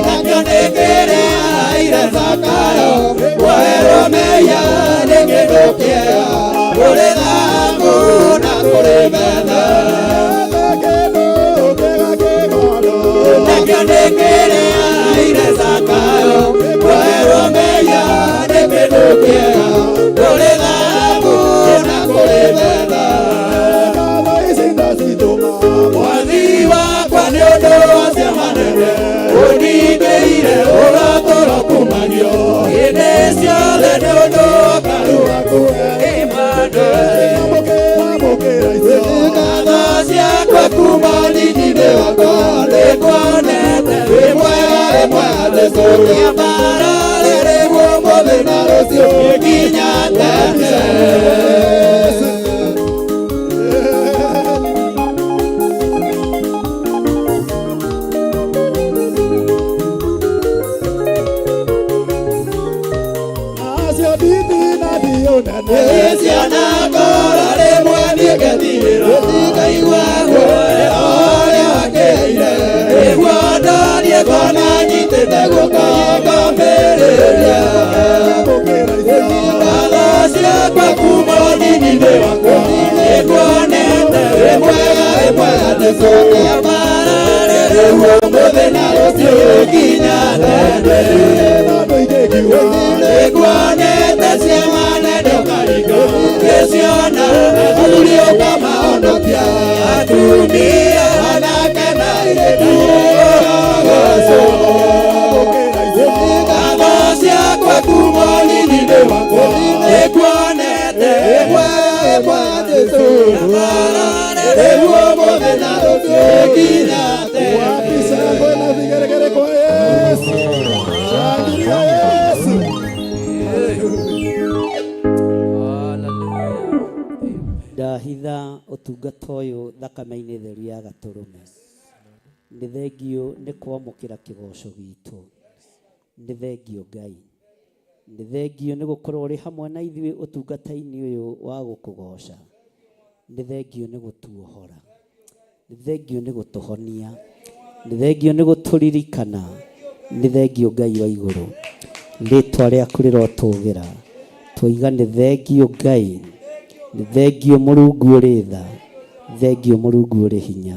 Nakĩo nĩ kĩrĩa aire Zakayo kwoherwo mehia nĩ kĩndũ kĩega kũrĩ thahabu na kũrĩ betha. Kĩndũ kĩega kĩgoro. Nakĩo nĩ kĩrĩa aire Zakayo kwoherwo mehia nĩ kĩndũ kĩega kũrĩ thahabu na kũrĩ betha. Ngatho ici ndacitũma. Mwathi wakwa nĩ ũndũ wa ciama nene ũnindĩire ũratũra kumagio hĩndĩ ciothe nĩ ũndũ wa karu waku Emmanuel. Amũkĩra, amũkĩra icio. Ngatho ciakwa kuma nini-inĩ wakwa nĩnguonete wĩ mwega wĩ mwega Jesũ kĩambarare rĩu ũmũthĩ na rũciũ nginya tene. Nacio nditi na ndiũ nene. Ciana ngoro rĩmwe niĩ ngetigĩra ngaigua guoya ũrĩa wakĩire nĩguo ndorie ngona nyitĩte guoko ngambĩrĩria Amũkĩra icio. ngatho ciakwa kuma ũnini-inĩ wakwa nĩnguonete wĩ mwega wĩ mwega Jesũ kĩambarare rĩu ũmũthĩ na rũciũ nginya tene. Bado ingĩkiuga. Nĩnguonete ciama nene ũkaringa ngĩciona athuri ũkamahonokia atumia anake na airĩtu ũrogocwo. Amũkĩra icio. Ngatho ciakwa kuma ũnini-inĩ wakwa nĩnguonete wĩ mwega wĩ mwega Jesũ kĩambarare rĩu ũmũthĩ na rũciũ nginya tene. Wapi shangwe na vigelegele kwa Yesu. Shangilia Yesu. Ndahitha ũtungata ũyũ thakame-inĩ theru ya gatũrũme. Nĩ thengio nĩ kwamũkĩra kĩgoco gitũ. Nĩ thengio Ngai. Nĩ thengio nĩ gũkorwo ũrĩ hamwe na ithuĩ ũtungata-inĩ ũyũ wa gũkũgoca. Nĩ thengio nĩ gũtuohora. Nĩ thengio nĩ gũtũhonia. Nĩ thengio nĩ gũtũririkana. Nĩ thengio Ngai wa igũrũ. Rĩtwa rĩaku rĩrotũgĩra. Twoiga nĩ thengio Ngai. Nĩ thengio Mũrungu ũrĩ tha. Thengio Mũrungu ũrĩ hinya.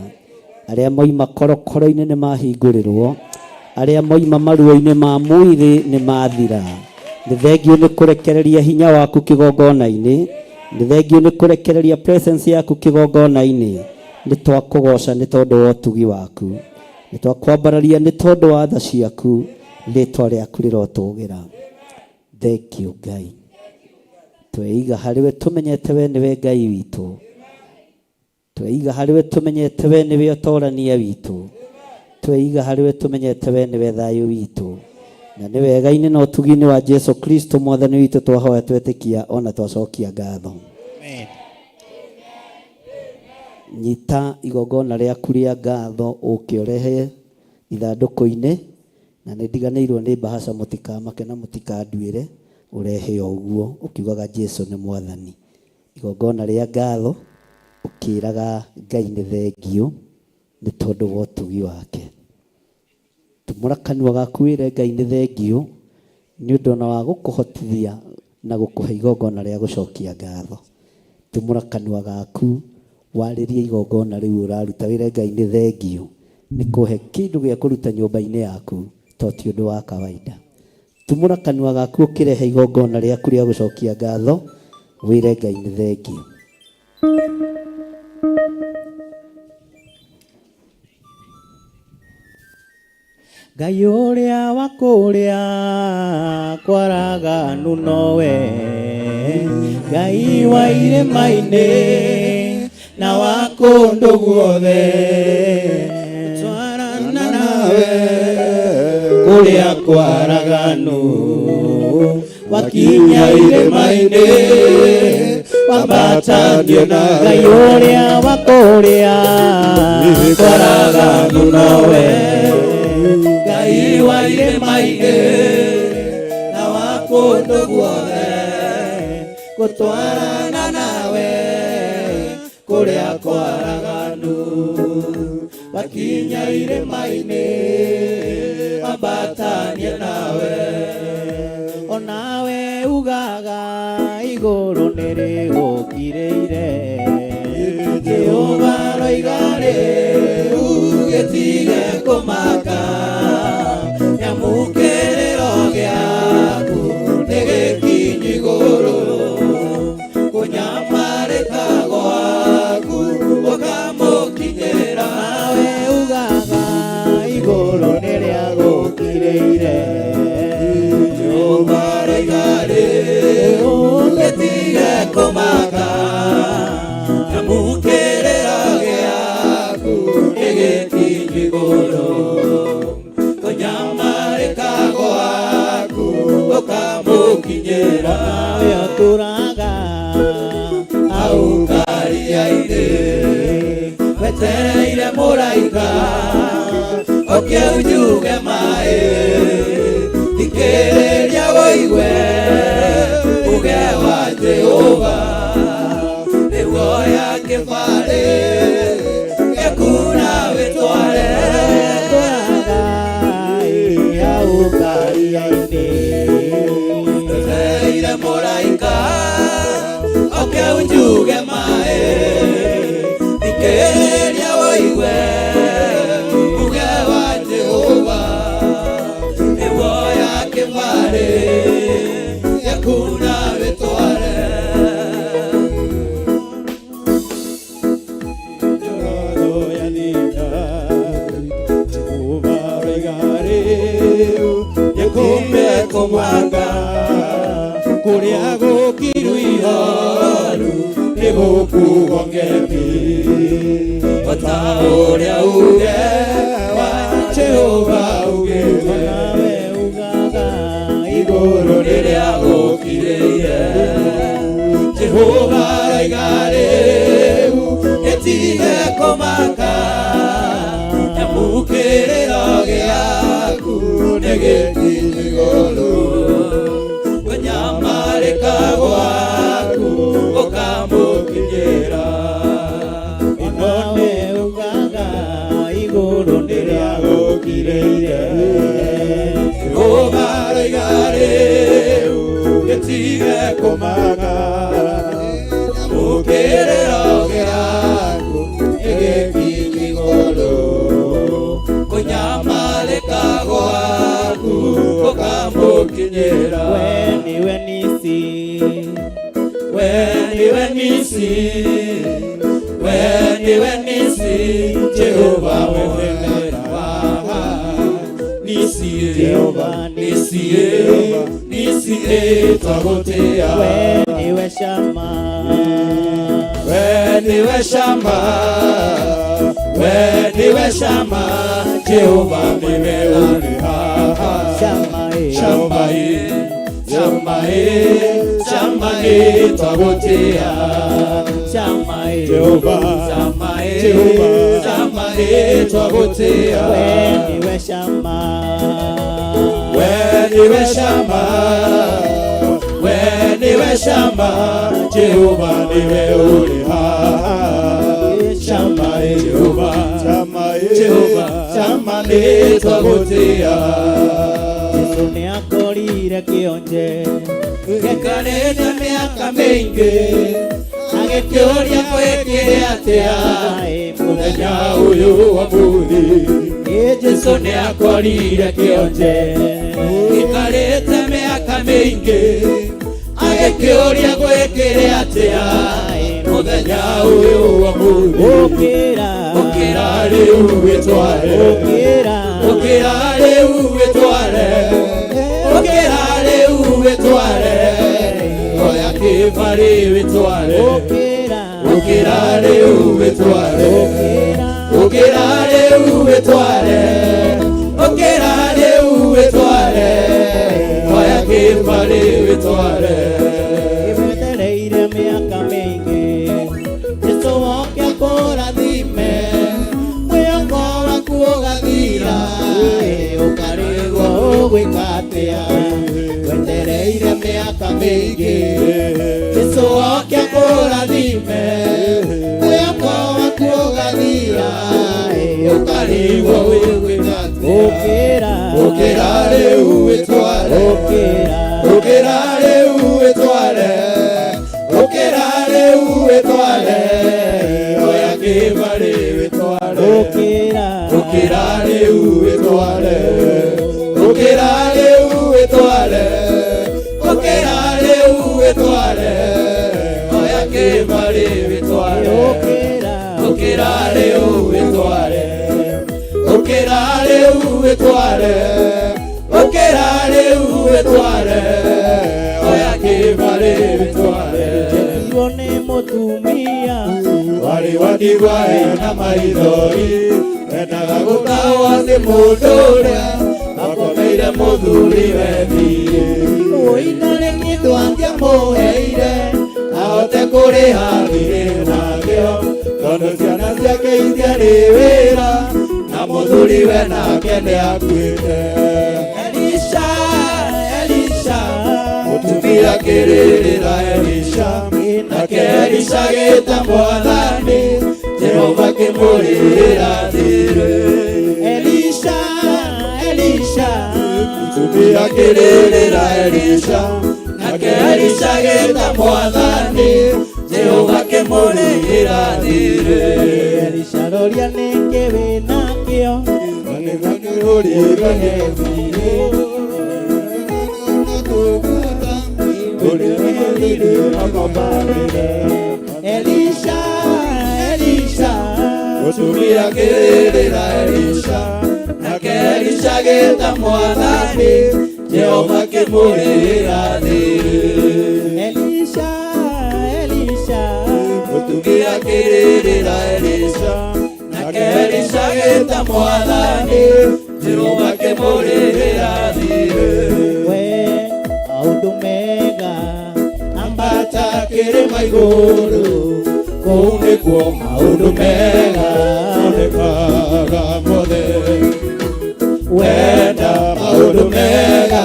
Arĩa moima korokoro-inĩ nĩ mahingũrĩrwo. Arĩa moima maruo-inĩ ma mwĩrĩ nĩ mathira. Nĩ thengio nĩ kũrekereria hinya waku kĩgongona-inĩ. Nĩ thengio nĩ kũrekereria presence yaku kĩgongona-inĩ. Nĩ twakũgoca nĩ tondũ wa ũtugi waku. Nĩ twakwambararia nĩ tondũ wa tha ciaku. Rĩtwa rĩaku rĩrotũgĩra. Thengio Ngai. Tweiga harĩ we tũmenyete we nĩwe Ngai witũ. Tweiga harĩ we tũmenyete we nĩwe ũtorania witũ. Tweiga harĩ we tũmenyete we nĩwe thayũ witũ. Na nĩ wega-inĩ na ũtugi-inĩ wa Jesu Kristo mwathani witũ twahoya twetĩkia ona twacokia ngatho. Nyita igongona rĩaku rĩa ngatho ũke ũrehe ithandũkũ-inĩ na nĩ ndiganĩirwo nĩ mbahaca mũtikamake na mũtikanduĩre ũrehe o ũguo ũkiugaga Jesu nĩ mwathani. Igongona rĩa ngatho ũkĩraga Ngai nĩ thengio nĩ tondũ wa ũtugi wake. Tumũra kanua gaku wĩre Ngai nĩ thengio nĩ ũndũ ona wa gũkũhotithia na gũkũhe igongona rĩa gũcokia ngatho. Tumũra kanua gaku warĩrie igongona rĩu ũraruta wĩre Ngai nĩ thengio nĩ kũhe kĩndũ gĩa kũruta nyũmba-inĩ yaku to ti ũndũ wa kawaida. Tumũra kanua gaku ũkĩrehe igongona rĩaku rĩa gũcokia ngatho wĩre Ngai nĩ thengio. Ngai ũrĩa wa kũrĩa kwaraganu nowe Ngai wa irĩma-inĩ na wa kũndũ guothe twarana nawe kũrĩa kwaraganu wakinya irĩma-inĩ wambatanie nawe Ngai ũrĩa wa kũrĩa kwaraganu nowe Ngai wa irĩma-inĩ na wa kũndũ guothe gũtwarana nawe kũrĩa kwaraganu wakinya irĩma-inĩ wambatanie nawe onawe ugaga igũrũ nĩ rĩgũkirĩire Jehova roiga rĩu gĩtige kũmaka nyamũkĩrĩro gĩaku nĩ gĩkinyu igũrũ kũnyamarĩka gwaku ũkamũkinyĩra nawe ugaga igũrũ nĩ rĩagũkirĩire Jehova roiga rĩu gĩtige kũmaka nyamũkĩrĩro gĩaku nĩ gĩkinyu igũrũ kũnyamarĩka gwaku ũkamũkinyĩra nawe ũtũraga hau karia-inĩ wetereire mũraika oke unjuge maĩ thikĩrĩria wũigue uge wa Jehova nĩguoya kĩbarĩ gĩaku na wĩtware hau karia-inĩ wetereire mũraika oke unjuge maĩ thikĩrĩria wũigue uge wa Jehova nĩguoya kĩbarĩ gĩaku na wĩtware Njororo ya thĩna Jehova roiga rĩu gĩkũmbe kũmaka kũrĩa gũkiru ihoru nĩ gũkuo ngemi o ta ũrĩa uge wa Jehova ugĩte nawe ugaga igũrũ rĩrĩa gũkirĩire Jehova roiga rĩu gĩtige kũmaka nyamũkĩrĩro gĩaku nĩ gĩkinyu igũrũ Ũtige kũmaka Mũkĩrĩro gĩaku Nĩgĩkinyi igũrũ Kũnyamarĩka gwaku Gũkamũkinyĩra We niwe nisi We niwe nisi We niwe nisi Jehova mwene waha Nisi Jehova nisi nisi twagotea We niwe shama We niwe shama We niwe shama Jehova niwe uri haha Shama Shama Shama Shama twagotea Shama Jehova Shama Jehova Shama twagotea We niwe shama We niwe shama We niwe shama Jehova niwe uri haha Shama Jehova Shama Jehova Shama twagotea Jesu nĩakorire kĩonje Gĩkarĩte mĩaka mĩingĩ Agĩkĩũria gwĩkire atĩa Mũthenya ũyũ wa mũthĩ Jesu nĩakorire kĩonje Gĩkarĩte mĩaka mĩingĩ Agĩkĩũria gwĩkire atĩa Mũthenya ũyũ wa mũthĩ Ũkĩra Ũkĩra rĩu wĩtware Ũkĩra Ũkĩra rĩu wĩtware Ũkĩra rĩu wĩtware Oya kĩbarĩ wĩtware Ũkĩra Ũkĩra rĩu wĩtware Ũkĩra rĩu wĩtware Ũkĩra rĩu wĩtware Oya kĩbarĩ wĩtware Wetereire mĩaka mĩingĩ Jesu oke akũrathime Mwĩhoko waku ũgathira Ũkarigwo ũgwĩka atĩa Wetereire mĩaka mĩingĩ Jesu oke akũrathime Mwĩhoko waku ũgathira Ũkarigwo ũgwĩka atĩa Ũkĩra Ũkĩra rĩu wĩtware Ũkĩra Ũkĩra rĩu wĩtware Ũkĩra rĩu wĩtware Oya kĩbarĩ wĩtware Ũkĩra Ũkĩra rĩu wĩtware Ũkĩra rĩu wĩtware Ũkĩra rĩu wĩtware Oya kĩbarĩ wĩtware Ũkĩra Ũkĩra rĩu wĩtware Ũkĩra rĩu wĩtware Ũkĩra rĩu wĩtware Oya kĩbarĩ wĩtware Njĩtirwo nĩ mũtumia Warĩ wa ndigwa ena maithori Endaga gũtahwo nĩ mũndũ ũrĩa Akomeire mũthuri we thiĩ Ũi ndarĩ kĩndũ angĩamũheire Ahote kũrĩha thirĩ nakĩo Tondũ ciana ciake itiarĩ wĩra Na mũthuri we nake nĩakuĩte Elisha, Elisha Mũtumia akĩrĩrĩra Elisha Nake Elisha agĩta mwathani Jehova akĩmũrĩhĩra thirĩ Elisha Elisha Mũtumia akĩrĩrĩra Elisha Nake Elisha agĩta mwathani Jehova akĩmũrĩhĩra thirĩ Elisha roria nĩkĩ wĩnakĩo Elisha Elisha Mũtumia akĩrĩrĩra Elisha Nake Elisha agĩta mwathani Jehova akĩmũrĩhĩra thirĩ Elisha Elisha Mũtumia akĩrĩrĩra Elisha Nake Elisha agĩta mwathani Jehova akĩmũrĩhĩra thirĩ We maũndũ mega Ambata kĩrĩma igũrũ Kũu nĩkuo maũndũ mega monekaga mothe Wenda maũndũ mega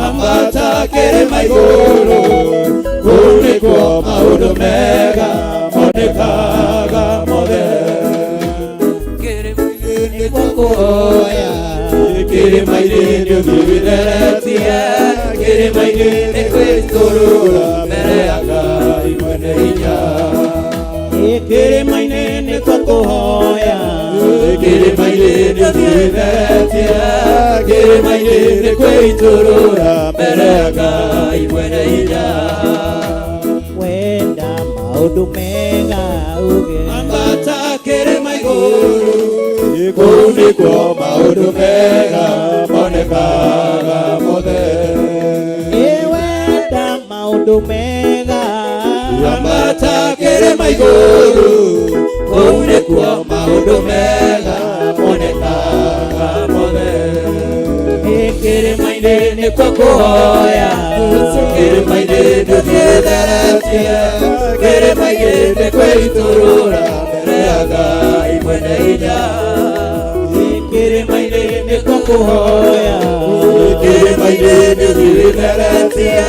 Ambata kĩrĩma igũrũ Kũu nĩkuo maũndũ mega monekaga mothe Nĩkuo kũhoya Kĩrĩma-inĩ nĩ ũthiĩ wĩtheretie Kĩrĩma-inĩ nĩ kwĩitũrũra mbere ya Ngai mwene hinya. Kĩrĩma-inĩ nĩ kũhoya. Kĩrĩma-inĩ nĩ twĩthetie. Kĩrĩma-inĩ nĩ kwĩitũrũra mbere ya Ngai mwene hinya. Wenda maũndũ mega uge. Ambata kĩrĩma igũrũ. Kũu nĩkuo maũndũ mega monekaga mothe. Wenda maũndũ mega. Ambata kĩrĩma igũrũ. Kũu nĩkuo maũndũ mega monekaga mothe. Kĩrĩma-inĩ nĩkuo kũhoya. Kĩrĩma-inĩ nĩtwĩtheretie. Kĩrĩma-inĩ nĩ kwĩitũrũra mbere ya Ngai mwene hinya. Kĩrĩma-inĩ nĩkuo kũhoya. Kĩrĩma-inĩ nĩtwĩtheretie.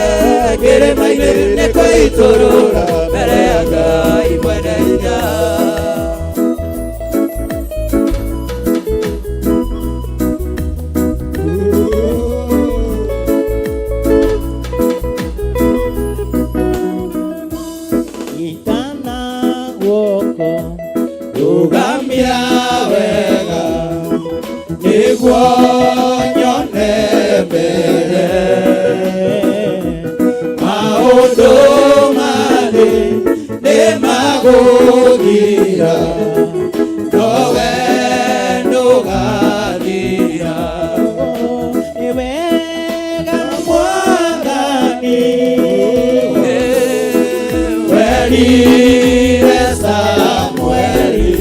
Kĩrĩma-inĩ nĩ kwĩitũrũra mbere ya Ngai mwene hinya. Nyitana guoko. Rũgamia wega nĩguo nyone mbere. Maũndũ marĩ nĩ magũthira, nowe ndũgathira. Nĩ wega Mwathani. Werire Samueli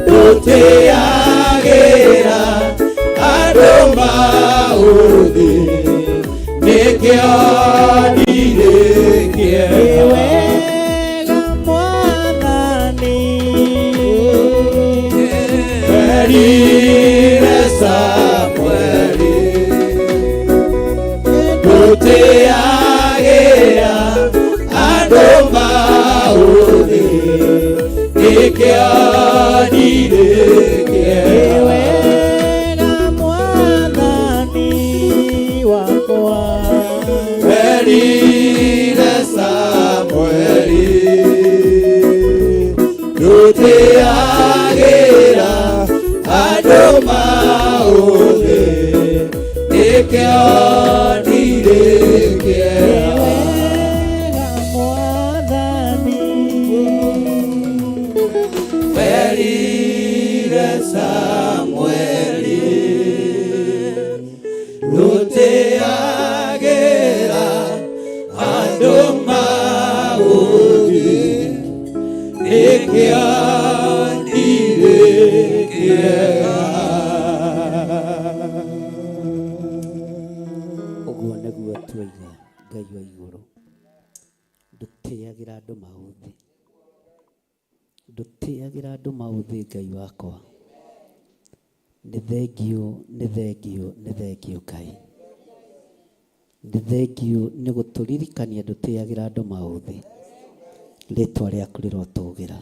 ndũtĩagĩra andũ maũthĩ, nĩkĩo ndirĩ kĩeha. Nĩ wega Mwathani. Werire Samueli ndũtĩagĩra andũ maũthĩ, nĩkĩo ndirĩ kĩeha. Nĩ wega Mwathani wakwa. Werire Samueli ndũtĩagĩra andũ maũthĩ, nĩkĩo ndirĩ kĩeha. Wega Mwathani. Werire Samueli ndũtĩagĩra andũ maũthĩ, nĩkĩo ndirĩ kĩeha. Ũguo nĩguo twaiga Ngai wa igũrũ ndũtĩagĩra andũ maũthĩ, ndũtĩagĩra andũ maũthĩ. Ngai wakwa, nĩ thengiũ, nĩ thengiũ, nĩ thengiũ. Ngai, nĩ thengiũ nĩ gũtũririkania ndũtĩagĩra andũ maũthĩ. Rĩtwa rĩaku rĩrotũgĩra.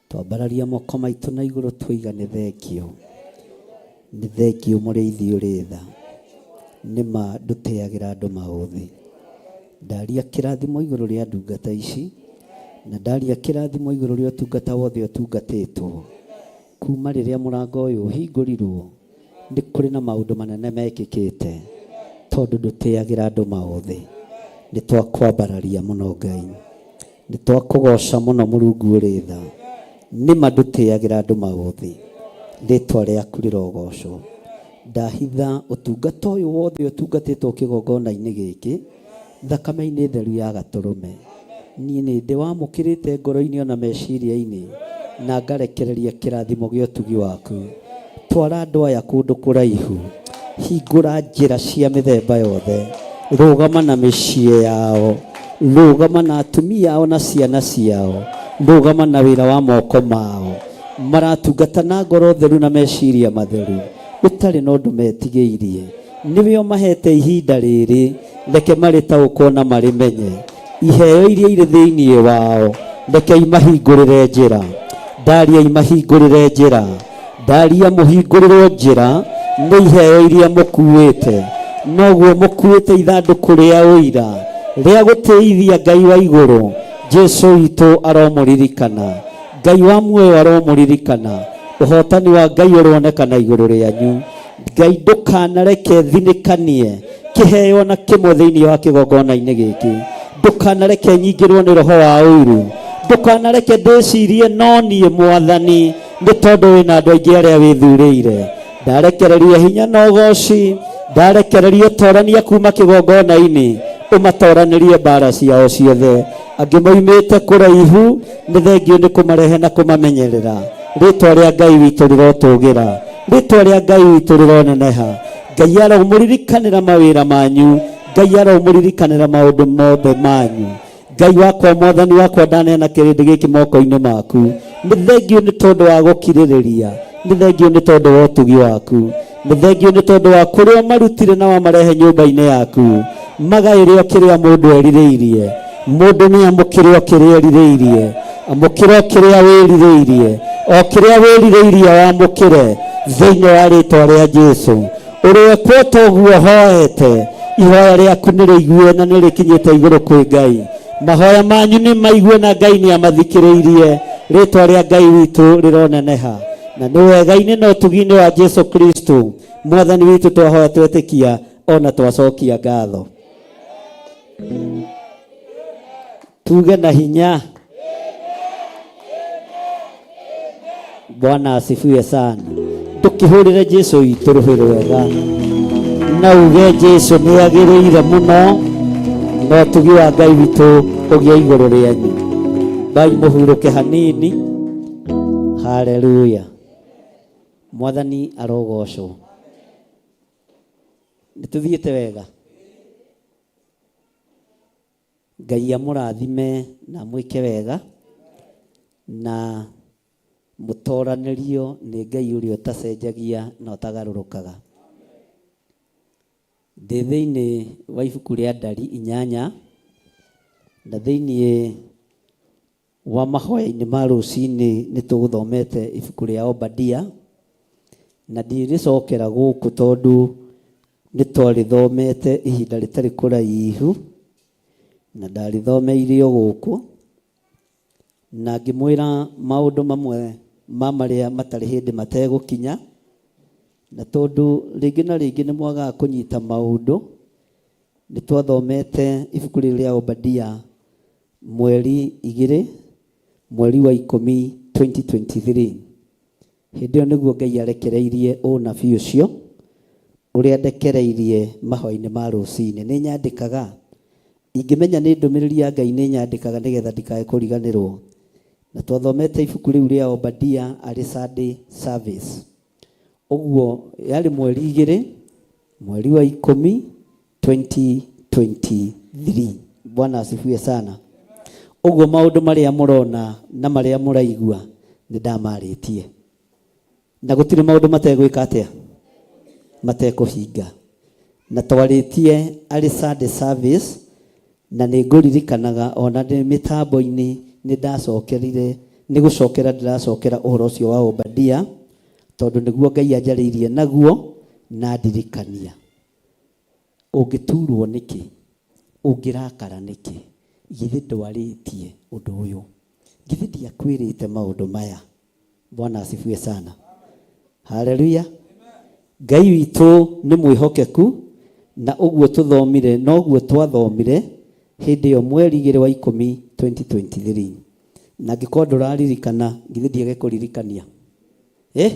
Twambararia moko maitũ na igũrũ tũiga nĩ thengiũ, nĩ thengiũ mũrĩithi ũrĩ tha. Nĩ ma ndũtĩagĩra andũ maũthĩ. Ndaria kĩrathimo igũrũ rĩa ndungata ici, na ndaria kĩrathimo igũrũ rĩa ũtungata wothe ũtungatĩtwo kuma rĩrĩa mũrango ũyũ ũhingũrirwo. Nĩ kũrĩ na maũndũ manene mekĩkĩte tondũ ndũtĩagĩra andũ maũthĩ. Nĩ twakwambararia mũno Ngai, nĩ twakũgoca mũno Mũrungu ũrĩ tha. Nĩ ma ndũtĩagĩra andũ maũthĩ. Rĩtwa rĩaku rĩrogocwo. Ndahitha ũtungata ũyũ wothe ũtungatĩtwo kĩgongona-inĩ gĩkĩ thakame-inĩ theru ya Gatũrũme. Niĩ nĩ ndĩwamũkĩrĩte ngoro-inĩ ona meciria-inĩ, na ngarekereria kĩrathimo gĩa ũtugi waku. Twara andũ aya kũndũ kũraihu, hingũra njĩra cia mĩthemba yothe, rũgama na mĩciĩ yao, rũgama na atumia ao na ciana ciao, rũgama na wĩra wa moko mao. Maratungata na ngoro theru na meciria matheru, ũtarĩ na ũndũ metigĩirie. Nĩwe ũmahete ihinda rĩrĩ, reke marĩtaũkwo na marĩmenye. Iheo iria irĩ thĩinĩ wao, reke imahingũrĩre njĩra. Ndaria imahingũrĩre njĩra, ndaria mũhingũrĩrwo njĩra nĩ iheo iria mũkuĩte. Noguo mũkuĩte ithandũkũ rĩa ũira rĩa gũtĩithia Ngai wa igũrũ. Jesu witũ aromũririkana, Ngai wa muoyo aromũririkana, ũhotani wa Ngai ũronekana igũrũ rĩanyu. Ngai ndũkanareke thinĩkanie kĩheo na kĩmwe thĩinĩ wa kĩgongona-inĩ gĩkĩ. Ndũkanareke nyingĩrwo nĩ roho wa ũiru, ndũkanareke ndĩcirie no niĩ Mwathani, nĩ tondũ wĩna andũ aingĩ arĩa wĩthurĩire. Ndarekereria hinya na ũgoci, ndarekereria ũtorania kuma kĩgongona-inĩ, ũmatoranĩrie mbara ciao ciothe. Angĩ moimĩte kũraihu, nĩ thengio nĩ kũmarehe na kũmamenyerera. Rĩtwa rĩa Ngai witũ rĩrotũgĩra, rĩtwa rĩa Ngai witũ rĩroneneha. Ngai aromũririkanĩra mawĩra manyu, Ngai aromũririkanĩra maũndũ mothe manyu. Ngai wakwa, Mwathani wakwa, ndaneana kĩrĩndĩ gĩkĩ moko-inĩ maku. Nĩ thengio nĩ tondũ wa gũkirĩrĩria, nĩ thengio nĩ tondũ wa ũtugi waku, nĩ thengio nĩ tondũ wa kũrĩa ũmarutire na wamarehe nyũmba-inĩ yaku. Magaĩre o kĩrĩa mũndũ erirĩirie. Mũndũ nĩ amũkĩre o kĩrĩa erirĩirie, amũkĩre o kĩrĩa wĩrirĩirie, o kĩrĩa wĩrirĩirie wamũkĩre thĩinĩ wa rĩtwa rĩa Jesu. Ũrekwo toguo hoete, ihoya rĩaku nĩ rĩigue na nĩ rĩkinyĩte igũrũ kwĩ Ngai. Mahoya manyu nĩ maigue na Ngai nĩ amathikĩrĩirie. Rĩtwa rĩa Ngai witũ rĩroneneha. Na nĩ wega-inĩ na ũtugi-inĩ wa Jesu Kristo Mwathani witũ twahoya twetĩkia ona twacokia ngatho. Tuge na hinya. Bwana asifiwe sana. Ndũkĩhũrĩre Jesu witũ rũhĩ rwega na uge Jesu nĩ agĩrĩire mũno na ũtugi wa Ngai witũ ũgĩe igũrũ rĩanyu. Bai mũhurũke hanini. Haleluya. Mwathani arogocwo. Nĩ tũthiĩte wega. Ngai amũrathime na amwĩke wega na mũtoranĩrio nĩ Ngai ũrĩa ũtacenjagia na ũtagarũrũkaga. Ndĩ thĩinĩ wa ibuku rĩa Ndari 8 na thĩinĩ wa mahoya-inĩ ma rũcinĩ nĩ tũgũthomete ibuku rĩa Obadia na ndirĩcokera gũkũ tondũ nĩ twarĩthomete ihinda rĩtarĩ kũraihu na ndarĩthomeire o gũkũ na ngĩmwĩra maũndũ mamwe ma marĩa matarĩ hĩndĩ mategũkinya, na tondũ rĩngĩ na rĩngĩ nĩ mwagaga kũnyita maũndũ, nĩ twathomete ibuku rĩrĩ rĩa Obadia mweri 2 mweri wa 10 2023. Hĩndĩ ĩyo nĩguo Ngai arekereirie ũnabii ũcio ũrĩa ndekereirie mahoya-inĩ ma rũcinĩ. Nĩ nyandĩkaga, ingĩmenya nĩ ndũmĩrĩri ya Ngai nĩ nyandĩkaga nĩgetha ndikae kũriganĩrwo. Na twathomete ibuku rĩu rĩa Obadia arĩ Sunday service. Ũguo yarĩ mweri 2 mweri wa 10 2023. Bwana asifiwe sana. Ũguo maũndũ marĩa mũrona na marĩa mũraigua nĩ ndamarĩtie. Na gũtirĩ maũndũ mategwĩka atĩa? Matekũhinga. Na twarĩtie arĩ Sunday service na nĩ ngũririkanaga ona ndĩ mĩtambo-inĩ nĩ ndacokerire, nĩ gũcokera ndĩracokera ũhoro ũcio wa Obadia tondũ nĩguo Ngai anjarĩirie naguo na ndirikania. Ũngĩturwo nĩkĩ? Ũngĩrakara nĩkĩ? Githĩ ndwarĩtie ũndũ ũyũ? Githĩ ndiakwĩrĩte maũndũ maya? Bwana asifiwe sana. Haleluya. Ngai witũ nĩ mwĩhokeku na ũguo tũthomire noguo twathomire hĩndĩ ĩyo mweri 2 wa 10 2023. Na angĩkorwo ndũraririkana, githĩ ndiage kũririkania? Eh?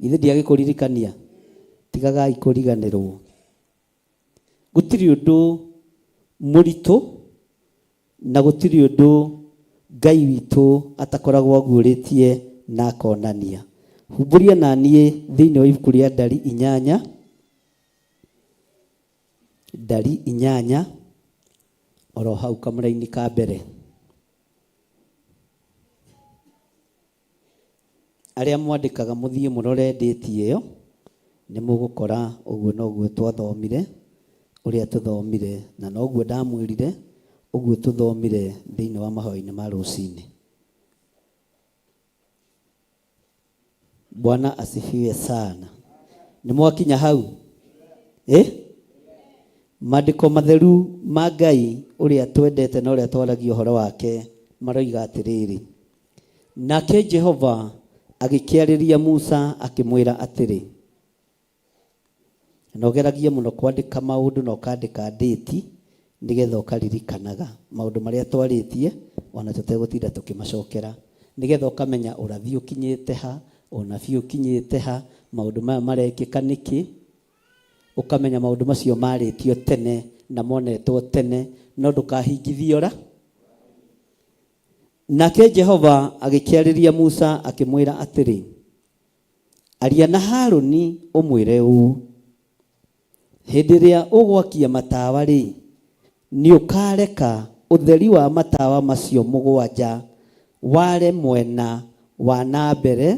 Githĩ ndiagĩkũririkania? Tigagai kũriganĩrwo. Gũtirĩ ũndũ mũritũ na gũtirĩ ũndũ Ngai witũ atakoragwo aguũrĩtie na akonania. Humbũria na niĩ thĩinĩ wa ibuku rĩa Ndari 8, Ndari 8, oro hau kamũraini ka mbere. Arĩa mwandĩkaga mũthiĩ mũrore date ĩyo, nĩ mũgũkora ũguo noguo twathomire, ũrĩa tũthomire, na noguo ndamwĩrire, ũguo tũthomire thĩinĩ wa mahoya-inĩ ma rũcinĩ. Bwana asifiwe sana. Nĩ mwakinya hau? Eh? Maandĩko matheru ma Ngai ũrĩa twendete na ũrĩa twaragia ũhoro wake maroiga atĩrĩrĩ, nake Jehova agĩkĩarĩria Musa akĩmwĩra atĩrĩ, na ũgeragie mũno kwandĩka maũndũ na ũkandĩka ndĩti nĩgetha ũkaririkanaga maũndũ marĩa twarĩtie ona tũtegũtinda tũkĩmacokera, nĩgetha ũkamenya ũrathi ũkinyĩte ha, ũnabii ũkinyĩte ha, maũndũ maya marekĩka nĩkĩ, ũkamenya maũndũ macio marĩtio tene na monetwo tene, no ndũkahingithio ra. Nake Jehova agĩkĩarĩria Musa akĩmwĩra atĩrĩ, Aria na Harũni ũmwĩre ũũ, 'Hĩndĩ ĩrĩa ũgwakia matawa-rĩ, nĩũkareka ũtheri wa matawa macio mũgwanja ware mwena wa na mbere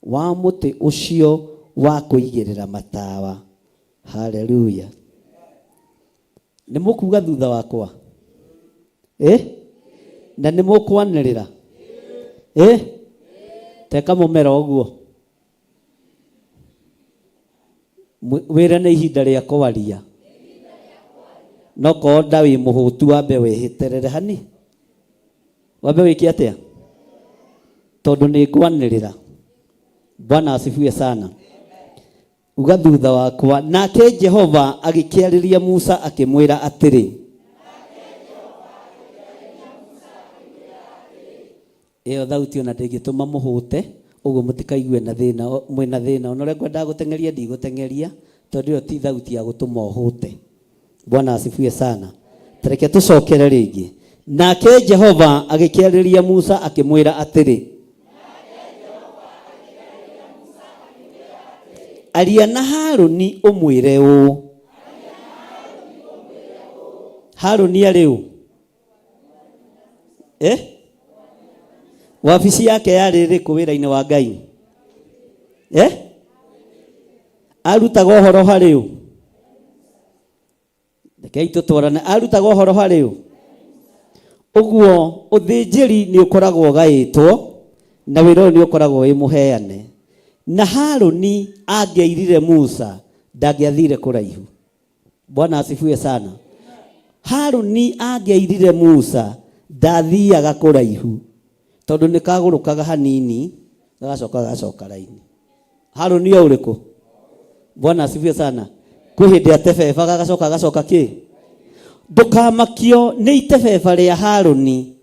wa mũtĩ ũcio wa kũigĩrĩra matawa. Haleluya! Nĩ mũkuuga thutha wakwa? Ĩ? Na nĩ mũkwanĩrĩra? Ĩ? Teka mũmera ũguo. Wĩre nĩ ihinda rĩa kwaria. No korwo nda wĩ mũhũtu wambe wĩhĩterere hani. Wambe wĩke atĩa? Tondũ nĩ ngwanĩrĩra. Bwana asifiwe sana. Uga thutha wakwa. Nake Jehova agĩkĩarĩria Musa akĩmwĩra atĩrĩ, ĩyo thauti ona ndĩngĩtũma mũhũte ũguo mũtikaigue na thĩna mwĩna thĩna ona ũrĩa ngwendaga gũteng'eria ndigũteng'eria tondũ ĩyo ti thauti ya gũtũma ũhũte. Bwana asifiwe sana. Tareke tũcokere rĩngĩ. Nake Jehova agĩkĩarĩria Musa akĩmwĩra atĩrĩ, Aria na Harũni ũmwĩre ũũ. Harũni arĩ ũ? Eh? Wabici yake yarĩ ĩrĩkũ wĩra-inĩ wa Ngai? Eh? Arutaga ũhoro harĩ ũ? Rekei tũtwarane. Arutaga ũhoro harĩ ũ? Ũguo ũthĩnjĩri nĩ ũkoragwo ũgaĩtwo na wĩra ũyũ nĩ ũkoragwo wĩ mũheane. Na Harũni angĩairire Musa ndangĩathire kũraihu. Bwana asifiwe sana. Harũni angĩairire Musa ndathiaga kũraihu tondũ nĩ kagũrũkaga hanini gagacoka gagacoka raini. Harũni o ũrĩkũ? Bwana asifiwe sana. Kwĩ hĩndĩ atebebaga agacoka agacoka kĩ? Ndũkamakio nĩ itebeba rĩa Harũni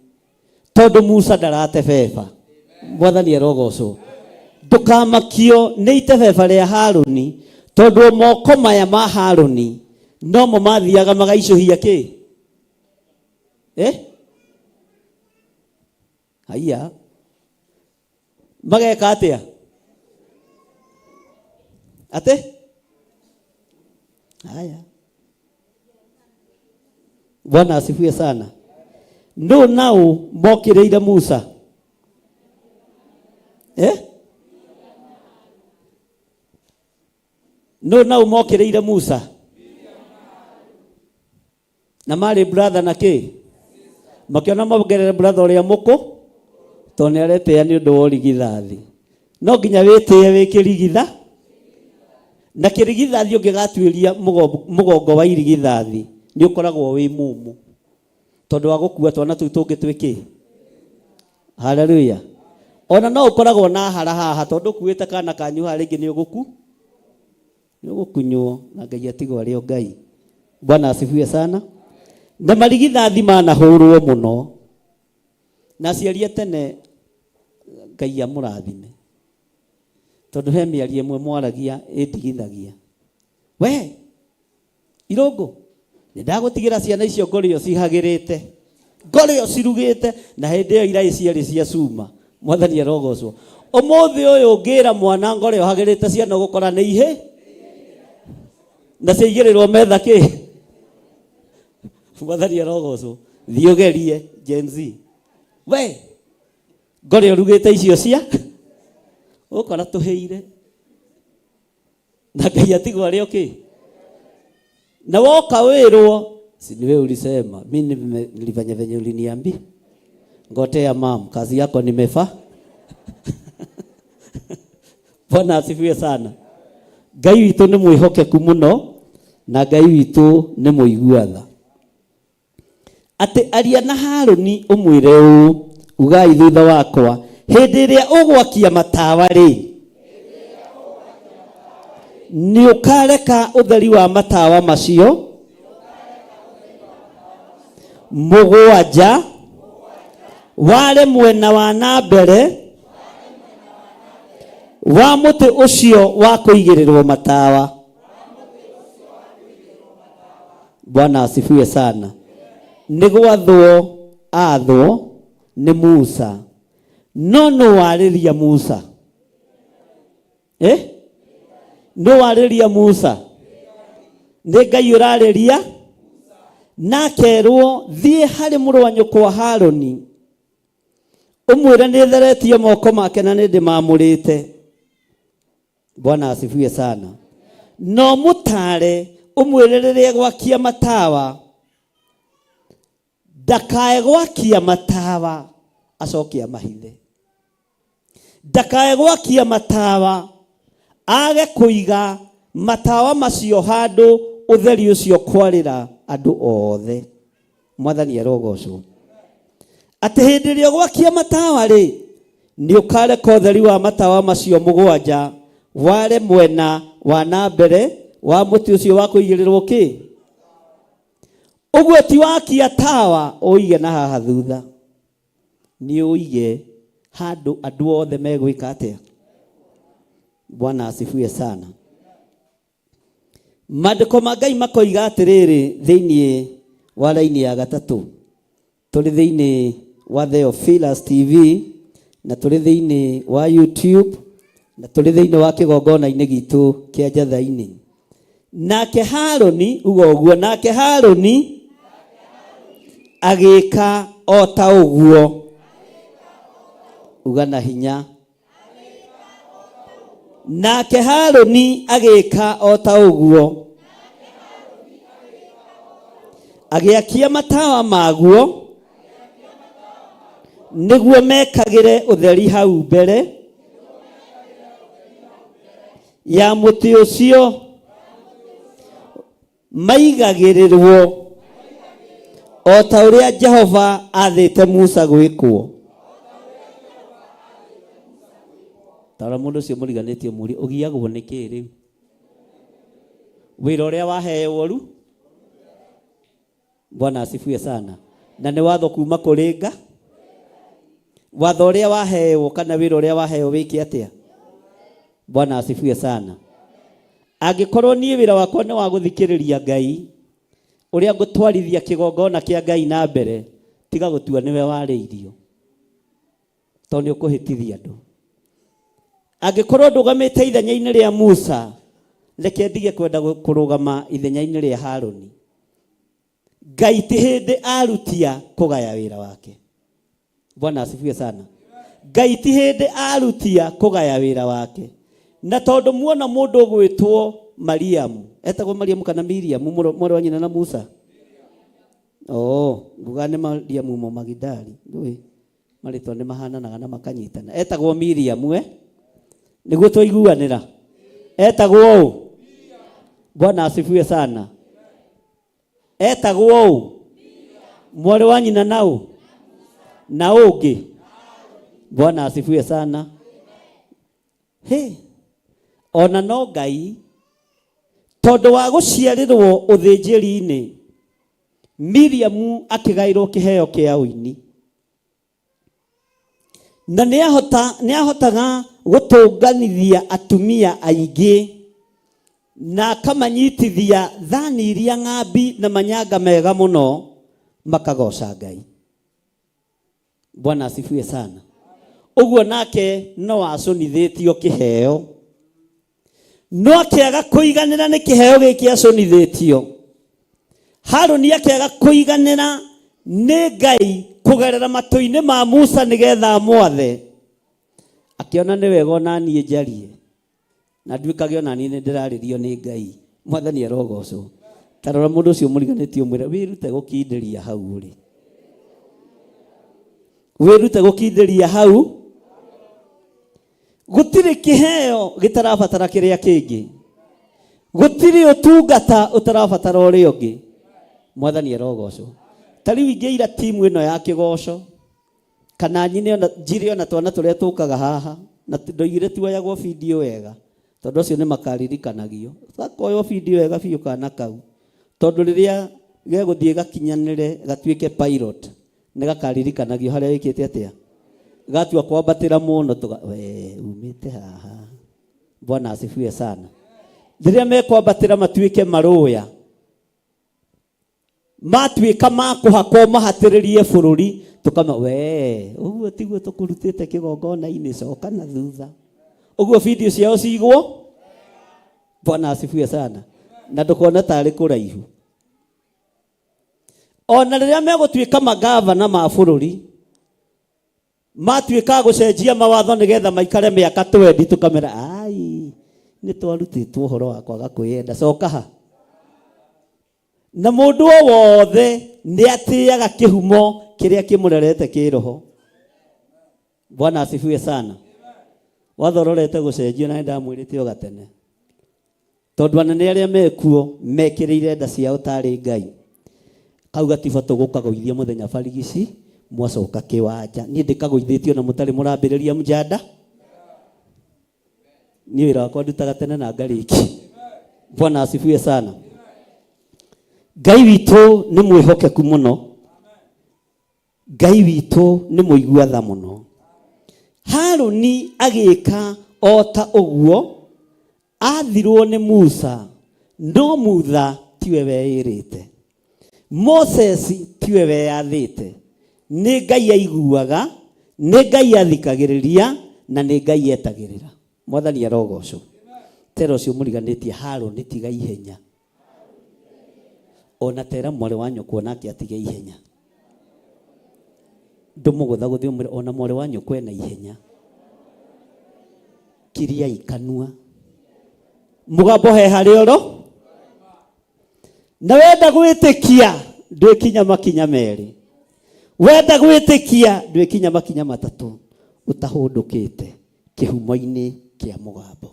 tondũ Musa ndaratebeba. Mwathani arogocwo. Ndũkamakio nĩ itebeba rĩa Harũni tondũ moko maya ma Harũni nomo mathiaga magaicũhia kĩ? Eh? Haiya. Mageka atĩa? Atĩ? Haya. Bwana asifiwe sana. Nũ nao mokĩrĩire Musa? Eh? Nũ nao mokĩrĩire Musa? Na marĩ brother na kĩ? Makĩona mongerere brother ũrĩa mũkũ tondũ nĩ aretĩĩa nĩ ũndũ wa ũrigithathi. No nginya wĩtĩe wĩ kĩrigitha na kĩrigithathi ũngĩgatuĩria mũgongo wa irigithathi nĩ ũkoragwo wĩ mũmũ tondũ wa gũkua twana tũu tũngĩ twĩ kĩ? Haleluya. Ona no ũkoragwo na hara haha tondũ ũkuĩte kana kanyu haha rĩngĩ nĩ ũgũku nĩ ũgũkunywo na Ngai atigwo arĩ o Ngai. Bwana asifiwe sana. Na marigithathi manahũrwo mũno na aciari a tene Ngai amũrathime tondũ he mĩario ĩmwe mwaragia ĩndigithagia. We Irũngũ nĩ ndagũtigĩra ciana icio ngorĩo cihagĩrĩte ngorĩo cirugĩte na hĩndĩ ĩyo iraĩ ciarĩ cia cuma. Mwathani arogocwo. Ũmũthĩ ũyũ ũngĩra mwana ngorĩo hagĩrĩte ciana ũgũkora nĩ ihĩ na ciaigĩrĩrwo metha kĩ. Mwathani arogocwo. Thiĩ ũgerie Gen Z. We ngorĩo rugĩte icio cia ũgũkora tũhĩire na Ngai atigwo arĩ o kĩ. Na woka wĩrwo si ni wewe ulisema, mi nilifanya venye uliniambia, ngotea mam, kazi yako nimefa. Bwana asifiwe sana. Ngai witũ nĩ mwĩhokeku mũno. Na Ngai witũ nĩ mũigua tha. Atĩ aria na Harũni ũmwĩre ũũ, ugai thutha wakwa, hĩndĩ ĩrĩa ũgwakia matawa rĩ, nĩ ũkareka ũtheri wa matawa macio mũgwanja ware mwena wa na mbere wa mũtĩ ũcio wa kũigĩrĩrwo matawa. Bwana asifiwe sana. Nĩ gwathwo athwo nĩ Musa. No nũ warĩria Musa? Eh? Nũ warĩria Musa? Nĩ Ngai ũrarĩria na akerwo thiĩ harĩ mũrũ wa nyũkwa Harũni ũmwĩre nĩ theretie moko make na nĩ ndĩmamũrĩte. Bwana asifiwe sana. No mũtare ũmwĩre rĩrĩa gwakia matawa ndakae gwakia matawa acoke amahithe, ndakae gwakia matawa age kũiga matawa macio handũ ũtheri ũcio kwarĩra andũ othe. Mwathani arogocwo. Atĩ hĩndĩ ĩrĩa ũgwakia matawa rĩ, nĩ ũkareka ũtheri wa matawa macio mũgwanja ware mwena wa na mbere wa mũtĩ ũcio wa kũigĩrĩrwo kĩ. Ũguo ti wakia tawa ũige na haha thutha, nĩ ũige handũ andũ othe megwĩka atĩa. Bwana asifiwe sana. Maandĩko ma Ngai makoiga atĩrĩrĩ thĩinĩ wa raini ya gatatũ, tũrĩ thĩinĩ wa Theophilus TV na tũrĩ thĩinĩ wa YouTube na tũrĩ thĩinĩ wa kĩgongona-inĩ gitũ kĩa Njatha-inĩ. Nake Harũni, uga ũguo, nake Harũni agĩka o ta ũguo. Uga na hinya. Nake Harũni agĩka o ta ũguo, agĩakia matawa maguo nĩguo mekagĩre ũtheri hau mbere ya mũtĩ ũcio maigagĩrĩrwo o ta ũrĩa Jehova aathĩte Musa gwĩkwo. Tarora mũndũ ũcio mũriganĩtie mũrie ũgiagwo nĩ kĩ rĩu? Wĩra ũrĩa waheo ru Bwana asifiwe sana. Na nĩ watho kuma kũrĩ nga watho ũrĩa waheo kana wĩra ũrĩa waheo wĩke atĩa? Bwana asifiwe sana. Angĩkorwo niĩ wĩra wakwa nĩ wa gũthikĩrĩria Ngai ũrĩa ngũtwarithia kĩgongona kĩa Ngai na mbere, tiga gũtua nĩwe warĩirio tondũ nĩ ũkũhĩtithia andũ. Angĩkorwo ndũgamĩte ithenya-inĩ rĩa Musa, reke ndige kwenda kũrũgama ithenya-inĩ rĩa Harũni. Ngai ti hĩndĩ arutia kũgaya wĩra wake. Bwana asifiwe sana. Ngai ti hĩndĩ arutia kũgaya wĩra wake. Na tondũ muona mũndũ ũgwĩtwo Mariamu, etagwo Mariamu kana Miriamu, mwarĩ wa nyina na Musa? Oh, nguga nĩ Mariamu Mũmagidali. Ndũĩ marĩtwa nĩ mahananaga na makanyitana. Etagwo Miriamu, eh? Nĩguo twaiguanĩra. Etagwo ũ? Bwana asifiwe sana. Etagwo ũ? Mwarĩ wa nyina na ũ? Na ũngĩ? Bwana asifiwe sana. He, ona no Ngai tondũ wa gũciarĩrwo ũthĩnjĩri-inĩ, Miriamu akĩgaĩrwo kĩheo kĩa ũini. Na nĩahotaga gũtũnganithia atumia aingĩ na akamanyitithia thani iria ng'ambi na manyanga mega mũno makagoca Ngai. Bwana asifiwe sana. Ũguo nake no acũnithĩtio kĩheo, no akĩaga kũiganĩra nĩ kĩheo gĩkĩ acũnithĩtio. Harũni akĩaga kũiganĩra nĩ Ngai kũgerera matũ-inĩ ma Musa nĩgetha amwathe, akĩona nĩ wega ona niĩ njarie na nduĩkage ona niĩ nĩ ndĩrarĩrio nĩ Ngai. Mwathani arogocwo. Ta rora mũndũ ũcio mũriganĩtie ũmwĩre wĩrute gũkindĩria hau ũrĩ, wĩrute gũkindĩria hau. Gũtirĩ kĩheo gĩtarabatara kĩrĩa kĩngĩ. Gũtirĩ ũtungata ũtarabatara ũrĩa ũngĩ. Mwathani arogocwo. Ta rĩu ingĩira timu ĩno ya kĩgoco kana nyine ona njire ona twana tũrĩa tũkaga haha na ndoigire tuoyagwo bindio wega tondũ acio nĩ makaririkanagio. Gakoywo bindio wega biũ kana kau tondũ rĩrĩa gegũthiĩ gakinyanĩre gatuĩke pilot nĩ gakaririkanagio harĩa wĩkĩte atĩa gatua kwambatĩra mũno tũga we umĩte haha. Bwana asifiwe sana. Rĩrĩa mekwambatĩra matuĩke marũya matuĩka makũhakwo mahatĩrĩrie bũrũri tũkama we ũguo tiguo tũkũrutĩte kĩgongona-inĩ coka na thutha ũguo video ciao cigwo. Bwana asifiwe sana. Na ndũkona tarĩ kũraihu ona rĩrĩa megũtuĩka magavana ma bũrũri matuĩka gũcenjia mawatho nĩgetha maikare mĩaka 20 tũkamera ai nĩ twarutĩtwo ũhoro wa kwaga kwĩyenda coka ha. Na mũndũ o wothe nĩ atĩaga kĩhumo kĩrĩa kĩmũrerete kĩroho. Bwana asifiwe sana. Watho ũrorete gũcenjio na nĩndamwĩrĩte o gatene tondũ anene arĩa mekuo mekĩrĩire nda ciao tarĩ Ngai. Kau gatiba tũgũkagũithia mũthenya barigici mwacoka kĩwanja. Niĩ ndĩkagũithĩtio na mũtarĩ mũrambĩrĩria mjanda. Niĩ wĩra wakwa ndutaga tene na ngarĩki. Bwana asifiwe sana. Ngai witũ nĩ mwĩhokeku mũno. Ngai witũ nĩ mũigua tha mũno. Harũni agĩka o ta ũguo athirwo nĩ Musa, no Mutha tiwe weĩrĩte. Moses tiwe weyathĩte. Nĩ Ngai aiguaga, nĩ Ngai athikagĩrĩria na nĩ Ngai etagĩrĩra. Mwathani arogocwo. Tera ũcio mũriganĩtie Harũni tiga ihenya. Ona tera mwarĩ wa nyũkwa nake atige ihenya. Ndũmũgũthagũthe ũmwĩre ona mwarĩ wa nyũkwa ena ihenya. Kiriai kanua. Mũgambo he harĩa oro. Na wenda gwĩtĩkia ndwĩkinya makinya merĩ. Wenda gwĩtĩkia ndwĩkinya makinya matatũ ũtahũndũkĩte kĩhumo-inĩ kĩa mũgambo.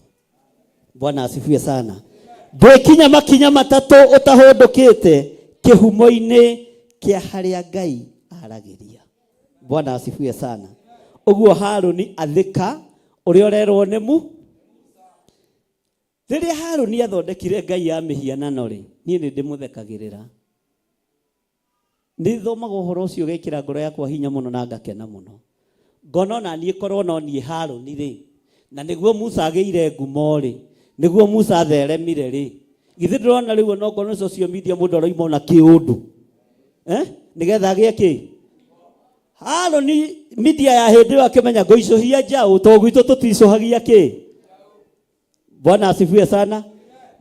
Bwana asifiwe sana. Ndwĩkinya makinya matatũ ũtahũndũkĩte kĩhumo-inĩ kĩa harĩa Ngai aragĩria. Bwana asifiwe sana. Ũguo Harũni athĩka ũrĩa ũrerwo nĩ mu. Rĩrĩa Harũni athondekire ngai ya mĩhianano rĩ, niĩ nĩ ndĩmũthekagĩrĩra. Nĩ thomaga ũhoro ũcio ũgekĩra ngoro yakwa hinya mũno na ngakena mũno. Ngona ona niĩ korwo no niĩ Harũni rĩ, na nĩguo Musa agĩire ngumo rĩ, nĩguo Musa atheremire rĩ, githĩ ndũrona rĩu onokorwo nĩ social media mũndũ aroima ona kĩũndũ nĩgetha agĩe kĩ? Harũni media ya hĩndĩ ĩyo akĩmenya ngũicũhia njaũ to gwitũ tũticũhagia kĩ. Bwana asifiwe sana.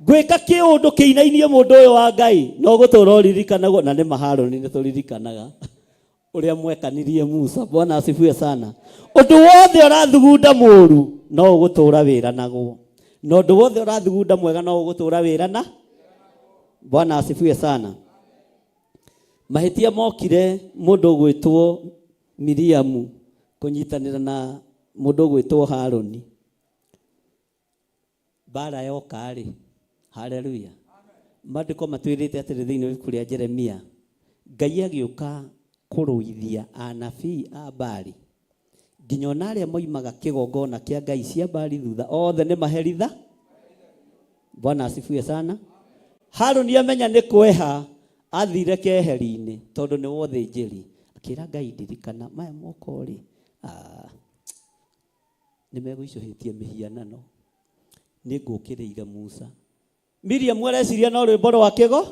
Ngwĩka kĩũndũ kĩinainie mũndũ ũyũ wa Ngai no gũtũra ũririkanagwo na nĩ ma Harũni nĩ tũririkanaga ũrĩa mwekanirie Musa. Bwana asifiwe sana. Ũndũ wothe ũrathugunda mũru no ũgũtũra wĩranagwo, na ũndũ wothe ũrathugunda mwega no ũgũtũra wĩrana. Bwana asifiwe sana. Mahĩtia mokire mũndũ ũgwĩtwo Miriamu kũnyitanĩra na mũndũ ũgwĩtwo Harũni. Mbara yoka rĩ, haleluya. Maandĩko matwĩrĩte atĩrĩ thĩinĩ wa ibuku rĩa Jeremia, Ngai agĩũka kũrũithia anabii a Baali nginya ona arĩa moimaga kĩgongona kĩa ngai cia Baali thutha othe nĩ maheritha. Bwana asifiwe sana. Harũni amenya nĩ kweha athire keheri-inĩ tondũ nĩ wothĩnjĩri, akĩra Ngai ndirikana maya moko rĩ, nĩ megũicũhĩtie mĩhianano, nĩ ngũkĩrĩire Musa. Miriam areciria no rwĩmbo rwa kĩgo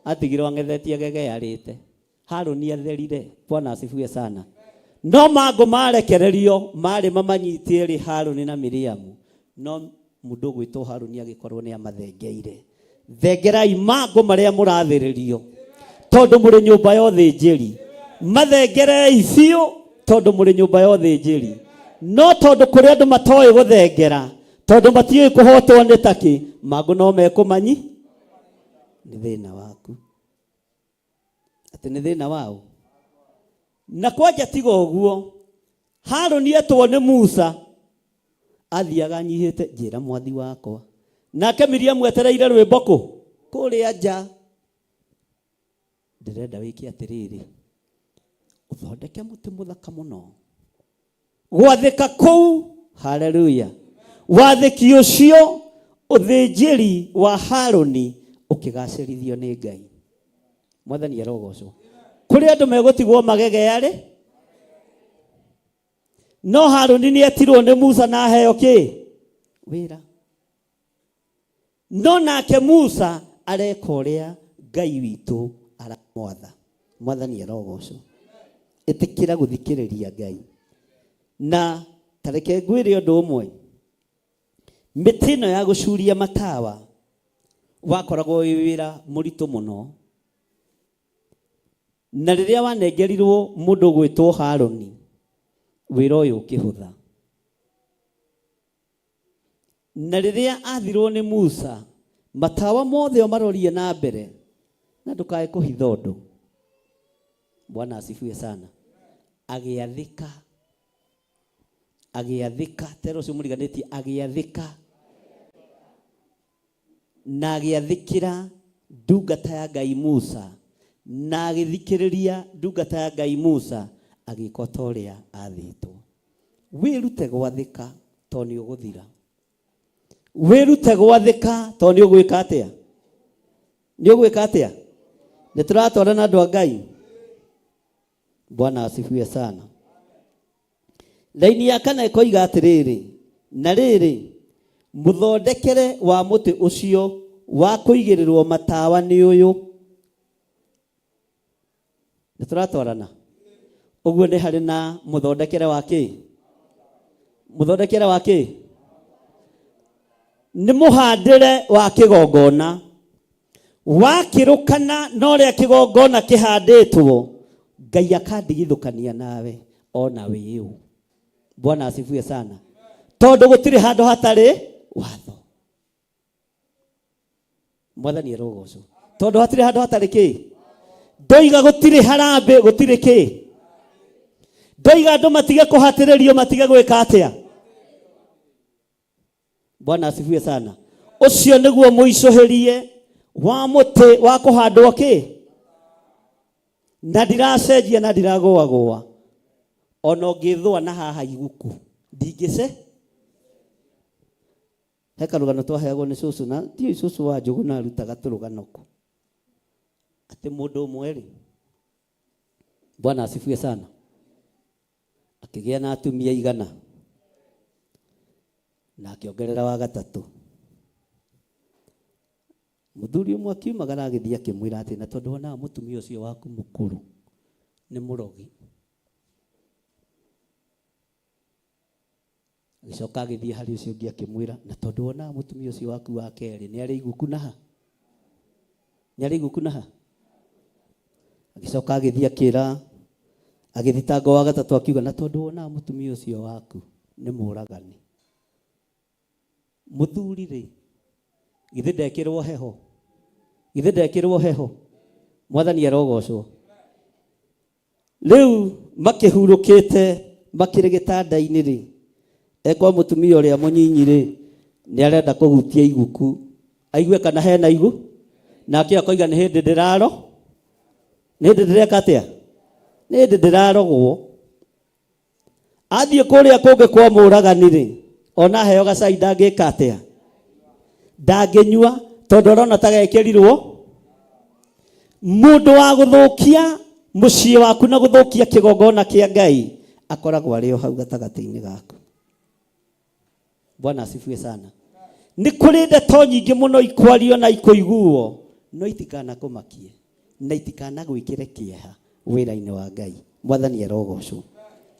atigirwo ang'ethetie gegearĩte. Harũni atherire. Bwana asifiwe sana. No mangũ marekererio marĩ mamanyitie rĩ Harũni na Miriamu, no mũndũ ũgwĩtwo Harũni agĩkorwo nĩ amathengeire. Thengerai mangũ marĩa mũrathĩrĩrio tondũ mũrĩ nyũmba ya ũthĩnjĩri. Mathengerei biũ tondũ mũrĩ nyũmba ya ũthĩnjĩri. No tondũ kũrĩ andũ matoĩ gũthengera, tondũ matiũĩ kũhotwo nĩ takĩ, mangũ no mekũmanyi. Nĩ thĩna waku. Atĩ nĩ thĩna wao. Na kwanja tiga ũguo, Harũni etwo nĩ Musa, athiaga anyihĩte, njĩra mwathi wakwa. Nake Miriamu etereire rwĩmbo kũ? Kũrĩa nja. Ndĩrenda wĩke atĩrĩrĩ, ũthondeke mũtĩ mũthaka mũno. Gwathĩka kũu, haleluya, wathĩki ũcio ũthĩnjĩri wa Harũni ũkĩgacĩrithio nĩ Ngai. Mwathani arogocwo. Kũrĩ andũ megũtigwo magegearĩ, no Harũni nĩ etirwo nĩ Musa na aheo kĩ? Wĩra. No nake Musa areka ũrĩa Ngai witũ aramwatha. Mwathani arogocwo. Ĩtĩkĩra gũthikĩrĩria Ngai. Na tareke ngwĩre ũndũ ũmwe, mĩtĩ ĩno ya gũcuria matawa wakoragwo wĩ wĩra mũritũ mũno, na rĩrĩa wanengerirwo mũndũ ũgwĩtwo Harũni, wĩra ũyũ ũkĩhũtha. Na rĩrĩa athirwo nĩ Musa, matawa mothe ũmarorie na mbere, na ndũkae kũhitha ũndũ. Bwana asifiwe sana. Agĩathĩka, agĩathĩka, tera ũcio mũriganĩtie, agĩathĩka na agĩathĩkĩra ndungata ya Ngai Musa, na agĩthikĩrĩria ndungata ya Ngai Musa, agĩka ta ũrĩa athĩtwo. Wĩrute gwathĩka tondũ nĩ ũgũthira. Wĩrute gwathĩka tondũ nĩ ũgwĩka atĩa? Nĩ ũgwĩka atĩa? Nĩ tũratwarana andũ a Ngai. Bwana asifiwe sana. Raini ya kana ĩkoiga atĩrĩrĩ, na rĩrĩ, mũthondekere wa mũtĩ ũcio wa kũigĩrĩrwo matawa nĩ ũyũ. Nĩ tũratwarana? Ũguo nĩ harĩ na mũthondekere wa kĩ? Mũthondekere wa kĩ? Nĩ mũhandĩre wa kĩgongona. Wakĩrũkana na ũrĩa kĩgongona kĩhandĩtwo, Ngai akandigithũkania nawe ona wĩ ũ. Bwana asifiwe sana. Tondũ gũtirĩ handũ hatarĩ watho. Mwathani arogocwo. Tondũ hatirĩ handũ hatarĩ kĩ? Ndoiga gũtirĩ harambĩ, gũtirĩ kĩ? Ndoiga andũ matige kũhatĩrĩrio, matige gwĩka atĩa? Bwana asifiwe sana. Ũcio nĩguo mũicũhĩrie wa mũtĩ wa kũhandwo kĩ? Na ndiracenjia na ndiragũagũa. Ona ũngĩthũa na haha iguku, ndingĩce. He karũgano twaheagwo nĩ cũcũ na ndiũĩ cũcũ wa Njũgũna arutaga tũrũgano kũ. Atĩ mũndũ ũmwe rĩ, Bwana asifiwe sana, akĩgĩa na atumia igana na akĩongerera wa gatatũ. Mũthuri ũmwe akiumagara agĩthiĩ akĩmwĩra atĩ na tondũ wonaga mũtumia ũcio waku mũkũrũ nĩ mũrogi. Agĩcoka agĩthiĩ harĩ ũcio ũngĩ akĩmwĩra, na tondũ wonaga mũtumia ũcio waku wa kerĩ nĩ arĩ iguku na ha? Nĩ arĩ iguku na ha? Agĩcoka agĩthiĩ akĩra, agĩthitanga wa gatatũ akiuga, na tondũ wonaga mũtumia ũcio waku nĩ mũragani. Mũthuri rĩ, githĩ ndekĩrwo heho? Githĩ ndekĩrwo heho? Mwathani arogocwo. Rĩu makĩhurũkĩte makĩrĩ gĩtanda-inĩ rĩ, ekwa mũtumia ũrĩa mũnyinyi rĩ, nĩ arenda kũhutia iguku, aigue kana hena igu, nake akoiga nĩ hĩndĩ ndĩraro, nĩ hĩndĩ ndĩreka atĩa? Nĩ hĩndĩ ndĩrarogwo. Athiĩ kũrĩa kũngĩ kwa mũragani rĩ, ona heo gacai ndangĩka atĩa? Ndangĩnyua tondũ arona ta gekĩrirwo. Mũndũ wa gũthũkia mũciĩ waku na gũthũkia kĩgongona kĩa Ngai akoragwo arĩ o hau gatagatĩ-inĩ gaku. Bwana asifiwe sana. Nĩ kũrĩ ndeto nyingĩ mũno ikwario na ikũiguo, no itikanakũmakie na itikanagwĩkĩre kĩeha wĩra-inĩ wa Ngai. Mwathani arogocwo.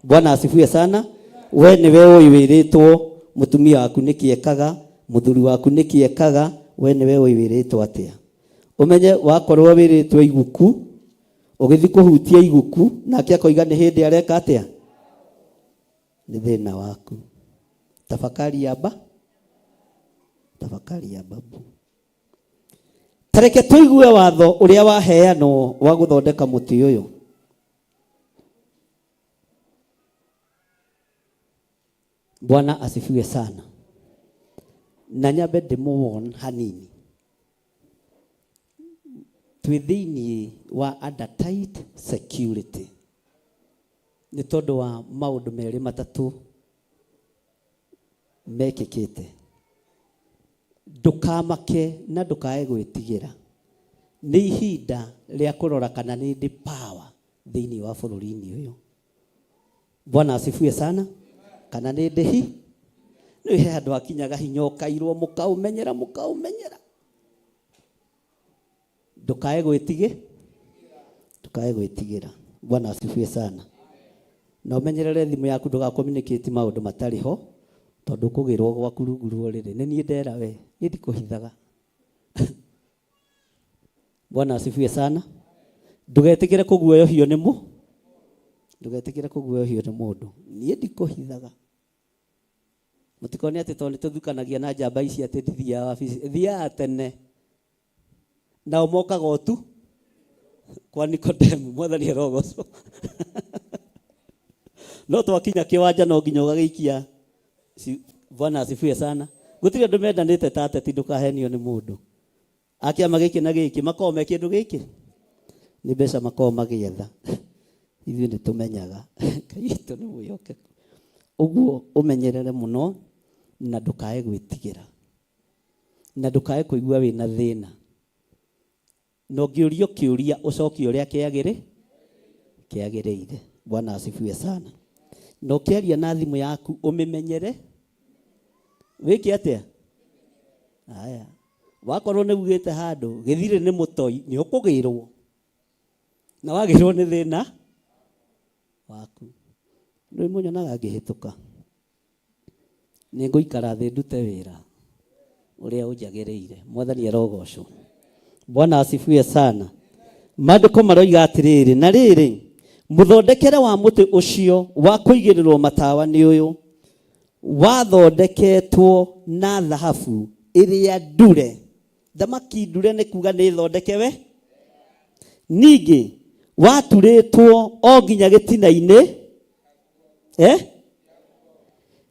Bwana asifiwe sana. We nĩwe ũĩ wĩrĩtwo mũtumia waku nĩkĩ ekaga, mũthuri waku nĩkĩ ekaga, we nĩwe ũĩ wĩrĩtwo atĩa. Ũmenye wakorwo wĩrĩtwo iguku, ũgĩthiĩ kũhutia iguku, nake akoiga nĩ hĩndĩ areka atĩa? Nĩ thĩna waku. Tafakari ya ba? Tafakari ya babu. Tareke tũigue watho ũrĩa waheanwo wa gũthondeka mũtĩ ũyũ. Bwana asifiwe sana. Na nyambe ndĩmũwon hanini. Twĩ thĩinĩ wa under tight security nĩ tondũ wa maũndũ merĩ matatũ mekĩkĩte. Ndũkamake na ndũkae gwĩtigĩra. Nĩ ihinda rĩa kũrora kana nĩ ndĩ power thĩinĩ wa bũrũri-inĩ ũyũ. Bwana asifiwe sana. Kana nĩ ndĩ hi nĩ he handũ hakinyaga hinya ũkairwo mũkaũmenyera mũkaũmenyera. Ndũkae gwĩtigĩ ndũkae gwĩtigĩra. Bwana asifiwe sana. Na ũmenyerere thimũ yaku ndũga communicate maũndũ matarĩ ho tondũ ũkũgĩrwo gwaku rungu rwa ũrĩrĩ. Nĩ niĩ ndera we, niĩ ndikũhithaga. Bwana asifiwe sana. Ndũgetĩkĩre kũguoyohio nĩ mũ ndũgetĩkĩre kũguoyohio nĩ mũndũ. Niĩ ndikũhithaga. Mũtikone atĩ tondũ nĩtũthukanagia na njamba ici atĩ ndithiaga wabici. Thiaga tene. Nao mokaga o tu kwa Nikodemu. Mwathani arogocwo. No twakinya kĩwanja no nginya ũgagĩikia. Bwana asifiwe sana. Gũtirĩ andũ mendanĩte ta ateti, ndũkahenio nĩ mũndũ. A kĩama gĩkĩ na gĩkĩ makoragwo me kĩndũ gĩkĩ nĩ mbeca makoragwo magĩetha. Ithuĩ nĩ tũmenyaga Ngai witũ nĩ mwĩhokeku. Ũguo ũmenyerere mũno na ndũkae gwĩtigĩra na ndũkae kũigua wĩna thĩna. Na ũngĩũrio kĩũria ũcokie ũrĩa kĩagĩrĩ kĩagĩrĩire. Bwana asifiwe sana. Na ũkĩaria na thimũ yaku ũmĩmenyere wĩke atĩa? Aya. Wakorwo nĩ ugĩte handũ gĩthirĩ nĩ mũtoi nĩ ũkũgĩrwo. Na wagĩrwo nĩ thĩna waku. Nĩ mũnyonaga ngĩhĩtũka. Nĩ ngũikara thĩ ndute wĩra ũrĩa ũnjagĩrĩire. Mwathani arogocwo. Bwana asifiwe sana. Maandĩko maroiga atĩrĩrĩ, na rĩrĩ, mũthondekere wa mũtĩ ũcio wa kũigĩrĩrwo matawa nĩ ũyũ, wathondeketwo na thahabu ĩrĩa ndure. Thamaki ndure nĩ kuga nĩ thondeke we. Ningĩ waturĩtwo o nginya gĩtina-inĩ, eh?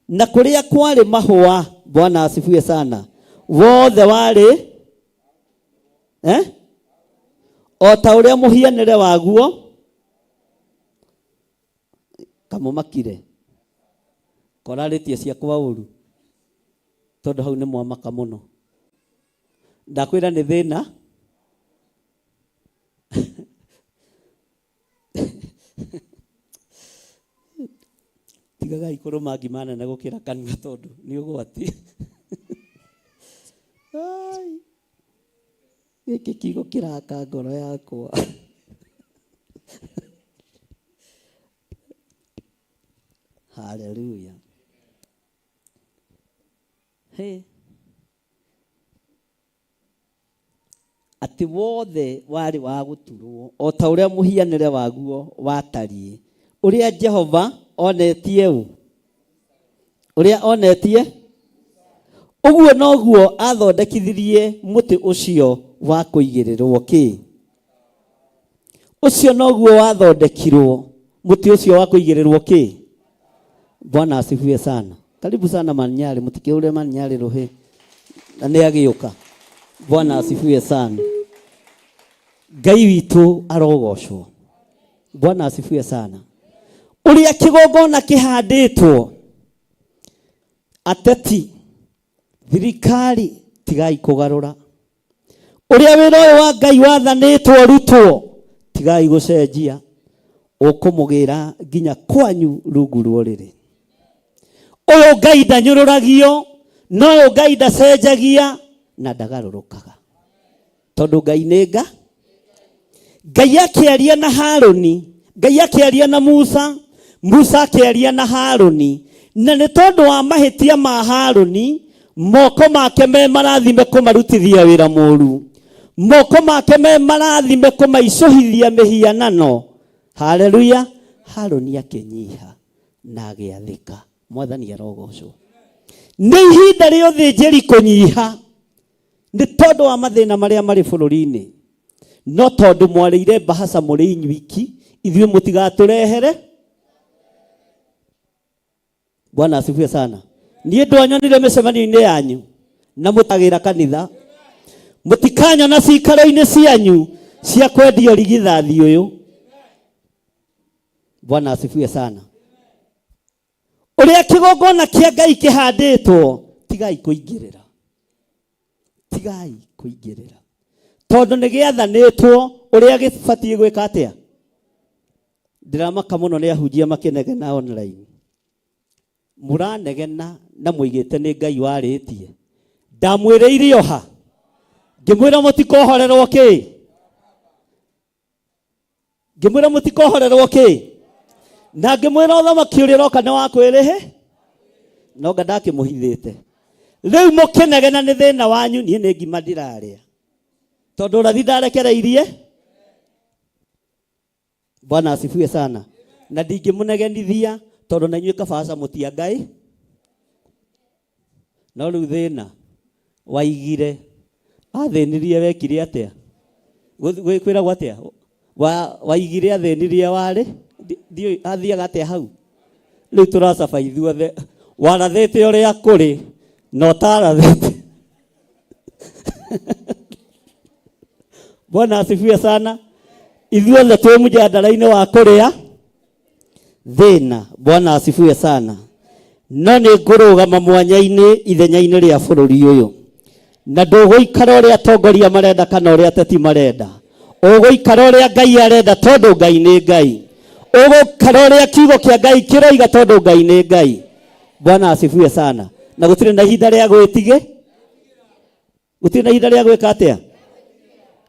Na kũrĩa kwarĩ mahũa, Bwana asifiwe sana, wothe warĩ eh? O ta ũrĩa mũhianĩre waguo kamũmakire korarĩtie ciakwa ũru tondũ hau nĩ mwamaka mũno. Ndakwĩra nĩ thĩna. Tigagai kũrũma ngima nene gũkĩra kanua tondũ nĩ ũgwati. Ai, gĩkĩ kiugo kĩraka ngoro yakwa. Haleluya. Hey. Atĩ wothe warĩ wa gũturwo o ta ũrĩa mũhianĩre waguo watariĩ, ũrĩa Jehova onetie ũ? Ũrĩa onetie? Ũguo noguo athondekithirie mũtĩ ũcio wa kũigĩrĩrwo kĩ? Ũcio noguo wathondekirwo mũtĩ ũcio wa kũigĩrĩrwo kĩ? Bwana asifiwe sana. Karibu sana Manyari, mũtikĩũre Manyari rũhĩ na nĩ agĩũka. Bwana asifiwe sana. Ngai witũ arogocwo. Bwana asifiwe sana. Ũrĩa kĩgongona kĩhandĩtwo, ateti, thirikari, tigai kũgarũra. Ũrĩa wĩra ũyũ wa Ngai wathanĩtwo ũrutwo, tigai gũcenjia. Ũkũmũgĩra nginya kwanyu rungu rwa ũrĩrĩ. Ũyũ Ngai ndanyũrũragio, na ũyũ Ngai ndacenjagia na ndagarũrũkaga. Tondũ Ngai nĩ nga. Ngai akĩaria na Harũni, Ngai akĩaria na Musa, Musa akĩaria na Harũni, na nĩ tondũ wa mahĩtia ma Harũni, moko make me marathime kũmarutithia wĩra mũru, moko make me marathime kũmaicũhithia mĩhianano. Haleluya! Harũni akĩnyiha na agĩathĩka. Mwathani arogocwo. Nĩ ihinda rĩa ũthĩnjĩri kũnyiha nĩ tondũ wa mathĩna marĩa marĩ bũrũri-inĩ, no tondũ mwarĩire mbahaca mũrĩ inyuiki, ithuĩ mũtigatũrehere. Bwana asifiwe sana. Niĩ ndwanyonire mĩcemanio-inĩ yanyu. Na mũtagĩra kanitha. Mũtikanyona cikaro-inĩ cianyu cia kwendia ũrigithathi ũyũ. Bwana asifiwe sana. Ũrĩa kĩgongona kĩa Ngai kĩhandĩtwo, tigai kũingĩrĩra. Tigai kũingĩrĩra. Tondũ nĩ gĩathanĩtwo ũrĩa gĩbatiĩ gwĩka atĩa. Ndĩramaka mũno nĩ ahunjia makĩnegena online. Mũranegena na mũigĩte nĩ Ngai warĩtie. Ndamwĩrĩire o ha? Ngĩmwĩra mũtikohorerwo kĩ? Ngĩmwĩra mũtikohorerwo kĩ? Na ngĩmwĩra ũthamaki ũrĩa ũroka nĩ wa kwĩrĩhe? No nga ndakĩmũhithĩte. Rĩu mũkĩnegena nĩ thĩna wanyu, niĩ nĩ ngima ndirarĩa. Tondũ ũrathi ndarekereirie. Bwana asifiwe sana. Na ndingĩmũnegenithia tondũ na inyuĩ kabaca mũtia Ngai. No rĩu thĩna waigire athĩnirie wekire atĩa? Kwĩragwo atĩa? Waigire athĩnirie warĩ ndiũĩ athiaga atĩa hau? Rĩu tũracaba ithuothe warathĩte ũrĩa kũrĩ na ũtarathĩte. Bwana asifiwe sana. Ithuothe twĩ mũjandara-inĩ wa kũrĩa thĩna. Bwana asifiwe sana. No nĩ ngũrũgama mwanya-inĩ ithenya-inĩ rĩa bũrũri ũyũ. Na ndũgũikara ũrĩa atongoria marenda kana ũrĩa ateti marenda. Ũgũikara ũrĩa Ngai arenda tondũ Ngai nĩ Ngai. Ũgũikara ũrĩa kiugo kĩa Ngai kĩroiga tondũ Ngai nĩ Ngai. Bwana asifiwe sana. Na gũtirĩ na ihinda rĩa gwĩtige. Gũtirĩ na ihinda rĩa gwĩka atĩa?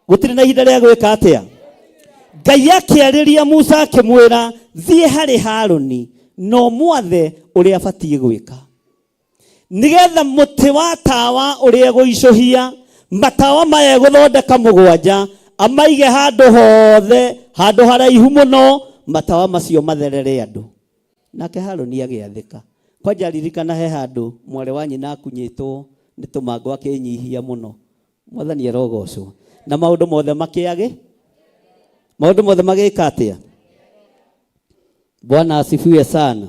Gũtirĩ na ihinda rĩa gwĩka atĩa? Ngai akĩarĩria Musa akĩmwĩra, thiĩ harĩ Harũni na ũmwathe ũrĩa abatiĩ gwĩka. Nĩgetha mũtĩ wa tawa ũrĩa egũicũhia, matawa maya egũthondeka mũgwanja, amaige handũ hothe, handũ haraihu mũno, matawa macio matherere andũ. Nake Harũni agĩathĩka. Kwanja ririkana he handũ mwarĩ wa nyina akunyĩtwo nĩ tũmango akĩnyihia mũno. Mwathani arogocwo. Na maũndũ mothe makĩagĩ? Maũndũ mothe magĩka atĩa? Bwana asifiwe sana.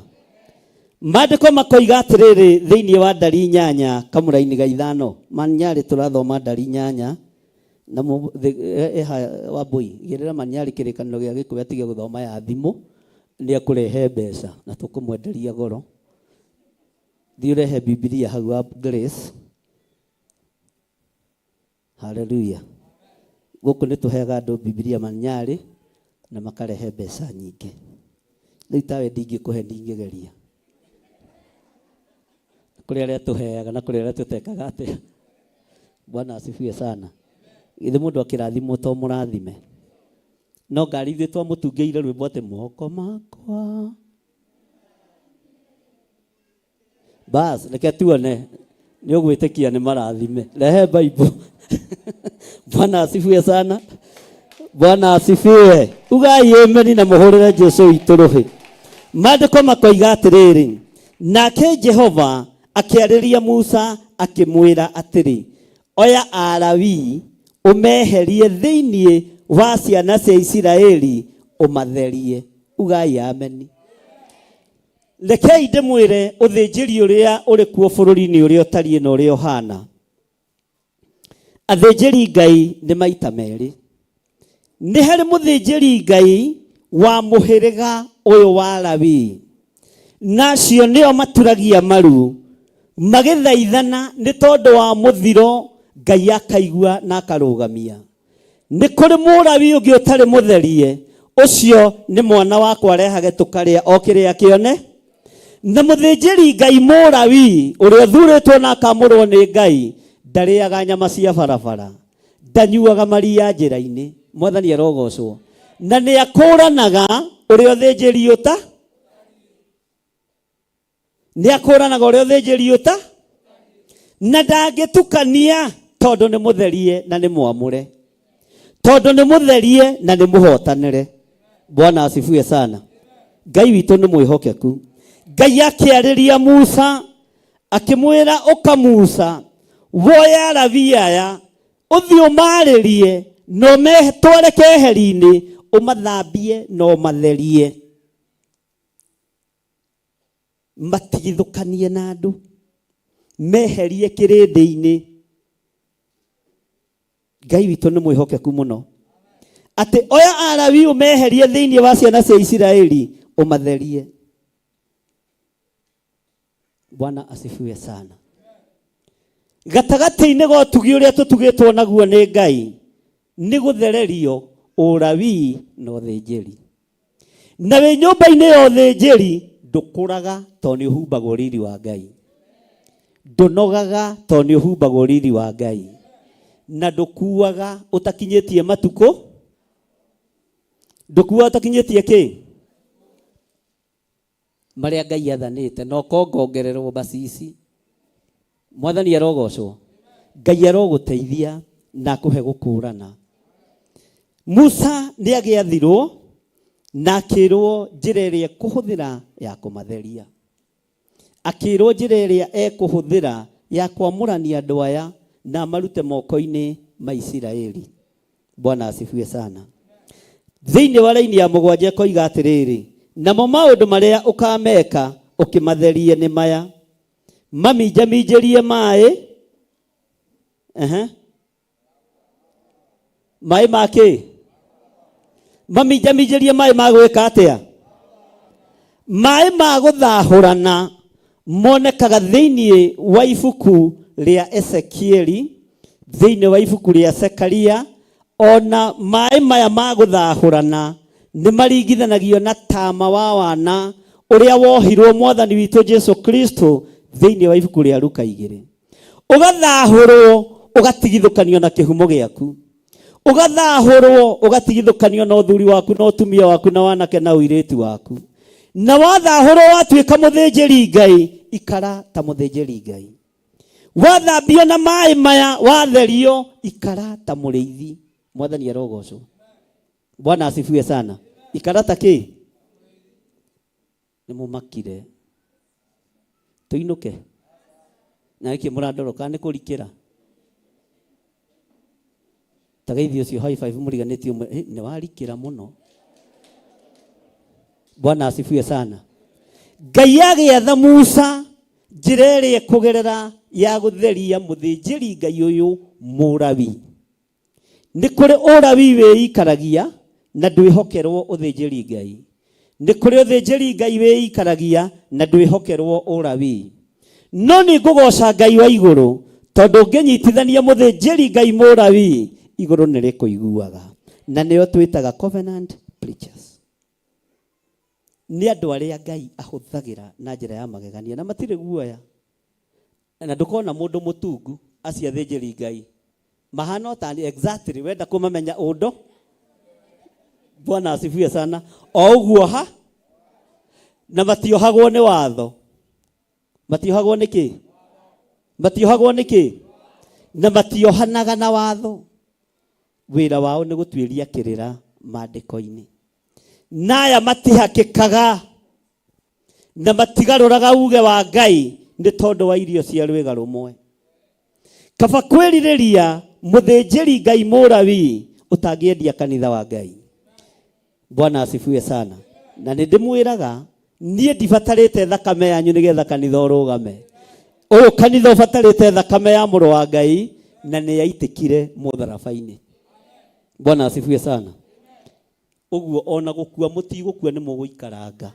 Maandĩko makoiga atĩrĩrĩ thĩinĩ wa ndari inyanya kamũraini ga ithano. Manyarĩ tũrathoma ndari inyanya na Wambũi gĩrĩra Manyarĩ kĩrĩkanĩro gĩa gĩkũyũ atige gũthoma ya thimũ. Nĩ ekũrehe mbeca na tũkũmwenderia goro. Thiĩ ũrehe Bibilia hau wa Grace. Haleluya. Gũkũ nĩ tũheaga andũ Bibilia manyarĩ na makarehe mbeca nyingĩ. Rĩu tawe ndingĩkũhe ndingĩgeria. Kũrĩ arĩa tũheaga na kũrĩ arĩa tũtekaga atĩa. Bwana asifiwe sana. Githĩ mũndũ akĩrathimwo to mũrathime? No ngari ithuĩ twamũtungĩire rwĩmbo atĩ moko makwa. Bas, reke tuone nĩ ũgwĩtĩkia nĩ marathime. Rehe Bible. Bwana asifiwe sana. Bwana asifiwe. Ugai ameni na mũhũrĩre Jesu witũ rũhĩ. Maandĩko makoiga atĩrĩrĩ, nake Jehova akĩarĩria Musa akĩmwĩra atĩrĩ, Oya Alawii ũmeherie thĩinĩ wa ciana cia Isiraeli ũmatherie. Ugai ameni. Rekei ndĩmwĩre ũthĩnjĩri ũrĩa ũrĩ kuo bũrũri-inĩ ũrĩa ũtariĩ na ũrĩa ũhana. Athĩnjĩri Ngai nĩ maita merĩ. Nĩ harĩ mũthĩnjĩri Ngai wa mũhĩrĩga ũyũ wa Lawii, na acio nĩo maturagia maru magĩthaithana nĩ tondũ wa mũthiro, Ngai akaigua na akarũgamia. Nĩ kũrĩ Mũlawi ũngĩ ũtarĩ mũtherie, ũcio nĩ mwana wakwa arehage tũkarĩa o kĩrĩa kĩone. Na mũthĩnjĩri Ngai Mũlawi ũrĩa ũthurĩtwo na akamũrwo nĩ Ngai ndarĩaga nyama cia barabara. Ndanyuaga maria njĩra-inĩ. Mwathani arogocwo. Na nĩ akũranaga ũrĩa ũthĩnjĩri ũta nĩ akũranaga ũrĩa ũthĩnjĩri ũta na ndangĩtukania tondũ nĩ mũtherie na nĩ mwamũre, tondũ nĩ mũtherie na nĩ mũhotanĩre. Bwana asifiwe sana. Ngai witũ nĩ mwĩhokeku. Ngai akĩarĩria Musa akĩmwĩra, ũka Musa, woya Alawii aya ũthiĩ ũmarĩrie na ũmetware keheri-inĩ, ũmathambie na ũmatherie, matigithũkanie na andũ. Meherie kĩrĩndĩ-inĩ. Ngai witũ nĩ mwĩhokeku mũno. Atĩ oya Alawii ũmeherie thĩinĩ wa ciana cia Isiraeli ũmatherie. Bwana asifiwe sana. Gatagatĩ-inĩ ga ũtugi ũrĩa tũtugĩtwo naguo nĩ Ngai nĩ gũthererio ũrawii na ũthĩnjĩri. Na wĩ nyũmba-inĩ ya ũthĩnjĩri ndũkũraga tondũ nĩ ũhumbagwo riri wa Ngai. Ndũnogaga tondũ nĩ ũhumbagwo riri wa Ngai. Na ndũkuaga ũtakinyĩtie matukũ, ndũkuaga ũtakinyĩtie kĩ? Marĩa Ngai athanĩte na ũkongongererwo mbacici. Mwathani arogocwo. Ngai arogũteithia na akũhe gũkũrana. Musa nĩ agĩathirwo na akĩrwo njĩra ĩrĩa ekũhũthĩra ya kũmatheria. Akĩrwo njĩra ĩrĩa ekũhũthĩra ya kwamũrania andũ aya na amarute moko-inĩ ma Isiraeli. Bwana asifiwe sana. Thĩinĩ wa raini ya mũgwanja ĩkoiga atĩrĩrĩ, namo maũndũ marĩa ũkameka ũkĩmatherie nĩ maya, maminjaminjĩrie maĩ, ehe, maĩ ma kĩ? Maminjaminjĩrie maĩ ma gwĩka atĩa? Maĩ ma gũthahũrana monekaga thĩinĩ wa ibuku rĩa Ezekieli, thĩinĩ wa ibuku rĩa Zekaria, ona maĩ maya ma gũthahũrana nĩ maringithanagio na tama wa wana ũrĩa wohirwo mwathani witũ Jesu Kristo thĩinĩ wa ibuku rĩa Luka 2. Ũgathahũrwo ũgatigithũkanio na kĩhumo gĩaku, ũgathahũrwo ũgatigithũkanio na ũthuri waku na ũtumia waku na wanake na ũirĩtu waku, na wathahũrwo watuĩka mũthĩnjĩri Ngai, ikara ta mũthĩnjĩri Ngai. Wathambio na maĩ maya, watherio, ikara ta mũrĩithi. Mwathani arogocwo. Bwana asifiwe sana. Ikara ta kĩ? Nĩ mũmakire. Tũinũke. Na nĩkĩ mũrandoroka nĩ kũrikĩra? Ta geithio ũcio high five mũriganĩtie ũmwe, "Ĩ, nĩ warikĩra mũno. Bwana asifiwe sana. Ngai agĩatha Musa njĩra ĩrĩa ĩkũgerera ya gũtheria mũthĩnjĩri Ngai ũyũ Mũlawi. Nĩ kũrĩ ũlawi wĩikaragia na ndwĩhokerwo ũthĩnjĩri Ngai. Nĩ kũrĩ ũthĩnjĩri Ngai wĩikaragia na ndwĩhokerwo ũlawi. No nĩ ngũgoca Ngai wa igũrũ tondũ ngĩnyitithania mũthĩnjĩri Ngai mũlawi igũrũ nĩ rĩkũiguaga. Na nĩo twĩtaga covenant preachers. Nĩ andũ arĩa Ngai ahũthagĩra na njĩra ya magegania na matirĩ guoya. Na ndũkona mũndũ mũtungu acio athĩnjĩri Ngai mahana o tani exactly, wenda kũmamenya ũndo. Bwana asifiwe sana. O ũguo ha na matiohagwo nĩ watho, matiohagwo nĩ kĩ? Matiohagwo nĩ kĩ? Na matiohanaga na watho. Wĩra wao nĩ gũtuĩria kĩrĩra maandĩko-inĩ. Na aya matihakĩkaga na matigarũraga uge wa Ngai nĩ tondũ wa irio cia rwĩga rũmwe. Kaba kwĩrirĩria mũthĩnjĩri Ngai mũlawi ũtangĩendia kanitha wa Ngai. Bwana asifiwe sana. Na nĩ ndĩmwĩraga niĩ ndibatarĩte thakame yanyu nĩgetha kanitha ũrũgame. Ũyũ kanitha ũbatarĩte thakame ya mũrũ wa Ngai na nĩ yaitĩkire mũtharaba-inĩ. Bwana asifiwe sana. Ũguo ona gũkua mũtigũkua nĩ mũgũikaranga.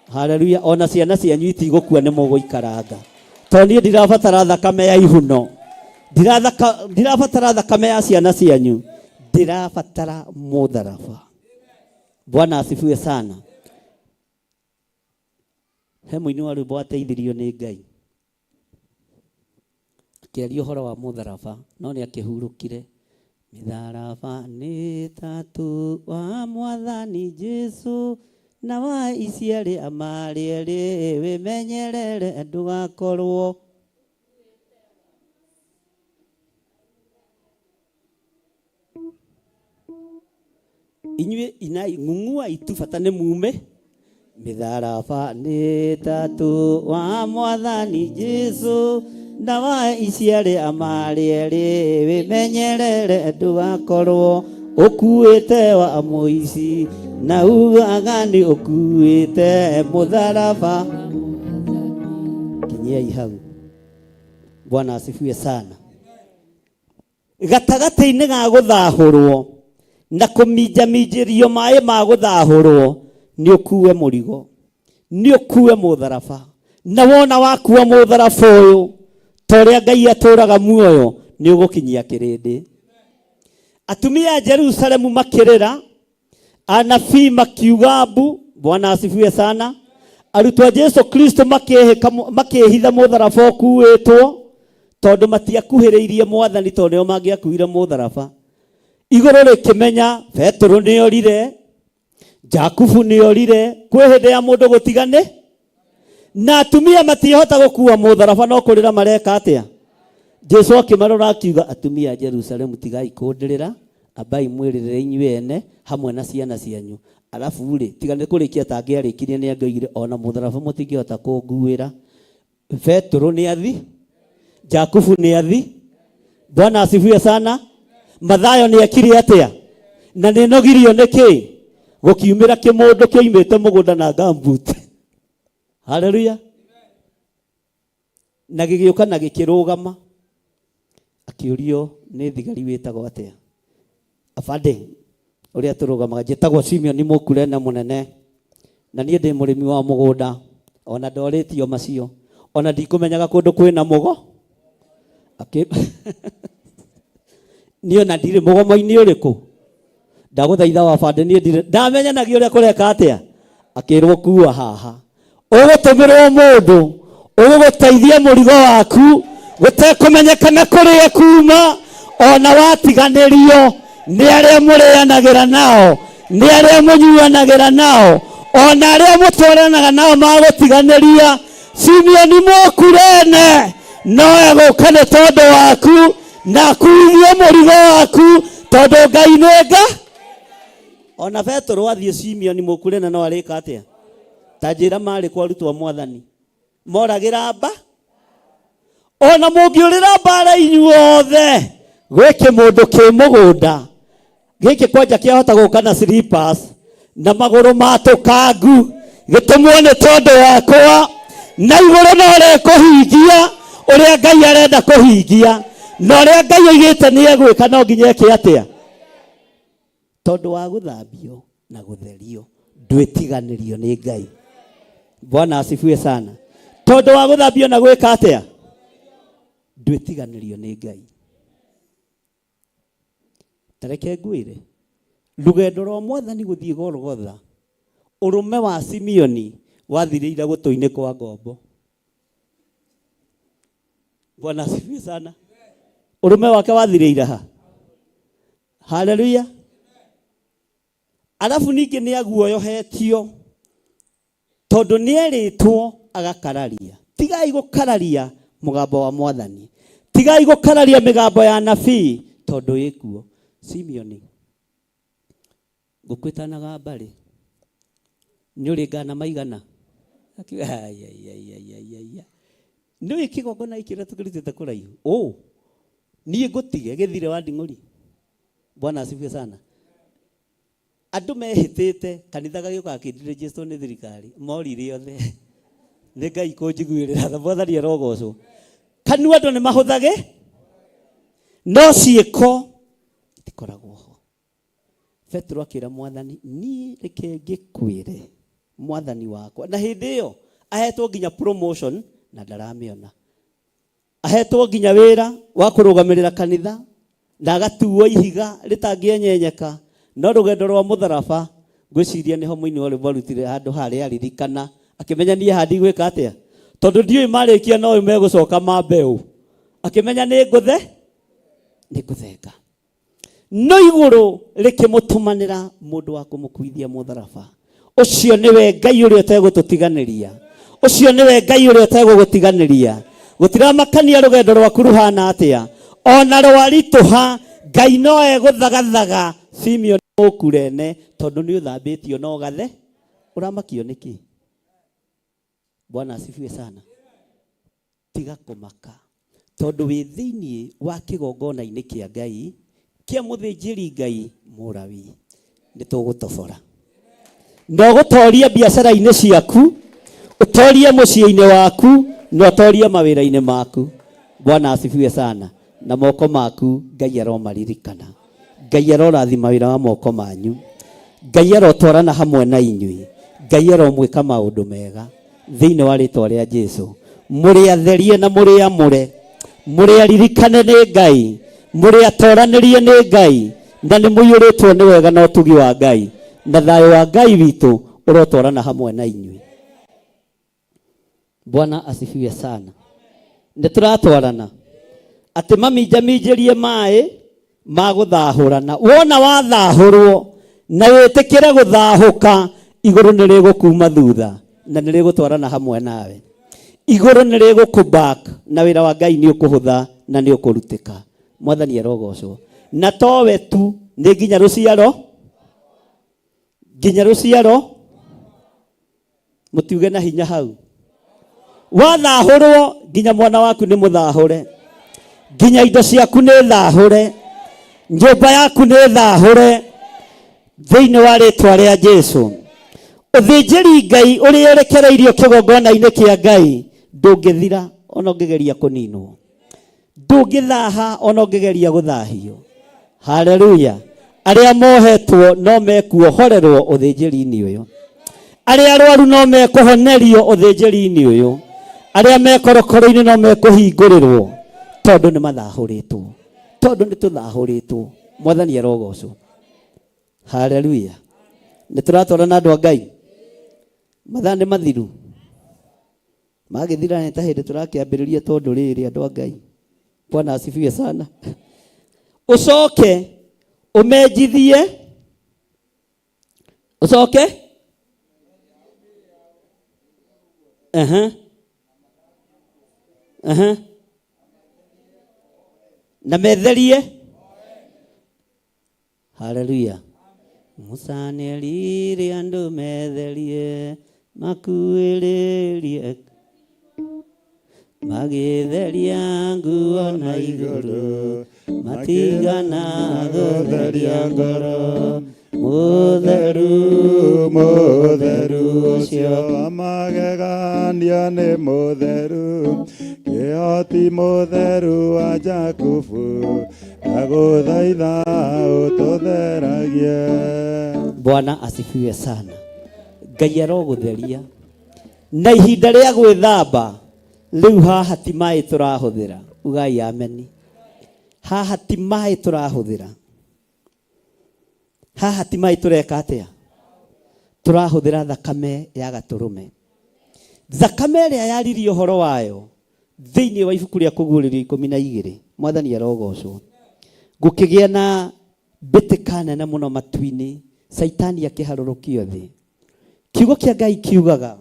Haleluya. Ona ciana cianyu itigũkua nĩ mũgũikaranga. Tondũ niĩ ndirabatara thakame ya ihuno. Ndirabatara thakame ya ciana cianyu. Ndirabatara mũtharaba. Bwana asifiwe sana. He mũini wa rwĩmbo wateithirio nĩ Ngai. Akĩaria ũhoro wa mũtharaba, no nĩ akĩhurũkire. Mĩtharaba nĩ ĩtatũ wa mwathani Jesu, na wa ici arĩa marĩ erĩ, wĩmenyerere ndũgakorwo. Inyuĩ inai ng'ung'uai tu bata nĩ mume. Mĩtharaba nĩ ĩtatũ wa mwathani Jesu, na wa ici arĩa marĩ erĩ, wĩmenyerere ndũgakorwo ũkuĩte wa mũici, na ugaga nĩ ũkuĩte mũtharaba. Kinyiai hau. Bwana asifiwe sana. Gatagatĩ-inĩ ga gũthahũrwo na kũminjaminjĩrio maĩ ma gũthahũrwo, nĩ ũkue mũrigo, nĩ ũkue mũtharaba, na wona wakua mũtharaba ũyũ ta ũrĩa Ngai atũraga muoyo, nĩ ũgũkinyia kĩrĩndĩ. Atumia a Jerusalemu makĩrĩra, anabii makiuga mbu. Bwana asifiwe sana. Arutwo a Jesu Kristo makĩhitha mũtharaba ũkuĩtwo, tondũ matiakuhĩrĩirie mwathani, tondũ nĩo mangĩakuire mũtharaba. Igũrũ rĩkĩmenya Petero nĩorire, Jakubu nĩorire. Kwĩ hĩndĩ ya mũndũ gũtigane na atumia matiĩhota gũkua mũtharaba, no kũrĩra mareka atĩa? Jesu akĩmarora akiuga, atumia a Jerusalemu, tigai kũndĩrĩra, ambai mwĩrĩrĩre inyuĩ ene hamwe na ciana cianyu. Arabu rĩ, tiga nĩ kũrĩkia atangĩarĩkirie, nĩ angĩoigire ona mũtharaba mũtingĩhota kũnguĩra. Petero nĩ athi, Jakubu nĩ athi. Bwana asifiwe sana. Mathayo nĩ ekire atĩa? Na nĩ nogirio nĩ kĩ? Gũkiumĩra kĩmũndũ kĩoimĩte mũgũnda na gumboot. Haleluya. Na gĩgĩũka na gĩkĩrũgama, akĩũrio nĩ thigari, wĩtagwo atĩa? Abande ũrĩa tũrũgamaga, njĩtagwo Simeon Mũkurene mũnene, na niĩ ndĩ mũrĩmi wa mũgũnda, ona ndorĩtio macio, ona ndikũmenyaga kũndũ kwĩna mũgo. Niĩ ona ndirĩ mũgomo-inĩ ũrĩkũ, ndagũthaitha wabande, niĩ ndirĩ ndamenyanagia ũrĩa kũreka atĩa. Akĩrwo kua haha, ũgũtũmĩrwo mũndũ ũgũgũteithia mũrigo waku gũtekũmenyekana kũrĩa kuma, ona watiganĩrio nĩ arĩa mũrĩanagĩra nao, nĩ arĩa mũnyuanagĩra nao, ona arĩa mũtwaranaga nao magũtiganĩria. Simeoni Mũkurene no egũka nĩ tondũ waku na akuithie mũrigo waku, tondũ Ngai nĩ nga. Ona Petero athiĩ, Simeoni Mũkurene no arĩka atĩa? Ta njĩra, marĩ kwa arutwo a mwathani moragĩra mba, ona mũngĩũrĩra mbara inyuothe, gwĩ kĩmũndũ kĩ mũgũnda gĩkĩ kwanja kĩahota gũka na slippers na magũrũ matũkangu, gĩtũmwo nĩ tondũ wakwa, na igũrũ no rĩkũhingia ũrĩa Ngai arenda kũhingia, na ũrĩa Ngai oigĩte nĩ egwĩka, no nginya eke atĩa? Tondũ wa gũthambio na gũtherio, ndwĩtiganĩrio nĩ Ngai. Bwana asifiwe sana. Tondũ wa gũthambio na gwĩka atĩa? Ndwĩtiganĩrio nĩ Ngai. Tareke ngwĩre, rũgendo rwa mwathani gũthiĩ Golgotha, ũrũme wa Simeoni wathirĩire gũtũ-inĩ kwa ngombo. Bwana asifiwe sana. Ũrũme wake wathirĩire ha? Haleluya. Arabu ningĩ nĩ aguoyohetio tondũ nĩ erĩtwo agakararia. Tigai gũkararia mũgambo wa mwathani, tigai gũkararia mĩgambo ya nabii, tondũ ĩkuo. Simeoni, ngũkũ ĩtanagamba rĩ, nĩ ũrĩ ngana maigana? Akiuga, ai, ai, ai, ai, ai, ai, ai. Nĩ ũĩ kĩgongona gĩkĩ ũrĩa tũkĩrutĩte kũraihu? Ũ, niĩ ngũtige gĩthire wa nding'ũri. Bwana asifiwe sana. Andũ mehĩtĩte kanitha gagĩũka gakĩndirĩnjĩtwo nĩ thirikari, morire othe. Nĩ Ngai kũnjiguĩrĩra tha, mwathani arogocwo. Kanua andũ nĩ mahũthage, no ciĩko itikoragwo ho. Petero akĩra mwathani, niĩ reke ngĩkwĩre mwathani wakwa. Na hĩndĩ ĩyo ahetwo nginya promotion na ndaramĩona. Ahetwo nginya wĩra wa kũrũgamĩrĩra kanitha na agatuo ihiga rĩtangĩenyenyeka, no rũgendo rwa mũtharaba ngwĩciria nĩho mũini wa rwĩmbo arutire handũ harĩa aririkana, akĩmenya niĩ haha ndigwĩka atĩa, tondũ ndiũĩ marĩkia no ũyũ megũcoka mambe ũ, akĩmenya nĩ ngũthe nĩ ngũthenga. No igũrũ rĩkĩmũtũmanĩra mũndũ wa kũmũkuithia mũtharaba. Ũcio nĩwe Ngai ũrĩa ũtegũtũtiganĩria, ũcio nĩwe Ngai ũrĩa ũtegũgũtiganĩria. Gũtiramakania rũgendo rwaku rũhana atĩa, ona rwaritũha, Ngai no egũthagathaga Simeon Mũkurene, tondũ nĩ ũthambĩtio no gathe. Ũramakio nĩkĩ? Bwana asifiwe sana. Tiga kũmaka, tondũ wĩ thĩinĩ wa kĩgongona-inĩ kĩa Ngai kĩa mũthĩnjĩri Ngai Mũlawi. Nĩ tũgũtobora na ũgũtoria biacara-inĩ ciaku, ũtorie mũciĩ-inĩ waku, na ũtorie mawĩra-inĩ maku. Bwana asifiwe sana. Na moko maku Ngai aromaririkana, Ngai arorathima wĩra wa moko manyu, Ngai arotwarana hamwe na inyuĩ, Ngai aromwĩka maũndũ mega thĩinĩ wa rĩtwa rĩa Jesu. Mũrĩ atherie na mũrĩ amũre, mũrĩ aririkane nĩ Ngai, mũrĩ atoranĩrie nĩ Ngai, na nĩ mũiyũrĩtwo nĩ wega na ũtugi wa Ngai, na thayũ wa Ngai witũ ũrotwarana hamwe na inyuĩ. Bwana asifiwe sana. Nĩ tũratwarana atĩ maminjaminjĩrie maĩ ma gũthahũrana. Wona wathahũrwo na wĩtĩkĩre gũthahũka, igũrũ nĩ rĩgũkuma thutha na nĩ rĩgũtwarana hamwe nawe. Igũrũ nĩ rĩgũkũ back na wĩra wa Ngai nĩ ũkũhũtha na nĩ ũkũrutĩka. Mwathani arogocwo. Na towe tu, nĩ nginya rũciaro, nginya rũciaro, mũtiuge na hinya hau. Wathahũrwo nginya mwana waku nĩ mũthahũre, nginya indo ciaku nĩ thahũre, nyũmba yaku nĩ thahũre thĩinĩ wa rĩtwa rĩa Jesu. Ũthĩnjĩri Ngai ũrĩa ũrekereirio kĩgongona-inĩ kĩa Ngai ndũngĩthira ona ũngĩgeria kũninwo, ndũngĩthaha ona ũngĩgeria gũthahio. Haleluya. Arĩa mohetwo no mekuohorerwo ũthĩnjĩri-inĩ ũyũ, arĩa arwaru no mekũhonerio ũthĩnjĩri-inĩ ũyũ, arĩa me korokoro-inĩ no mekũhingũrĩrwo, tondũ nĩ mathahũrĩtwo, tondũ nĩ tũthahũrĩtwo. Mwathani arogocwo. Haleluya. Nĩ tũratwarana andũ a Ngai. Mathaa nĩ mathiru, magĩthira nĩ ta hĩndĩ tũrakĩambĩrĩria, tondũ rĩrĩ andũ a Ngai, Bwana asifiwe sana. Ũcoke ũmenjithie, ũcoke aha aha na metherie. Haleluya. Musa nĩerire andũ metherie, makuĩrĩrie magĩtheria nguo na igũrũ, matigana gũtheria ngoro. Mũtheru, mũtheru ũcio wa magegania nĩ mũtheru, kĩhoti mũtheru wa Jakubu, ndagũthaitha ũtũtheragie. Bwana asifiwe sana. Ngai arogũtheria na ihinda rĩa gwĩthamba rĩu. Haha ti maĩ tũrahũthĩra, ugai ameni. Haha ti maĩ tũrahũthĩra, haha ti maĩ tũreka atĩa, tũrahũthĩra thakame ya gatũrũme, thakame ĩrĩa yaririe ũhoro wayo thĩinĩ wa ibuku rĩa Kũguũrĩrio 12. Mwathani arogocwo. Gũkĩgĩa na mbĩtĩka nene mũno matu-inĩ, Caitani akĩharũrũkio thĩ. Kiugo kĩa Ngai kiugaga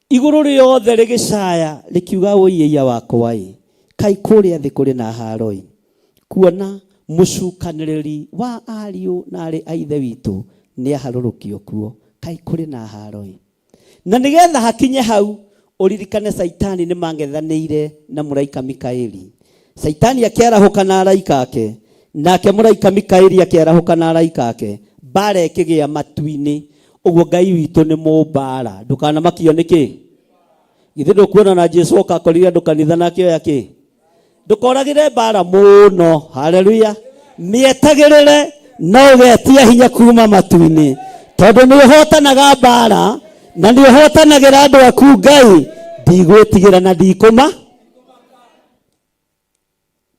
igũrũ rĩothe rĩgĩcaya rĩkiuga, ũiĩia wakwa ĩ, kaĩ kũrĩa thĩ kũrĩ na haro-ĩ, kuona mũcukanĩrĩri wa ariũ na arĩ a ithe witũ nĩ aharũrũkio kuo, kaĩ kũrĩ na haro-ĩ. Na nĩgetha hakinye hau, ũririkane Caitani nĩ mang'ethanĩire na mũraika Mikaeli. Caitani akĩarahũka na araika ake, nake mũraika Mikaeli akĩarahũka na araika ake, mbara ĩkĩgĩa matu-inĩ. Ũguo Ngai witũ nĩ mũmbara, ndũkanamakio nĩkĩ. Githĩ ndũkuona na Jesu oka akorire andũ kanitha na akĩoya kĩ? Ndũkoragĩre mbara mũno. Haleluya. Mĩetagĩrĩre no ũgetia hinya kuma matu-inĩ, tondũ nĩ ũhotanaga mbara na nĩ ũhotanagĩra andũ aku. Ngai, ndigwĩtigĩra na ndikũma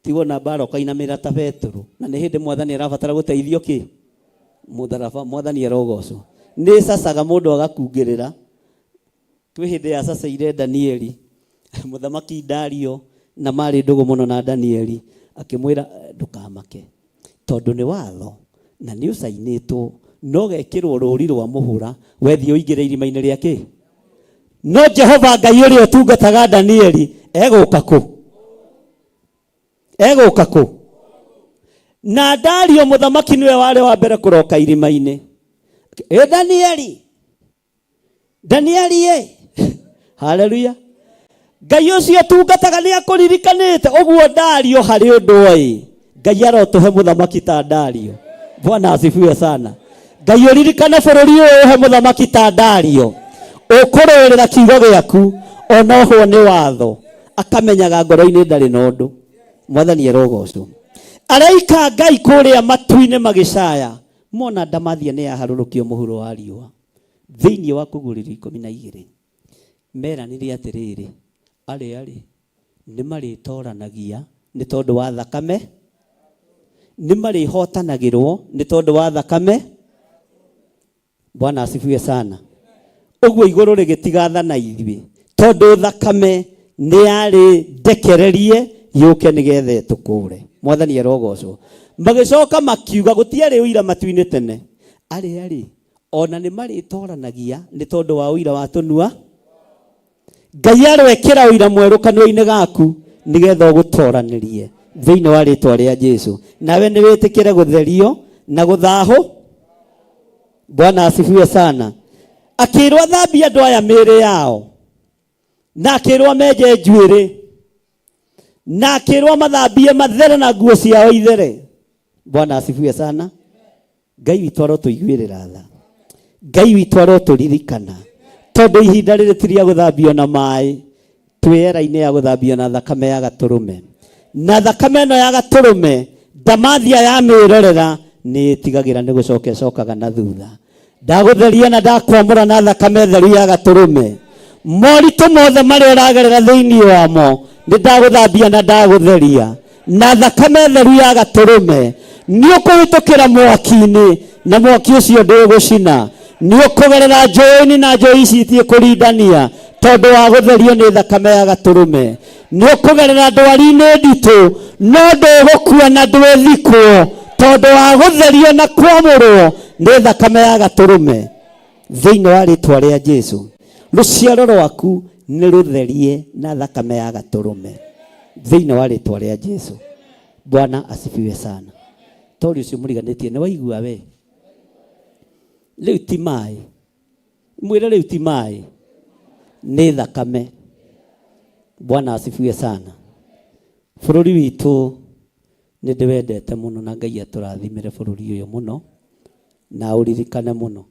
tiwona mbara ũkainamĩra ta Petero, na nĩ hĩndĩ Mwathani arabatara gũteithio kĩ mũtharaba. Mwathani arogocwo. Nĩ cacaga mũndũ agakungĩrĩra. Kwĩ hĩndĩ yacaceire Danieli, mũthamaki Dario, na marĩ ndũgũ mũno na Danieli, akĩmwĩra, ndũkamake, tondũ nĩ watho na nĩ ũcainĩtwo no gekĩrwo rũri rwa mũhũra, wethiĩ ũingĩre irima-inĩ rĩa kĩ. No Jehova Ngai ũrĩa ũtungataga Danieli egũka kũ, egũka kũ. Na Dario mũthamaki nĩwe warĩ wa mbere kũroka irima-inĩ. Ĩ Danieli, Danieli ĩ, haleluya, Ngai ũcio tungataga nĩ akũririkanĩte ũguo. Dario harĩ ũndũ oĩ. Ngai arotũhe mũthamaki ta Dario. Bwana asifiwe sana. Ngai ũririkane bũrũri ũyũ, ũhe mũthamaki ta Dario ũkũrũĩrĩra kiugo gĩaku, ona ohwo nĩ watho. Akamenyaga ngoro-inĩ ndarĩ na ũndũ. Mwathani arogocwo. Araika Ngai kũrĩa matu-inĩ magĩcaya mona ndamathia nĩ yaharũrũkio mũhuro wa riũa thĩinĩ wa kũgũrĩrio 12 meranire atĩrĩrĩ, arĩa rĩ nĩ marĩtoranagia nĩ tondũ wa thakame, nĩ marĩhotanagĩrwo nĩ tondũ wa thakame. Bwana asifiwe sana. Ũguo igũrũ rĩgĩtigathana ithuĩ tondũ thakame nĩ yarĩ ndekererie yũke nĩgetha ĩtũkũre. Mwathani arogocwo. Magĩcoka makiuga gũtiarĩ ũira matu-inĩ tene, arĩa rĩ ona nĩ marĩtoranagia nĩ tondũ wa ũira wa tũnua. Ngai arwekĩra ũira mwerũ kanua-inĩ gaku nĩgetha ũgũtoranĩrie thĩinĩ wa rĩtwa rĩa Jesu, nawe nĩ wĩtĩkĩre gũtherio na gũthahũ. Bwana asifiwe sana. Akĩrwo athambie andũ aya mĩĩrĩ yao, na akĩrwo menje njuĩrĩ, na akĩrwo mathambie mathere na nguo ciao ithere. Bwana asifiwe sana. Ngai witũ arotũiguĩrĩra tha, Ngai witũ arotũririkana, tondũ ihinda rĩrĩ ti rĩa gũthambio na maĩ, twĩ era-inĩ ya gũthambio na thakame ya gatũrũme. Na thakame ĩno ya gatũrũme ndamathia yamĩrorera nĩ ĩtigagĩra nĩ gũcoka ĩcokaga na thutha. Ndagũtheria na ndakwamũra na thakame theru ya gatũrũme. Moritũ mothe marĩa ũragerera thĩinĩ wamo nĩ ndagũthambia na ndagũtheria na thakame theru ya gatũrũme. Nĩ ũkũhĩtũkĩra mwaki-inĩ na mwaki ũcio ndũgũcina. Nĩ ũkũgerera njũĩ-inĩ na njũĩ ici itiĩkũrindania tondũ wa gũtherio nĩ thakame ya gatũrũme. Nĩ ũkũgerera ndwari-inĩ nditũ no ndũgũkua na ndwĩthikwo tondũ wa gũtherio na kwamũrwo nĩ thakame ya gatũrũme. Thĩinĩ wa rĩtwa rĩa Jesu, rũciaro rwaku nĩ rũtherie na thakame ya gatũrũme thĩinĩ wa rĩtwa rĩa Jesu. Bwana asifiwe sana. Tori ũcio mũriganĩtie nĩ waigua we rĩu ti maĩ, mwĩre rĩu ti maĩ, nĩ thakame. Bwana asifiwe sana. Bũrũri witũ nĩ ndĩwendete mũno na Ngai atũrathimĩre bũrũri ũyũ mũno na ũririkane mũno.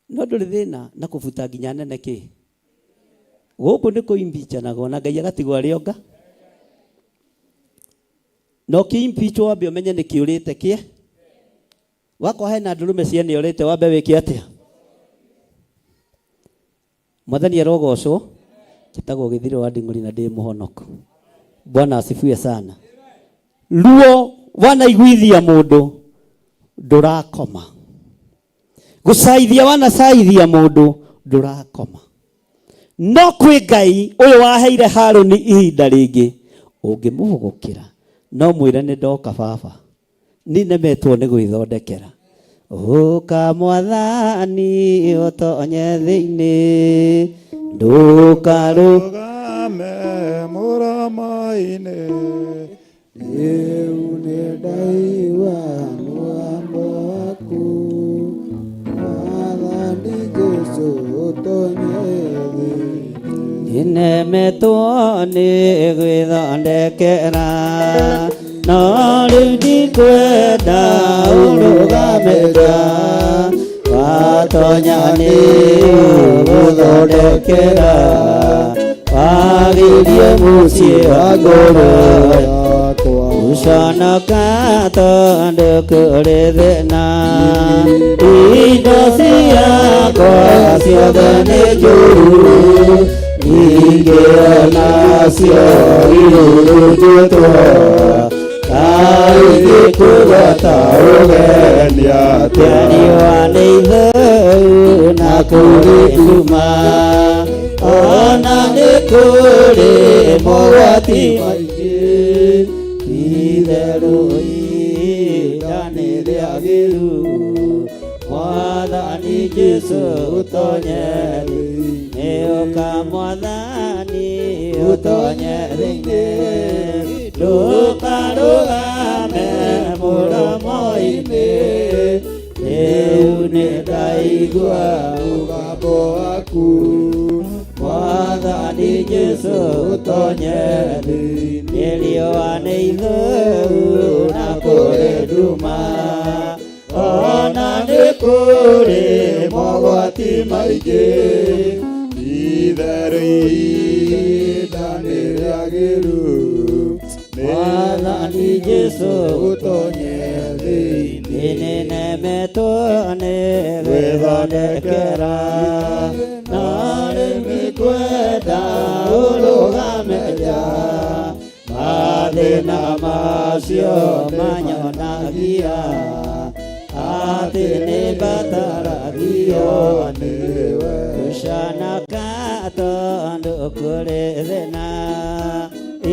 No ndũrĩ thĩna na kũbuta nginya nene kĩ gũkũ nĩ kũimbichanagwo na Ngai agatigwo arĩ onga. Na ũkĩimbichwo wambe ũmenye nĩ kĩũrĩte kĩe wakwa hena ndũrũme ciene ũrĩte wambe wĩke atĩa. Mwathani arogocwo. Njĩtagwo Gĩthirĩ wa Nding'ũri na ndĩ mũhonoku. Bwana asifiwe sana. Ruo wanaiguithia mũndũ ndũrakoma, gũcaithia wanacaithia mũndũ ndũrakoma, no kwĩ Ngai ũyũ waheire Harũni ihinda rĩngĩ ũngĩmũhũgũkĩra no mwĩre nĩ ndoka baba, ni nemetwo nĩ gwĩthondekera. Ũka mwathani ũtonye thĩinĩ, ndũkarũgame mũromo-inĩ. Rĩu nĩ ndaigua mũgambo waku, Mwathani Jesũ ũtonye thĩinĩ. Nĩnemetwo nĩ gwĩthondekera, no rĩu ndikwenda ũrũgame nja, watonya nĩ ũgũthondekera, wagĩrie mũciĩ wa ngoro yakwa. Gũconoka tondũ kũrĩ thĩna, indo ciakwa ciothe nĩ njũru, ningĩ onacio irurunjĩtwo, kaĩ ingĩkũgwata ũgeni atĩa? Riũa nĩ ithũu na kũrĩ nduma, ona nĩ kũrĩ mogwati maingĩ, itherũ ihinda nĩ rĩagĩru, Mwathani Jesũ ũtonye thĩinĩ, ũka Mwathani ũtonye thĩinĩ, ndũkarũgame mũromo-inĩ, rĩu nĩ ndaigua mũgambo waku, Mwathani Jesũ ũtonye thĩinĩ, riũa nĩ ithũu na kũrĩ nduma, ona nĩ kũrĩ mogwati maingĩ, Itherũ ihinda nĩ rĩagĩru Mwathani Jesũ ũtonye thĩinĩ nĩnemetwo nĩ gwĩthondekera na rĩu ndikwenda ũrũgame nja mathĩna macio manyonagia atĩ nĩmbataragio nĩwe gũcanaka tondũ kũrĩ thĩna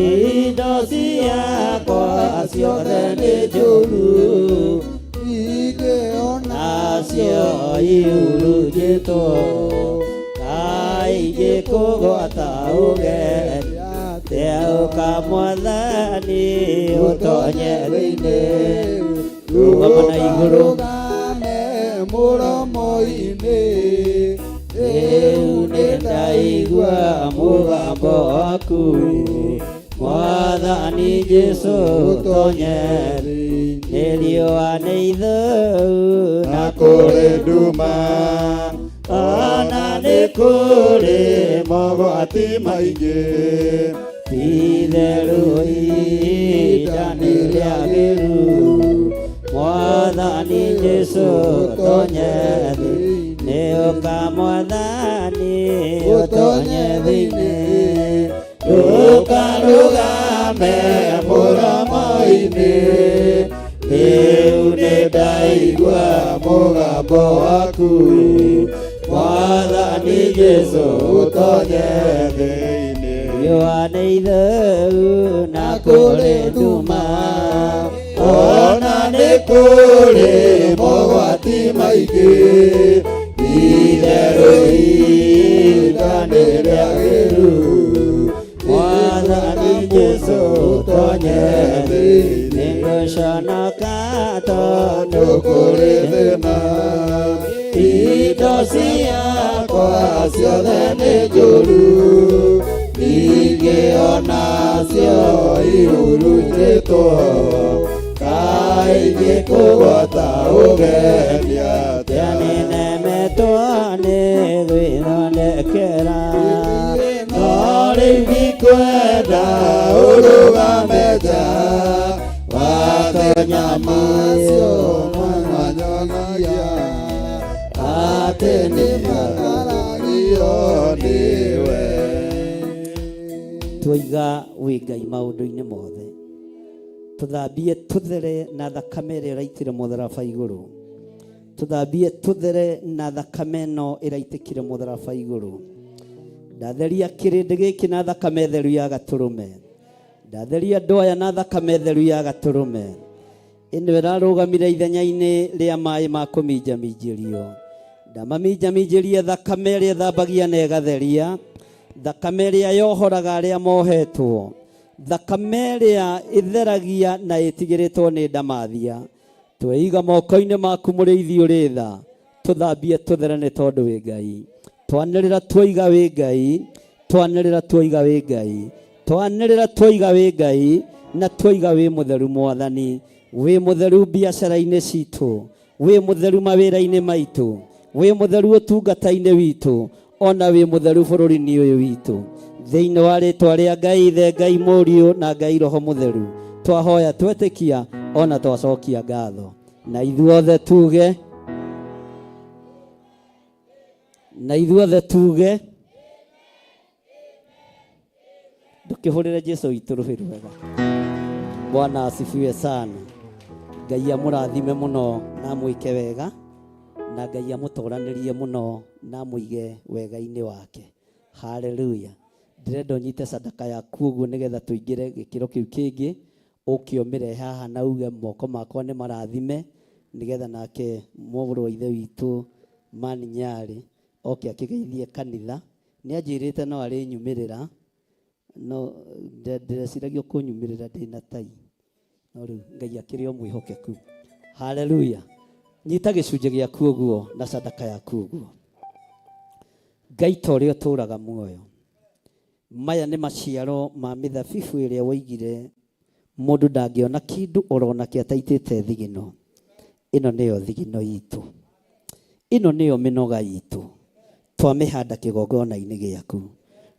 indo ciakwa ciothe nĩ njũru nacio ihurunjĩtwo kaingĩ kũgwata ũgeni theũka mwathani ũtonye thĩinĩ rũgama na igũrũ rũgame mũromo-inĩ rĩu nĩndaigua mũgambo waku mwathani Jesũ ũtonye nĩ riũa nĩ ithũu na kũrĩ nduma ona nĩ kũrĩ mogwati maingĩ ti-itherũ ihinda nĩ rĩagĩru mwathani Jesũ ũtonye thĩ ũka mwathani ũtonye thĩinĩ rũgarũgame mũromo-inĩ rĩu nĩndaigua mũgambo waku mwathani Jesũ ũtonye thĩinĩ riũa nĩ ithũu na kũrĩ nduma ona nĩ kũrĩ mogwati maingĩ itherũ ihinda nĩ rĩagĩru mwathani Jesũ ũtonye thĩinĩ nĩngũconoka tondũ kũrĩ thĩna indo ciakwa ciothe nĩ njũru ningĩ onacio ihurunjĩtwo kaingĩ kũgwata ũgeni atĩa nĩnemetwo nĩ gwĩthondekera no rĩu ndikwenda ũrũgame nja watonya macio manyonagia atĩ nĩmataragio nĩwe twaiga wĩ ngai maũndũ-inĩ mothe tũthambie tũthere na thakame ĩrĩa ĩraitire mũtharaba igũrũ tũthambie tũthere na thakame ĩno ĩraitĩkire mũtharaba igũrũ ndatheria kĩrĩndĩ gĩkĩ na thakame theru ya gatũrũme ndatheria andũ aya na thakame theru ya gatũrũme ĩno ĩrarũgamire ithenya-inĩ rĩa maĩ ma kũminjaminjĩrio ndamaminjaminjĩrie thakame ĩrĩa ĩthambagia na ĩgatheria thakame ĩrĩa yohoraga arĩa mohetwo thakame ĩrĩa ĩtheragia na ĩtigĩrĩtwo nĩ ndamathia tweiga moko-inĩ maku mũrĩithi ũrĩ tha tũthambie tũthere nĩ tondũ wĩ ngai twanĩrĩra twoiga wĩ ngai twanĩrĩra twoiga wĩ ngai twanĩrĩra twoiga wĩ ngai na twoiga wĩ mũtheru mwathani wĩ mũtheru biacara-inĩ citũ wĩ mũtheru mawĩra-inĩ maitũ wĩ mũtheru ũtungata-inĩ witũ ona wĩ mũtheru bũrũri-inĩ ũyũ witũ thĩinĩ wa rĩtwa rĩa ngai ithe ngai mũriũ na ngai roho mũtheru twahoya twetĩkia ona twacokia ngatho na ithuothe tuge na ithuothe tuge ndũkĩhũrĩre Jesũ witũ rũhĩ rwega bwana asifiwe sana ngai amũrathime mũno na amwĩke wega na ngai amũtoranĩrie mũno na amũige wega-inĩ wake haleluya ndĩrenda ũnyite sadaka yaku ũguo nĩgetha tũingĩre gĩkĩro kĩu kĩngĩ ũke ũmĩrehe haha na uge moko makwa nĩ marathime nĩgetha nake mũrũ wa ithe witũ Mani Nyarĩ oke akĩgeithie kanitha nĩ anjĩrĩte no arĩ nyumĩrĩra no ndĩreciragia kũnyumĩrĩra ndĩna tai no rĩu ngai akĩrĩ o mwĩhokeku haleluya nyita gĩcunjĩ gĩaku ũguo na sadaka yaku ũguo ngai ta ũrĩa ũtũũraga muoyo maya nĩ maciaro ma mĩthabibũ ĩrĩa woigire mũndũ ndangĩona kĩndũ orona kĩ ataitĩte thigino ĩno nĩyo thigino itũ ĩno nĩyo mĩnoga itũ Twamĩhanda kĩgongona-inĩ gĩaku.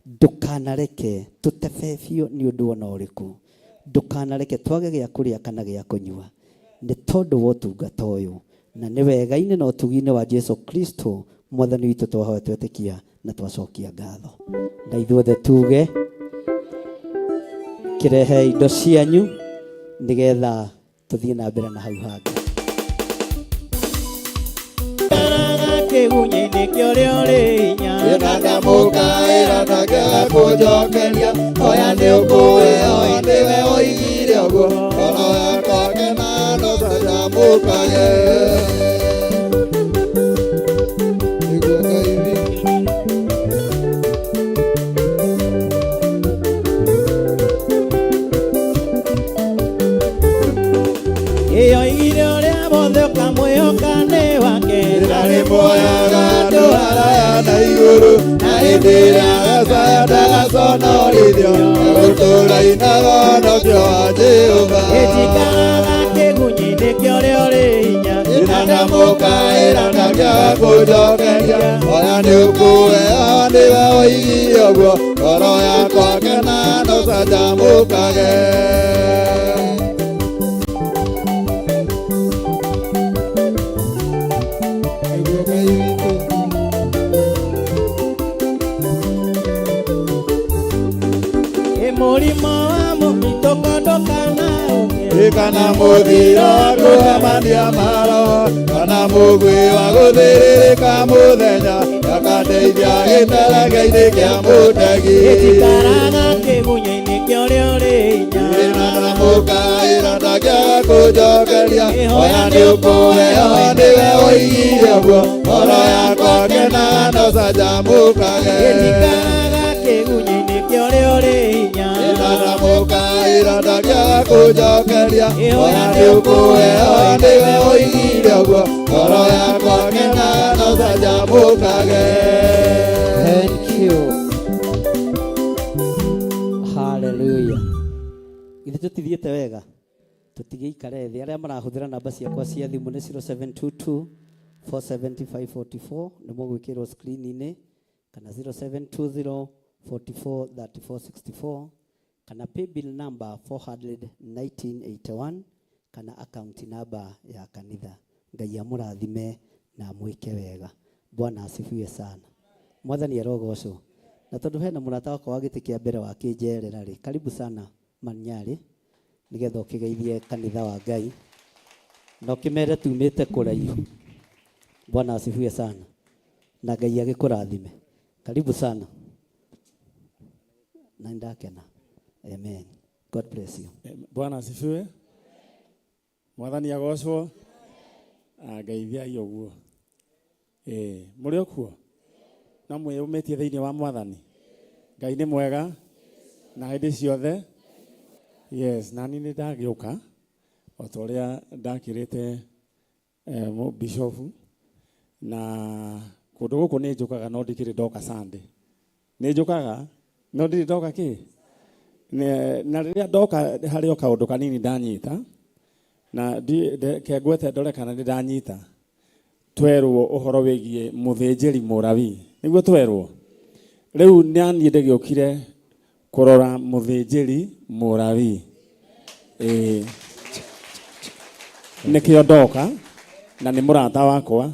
Ndũkanareke tũtebebio nĩ ũndũ ona ũrĩkũ. Ndũkanareke twage gĩa kũrĩa kana gĩa kũnyua. Nĩ tondũ wa ũtungata ũyũ. Na nĩ wega-inĩ na ũtugi-inĩ wa Jesu Kristo Mwathani witũ twahoya twetĩkia na twacokia ngatho. Na ithuothe tuge kĩrehe indo cianyu nĩgetha tũthiĩ na mbere na hau hangĩ. Kĩgunyĩ-inĩ kĩa ũrĩa ũrĩ hinya. Ĩna ndamũkaĩra na ngĩaga kũnjokeria oya nĩ ũkũheo nĩwe oigire ũguo ngoro yakwa kena no canjamũkage. Nĩguo Ngai witũ. Ĩyoigire ũrĩa wothe ũkamwĩhoka nĩ wake. Na nĩmuoyaga andũ haraya na igũrũ na hĩndĩ ĩrĩa agacaya ndagaconorithio egũtũũra inaga ũhonokio wa Jehova. Ĩtikaraga kĩgunyĩ-inĩ kĩa ũrĩa ũrĩ hinya. Ĩna ndamũkaĩra na ngĩaga kũnjokeria oya nĩ ũkũheo nĩwe woigire ũguo ngoro yakwa kena no canjamũkage. Nĩguo Ngai witũ. Ĩ mũrimũ wa mũmitũko ndũkana ũgĩe. Kana mũthiro wa kũhamania maro kana mũgwĩ wa gũthĩrĩrĩka mũthenya akandeithia gĩtarage-inĩ kĩa mũtegi. Ĩtikaraga kĩgunyĩ-inĩ kĩa ũrĩa ũrĩ hinya. Ĩna ndamũkaĩra ndangĩaga kũnjokeria oya nĩ ũkũheo nĩwe woigire ũguo ngoro yakwa kena no canjamũkage. Ĩtikaraga kĩgunyĩ-inĩ kĩa ũrĩa ũrĩ hinya. Ĩna ndamũkaĩra ndangĩaga kũnjokeria oya nĩ ũkũheo nĩwe woigire ũguo ngoro yakwa kena no canjamũkage. Thank you. Hallelujah. Ithe tũtithiĩte wega tũtigĩikare thĩ arĩa marahũthĩra namba ciakwa cia thimũ nĩ 0722 47544 nĩ mũgwĩkĩrwo screen-inĩ kana 0720 44 34 64 kana paybill number 41981 kana account number ya kanitha. Ngai amũrathime na amwĩke wega. Bwana asifiwe sana. Mwathani arogocwo. Na tondũ hena mũrata wakwa wa gĩtĩ kĩa mbere wa kĩnjerera rĩ, karibu sana Manyarĩ nĩgetha ũkĩgeithie kanitha wa Ngai na ũkĩmere tumĩte kũraihu. Bwana asifiwe sana. Na Ngai agĩkũrathime. Karibu sana. Na nĩndakena. Amen. God bless you. Bwana asifiwe. Mwathani agocwo. Ngeithiai ũguo. Mũrĩ o kuo? No mwĩyũmĩtie thĩinĩ wa Mwathani. Ngai nĩ mwega na hĩndĩ ciothe. Yes, nani nĩ ndagĩũka o ta ũrĩa ndakĩrĩte bishofu na kũndũ gũkũ nĩ njũkaga no ndikĩrĩ ndoka Sunday. Nĩ njũkaga no ndirĩ ndoka kĩ? Na rĩrĩa ndoka harĩ o kaũndũ kanini ndanyita na ke ngwete ndore kana nĩ ndanyita. Twerwo ũhoro wĩgiĩ mũthĩnjĩri Mũlawi. Nĩguo twerwo. Rĩu naniĩ ndĩgĩũkire kũrora mũthĩnjĩri Mũlawi. Nĩkĩo ndoka na nĩ mũrata wakwa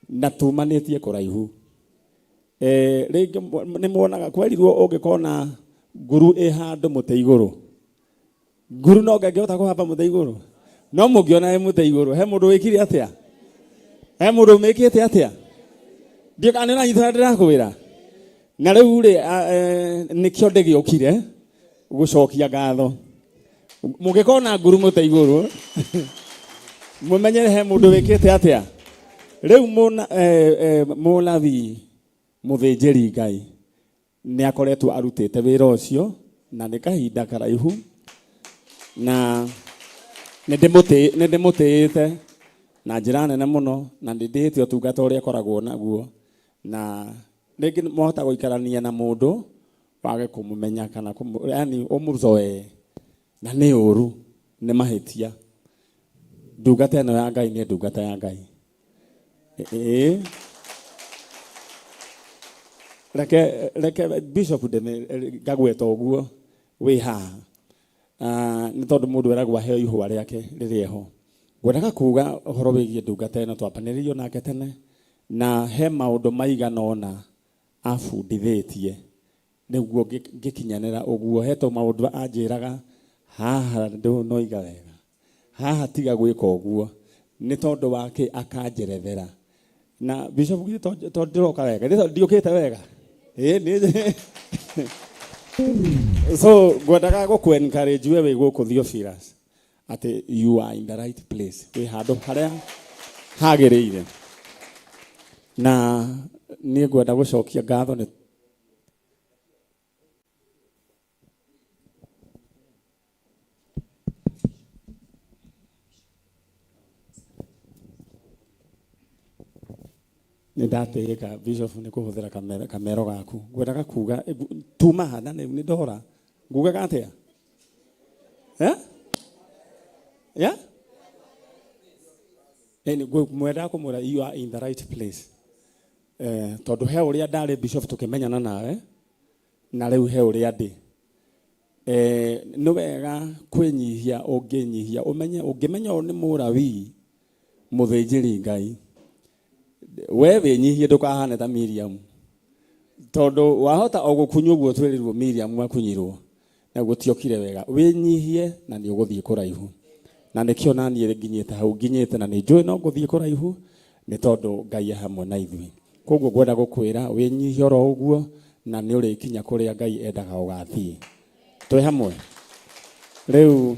na tumanĩtie kũraihu. Rĩngĩ nĩ muonaga kwerirwo ũngĩkona nguru ĩ handũ mũtĩ igũrũ. Nguru no ngĩhota kũhamba mũtĩ igũrũ. No mũngĩona ĩ mũtĩ igũrũ, he mũndũ wĩkire atĩa? He mũndũ ũmĩkĩte atĩa? Ndiũ kana nĩ ũranyita ũrĩa ndĩrakwĩra. Na rĩu rĩ, nĩkĩo ndĩgĩũkire gũcokia ngatho. Mũngĩkona nguru mũtĩ igũrũ, mũmenye he mũndũ wĩkĩte atĩa? Rĩu Mũlawi mũthĩnjĩri Ngai nĩ akoretwo arutĩte wĩra ũcio na nĩ kahinda karaihu na nĩ ndĩmũtĩĩte na njĩra nene mũno na nĩ ndĩĩte ũtungata ũrĩa akoragwo naguo na rĩngĩ mwahota gũikarania na mũndũ wage kũmũmenya kana yani ũmũzoee na nĩ ũru nĩ mahĩtia. Ndungata ĩno ya Ngai nĩ ndungata ya Ngai. Reke reke bishop ndĩmĩ ngagweta ũguo wĩ haha. Ah, nĩ tondũ mũndũ eragwo aheo ihũa rĩake rĩrĩa ho. Ngwendaga kuga ũhoro wĩgiĩ ndungata ĩno twambanĩrĩirio nake tene na he maũndũ maigana ũna abundithĩtie nĩguo ngĩkinyanĩra ũguo. He tũmaũndũ anjĩraga haha ndũnoiga wega, haha tiga gwĩka ũguo, nĩ tondũ wa kĩ akanjerethera. Na bishop githĩ to ndĩroka wega, githĩ to ndiũkĩte wega? Ĩĩ nĩ so ngwendaga gũkũ encourage we wĩ gũkũ Theophilus atĩ you are in the right place, wĩ handũ harĩa hagĩrĩire. Na niĩ ngwenda gũcokia ngatho nĩ nĩ ndatĩĩka bishop nĩ kũhũthĩra kamero gaku. Ngwendaga kuga tuma haha na rĩu nĩ ndora ngugaga atĩa? Eh? Yeah? Ngwendaga kũmwĩra you are in the right place. Tondũ he ũrĩa ndarĩ bishop tũkĩmenyana nawe na rĩu he ũrĩa ndĩ. Nĩ wega kwĩnyihia ũngĩnyihia ũmenye ũngĩmenya ũyũ nĩ mũrawii mũthĩnjĩri Ngai we wĩnyihie ndũkahane ta Miriam tondũ wahota o gũkunywo ũguo twĩrĩrwo Miriam akunyirwo na gũtiokire wega. Wĩnyihie na nĩ ũgũthiĩ kũraihu, na nĩkĩo naniĩ nginyĩte hau nginyĩte na nĩ njũĩ no ngũthiĩ kũraihu nĩ tondũ Ngai e hamwe na ithuĩ. Koguo ngwenda gũkwĩra wĩnyihie oro ũguo na nĩ ũrĩkinya kũrĩa Ngai endaga ũgathiĩ. Twĩ hamwe? Rĩu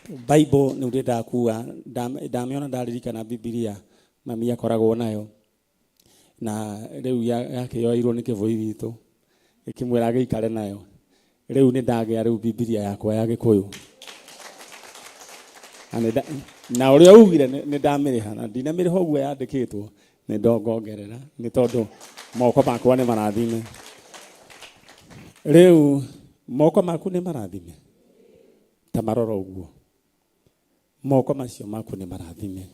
Bible nĩ ndĩ ndakua ndamĩona ndaririkana Bibilia mami akoragwo nayo na rĩu yakĩyoirwo nĩ kĩbũi witũ gĩkĩmwĩra agĩikare nayo. Rĩu nĩ ndagĩa rĩu Bibilia yakwa ya Gĩkũyũ na ũrĩa ugire nĩ ndamĩrĩha na ndinamĩrĩha ũguo yandĩkĩtwo nĩ ndongongerera nĩ tondũ moko makwa nĩ marathime. Rĩu moko maku nĩ marathime ta marora ũguo, moko macio maku nĩ marathime,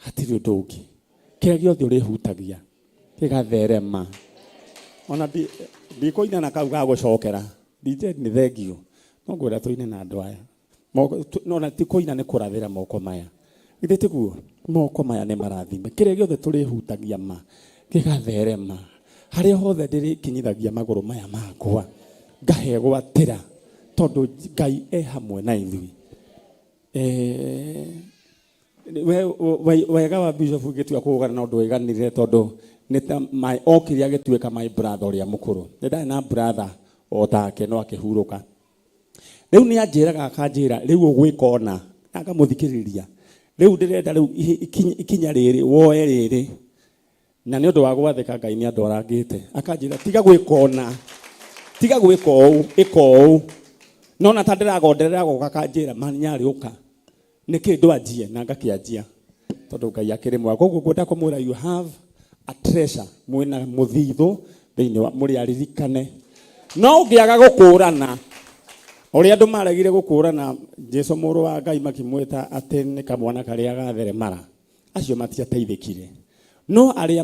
hatirĩ ũndũ ũngĩ. Kĩrĩa gĩothe ũrĩhutagia gĩgatherema. Ona ndikũina na kau ga gũcokera DJ nĩ thengio, no ngwenda tũine na andũ aya. No na ti kũina nĩ kũrathĩra moko maya, githĩ tiguo? Moko maya nĩ marathime, kĩrĩa gĩothe tũrĩhutagia ma gĩgatherema. Harĩa hothe ndĩrĩkinyithagia magũrũ maya makwa ngahegwatĩra, tondũ Ngai e hamwe na ithuĩ. Wega wa bishop ngĩtua kũgana na ũndũ waiganire tondũ nĩ ta my okire agĩtuĩka my brother ũrĩa mũkũrũ. Nĩ ndarĩ na brother o take no akĩhurũka. Rĩu nĩ anjĩraga akanjĩra rĩu ũgwĩka ũna, na ngamũthikĩrĩria. Rĩu ndĩrenda rĩu ikinya rĩrĩ woe rĩrĩ, na nĩ ũndũ wa gwathĩka Ngai nĩ andwarangĩte. Akanjĩra tiga gwĩka ũna, tiga gwĩka ũũ, ĩka ũũ. Nona ta ndĩragonderera agoka akanjĩra manyarĩ ũka, nĩkĩ ndwanjie, na ngakĩanjia tondũ Ngai akĩrĩ mwega. Koguo ngwenda kũmwĩra you have a treasure, mwĩna mũthithũ thĩinĩ wa mũrĩ aririkane. No ũngĩaga gũkũrana ũrĩa andũ maregire gũkũrana Jesu mũrũ wa Ngai makĩmwĩta atĩ nĩ kamwana karĩa gatheremara, acio matiateithĩkire. No arĩa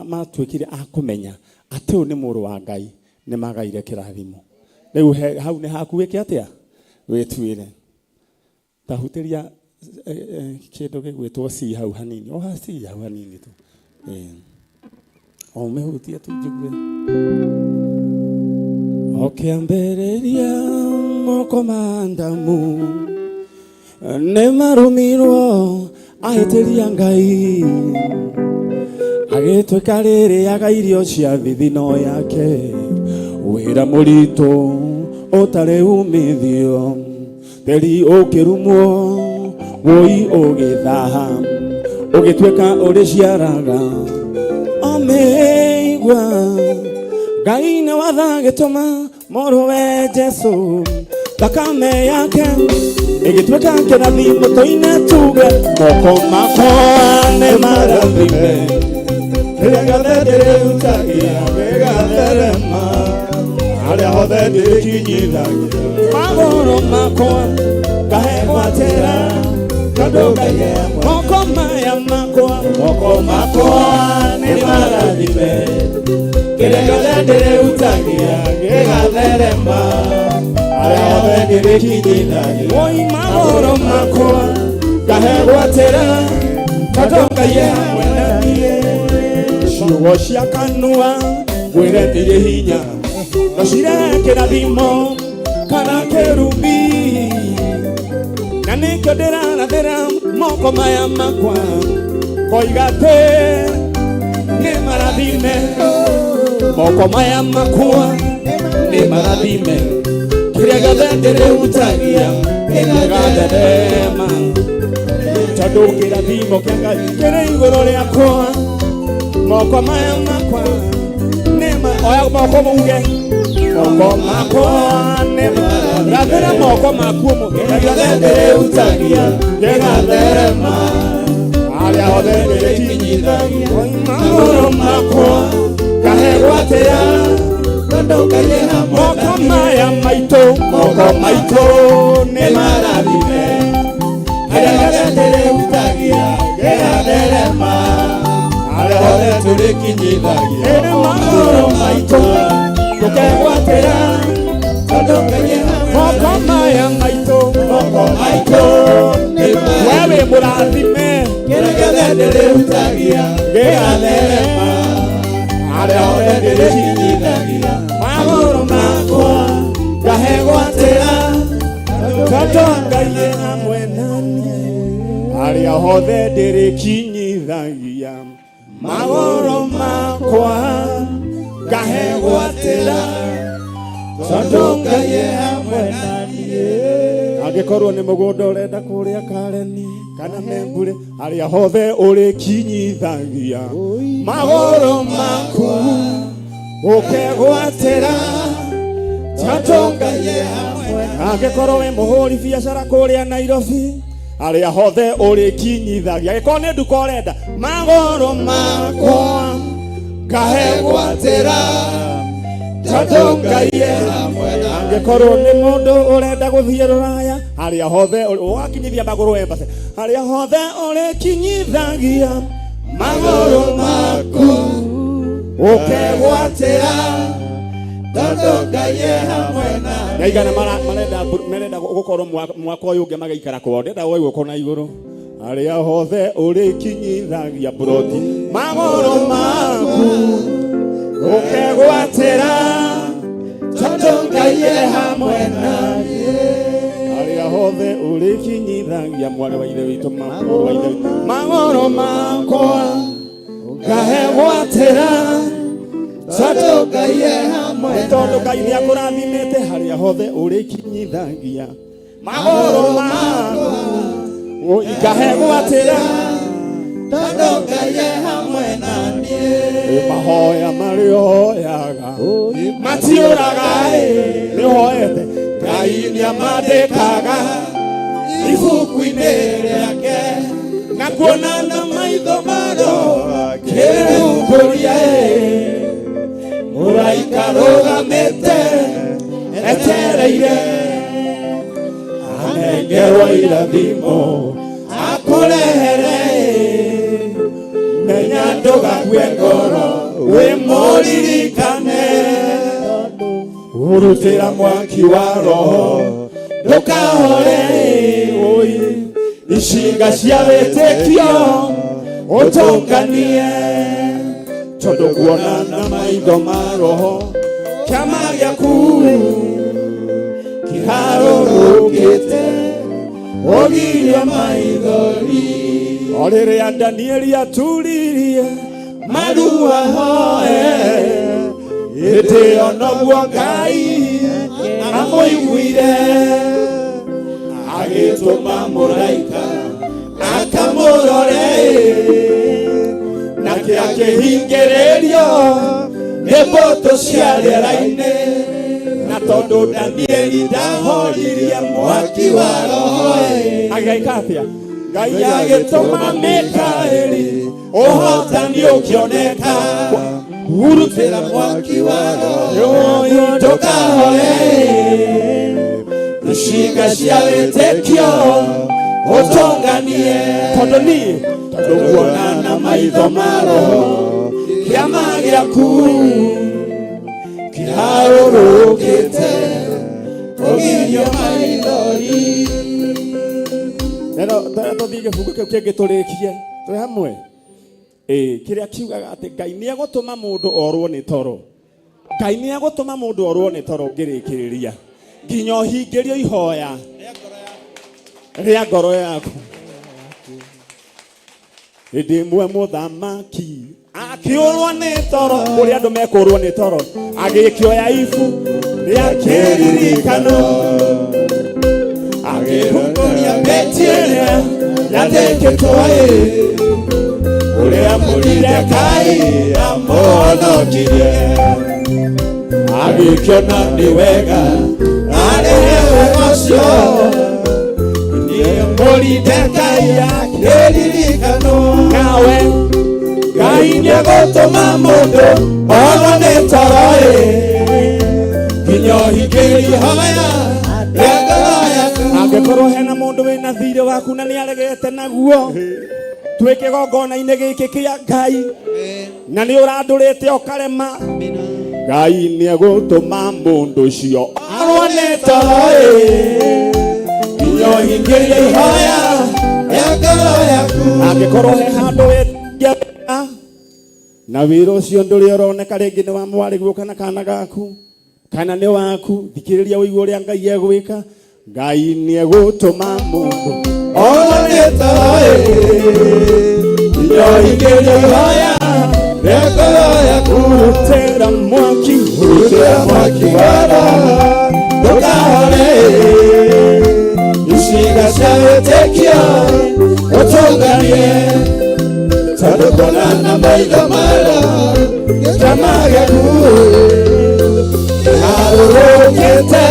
matuĩkire a kũmenya atĩ ũyũ nĩ mũrũ wa Ngai nĩ magaire kĩrathimo. Rĩu hau nĩ haku wĩke atĩa? Wĩtuĩre. Ta hutĩria kĩndũ gĩgwĩtwo C hau hanini, o ha C hau hanini tu. O ũmĩhutie tu njigue. O kĩambĩrĩria moko ma Adamu nĩ marũmirwo ahĩtĩria Ngai, agĩtuĩka rĩrĩaga irio cia thithino yake, wĩra mũritũ ũtarĩ umithio, tĩri ũkĩrumwo, wũi ũgĩthaha, ũgĩtuĩka ũrĩciaraga o mĩigua. Ngai nĩ watha agĩtũma mũrũwe Jesu, thakame yake ĩgĩtuĩka kĩrathimo tũine tuge moko makwa nĩ marathime. Rĩrĩa gĩothe ndĩrĩhutagia gĩgatherema, harĩa hothe ndĩrĩkinyithagia magũrũ makwa ngahegwatĩra, tondũ Ngai e hamwe. Moko maya makwa, moko makwa nĩ marathime. Ndĩrĩhutagia gĩgatherema arĩa othe ndĩrĩkinyithagia Oi magũrũ makwa ngahegwatĩra tondũ Ngai e hamwe na niĩ. Ciugo cia kanua ngwĩre ndirĩ hinya no cirehe kĩrathimo kana kĩrumi na nĩkĩo ndĩrarathĩra moko maya makwa ngoiga atĩ nĩ marathime moko maya makwa nĩ marathime kĩrĩa gĩothe ndĩrĩhutagia gĩgatherema tondũ kĩrathimo kĩa Ngai kĩrĩ igũrũ rĩakwa moko maya makwa nĩ ma oya moko muge moko makwa nĩ rathĩra moko maku ũmũthĩ kĩrĩa gĩothe ndĩrĩhutagia gĩgatherema arĩa othe ndĩrĩkinyithagia magũrũ makwa ngahegwatĩra tondũ Ngai e hamwe moko maya maitũ moko maitũ nĩ marathime kĩrĩa gĩothe ndĩrĩhutagia gĩgatherema arĩa othe tũrĩkinyithagia ĩrĩ magũrũ maitũ tũkegwatĩra tondũ Ngai e hamwe moko maya maitũ moko maitũ nĩ we wĩ mũrathime kĩrĩa gĩothe ndĩrĩhutagia gĩgatherema arĩa othe ndĩrĩkinyithagia magũrũ makwa ngahegwatĩra tondũ Ngai e hamwe na niĩ arĩa othe ndĩrĩkinyithagia magũrũ makwa ngahegwatĩra tondũ Ngai e hamwe na niĩ angĩkorwo nĩ mũgũnda ũrenda kũrĩa Kareni kana Membure arĩa hothe ũrĩkinyithagia magũrũ maku ũkegwatĩra tondũ Ngai e hamwe angĩkorwo wĩ mũhũri biacara kũrĩa Nairobi arĩa hothe ũrĩkinyithagia angĩkorwo nĩ nduka ũrenda magũrũ makwa ngahegwatĩra tondũ Ngai e hamwe na angĩkorwo nĩ mũndũ ũrenda gũthiĩ rũraya harĩa hothe wakinyithia magũrũ embassy harĩa hothe ũrĩkinyithagia magũrũ maku ũkegwatĩra tondũ Ngai e hamwe na naigana marenda marenda gũkorwo mwaka ũyũ ũngĩ magaikara kwao ndĩrenda woe guoko na igũrũ harĩa hothe ũrĩkinyithagia buroti magũrũ maku ũkegwatĩra tondũ Ngai e hamwe na niĩ harĩa hothe ũrĩkinyithagia mwarĩ wa ithe witũ mũrũ wa ithe witũ magũrũ makwa ngahegwatĩra tondũ Ngai e hamwe nĩ tondũ Ngai nĩ akũrathimĩte harĩa hothe ũrĩkinyithagia magũrũ maku ngahegwatĩra tondũ Ngai e hamwe na niĩ mahoya marĩa ũhoyaga matiũraga nĩ ũhoete Ngai nĩamandĩkaga ibuku-inĩ rĩake na kuona na maitho maro kĩrũmbũria mũraika rũgamĩte etereire anengerwo irathimo akũrehere menya ndũgakue ngoro wĩ mũririkane urutĩra mwaki wa roho ndũkahore oi icinga cia wĩtĩkio ũtũnganie tondũ kuona na maitho ma roho kĩama gĩaku kĩharũrũkĩte ũgirie maithori o rĩrĩa Danieli aturirie marua hoe hĩndĩ ĩyo noguo Ngai amũiguire agĩtũma mũraika akamũrore nake akĩhingĩrĩrio nĩ mbũtũ cia rĩera-inĩ na tondũ Danieli ndahoririe mwaki wa roho agĩka atĩa Ngai agĩtũma Mikaeli ũhotani ũkĩoneka hurutĩra mwaki wa roho ndũkahore icinga cia wĩtĩkio ũtũnganie tondũ niĩ tondũ kuona na maitho ma roho kĩama gĩaku Nĩharũrũkĩte ũgirio maithori. Rero tũthiĩ gĩbungo kĩu kĩngĩ tũrĩkie twĩ hamwe. Ĩĩ, kĩrĩa kiugaga atĩ Ngai nĩ egũtũma mũndũ orwo nĩ toro. Ngai nĩ egũtũma mũndũ orwo nĩ toro ngĩrĩkĩrĩria nginya ũhingĩrio ihoya rĩa ngoro yaku. Hĩndĩ ĩmwe mũthamaki akĩũrwo nĩ toro, kũrĩ andũ mekũrwo nĩ toro, agĩkĩoya ibu rĩa kĩririkano agĩhumbũria mbeti ĩrĩa yandĩkĩtwo ĩ ũrĩa Moridekai amũhonokirie, agĩkĩona nĩ wega arĩhe wega ũcio nĩ Moridekai akĩririkanwo. Nawe Ngai nĩegũtũma mũndũ orwo nĩ toro ĩ nginya ũhingĩrie ihoya rĩa ngoro yaku. Angĩkorwo hena mũndũ wĩna thirĩ waku na nĩaregete naguo, twĩ kĩgongona-inĩ gĩkĩ kĩa Ngai na nĩ ũrandũrĩte ũkarema, Ngai nĩegũtũma mũndũ ũcio orwo nĩ toro ĩ nginya ũhingĩrie ihoya rĩa ngoro yaku. Angĩkorwo he handũ wĩtia na wĩra ũcio ndũrĩ ũroneka, rĩngĩ nĩ wa mwarĩguo kana kana gaku kana nĩ waku, thikĩrĩria ũigue ũrĩa Ngai egwĩka. Ngai nĩegũtũma mũndũ orwo nĩ toro ĩ nginya ũhingĩrie ihoya rĩa ngoro yaku. Rutĩra mwaki, rutĩra mwaki wara ndũkahore, iciga cia wĩtĩkio ũtũnganie, tondũ kuona na maitho mara kĩama gĩaku harũrũkĩte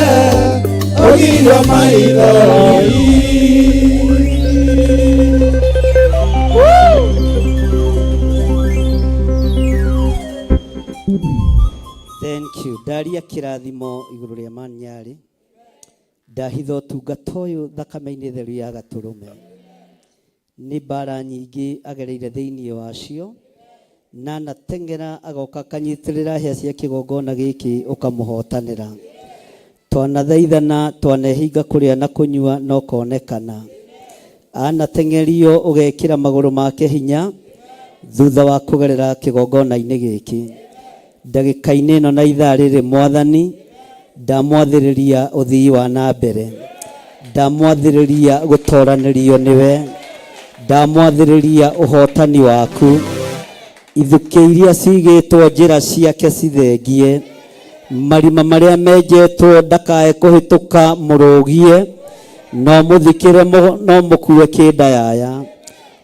ũgirio maithori. Thank you. Ndaria kĩrathimo igũrũ rĩa Manyarĩ. Ndahitha ũtungata ũyũ thakame-inĩ theru ya gatũrũme. Nĩ mbara nyingĩ agereire thĩinĩ wacio na anateng'era agoka akanyitĩrĩra hĩa cia kĩgongona gĩkĩ ũkamũhotanĩra. Twanathaithana twanehinga kũrĩa na kũnyua no konekana. Anateng'erio ũgekĩra magũrũ make hinya thutha wa kũgerera kĩgongona-inĩ gĩkĩ. Ndagĩka-inĩ ĩno na ithaa rĩrĩ Mwathani, ndamwathĩrĩria ũthii wa na mbere, ndamwathĩrĩria gũtoranĩrio nĩwe, ndamwathĩrĩria ũhotani waku. Ithukĩ iria cigĩtwo njĩra ciake cithengie, marima marĩa menjetwo ndakae kũhĩtũka mũrũgie, no mũthikĩre no mũkue kĩndayaya.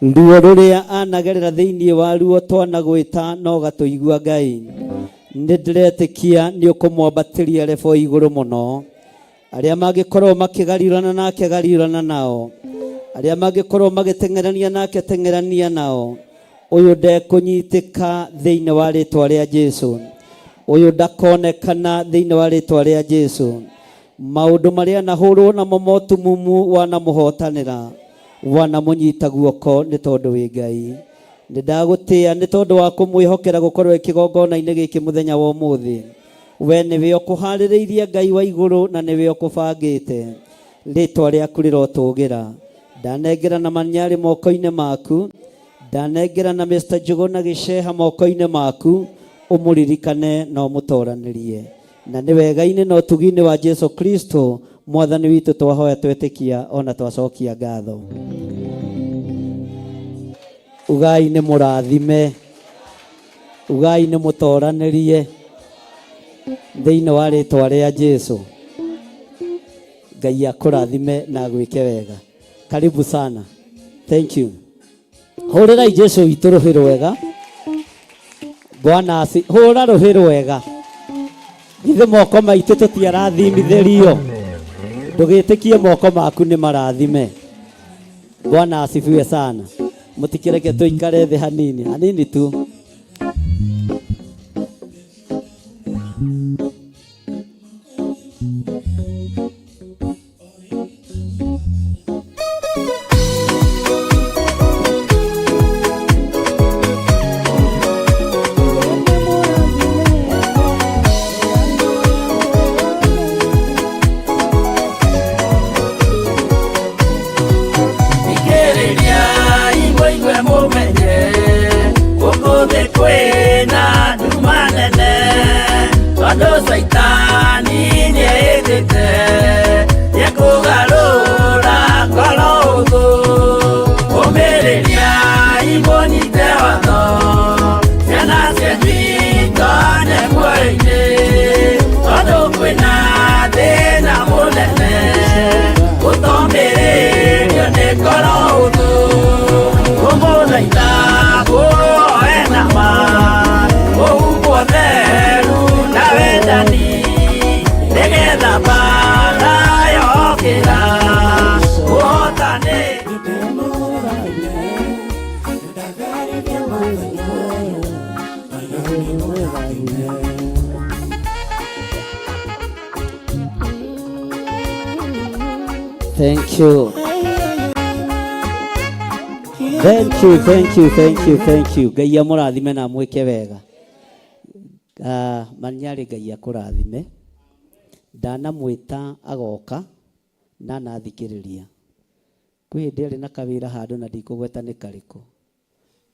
Ruo rũrĩa anagerera thĩinĩ wa ruo twanagwĩta no gatũigua Ngai. Nĩ ndĩretĩkia nĩ ũkũmwambatĩria rebo igũrũ mũno. Arĩa mangĩkorwo makĩgariũrana nake gariũrana nao, arĩa mangĩkorwo magĩteng'erania nake teng'erania nao. Ũyũ ndekũnyitĩka thĩinĩ wa rĩtwa rĩa Jesu, ũyũ ndakonekana thĩinĩ wa rĩtwa rĩa Jesu. Maũndũ marĩa anahũrwo namo motumumu wanamũhotanĩra, wanamũnyita guoko nĩ tondũ wĩ Ngai. Nĩ ndagũtĩa nĩ tondũ wa kũmwĩhokera gũkorwo kĩgongona-inĩ gĩkĩ mũthenya wa ũmũthĩ. We nĩwe ũkũharĩrĩirie Ngai wa igũrũ na nĩwe ũkũbangĩte. Rĩtwa rĩaku rĩrotũgĩra. Ndanengera na Manyarĩ moko-inĩ maku, ndanengera na Mr. Njuguna Gĩceha moko-inĩ maku, ũmũririkane na ũmũtoranĩrie. Na nĩ wega-inĩ na ũtugi-inĩ wa Jesu Kristo Mwathani witũ twahoya twetĩkia ona twacokia ngatho. Ugai nĩ mũrathime, ugai nĩ mũtoranĩrie thĩinĩ wa rĩtwa rĩa Jesu. Ngai akũrathime na agwĩke wega. Karibu sana. Thank you. Hũrĩrai Jesu witũ rũhĩ rwega. Bwana asi hũra rũhĩ rwega. Githĩ moko maitũ tũtiarathimithĩrio? Ndũgĩtĩkie moko maku nĩ marathime. Bwana asifiwe sana. Mũtikĩreke tũikare thĩ hanini hanini tu. Mũnyite watho ciana cianyu itonye muoyo-inĩ tondũ kwĩna thĩna mũnene ũtomĩrĩrio nĩ ngoro ũthũ ũmũthaitha kũoe nama ũhumbwo theru na wendani nĩgetha mbara yokĩra ũhotane. Thank you. Thank you, thank you, thank you, thank you. Ngai amũrathime na amwĩke wega. Ah, Manyarĩ Ngai akũrathime. Ndanamwĩta agoka na anathikĩrĩria. Kwĩ hĩndĩ arĩ na kawĩra handũ na ndikũgweta nĩ karĩkũ.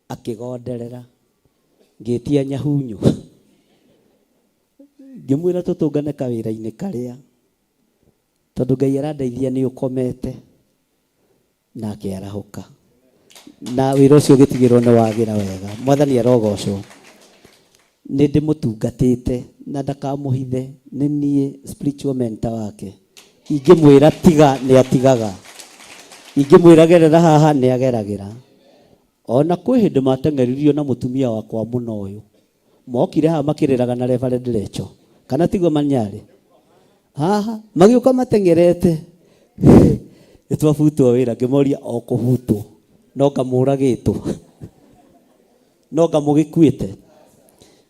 Akĩgonderera. Ngĩtia nyahunyu. Ngĩmwĩra tũtũngane kawĩra-inĩ karĩa. Tondũ Ngai arandeithia nĩ ũkomete. Na akĩarahũka. Na wĩra ũcio ũgĩtigĩrwo nĩ wagĩra wega. Mwathani arogocwo. Nĩ ndĩmũtungatĩte na ndakamũhithe nĩ niĩ spiritual mentor wake. Ingĩmwĩra tiga nĩ atigaga. Ingĩmwĩra gerera haha nĩ ageragĩra. Ona kwĩ hĩndĩ mateng'eririo na mũtumia wakwa mũno ũyũ. Mokire haha makĩrĩraga na Reverend Rachel. Kana tiguo Manyarĩ? Haha magĩũka mateng'erete. Nĩ twabutwo wĩra ngĩmoria o kũbutwo. No ngamũragĩtwo. No ngamũgĩkuĩte.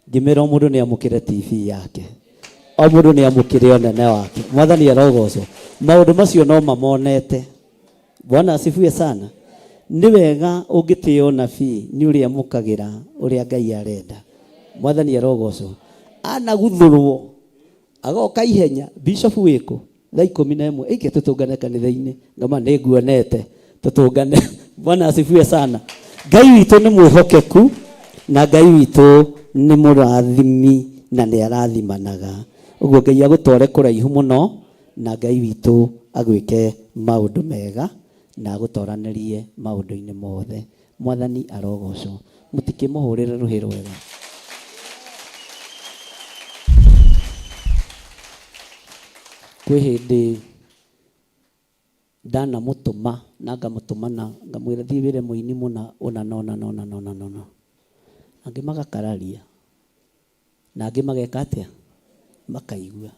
Ngĩmera o mũndũ nĩ amũkĩre TV yake. O mũndũ nĩ amũkĩre ũnene wake. Mwathani arogocwo. Maũndũ macio no mamonete. Bwana asifiwe sana. Nĩ wega ũngĩtĩo nabii nĩ ũrĩa amũkagĩra ũrĩa Ngai arenda. Mwathani arogocwo. Anaguthũrwo agoka ihenya bishop wĩkũ thaa 11 ĩke tũtũngane kanitha-inĩ ngama nĩ nguonete tũtũngane. Bwana asifiwe sana. Ngai witũ nĩ mwĩhokeku na Ngai witũ nĩ mũrathimi na nĩ arathimanaga. Ũguo Ngai agũtware kũraihu mũno na Ngai witũ agwĩke maũndũ mega na agũtoranĩrie maũndũ-inĩ mothe. Mwathani arogocwo. Mũtikĩmũhũrĩre rũhĩ rwega. Kwĩ hĩndĩ ndanamũtũma na ngamũtũma na ngamwĩra thiĩ wĩre mũini mũna ũna na ũna na ũna na ũna na ũna. Angĩ magakararia na angĩ mageka atĩa? Makaigua.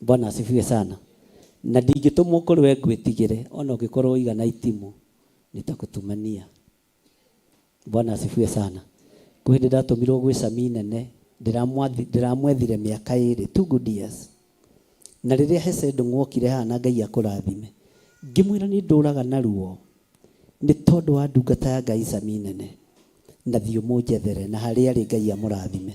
Bwana asifiwe sana. Na ndingĩtũmwo kũrĩ we ngwĩtigĩre ona ũngĩkorwo ũigana itimũ nitakutumania. Bwana asifiwe sana. Kwĩ hĩndĩ ndatũmirwo gwĩ Sami nene ndĩramwethire mĩaka ĩrĩ, 2 good years. Na rĩrĩa Hesed ng'wokire haha na Ngai akũrathime, ngĩmwĩra nĩ ndũraga na ruo nĩ tondũ wa ndungata ya Ngai Sami nene na thiĩ ũmũnjethere na harĩa arĩ Ngai amũrathime.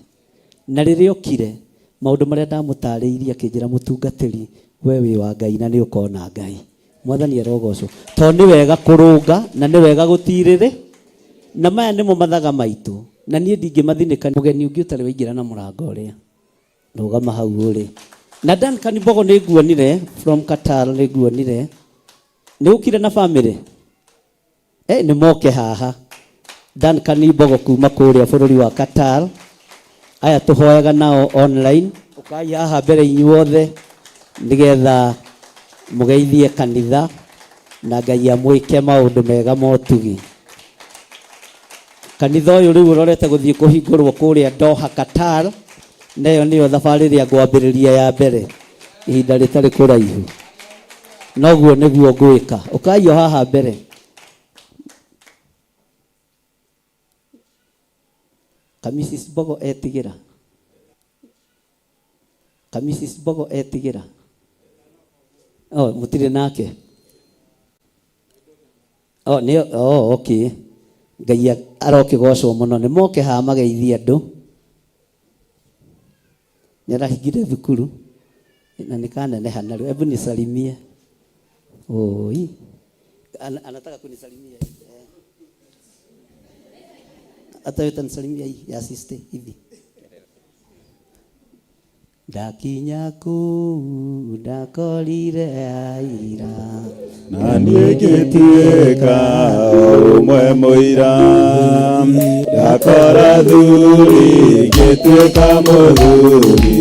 Na rĩrĩa okire maũndũ marĩa ndamũtarĩirie akĩnjĩra mũtungatĩri we wĩ wa Ngai na nĩ ũkona Ngai. Mwathani arogocwo. Tondũ nĩ wega kũrũnga na nĩ wega gũtirĩrĩ na maya nĩmo mathaga maitũ na niĩ ndingĩmathinĩka. Mũgeni ũngĩ ũtarĩ waingĩra na mũrango ũrĩa rũgama hau ũrĩ. Na Duncan Mbogo nĩ nguonire from Qatar nĩ nguonire. Nĩ ũkire na family? Nĩ moke haha. Duncan Mbogo kuma kũrĩa bũrũri wa Qatar. Aya tũhoyaga nao online. Ũkai haha mbere inyuothe nĩgetha mũgeithie kanitha na Ngai amwĩke maũndũ mega motugi. Kanitha ũyũ rĩu ũrorete gũthiĩ kũhingũrwo kũrĩa Doha Qatar, na ĩyo nĩyo thabarĩ ĩrĩa ngwambĩrĩria ya mbere ihinda rĩtarĩ kũraihu. Noguo nĩguo ngwĩka. Ũkai o haha mbere. Ka Mrs Mbogo etigĩra. Ka Mrs Mbogo etigĩra. Oh, mũtirĩ nake. Oh, nĩ, oh, okay. Ngai arokĩgocwo mũno. Nĩ moke haha mageithie andũ. Nĩ arahingire thukuru na nĩ kaneneha narua. Hebu nisalimie. Oi. Anataka kunisalimia. Hata wewe utanisalimia hii ya sister hivi. Ndakinya kũu ndakorire aira. Na niĩ ngĩtuĩka ũmwe mũira. Ndakora thuri ngĩtuĩka mũthuri.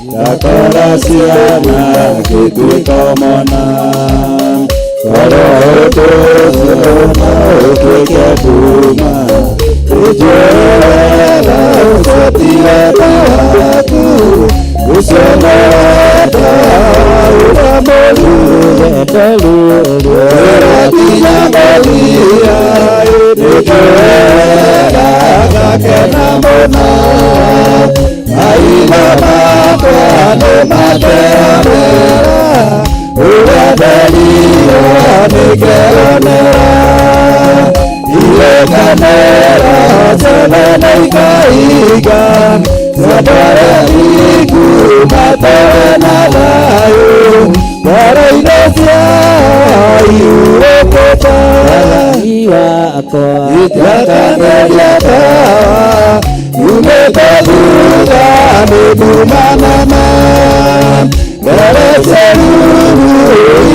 Ndakora ciana ngĩtuĩka mwana. Korwo ũndũ ũcio no ũtuĩke nduma, nĩnjũĩ wega ũcio ti wendo waku. Ũcio nĩ wendo ũrĩa mũru. Rũgendo rũrũ Rũrakinya mũthia, nĩnjũĩ wega ngakena mũno. Maitho makwa nĩmakeonera ũrĩa nderirwo nĩngeonera. Irĩkanĩro ciothe nĩikahinga, ciothe arĩa athingu matũũre na thayũ. Ngoro-inĩ ciao ihurũkĩte. Mwathani wakwa Itiakanĩria tawa, nyumĩte thutha nĩ nduma nene. Mbere ciaruru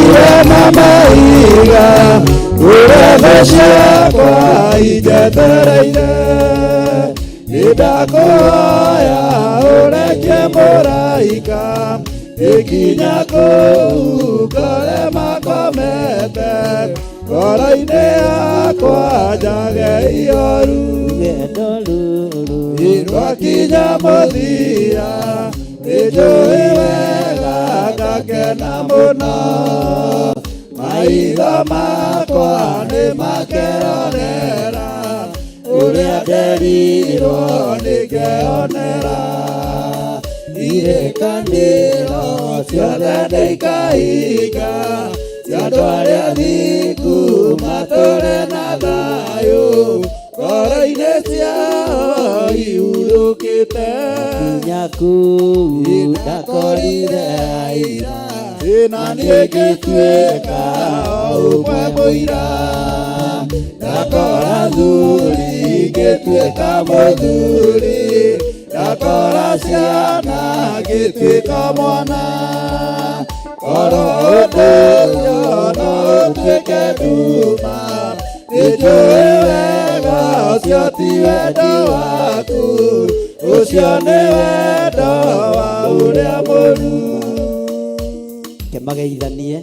ire na mahiga, ũrĩa thũ ciakwa injetereire. Nĩndakũhoya ũrekie mũraika, ĩkinya kũu ngore makomete. Ngoro-inĩ yakwa njage ihoru. Rũgendo rũrũ Rwakinya mũthia, nĩnjũĩ wega ngakena mũno. Maitho makwa nĩmakeonera ũrĩa nderirwo nĩngeonera. Irĩkanĩro ciothe nĩikahinga, cia andũ arĩa athingu matũũre na thayũ. Ngoro-inĩ ciao ihurũkĩte. Ndakinya kũu ndakorire aira. Na niĩ ngĩtuĩka ũmwe mũira. Ndakora thuri ngĩtuĩka mũthuri. Ndakora ciana ngĩtuĩka mwana. Korwo ũndũ ũcio no ũtuĩke nduma, nĩnjũĩ wega ũcio ti wendo waku. Ũcio nĩ wendo wa ũrĩa mũru. Kemageithanie,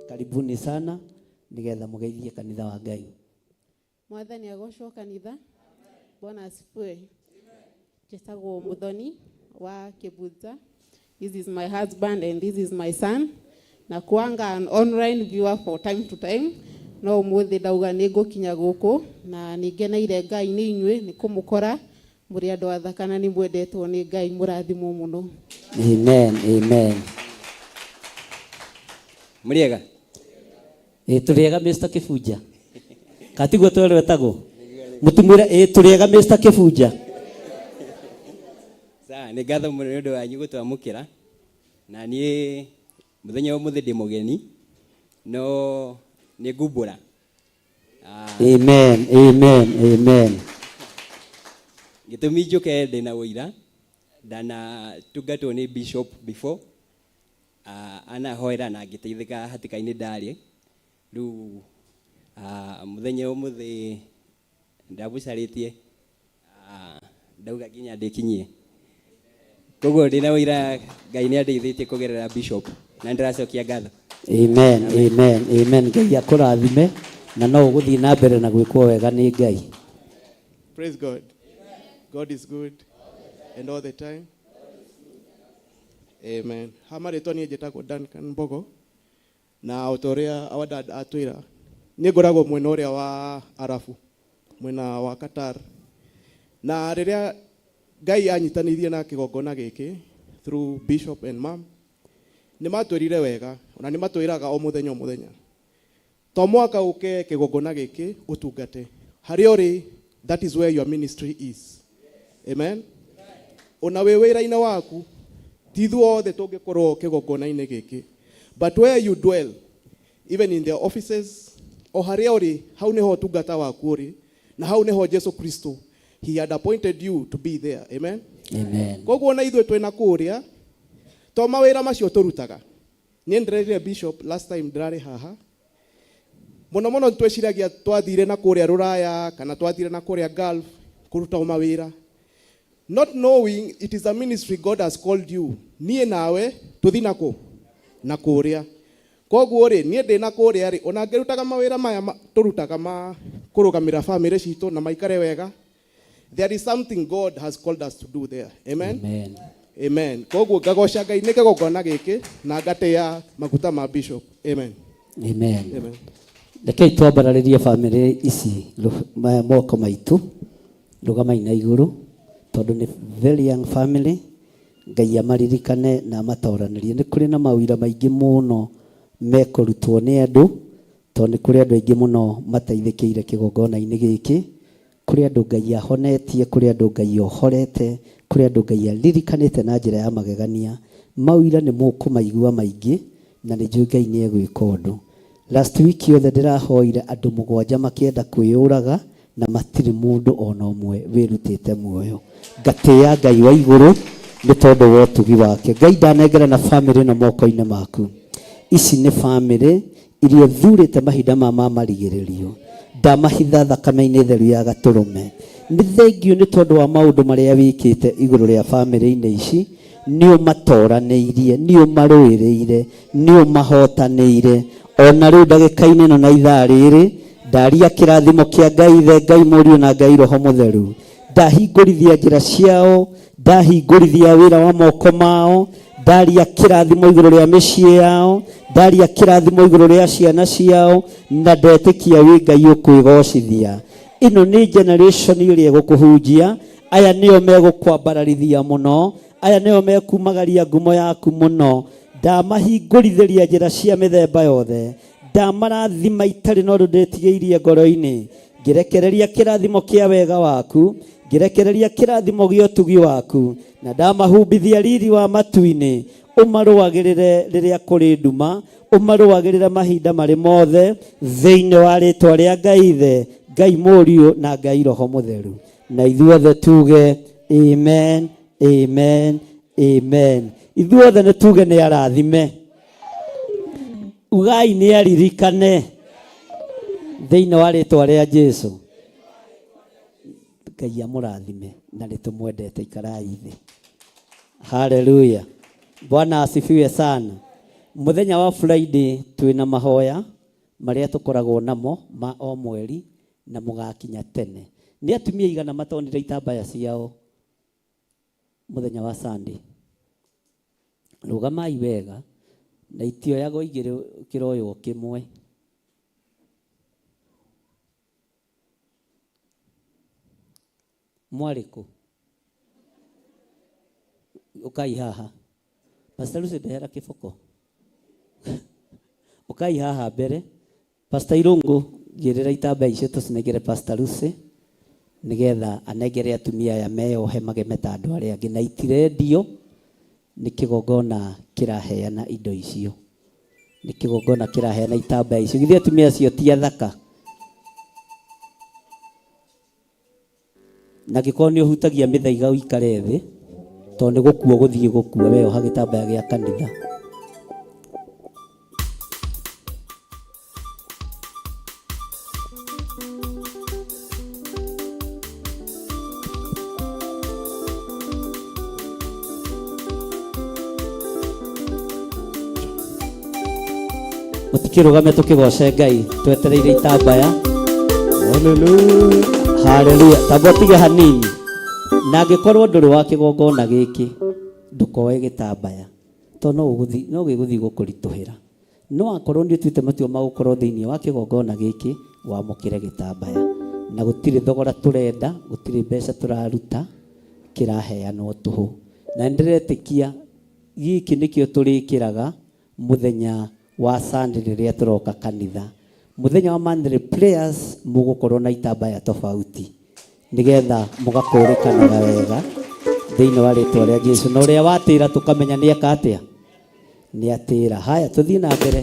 karibuni sana nigetha mugeithie kanitha wa Ngai. Mwathani agocwo kanitha. Bwana asifiwe. Njĩtagwo Muthoni wa Kibutha. This is my husband and this is my son. Na kuanga an online viewer for time to time. No umuthi ndauga nĩ ngũkinya gũkũ na nĩ ngeneire Ngai nĩ inyuĩ nĩ kũmũkora mũrĩ andũ athaka na nĩ mwendetwo nĩ Ngai, mũrathimwo mũno. Amen, amen. Mũrĩega? Ĩ tũrĩega Mr. Kibunja. Katiguo twerwo etagwo? Mũtimwĩre ĩ tũrĩega Mr. Kibunja. Sawa, nĩ ngatho mũno nĩ ũndũ wanyu gũtwamũkĩra. Na niĩ mũthenya wa ũmũthĩ ndĩ mũgeni, no nĩ ngumbũra. Amen, amen, amen. Gĩtũmi njũke ndĩna ũira, ndanatungatwo nĩ bishop before, anahoera na ngĩteithĩka hatĩka-inĩ ndarĩ. Rĩu mũthenya wa ũmũthĩ ndamũcarĩtie, ndauga nginya ndĩkinyie. Koguo ndĩna ũira Ngai nĩ andeithĩtie kũgerera bishop na nĩndĩracokia ngatho. Amen, amen, amen. Ngai akũrathime na no ũgũthiĩ na mbere na gwĩkwo wega nĩ Ngai. Praise God. God is good and all the time. Amen. Ha marĩtwa niĩ njĩtagwo Duncan Mbogo na o ta ũrĩa our dad atwĩra niĩ ngoragwo mwena ũrĩa wa Arabu, mwena wa Qatar. Na rĩrĩa Ngai anyitanĩirie na kĩgongona gĩkĩ through Bishop and Mom, nĩ matwĩrire wega ona nĩ matwĩraga o mũthenya o mũthenya, to mwaka ũke kĩgongona gĩkĩ ũtungate harĩa ũrĩ, that is where your ministry is. Amen. Ona wĩ wĩra-inĩ waku, ti ithuothe tũngĩkorwo kĩgongona-inĩ gĩkĩ, but where you dwell, even in the offices, o harĩa ũrĩ, hau nĩho ũtungata waku ũrĩ, na hau nĩho Jesu Kristo he had appointed you to be there. Amen. Amen. Koguo na ithuĩ twĩna kũrĩa To mawĩra macio tũrutaga. Niĩ ndĩrerire bishop last time ndĩrarĩ haha. Mũno mũno twĩciragia twathire na kũrĩa rũraya kana twathire na kũrĩa Gulf kũruta o mawĩra. Not knowing it is a ministry God has called you. Niĩ nawe tũthi na kũ? Na kũrĩa. Koguo rĩ, niĩ ndĩ na kũrĩa rĩ, ona ngĩrutaga mawĩra maya tũrutaga ma kũrũgamĩra famĩlĩ citũ na maikare wega, there is something God has called us to do there. Amen. Amen. Amen. Koguo ngagoca Ngai nĩ kĩgongona gĩkĩ na ngatĩa maguta ma bishop. Amen. Amen. Amen. Rekei twambararĩrie bamĩrĩ ici moko maitũ, rũgamai na igũrũ, tondũ nĩ very young family. Ngai amaririkane na amatoranĩrie. Nĩ kũrĩ na mawĩra maingĩ mũno mekũrutwo nĩ andũ, tondũ nĩ kũrĩ andũ aingĩ mũno mateithĩkĩire kĩgongona-inĩ gĩkĩ. Kũrĩ andũ Ngai ahonetie, kũrĩ andũ Ngai ohorete, kũrĩ andũ Ngai aririkanĩte na njĩra ya magegania. Mawĩra nĩ mũkũmaigua maingĩ, na nĩ njũĩ Ngai nĩ egwĩka ũndũ. Last week yothe ndĩrahoire andũ mũgwanja makĩenda kwĩyũraga, na matirĩ mũndũ ona ũmwe wĩrutĩte muoyo. Ngatĩĩa Ngai wa igũrũ nĩ tondũ wa ũtugi wake. Ngai ndanengera na bamĩrĩ ĩno moko-inĩ maku. Ici nĩ bamĩrĩ iria ũthurĩte mahinda ma marigĩrĩrio. Ndamahitha thakame-inĩ theru ya gatũrũme. Nĩ thengiũ nĩ tondũ wa maũndũ marĩa wĩkĩte igũrũ rĩa bamĩrĩ-inĩ ici. Nĩ ũmatoranĩirie, nĩ ũmarũĩrĩire, nĩ ũmahotanĩire. Ona rĩu ndagĩka-inĩ ĩno na ithaa rĩrĩ, ndaria kĩrathimo kĩa Ngai Ithe, Ngai Mũriũ na Ngai Roho Mũtheru. Ndahingũrithia njĩra ciao, ndahingũrithia wĩra wa moko mao, ndaria kĩrathimo igũrũ rĩa mĩciĩ yao, ndaria kĩrathimo igũrũ rĩa ciana ciao, na ndetĩkia wĩ Ngai ũkwĩgocithia. Ĩno nĩ generation ĩrĩa ĩgũkũhunjia, aya nĩo megũkwambararithia mũno, aya nĩo mekumagaria ngumo yaku mũno. Ndamahingũrithĩria njĩra cia mĩthemba yothe, ndamarathima itarĩ na ũndũ ndĩtigĩirie ngoro-inĩ, ngĩrekereria kĩrathimo kĩa wega waku, ngĩrekereria kĩrathimo gĩa ũtugi waku, na ndamahumbithia riri wa matu-inĩ. Ũmarũagĩrĩre rĩrĩa kũrĩ nduma, ũmarũagĩrĩre mahinda marĩ mothe, thĩinĩ wa rĩtwa rĩa Ngai Ithe, Ngai Mũriũ na Ngai Roho Mũtheru. Na ithuothe tuge amen, amen, amen. Ithuothe nĩ tuge nĩ arathime. Ugai nĩ aririkane thĩinĩ wa rĩtwa rĩa Jesu. Ngai amũrathime na nĩ tũmwendete. Ikarai thĩ. Haleluya. Bwana asifiwe sana. Mũthenya wa Friday twĩna mahoya marĩa tũkoragwo namo ma o mweri na mũgakinya tene. Nĩ atumia igana matonire itambaya ciao mũthenya wa Sunday. Rũgamai wega na itioyagwo igĩrĩ kĩroywo kĩmwe. Mwarĩ kũ? Ũkai haha. Pastor Lucy ndehera kĩboko. Ũkai haha mbere. Pastor Irungu ngĩrĩra itambaya icio tũcinengere Pastor Lucy nĩgetha anengere atumia aya meyohe mageme ta andũ arĩa angĩ, na itirendio, nĩ kĩgongona kĩraheana indo icio, nĩ kĩgongona kĩraheana itambaya icio. Githĩ atumia acio ti athaka? Na angĩkorwo nĩ ũhutagia mĩthaiga ũikare thĩ, tondũ nĩ gũkua ũgũthiĩ gũkua, weyoha gĩtambaya gĩa kanitha. Mũtikĩrũgame tũkĩgoce Ngai twetereire itambaya. Haleluya. Tamba ũtige hanini. Na angĩkorwo ndũrĩ wa kĩgongona gĩkĩ, ndũkoe gĩtambaya, tondũ no gĩgũthiĩ gũkũritũhĩra. No akorwo nĩ ũtuĩte matua ma gũkorwo thĩinĩ wa kĩgongona gĩkĩ, wamũkĩre gĩtambaya. Na gũtirĩ thogora tũrenda, gũtirĩ mbeca tũraruta, kĩraheanwo tũhũ. Na nĩndĩretĩkia gĩkĩ nĩkĩo tũrĩkĩraga mũthenya wa Sunday rĩrĩa tũroka kanitha. Mũthenya wa monthly prayers mũgũkorwo na itambaya tofauti nĩgetha mũgakũrĩkanaga wega thĩinĩ wa rĩtwa rĩa Jesu. Na ũrĩa watĩra tũkamenya nĩ eka atĩa, nĩ atĩra. Haya, tũthiĩ na mbere.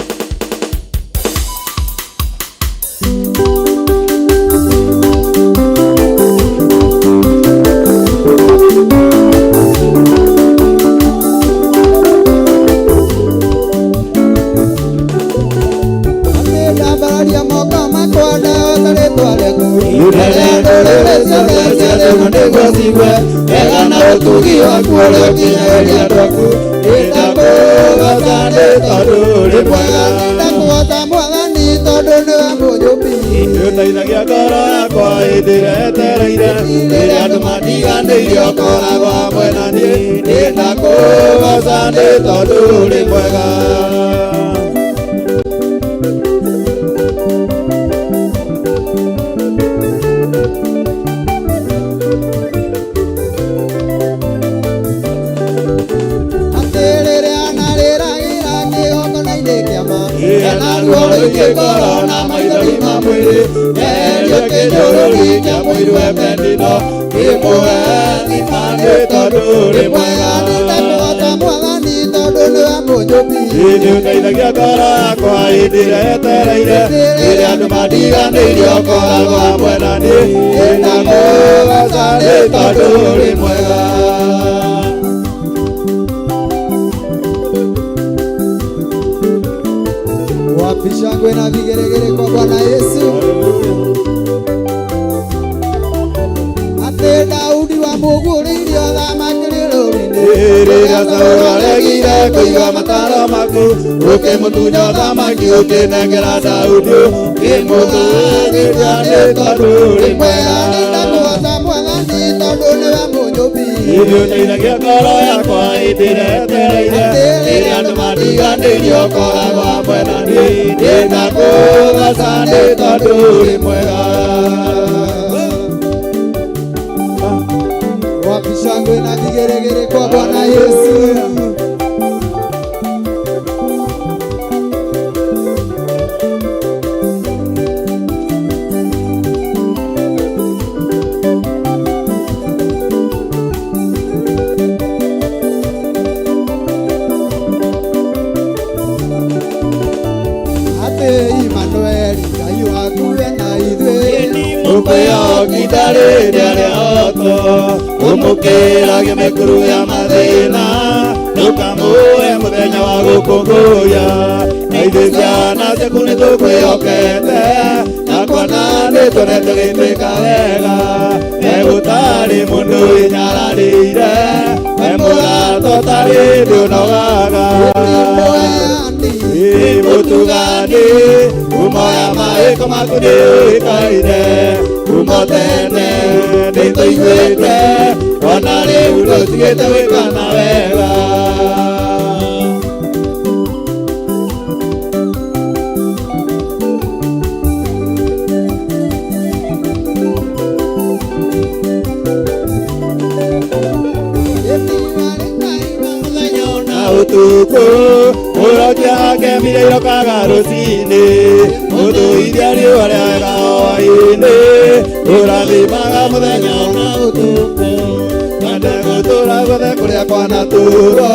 ciũngano nĩguo cigue wega na ũtugi waku ũrĩa ũkinyagĩria andũ aku. Nĩndakũgoca nĩ tondũ ũrĩ mwega. Nĩndakũgoca Mwathani tondũ nĩwe mũnyũmbi. Nĩũteithagia ngoro yakwa hĩndĩ ĩrĩa yetereire, rĩrĩa andũ matiganĩirie ũkoragwo hamwe na niĩ. Nĩndakũgoca nĩ tondũ ũrĩ mwega. Atĩ rĩrĩa narĩragĩra kĩgongona-inĩ kĩama, na ruo rũingĩ ngoro na maithori ma mwĩrĩ, ngerio kĩnyũrũri kĩa mũiru Ebenino, ngĩmũhe thima nĩ tondũ ũrĩ mwega. Nĩndakũgoca Mwathani tondũ nĩwe mũnyũmbi. Nĩũteithagia ngoro yakwa hĩndĩ ĩrĩa yetereire, rĩrĩa andũ matiganĩirie ũkoragwo hamwe na niĩ. Nĩndakũgoca nĩ tondũ ũrĩ mwega. Wapi shangwe na vigeregere kwa Bwana Yesu. Atĩ Daudi wamũguũrĩirie ũthamaki rũũru-inĩ. Rĩrĩa Saũlũ aregire kũigua mataro maku, ũkĩmũtunya ũthamaki ũkĩnengera Daudi, ũkĩmũtũũgĩria nĩ tondũ ũrĩ mwega. Nĩndakũgoca Mwathani tondũ nĩwe mũnyũmbi. Nĩũteithagia ngoro yakwa hĩndĩ ĩrĩa yetereire, rĩrĩa andũ matiganĩirie ũkoragwo hamwe na niĩ. Nĩndakũgoca nĩ tondũ ũrĩ mwega. Wapi shangwe na vigeregere kwa Bwana Yesu. Atĩ Imanueli Ngai waku e na ithuĩ. Ũkwĩhoki rĩrĩa rĩoto, ũmũkĩragie mĩkuru ya mathĩna, ndũkamũhe mũthenya wa gũkũngũya. Na ithuĩ ciana ciaku nĩtũkwĩhokete, na kuona nĩtuonete ũgĩtwĩka wega. We gũtarĩ mũndũ wĩnyararĩire, we mũrata ũtarĩ hĩndĩ ũnogaga. Mũtugani, ngumo ya maĩko maku nĩyũĩkaine, kuma tene nĩtũiguĩte, ona rĩu ndũtigĩte gwĩkana wega. Na ũtukũ ũrokia akemire irokaga rũcinĩ, mũtũithia riũa rĩaga hwaĩ-inĩ, ũrathimaga mũthenya na ũtukũ. Twende gũtũũra guothe kũrĩa kwanatũũrwo,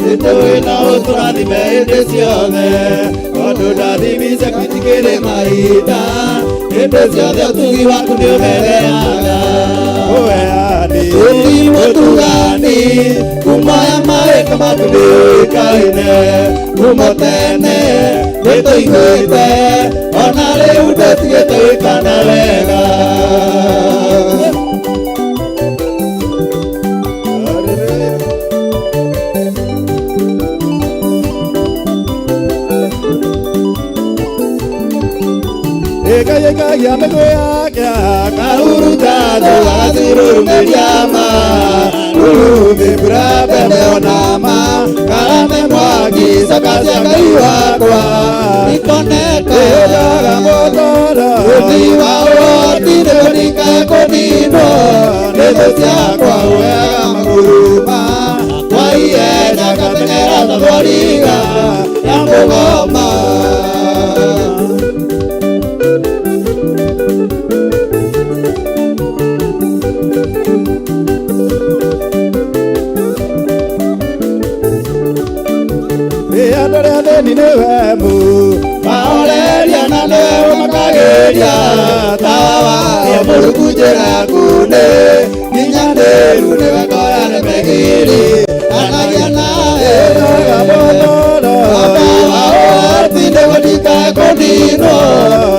nĩtũĩ no ũtũrathime hĩndĩ ciothe, tondũ ndathimi ciaku itikĩrĩ mahinda, hĩndĩ ciothe ũtugi waku nĩũthereaga. Ũheani mũtugani, ngumo ya maĩko maku nĩyũĩkaine, kuma tene nĩtũiguĩte, ona rĩu ndũtigĩte gwĩkana wega. Ĩkaiyũkagia mĩguĩ yake akahuruta thũ agacirũrũmĩria ma, rũrumĩ mbura mbembe ona ma, karame mwaki coka cia Ngai wakwa. Ĩhũgaga mũtũũro ũti wa ũhoti nĩguo ndikae kũninwo nĩ thũ ciakwa, ũheaga maguruma kwa ihenya ngateng'era ta thwariga ya mũgoma. Andũ arĩa athĩni nĩwe mu mahoreria na nĩwe ũmakagĩria, tawa wa mũrungu njĩra yaku nĩ nginyanĩru, nĩwe ngoya nĩmegiri anagia nawe Baba wa ũhoti nĩguo ndikae kũninwo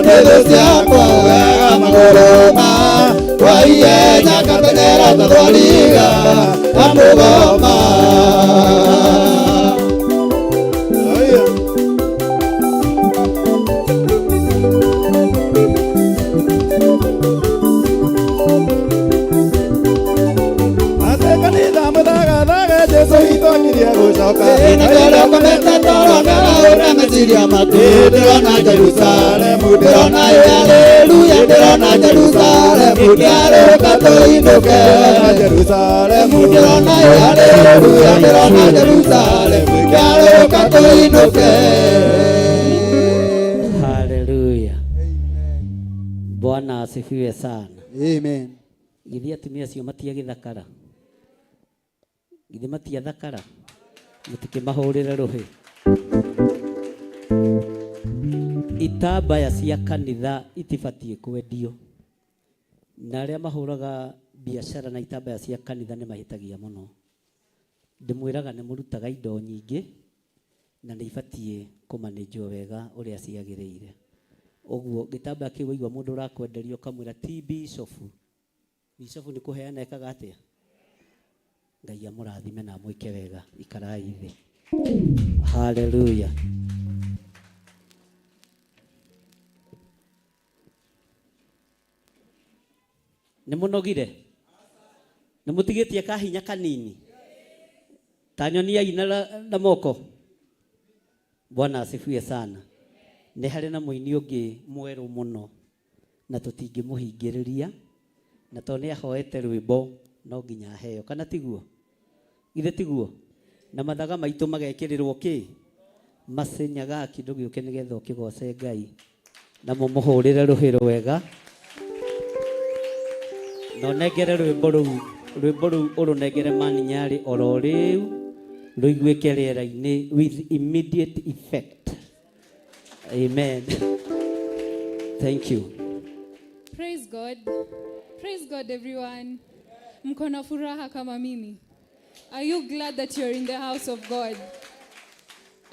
nĩ thũ ciakwa, wega magũrũ ma kwa ihenya ngateng'era ta thwariga na mũgoma. Ate kanitha mũthagathaga Jesu witũ akirie gũcoka. Na toro komete toro na meciria maku ndĩrona Jerusalemu ndĩrona haleluya ndĩrona Jerusalemu ndĩarũka tũinũke Jerusalemu ndĩrona haleluya ndĩrona Jerusalemu ndĩarũka tũinũke. Haleluya. Bwana asifiwe sana. Amen. Githĩ atumia acio matiagĩthakara? Githĩ matiathakara? Mũtikĩmahũrĩre rũhĩ. Itambaya cia kanitha itibatiĩ kwendio. Na arĩa mahũraga biacara na itambaya cia kanitha nĩ mahĩtagia mũno. Ndĩmwĩraga nĩ mũrutaga indo nyingĩ na nĩ ibatiĩ kũmanĩnjwo wega ũrĩa ciagĩrĩire. Ũguo gĩtambaya kĩu waigua mũndũ ũrakwenderia ũkamwĩra ti bishofu. Bishofu nĩ kũheana ekaga atĩa? Ngai amũrathime na amwĩke wega. Ikarai thĩ. Haleluya. Nĩ mũnogire? Nĩ mũtigĩtie kahinya kanini? Ta nyoniai na moko. Bwana asifiwe sana. Nĩ harĩ na mũini ũngĩ mwerũ mũno na tũtingĩmũhingĩrĩria na tondũ nĩ ahoete rwĩmbo no nginya aheo, kana tiguo? Githĩ tiguo? Na mathaga maitũ magekĩrĩrwo kĩ? Macenyaga kĩndũ gĩũke nĩgetha ũkĩgoce Ngai na mũmũhũrĩre rũhĩ rwega na ũnengere rwĩmbo rũu ũrũnengere Maninyarĩ oro rĩu rũiguĩke rĩera-inĩ with immediate effect. Amen. Thank you. Praise God. Praise God, everyone. Mko na furaha kama mimi? Are you glad that you're in the house of God?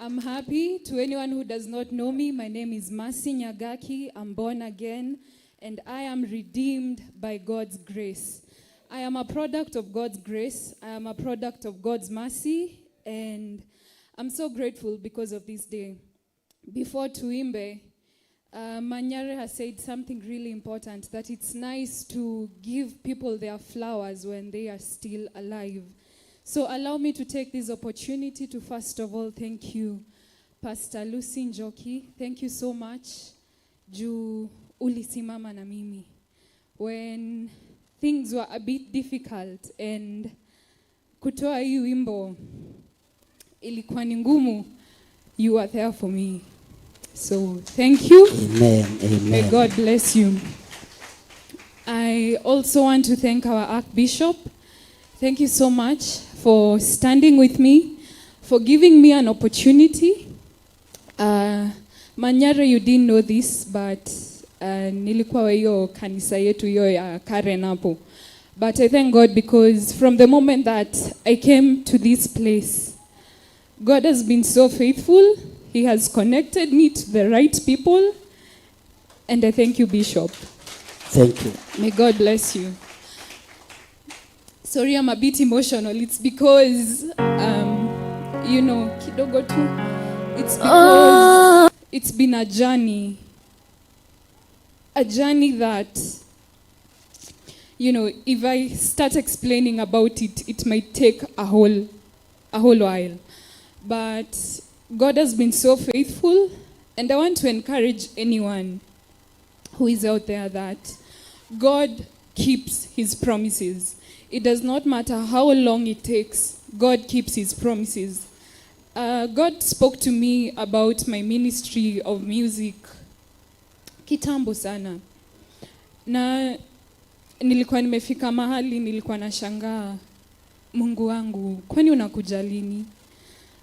I'm happy. To anyone who does not know me, my name is Mercy Nyagaki. I'm born again, and I am redeemed by God's grace. I am a product of God's grace. I am a product of God's mercy, and I'm so grateful because of this day. Before Tuimbe, Manyare has said something really important, that it's nice to give people their flowers when they are still alive. So allow me to take this opportunity to first of all thank you, Pastor Lucy Njoki. Thank you so much. Juu ulisimama na mimi when things were a bit difficult and kutoa hii wimbo ilikuwa ni ngumu, you were there for me. So thank you. Amen. Amen. May God bless you. I also want to thank our Archbishop. Thank you so much for standing with me, for giving me an opportunity. Manyare, you didn't know this, but nilikuwa hiyo kanisa yetu hiyo ya Karen hapo. But I thank God because from the moment that I came to this place, God has been so faithful. He has connected me to the right people. And I thank you, Bishop. Thank you. May God bless you. Sorry, I'm a bit emotional. It's because, you know, kidogo tu. It's because it's been a journey. A journey that, you know, if I start explaining about it, it might take a whole while. But God has been so faithful, and I want to encourage anyone who is out there that God keeps his promises. It does not matter how long it takes, God keeps his promises. God spoke to me about my ministry of music kitambo sana. Na nilikuwa nimefika mahali, nilikuwa nashangaa, Mungu wangu, kwani unakuja lini?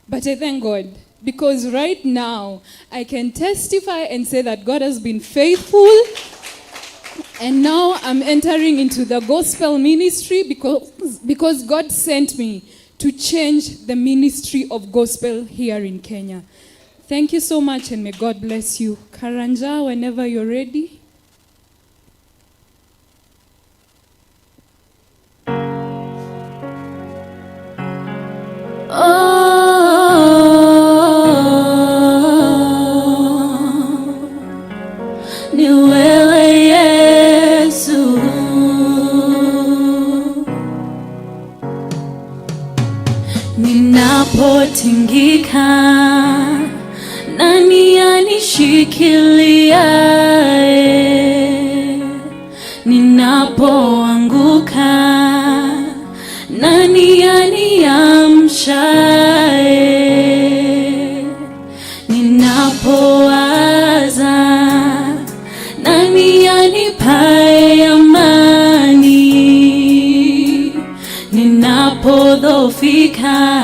But I thank God, because right now I can testify and say that God has been faithful. And now I'm entering into the gospel ministry because God sent me to change the ministry of gospel here in Kenya. Thank you so much, and may God bless you. Karanja, whenever you're ready. Ninapotingika, nani anishikiliae? Ninapoanguka, nani aniamshae? Ninapowaza, nani anipae amani? Ninapodhoofika,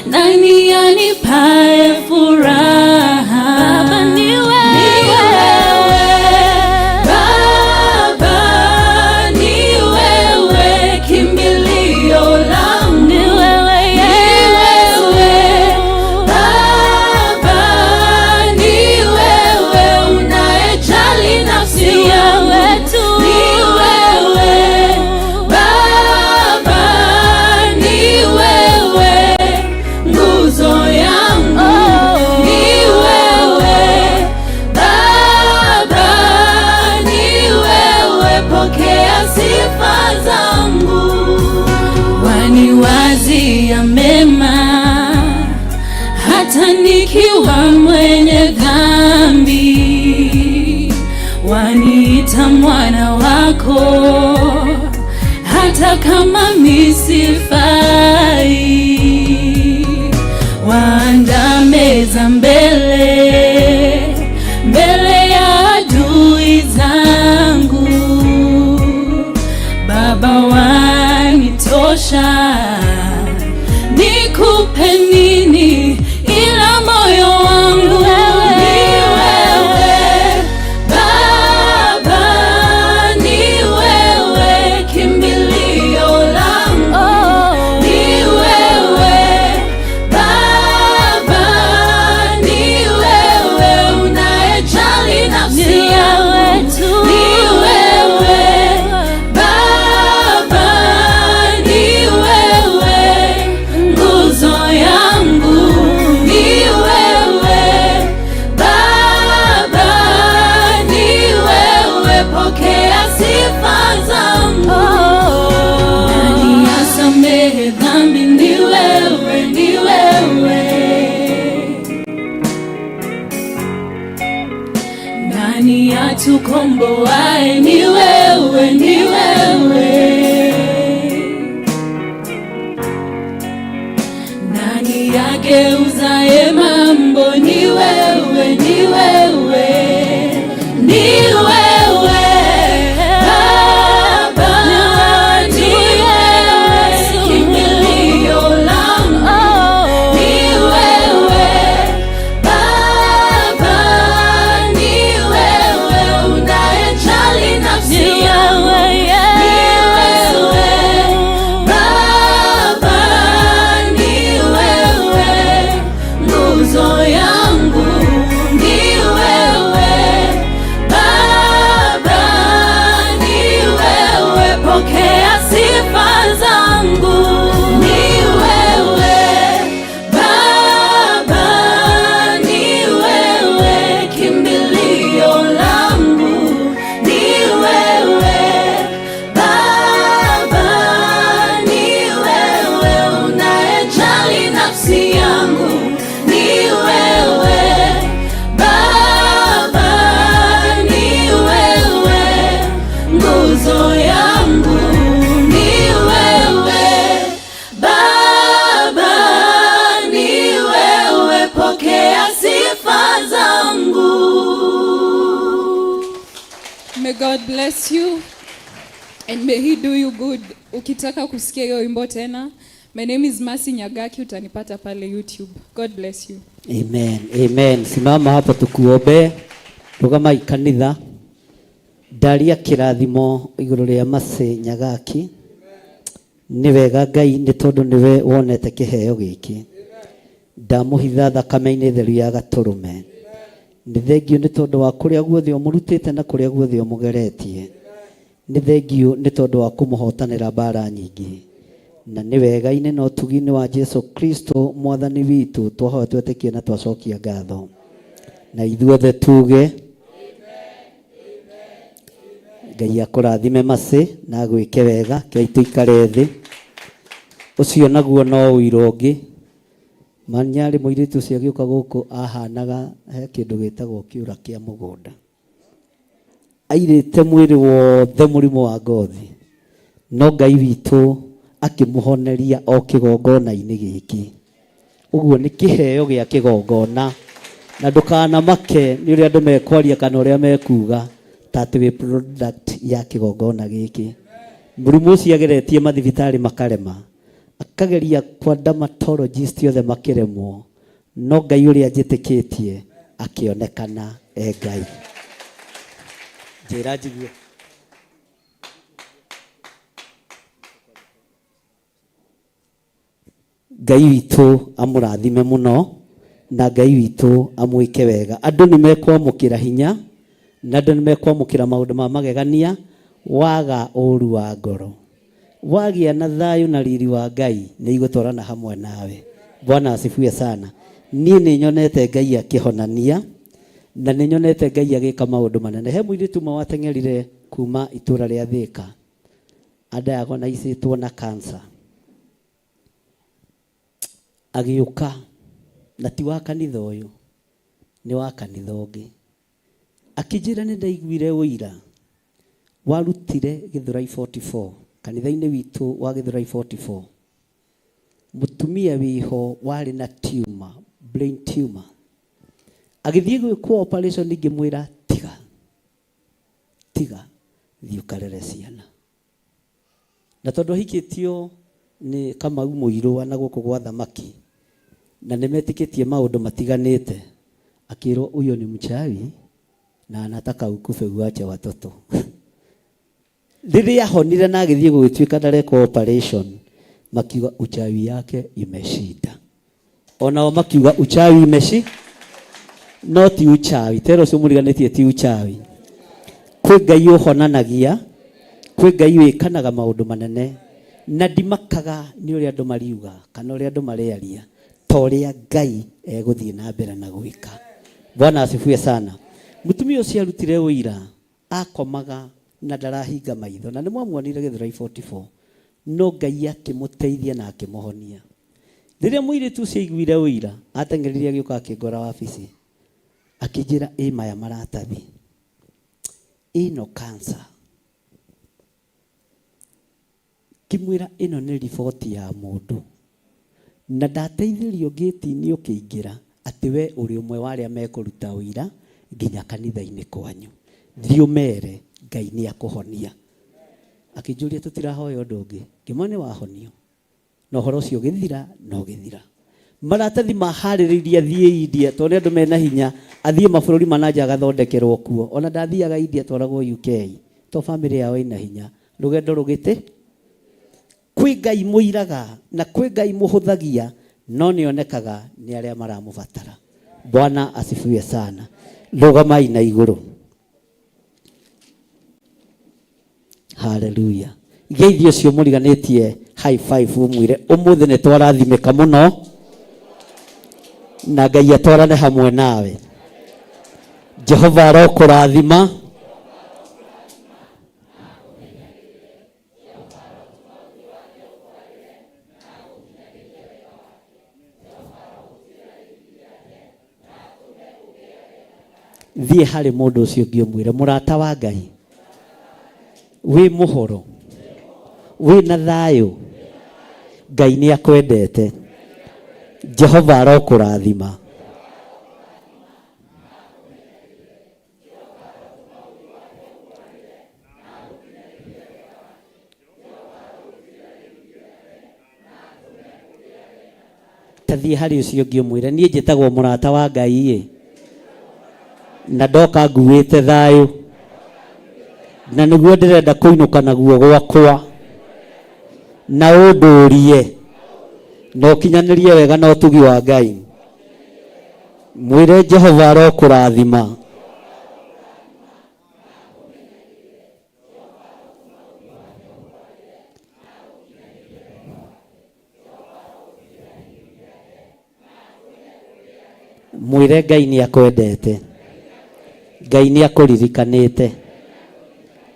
nani anipae furaha? Baba ni wewe, Baba ni wewe, kimbilio langu ni wewe, Yesu. Baba ni wewe, unayejali nafsi yangu ni wewe, Baba ni wewe, nguzo yangu ni wewe, Baba ni wewe, pokea sifa zangu. Waniwazia mema hata nikiwa mwenye dhambi, waniita mwana wako hata kama misifai, waanda meza mbele mbele ya adui zangu, Baba wanitosha, nikupe nini ila moyo wangu ni wewe, Baba ni wewe, kimbilio langu ni wewe, Baba ni wewe, unayejali nafsi yangu ni wewe, Baba ni wewe, nguzo yangu ni wewe, Baba ni wewe, pokea sifa zangu. Nani asamehe dhambi? Ni wewe, ni wewe. Nani atukomboae? Ni wewe, ni wewe. Nani ageuzaye mambo? Ni wewe, ni wewe, ni wewe. Baba ni wewe, kimbilio langu ni wewe, Baba ni wewe, unayejali nafsi yangu ni wewe, Baba ni wewe, nguzo yangu ni wewe, Baba ni wewe, pokea sifa zangu ni wewe, Baba ni wewe, kimbilio langu ni wewe, Baba ni wewe, unayejali nafsi yangu ni wewe, Baba ni wewe, nguzo yangu ni wewe, Baba ni wewe, pokea sifa zangu. May God bless you and may he do you good. Ukitaka kusikia hiyo wimbo tena, my name is Mercy Nyagaki, utanipata pale YouTube. God bless you. Amen. Amen. Simama hapo tukuombe. Rugamai kanitha. Ndaria kĩrathimo igũrũ rĩa Mercy Nyagaki. Nĩ wega Ngai nĩ tondũ nĩwe wonete kĩheo gĩkĩ. Ndamũhitha thakame-inĩ theru ya gatũrũme. Nĩ thengio nĩ tondũ wa kũrĩa guothe ũmũrutĩte na kũrĩa guothe ũmũgeretie. Nĩ thengio nĩ tondũ wa kũmũhotanĩra mbara nyingĩ. Na nĩ wega-inĩ na ũtugi-inĩ wa Jesu Kristo mwathani witũ twahoya twetĩkie na twacokia ngatho. Na ithuothe tuge Ngai akũrathime Mercy na agwĩke wega kei tũikare thĩ. Ũcio naguo no ũira ũngĩ. Manyarĩ mũirĩtu ũcio agĩũka gũkũ ahanaga he kĩndũ gĩtagwo kĩũra kĩa mũgũnda. Airĩte mwĩrĩ wothe mũrimũ wa ngothi. No Ngai witũ akĩmũhoneria o kĩgongona-inĩ gĩkĩ. Ũguo nĩ kĩheo gĩa kĩgongona. Na ndũkanamake nĩ ũrĩa andũ mekwaria kana ũrĩa mekuga ta atĩ wĩ product ya kĩgongona gĩkĩ. Mũrimũ ũcio ageretie mathibitarĩ makarema, akageria kwa dermatologist othe makĩremwo, no Ngai ũrĩa njĩtĩkĩtie akĩonekana e Ngai. Njĩra njigue. Ngai witũ amũrathime mũno na Ngai witũ amwĩke wega. Andũ nĩ mekwamũkĩra hinya na andũ nĩ mekwamũkĩra maũndũ ma magegania waga ũru wa ngoro. Wagĩa na thayũ na riri wa Ngai nĩ igũtwarana hamwe nawe. Bwana asifiwe sana. Niĩ nĩ nyonete Ngai akĩhonania na nĩ nyonete Ngai agĩka maũndũ manene. He mũirĩtu ũmwe wateng'erire kuma itũra rĩa Thĩka adiagnoicĩtwo na cancer. Agĩũka na ti wa kanitha ũyũ, nĩ wa kanitha ũngĩ. Akĩnjĩra nĩ ndaiguire ũira warutire Gĩthũrai 44 kanitha-inĩ witũ wa Gĩthũrai 44 mũtumia wĩho warĩ na tumor, brain tumor. Agĩthiĩ gwĩkwo operation ngĩmwĩra tiga, tiga, thiĩ ũkarere ciana. Na tondũ ahikĩtio nĩ Kamau Mũirũ wa na gũkũ gwa thamaki, na nĩ metĩkĩtie maũndũ matiganĩte, akĩrwo huyo ni mchawi na anataka ukufe uache watoto. Rĩrĩa ahonire na agĩthiĩ gũgĩtuĩka ndarekwo operation, makiuga uchawi yake imeshinda. Onao makiuga uchawi imeshi, no ti uchawi. Tera ũcio mũriganĩtie ti uchawi. Kwĩ Ngai ũhonanagia, kwĩ Ngai wĩkanaga maũndũ manene, na ndimakaga nĩ ũrĩa andũ mariuga kana ũrĩa andũ marĩaria, ta ũrĩa Ngai egũthiĩ na mbere na gwĩka. Bwana asifiwe sana. Mũtumia ũcio arutire ũira, akomaga na ndarahinga maitho, na nĩ mwamuonire Gĩthũrai 44, no Ngai akĩmũteithia na akĩmũhonia. Rĩrĩa mũirĩtu ũcio aiguire ũira, ateng'erire agĩũka akĩngora wabici, akĩnjĩra ĩ maya maratathi, ĩno cancer. Ngĩmwĩra ĩno nĩ riboti ya mũndũ, na ndateithĩrio ngĩti-inĩ ũkĩingĩra atĩ we ũrĩ ũmwe wa arĩa mekũruta ũira nginya kanitha-inĩ kwanyu. Thiĩ ũmere Ngai nĩ akũhonia. Akĩnjũria tũtirahoya ũndũ ũngĩ, ngĩmwĩra nĩ wahonio. Na ũhoro ũcio ũgĩthira na ũgĩthira. Maratathi maharĩrĩirie athiĩ India tondũ nĩ andũ mena hinya, athiĩ mabũrũri ma na nja agathondekerwo kuo. Ona ndathiaga India atwaragwo UK tondũ bamĩrĩ yao ĩna hinya. Rũgendo rũgĩtĩ. Kwĩ Ngai mũiraga na kwĩ Ngai mũhũthagia no nĩonekaga nĩ arĩa maramũbatara. Bwana asifiwe sana. Rũgamai na igũrũ. Haleluya. Geithia ũcio mũriganĩtie high five ũmwĩre ũmũthĩ nĩ twarathimĩka mũno na Ngai atwarane hamwe nawe. Jehova arokũrathima. Thiĩ harĩ mũndũ ũcio ũngĩ ũmwĩre mũrata wa Ngai wĩ mũhoro wĩ na thayũ Ngai nĩ akwendete Jehova arokũrathima. Ta thiĩ harĩ ũcio ũngĩ ũmwĩre niĩ njĩtagwo mũrata wa Ngai ĩ na ndoka nguĩte thayũ na nĩguo ndĩrenda kũinũka naguo gwakwa na ũndũrie na ũkinyanĩrie wega na ũtugi wa Ngai. Mwĩre Jehova arokũrathima. Mwĩre Ngai nĩ akwendete. Ngai nĩ akũririkanĩte.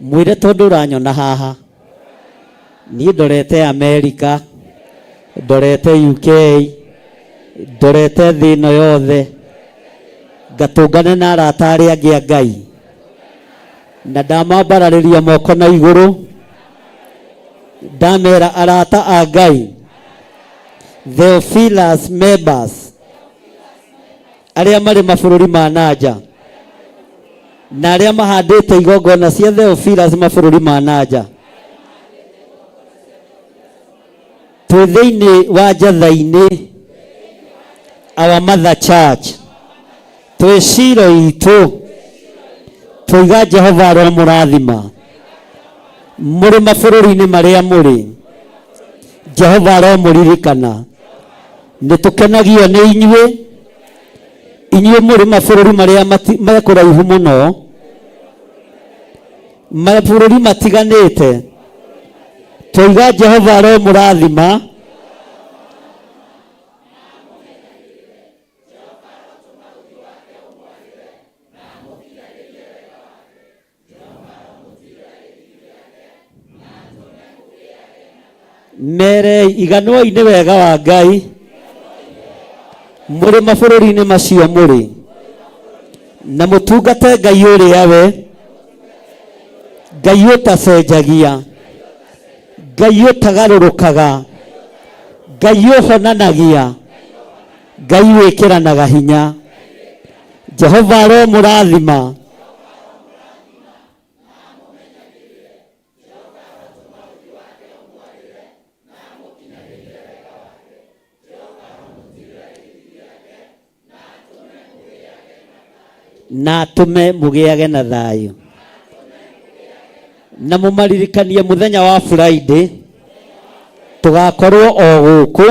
Mwĩre tondũ ũranyona haha. Niĩ ndorete Amerika. Ndorete UK, ndorete thĩ ĩno yothe, ngatũngane na arata arĩa angĩ a Ngai, na ndamambararĩria moko na igũrũ, ndamera arata a Ngai, Theophilus members arĩa marĩ mabũrũri ma nanja na arĩa mahandĩte igongona cia Theophilus mabũrũri ma nanja, twĩ thĩinĩ wa njatha-inĩ our mother church, twĩ ciro itũ, tũiga Jehova aromũrathima mũrĩ mabũrũri-inĩ marĩa mũrĩ, Jehova aromũririkana. Nĩ tũkenagio nĩ inyuĩ, inyuĩ mũrĩ mabũrũri marĩa me kũraihu mũno, mabũrũri matiganĩte, tũiga Jehova aromũrathima. Mere iganwai nĩ wega wa Ngai mũrĩ mabũrũri-inĩ macio mũrĩ, na mũtungate Ngai ũrĩa we Ngai ũtacenjagia, Ngai ũtagarũrũkaga, Ngai ũhonanagia, Ngai wĩkĩranaga hinya. Jehova aromũrathima. Na atũme mũgĩage na thayũ, na mũmaririkanie mũthenya wa Friday tũgakorwo o gũkũ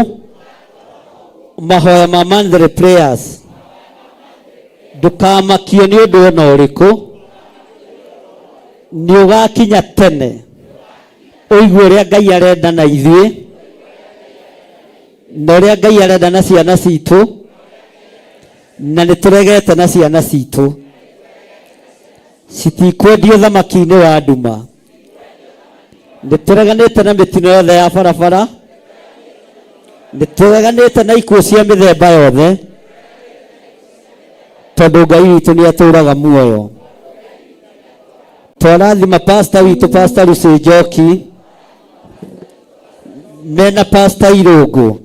mahoya ma monthly prayers. Ndũkamakio nĩ ũndũ ona ũrĩkũ, nĩ ũgakinya tene ũigue ũrĩa Ngai arenda na ithuĩ na ũrĩa Ngai arenda na ciana citũ, na nĩ tũregete na ciana citũ citikwendio thamaki-inĩ wa nduma. Nĩ tũreganĩte na mĩtino yothe ya barabara, nĩ tũreganĩte na ikuũ cia mĩthemba yothe, tondũ Ngai witũ nĩ atũraga muoyo. Twarathima pastor witũ, Pastor Lucy Njoki, mena Pastor Irũngũ.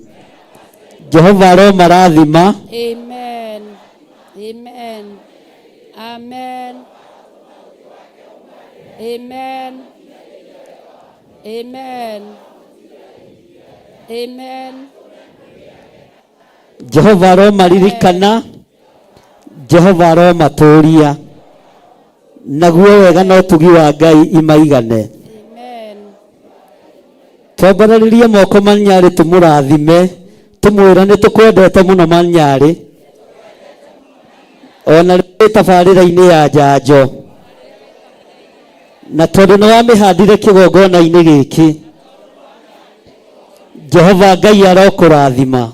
Jehova aromarathima. Amen. Amen. Amen. Amen. Amen. Amen. Jehova aromaririkana, Jehova aromatũria, naguo wega na ũtugi wa Ngai imaigane. Twambarĩrĩrie moko manyarĩ tũmũrathime, tũmwĩra nĩ tũkwendete mũno manyarĩ, ona rĩ tabarĩra-inĩ ya njanjo, na tondũ nĩ wamĩhandire kĩgongona-inĩ gĩkĩ, Jehova Ngai arokũrathima.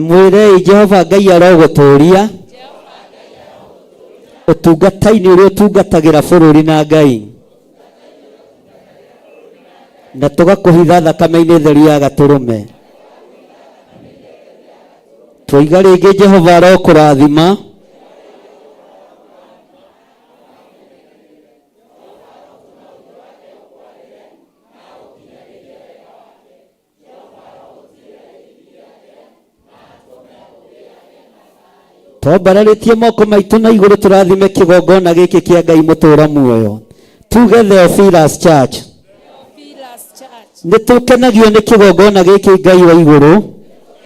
Mwĩrei Jehova Ngai arogũtũria ũtungata-inĩ ũrĩa ũtungatagĩra bũrũri na Ngai, na tũgakũhitha thakame-inĩ theru ya gatũrũme. Twaiga rĩngĩ Jehova arokũrathima. Twambararĩtie moko maitũ na igũrũ tũrathime kĩgongona gĩkĩ kĩa Ngai mũtũra muoyo. Tuge Theophilus Church. Nĩ tũkenagio nĩ kĩgongona gĩkĩ Ngai wa igũrũ,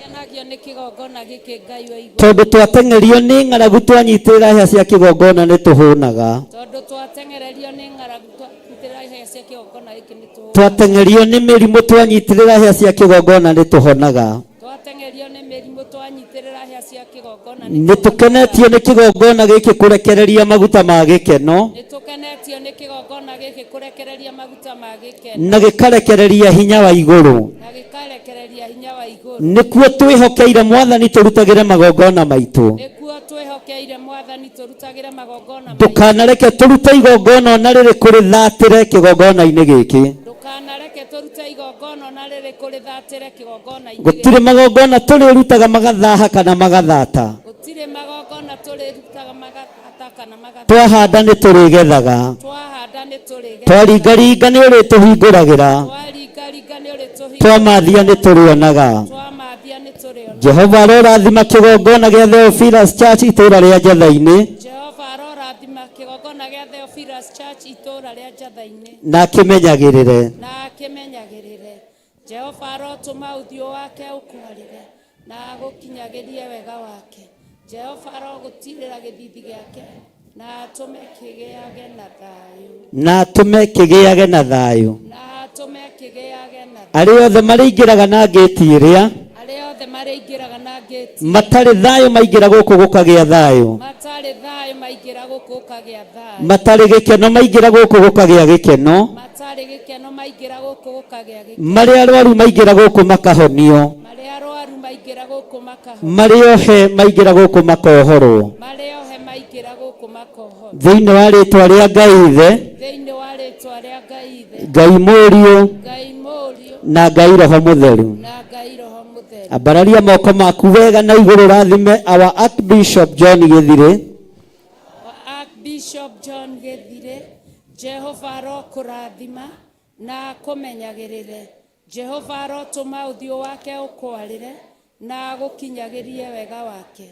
Kenagio nĩ kĩgongona gĩkĩ Ngai wa igũrũ. tondũ twateng'erio nĩ ng'aragu twanyitĩrĩra hĩa cia kĩgongona nĩ tũhũnaga. Tondũ twateng'ererio nĩ ng'aragu twanyitĩrĩra hĩa cia kĩgongona gĩkĩ nĩ tũhũnaga. Twateng'erio nĩ mĩrimũ twanyitĩrĩra hĩa cia kĩgongona nĩ tũhonaga. Twateng'erio nĩ mĩrimũ twanyitĩrĩra hĩa cia kĩgongona nĩ Nĩ tũkenetio nĩ kĩgongona gĩkĩ kũrekereria maguta ma gĩkeno. Nĩ tũkenetio nĩ kĩgongona gĩkĩ kũrekereria maguta ma gĩkeno. Na gĩkarekereria hinya wa igũrũ. Na gĩkarekereria hinya wa igũrũ. Nĩkuo twĩhokeire Mwathani tũrutagĩre magongona maitũ. Nĩkuo twĩhokeire Mwathani tũrutagĩre magongona maitũ. Ndũkanareke tũrute igongona ona rĩrĩkũ rĩthatĩre kĩgongona-inĩ gĩkĩ. Ndũkanareke tũrute igongona ona rĩrĩkũ rĩthatĩre kĩgongona-inĩ Gũtirĩ gĩkĩ. magongona tũrĩrutaga magathaha kana magathata. Gũtirĩ magongona tũrĩrutaga magathata kana magathata. Twahanda nĩ tũrĩgethaga. Twahanda nĩ tũrĩgethaga. Twaringaringa nĩ ũrĩtũhingũragĩra. Twaringaringa nĩ ũrĩtũhingũragĩra. Twamathia nĩ tũrĩonaga. Twamathia nĩ tũrĩonaga. Jehova arorathima kĩgongona gĩa Theophilus Church itũũra rĩa Njatha-inĩ. Jehova arorathima kĩgongona gĩa Theophilus Church itũũra rĩa Njatha-inĩ. Na akĩmenyagĩrĩre. Na akĩmenyagĩrĩre. Jehova arotũma ũthiũ wake ũkwarĩre na agũkinyagĩrie wega wake. Jehova arogũtiirĩra gĩthiithi gĩake na atũme kĩgĩage na thayũ. Na atũme kĩgĩage na thayũ. Na atũme kĩgĩage na Arĩa othe marĩingĩraga na ngĩti ĩrĩa Arĩa othe marĩingĩraga na ngĩti matarĩ thayũ maingĩra gũkũ gũkagĩa thayũ. Matarĩ thayũ maingĩra gũkũ gũkagĩa thayũ. Matarĩ gĩkeno maingĩra gũkũ gũkagĩa gĩkeno. Matarĩ gĩkeno maingĩra gũkũ gũkagĩa gĩkeno. Marĩ arwaru maingĩra gũkũ makahonio. Marĩ arwaru maingĩra gũkũ makahonio. Marĩ ohe maingĩra gũkũ makohorwo. Marĩ ohe maingĩra gũkũ makohorwo. Thĩinĩ wa rĩtwa rĩa Ngai Ithe, Thĩinĩ wa rĩtwa rĩa Ngai Ithe, Ngai Mũriũ, Ngai Mũriũ, na Ngai Roho Mũtheru. na Ngai Roho Mũtheru. Ambararia moko maku wega na igũrũ rathime our Archbishop John Gĩthirĩ. Archbishop John Gĩthirĩ, Jehova arokũrathima na akũmenyagĩrĩre. Jehova arotũma ũthiũ wake ũkwarĩre na agũkinyagĩrie wega wake.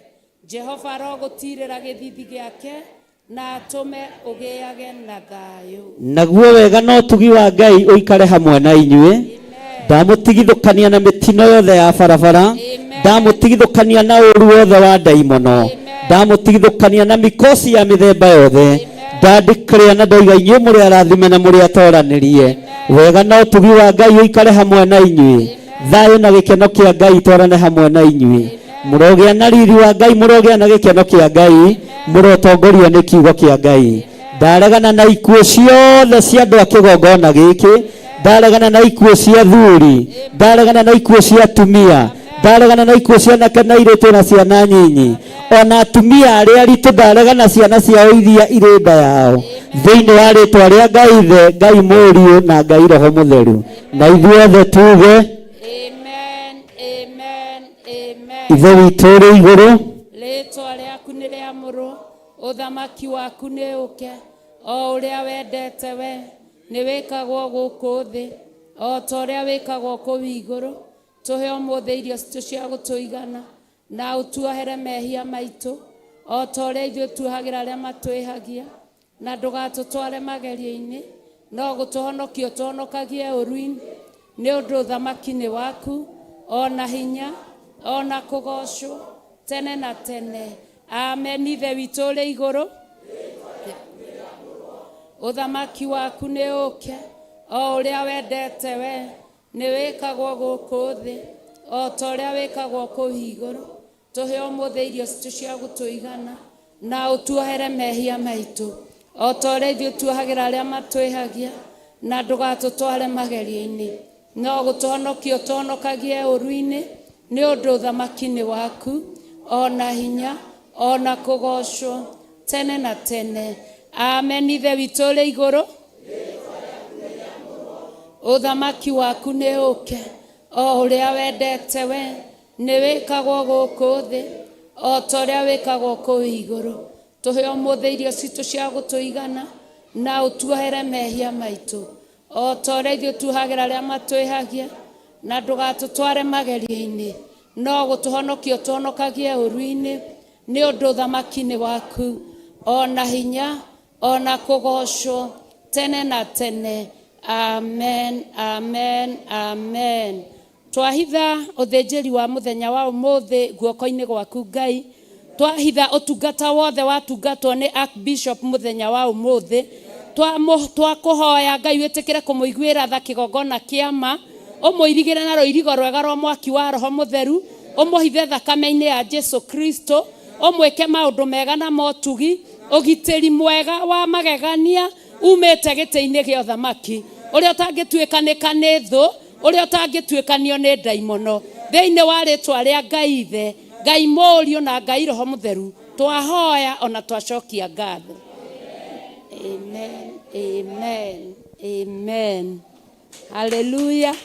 Jehova arogũtiirĩra gĩthiithi gĩake na atũme ũgĩage na thayũ. Naguo wega na ũtugi wa Ngai ũikare hamwe na inyuĩ. Ndamũtigithũkania na mĩtino yothe ya barabara. Ndamũtigithũkania na ũũru wothe wa ndaimono. Ndamũtigithũkania na mikosi ya mĩthemba yothe. Ndandĩkĩrĩa na ndoiga inyuĩ mũrĩ arathime na mũrĩ atoranĩrie. Wega na ũtugi wa Ngai ũikare hamwe na inyuĩ. Thayũ na gĩkeno kĩa Ngai itwarane hamwe na inyuĩ. Mũrogĩa na riri wa Ngai, mũrogĩa na gĩkeno kĩa Ngai, mũrotongorio nĩ kiugo kĩa Ngai. Ndaregana na ikuũ ciothe cia andũ a kĩgongona gĩkĩ, ndaregana na ikuũ cia athuri, ndaregana na ikuũ cia atumia, ndaregana na ikuũ cia anake na airĩtu na ciana nyinyi, ona atumia arĩa aritũ ndaregana ciana ciao iria irĩ nda yao, thĩinĩ wa rĩtwa rĩa Ngai Ithe, Ngai Mũriũ na Ngai Roho Mũtheru. Na ithuothe tuge Amen, amen, amen. Ithe witũ ũrĩ igũrũ, Rĩĩtwa rĩaku nĩ rĩamũrwo, ũthamaki waku nĩ ũke, o ũrĩa wendete we nĩ wĩkagwo gũkũ thĩ o ta ũrĩa wĩkagwo kũu igũrũ. Tũhe ũmũthĩ irio citũ cia gũtũigana, na ũtuohere mehia maitũ o ta ũrĩa ithuĩ tuohagĩra arĩa matwĩhagia, na ndũgatũtware magerio-inĩ, no gũtũhonokia ũtũhonokagie ũũru-inĩ, nĩ ũndũ ũthamaki nĩ waku, o na hinya, o na kũgoocwo tene na tene. Amen. Ithe witũ ũrĩ igũrũ, ũthamaki waku nĩ ũke, o ũrĩa wendete we nĩ wĩkagwo gũkũ thĩ o ta ũrĩa wĩkagwo kũu igũrũ. Tũhe ũmũthĩ irio citũ cia gũtũigana, na ũtuohere mehia maitũ o ta ũrĩa ithuĩ tuohagĩra arĩa matwĩhagia, na ndũgatũtware magerio-inĩ, no gũtũhonokia ũtũhonokagie ũũru-inĩ, nĩ ũndũ ũthamaki nĩ waku, o na hinya, o na kũgoocwo tene na tene. Amen. Ithe witũ ũrĩ igũrũ, ũthamaki waku nĩ ũke, o ũrĩa wendete we nĩ wĩkagwo gũkũ thĩ o ta ũrĩa wĩkagwo kũu igũrũ. Tũhe ũmũthĩ irio citũ cia gũtũigana, na ũtuohere mehia maitũ o ta ũrĩa ithuĩ tuohagĩra arĩa matwĩhagia, na ndũgatũtware magerio-inĩ, no gũtũhonokia ũtũhonokagie ũũru-inĩ, nĩ ũndũ ũthamaki nĩ waku, o na hinya, o na kũgoocwo tene na tene. Amen, amen, amen. Twahitha ũthĩnjĩri wa mũthenya wa ũmũthĩ guoko-inĩ gwaku Ngai. Twahitha ũtungata wothe watungatwo nĩ Archbishop mũthenya wa ũmũthĩ. Twakũhoya Ngai wĩtĩkĩre kũmũiguĩra tha kĩgongona kĩa ma, ũmũirigĩre na rũirigo rwega rwa mwaki wa Roho Mũtheru, ũmũhithe thakame-inĩ ya Jesu Kristo, ũmwĩke maũndũ mega na motugi, ũgitĩri mwega wa magegania umĩte gĩtĩ-inĩ gĩa ũthamaki, ũrĩa ũtangĩtuĩkanĩka nĩ thũ, ũrĩa ũtangĩtuĩkanio nĩ ndaimono. Thĩinĩ wa rĩtwa rĩa Ngai Ithe, Ngai Mũriũ na Ngai Roho Mũtheru, twahoya ona twacokia ngatho. Amen, amen, amen. Hallelujah.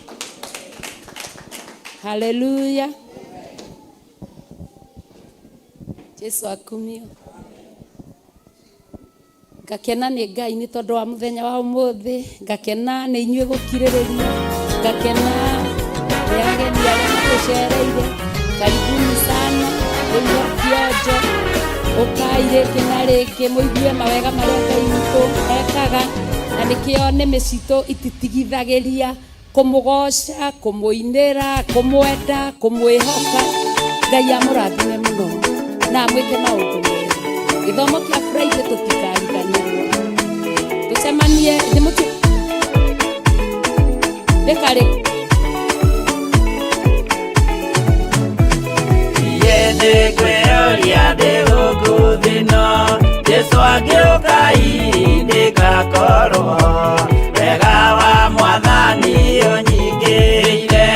Hallelujah. Jesu akumio. Ngakena nĩ Ngai nĩ tondũ wa mũthenya wa ũmũthĩ, ngakena nĩ inyuĩ gũkirĩrĩria, ngakena nĩ ageni arĩa matũcereire. Karibuni sana mũigue kĩonjo, ũkai rĩngĩ na rĩngĩ mũigue mawega marĩa Ngai witũ ekaga, na nĩkĩo nĩmĩ citũ ititigithagĩria kũmũgoca, kũmũinĩra, kũmwenda, kũmwĩhoka. Ngai amũrathime mũno na amwĩke maũndũ mega. Gĩthomo kĩa Friday tũtikariganĩrwo, tũcemanie nĩ nĩ karĩ. Niĩ nĩngwĩyũria ndĩ gũkũ thĩ ĩno, Jesũ angĩũka hihi nĩngakorwo. Wega wa Mwathani ũnyingĩrĩire,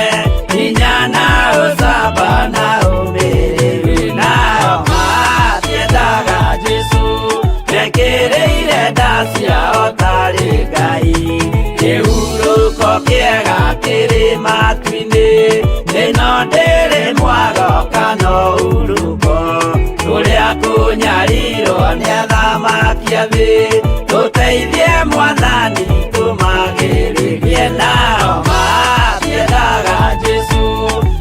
hinya na ũcamba na ũmĩrĩru. Nao matiendaga Jesũ, mekĩrĩire nda ciao tarĩ Ngai. Kĩhurũko kĩega kĩrĩ matu-inĩ, ĩno ndĩrĩ mwago kana ũhurũko. Kũrĩa kũnyarirwo nĩ athamaki a thĩ, tũteithie Mwathani tũmagĩrĩrie. Nao matiendaga Jesũ,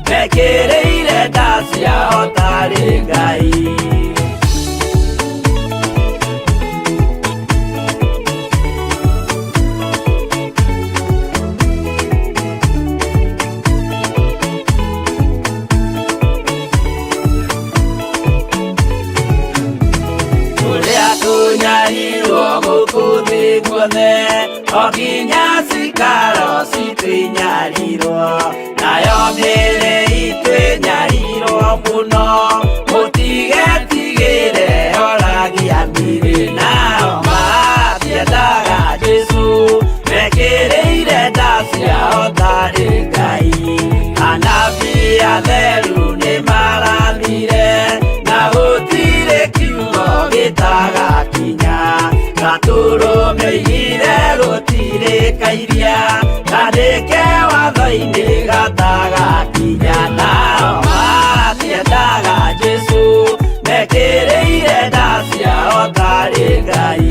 mekĩrĩire nda ciao tarĩ Ngai. Kũrĩa kũnyarirwo gũkũ thĩ guothe, o nginya cikaro citũ inyarirwo, nayo mĩĩrĩ itũ ĩnyarirwo mũno, mũtigetigĩre oragia mĩĩrĩ. Nao matiendaga Jesũ, mekĩrĩire nda ciao tarĩ Ngai. Anabii atheru nĩmarathire, na gũtirĩ kiugo gĩtagakinya. Gatũrũme oigire gũtirĩ kairia, kandĩke watho-inĩ gatagakinya. Nao matiendaga Jesũ, mekĩrĩire nda ciao tarĩ Ngai.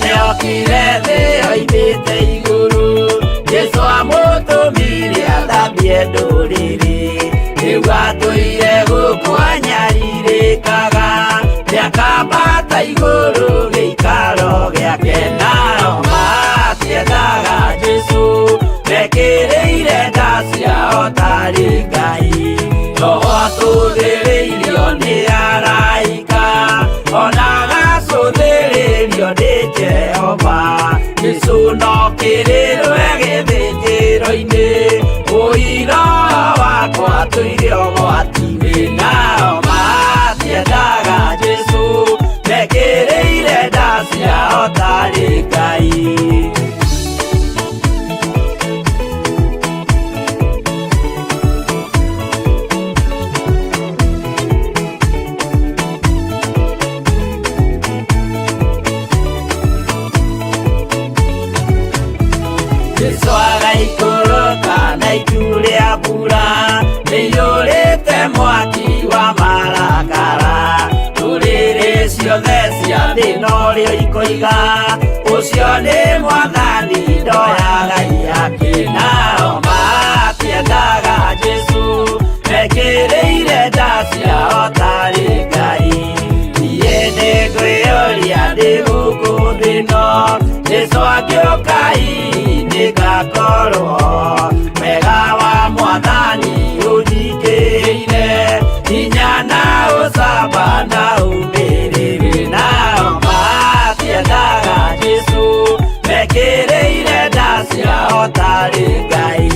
Nĩokire thĩ oimĩte igũrũ, Jesũ amũtũmire athambie ndũrĩrĩ. Rĩu atũire gũkũ anyarirĩkaga, nĩakambata igũrũ gĩikaro gĩake. Nao matiendaga Jesũ, mekĩrĩire nda ciao tarĩ Ngai. Roho atũthĩrĩirio nĩ araika, ona agacũthĩrĩrio nĩ Jehova. Jesũ no kĩrĩrwe gĩthĩnjĩro-inĩ, ũira wakwa tũire ũgwati-inĩ. Nao matiendaga Jesũ, mekĩrĩire nda ciao tarĩ Ngai. Jesũ agaikũrũka na itu rĩa mbura, rĩiyũrĩte mwaki wa marakara. Ndũrĩrĩ ciothe cia thĩ norĩo ikoiga, ũcio nĩ Mwathani ndoyaga ihaki. Nao matiendaga Jesũ, mekĩrĩire nda ciao tarĩ Ngai. Niĩ nĩngwĩyũria ndĩ gũkũ thĩ ĩno, Jesũ angĩũka hihi nĩngakorwo. Wega wa Mwathani ũnyingĩrĩire, hinya na ũcamba na ũmĩrĩru. Nao matiendaga Jesũ, mekĩrĩire nda ciao tarĩ Ngai.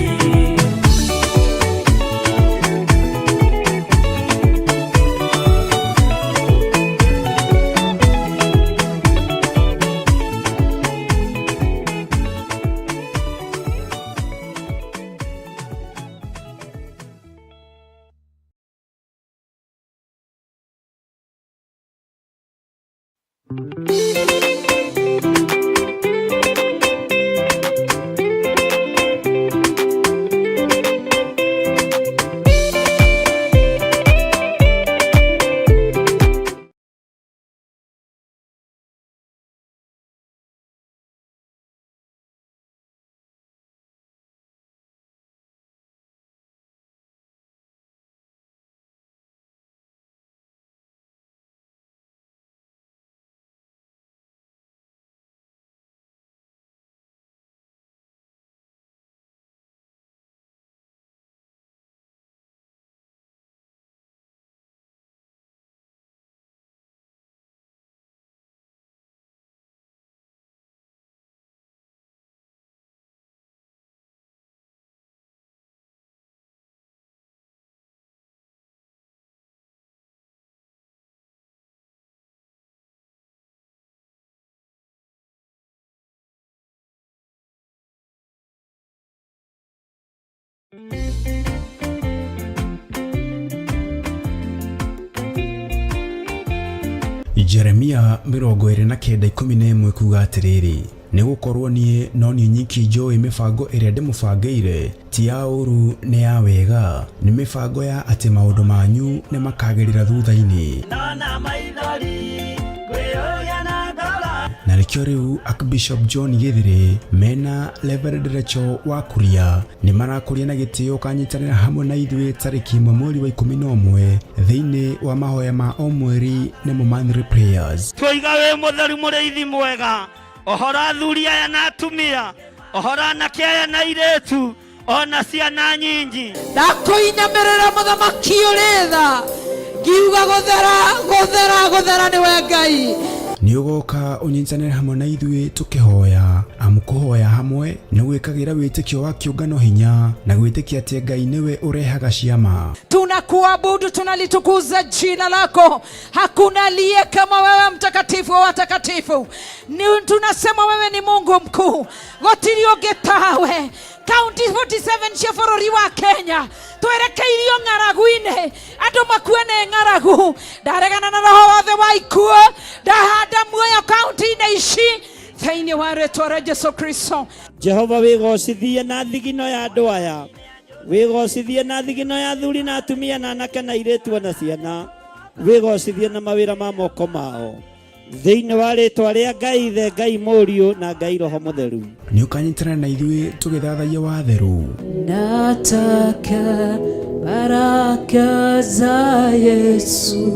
Jeremia 29:11 kuga atĩrĩrĩ, nĩ gũkorwo niĩ no niĩ nyiki njũĩ mĩbango ĩrĩa ndĩmũbangĩire, ti ya ũũru nĩ ya wega, nĩ mĩbango ya atĩ maũndũ manyu nĩ makagĩrĩra thutha-inĩ. Ndona maithori ngwĩyũria na ngoro. Na nĩkĩo rĩu Archbishop John Gĩthĩrĩ mena Reverend Rachel wa Kuria nĩ marakũria na gĩtĩo ũkanyitanĩra hamwe na ithuĩ tarĩki 1 mweri wa 11 thĩinĩ wa mahoya ma o mweri nĩmo monthly prayers. Twoiga wĩ mũtheru mũrĩithi mwega, ũhoro athuri aya na atumia, ũhoro anake aya na airĩtu, ona ciana nyinyi. Ndakũinamĩrĩra mũthamaki ũrĩ tha, ngiuga gũthera gũthera gũthera nĩwe Ngai. Nĩ ũgoka ũnyitanĩre hamwe na ithuĩ tũkĩhoya, amu kũhoya hamwe nĩ gwĩkagĩra wĩtĩkio wa kĩũngano hinya na gwĩtĩkia atĩ Ngai nĩwe ũrehaga ciama. Tunakuabudu, tunalitukuza jina lako. Hakuna aliye kama wewe, mtakatifu wa watakatifu. Ni tunasema wewe ni Mungu mkuu, gũtirĩ ũngĩ tawe. County 47 cia bũrũri wa Kenya twerekeirio ng'aragu-inĩ, andũ makue nĩ ng'aragu. Ndaregana na roho wothe wa ikuũ, ndahanda muoyo kaunti-inĩ ici thĩinĩ wa rĩtwa rĩa Jesu Kristo. Jehova wĩgocithie na thigino ya andũ aya, wĩgocithie na thigino ya athuri na atumia na anake na airĩtu ona ciana, wĩgocithie na mawĩra ma moko mao thĩinĩ wa rĩtwa rĩa Ngai Ithe, Ngai Mũriũ na Ngai Roho Mũtheru. Nĩ ũkanyitanĩra na ithuĩ tũgĩthathaiya watheru. Nataka baraka za Yesu,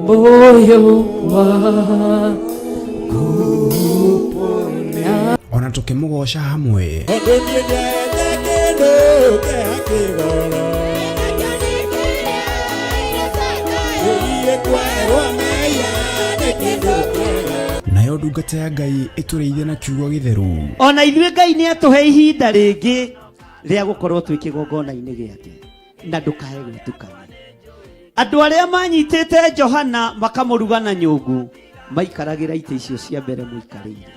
moyo wangu upone. Ona tũkĩmũgoca hamwe. Tondũ niĩ ndiendete kĩndũ kĩa kĩgoro. Gũthiĩ kwerwo mehia nĩ kĩndũ kĩega. Nayo ndungata ya Ngai ĩtũrĩithie na kiugo gĩtheru. Ona ithuĩ Ngai nĩ atũhe ihinda rĩngĩ rĩa gũkorwo twĩ kĩgongona-inĩ gĩake, na ndũkae gwĩtukania. Andũ arĩa manyitĩte Johana makamũruga na nyũngũ maikaragĩra itĩ icio cia mbere mũikarĩire,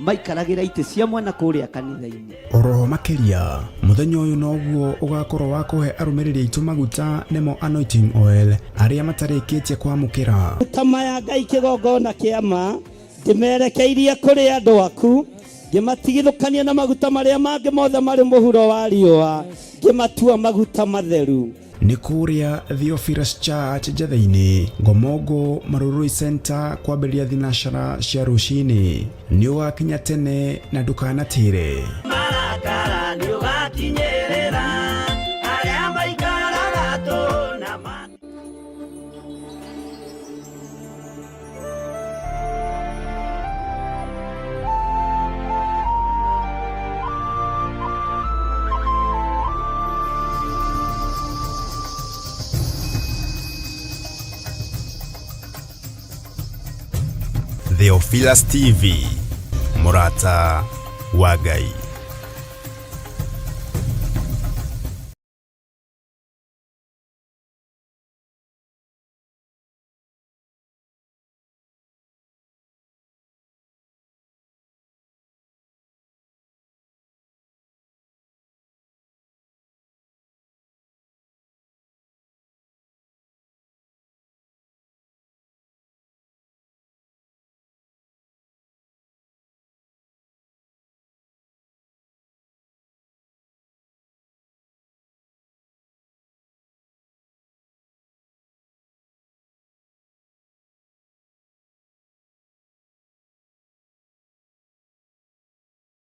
maikaragĩra itĩ cia mwena kũrĩa kanitha-inĩ. Oroho makĩria mũthenya ũyũ noguo ũgakorwo wa kũhe arũmĩrĩri aitũ maguta nĩmo anointing oil arĩa matarĩkĩtie kwamũkĩra. Maguta maya Ngai kĩgongona kĩa ma ndĩmerekeirie kũrĩ andũ aku, ngĩmatigithũkania na maguta marĩa mangĩ mothe marĩ mũhuro wa riũa, ngĩmatua maguta matheru. Nĩ kũrĩa Theophilus Church Njethe-inĩ, Ngomongo Marurui Center kwambĩrĩria thinacara cia rũcinĩ. Nĩ ũgakinya tene na ndũkanatĩre. Marakara nĩ ũgakinyĩrĩra arĩa maikaraga tũ na ma. Theophilus TV, mũrata wa Ngai.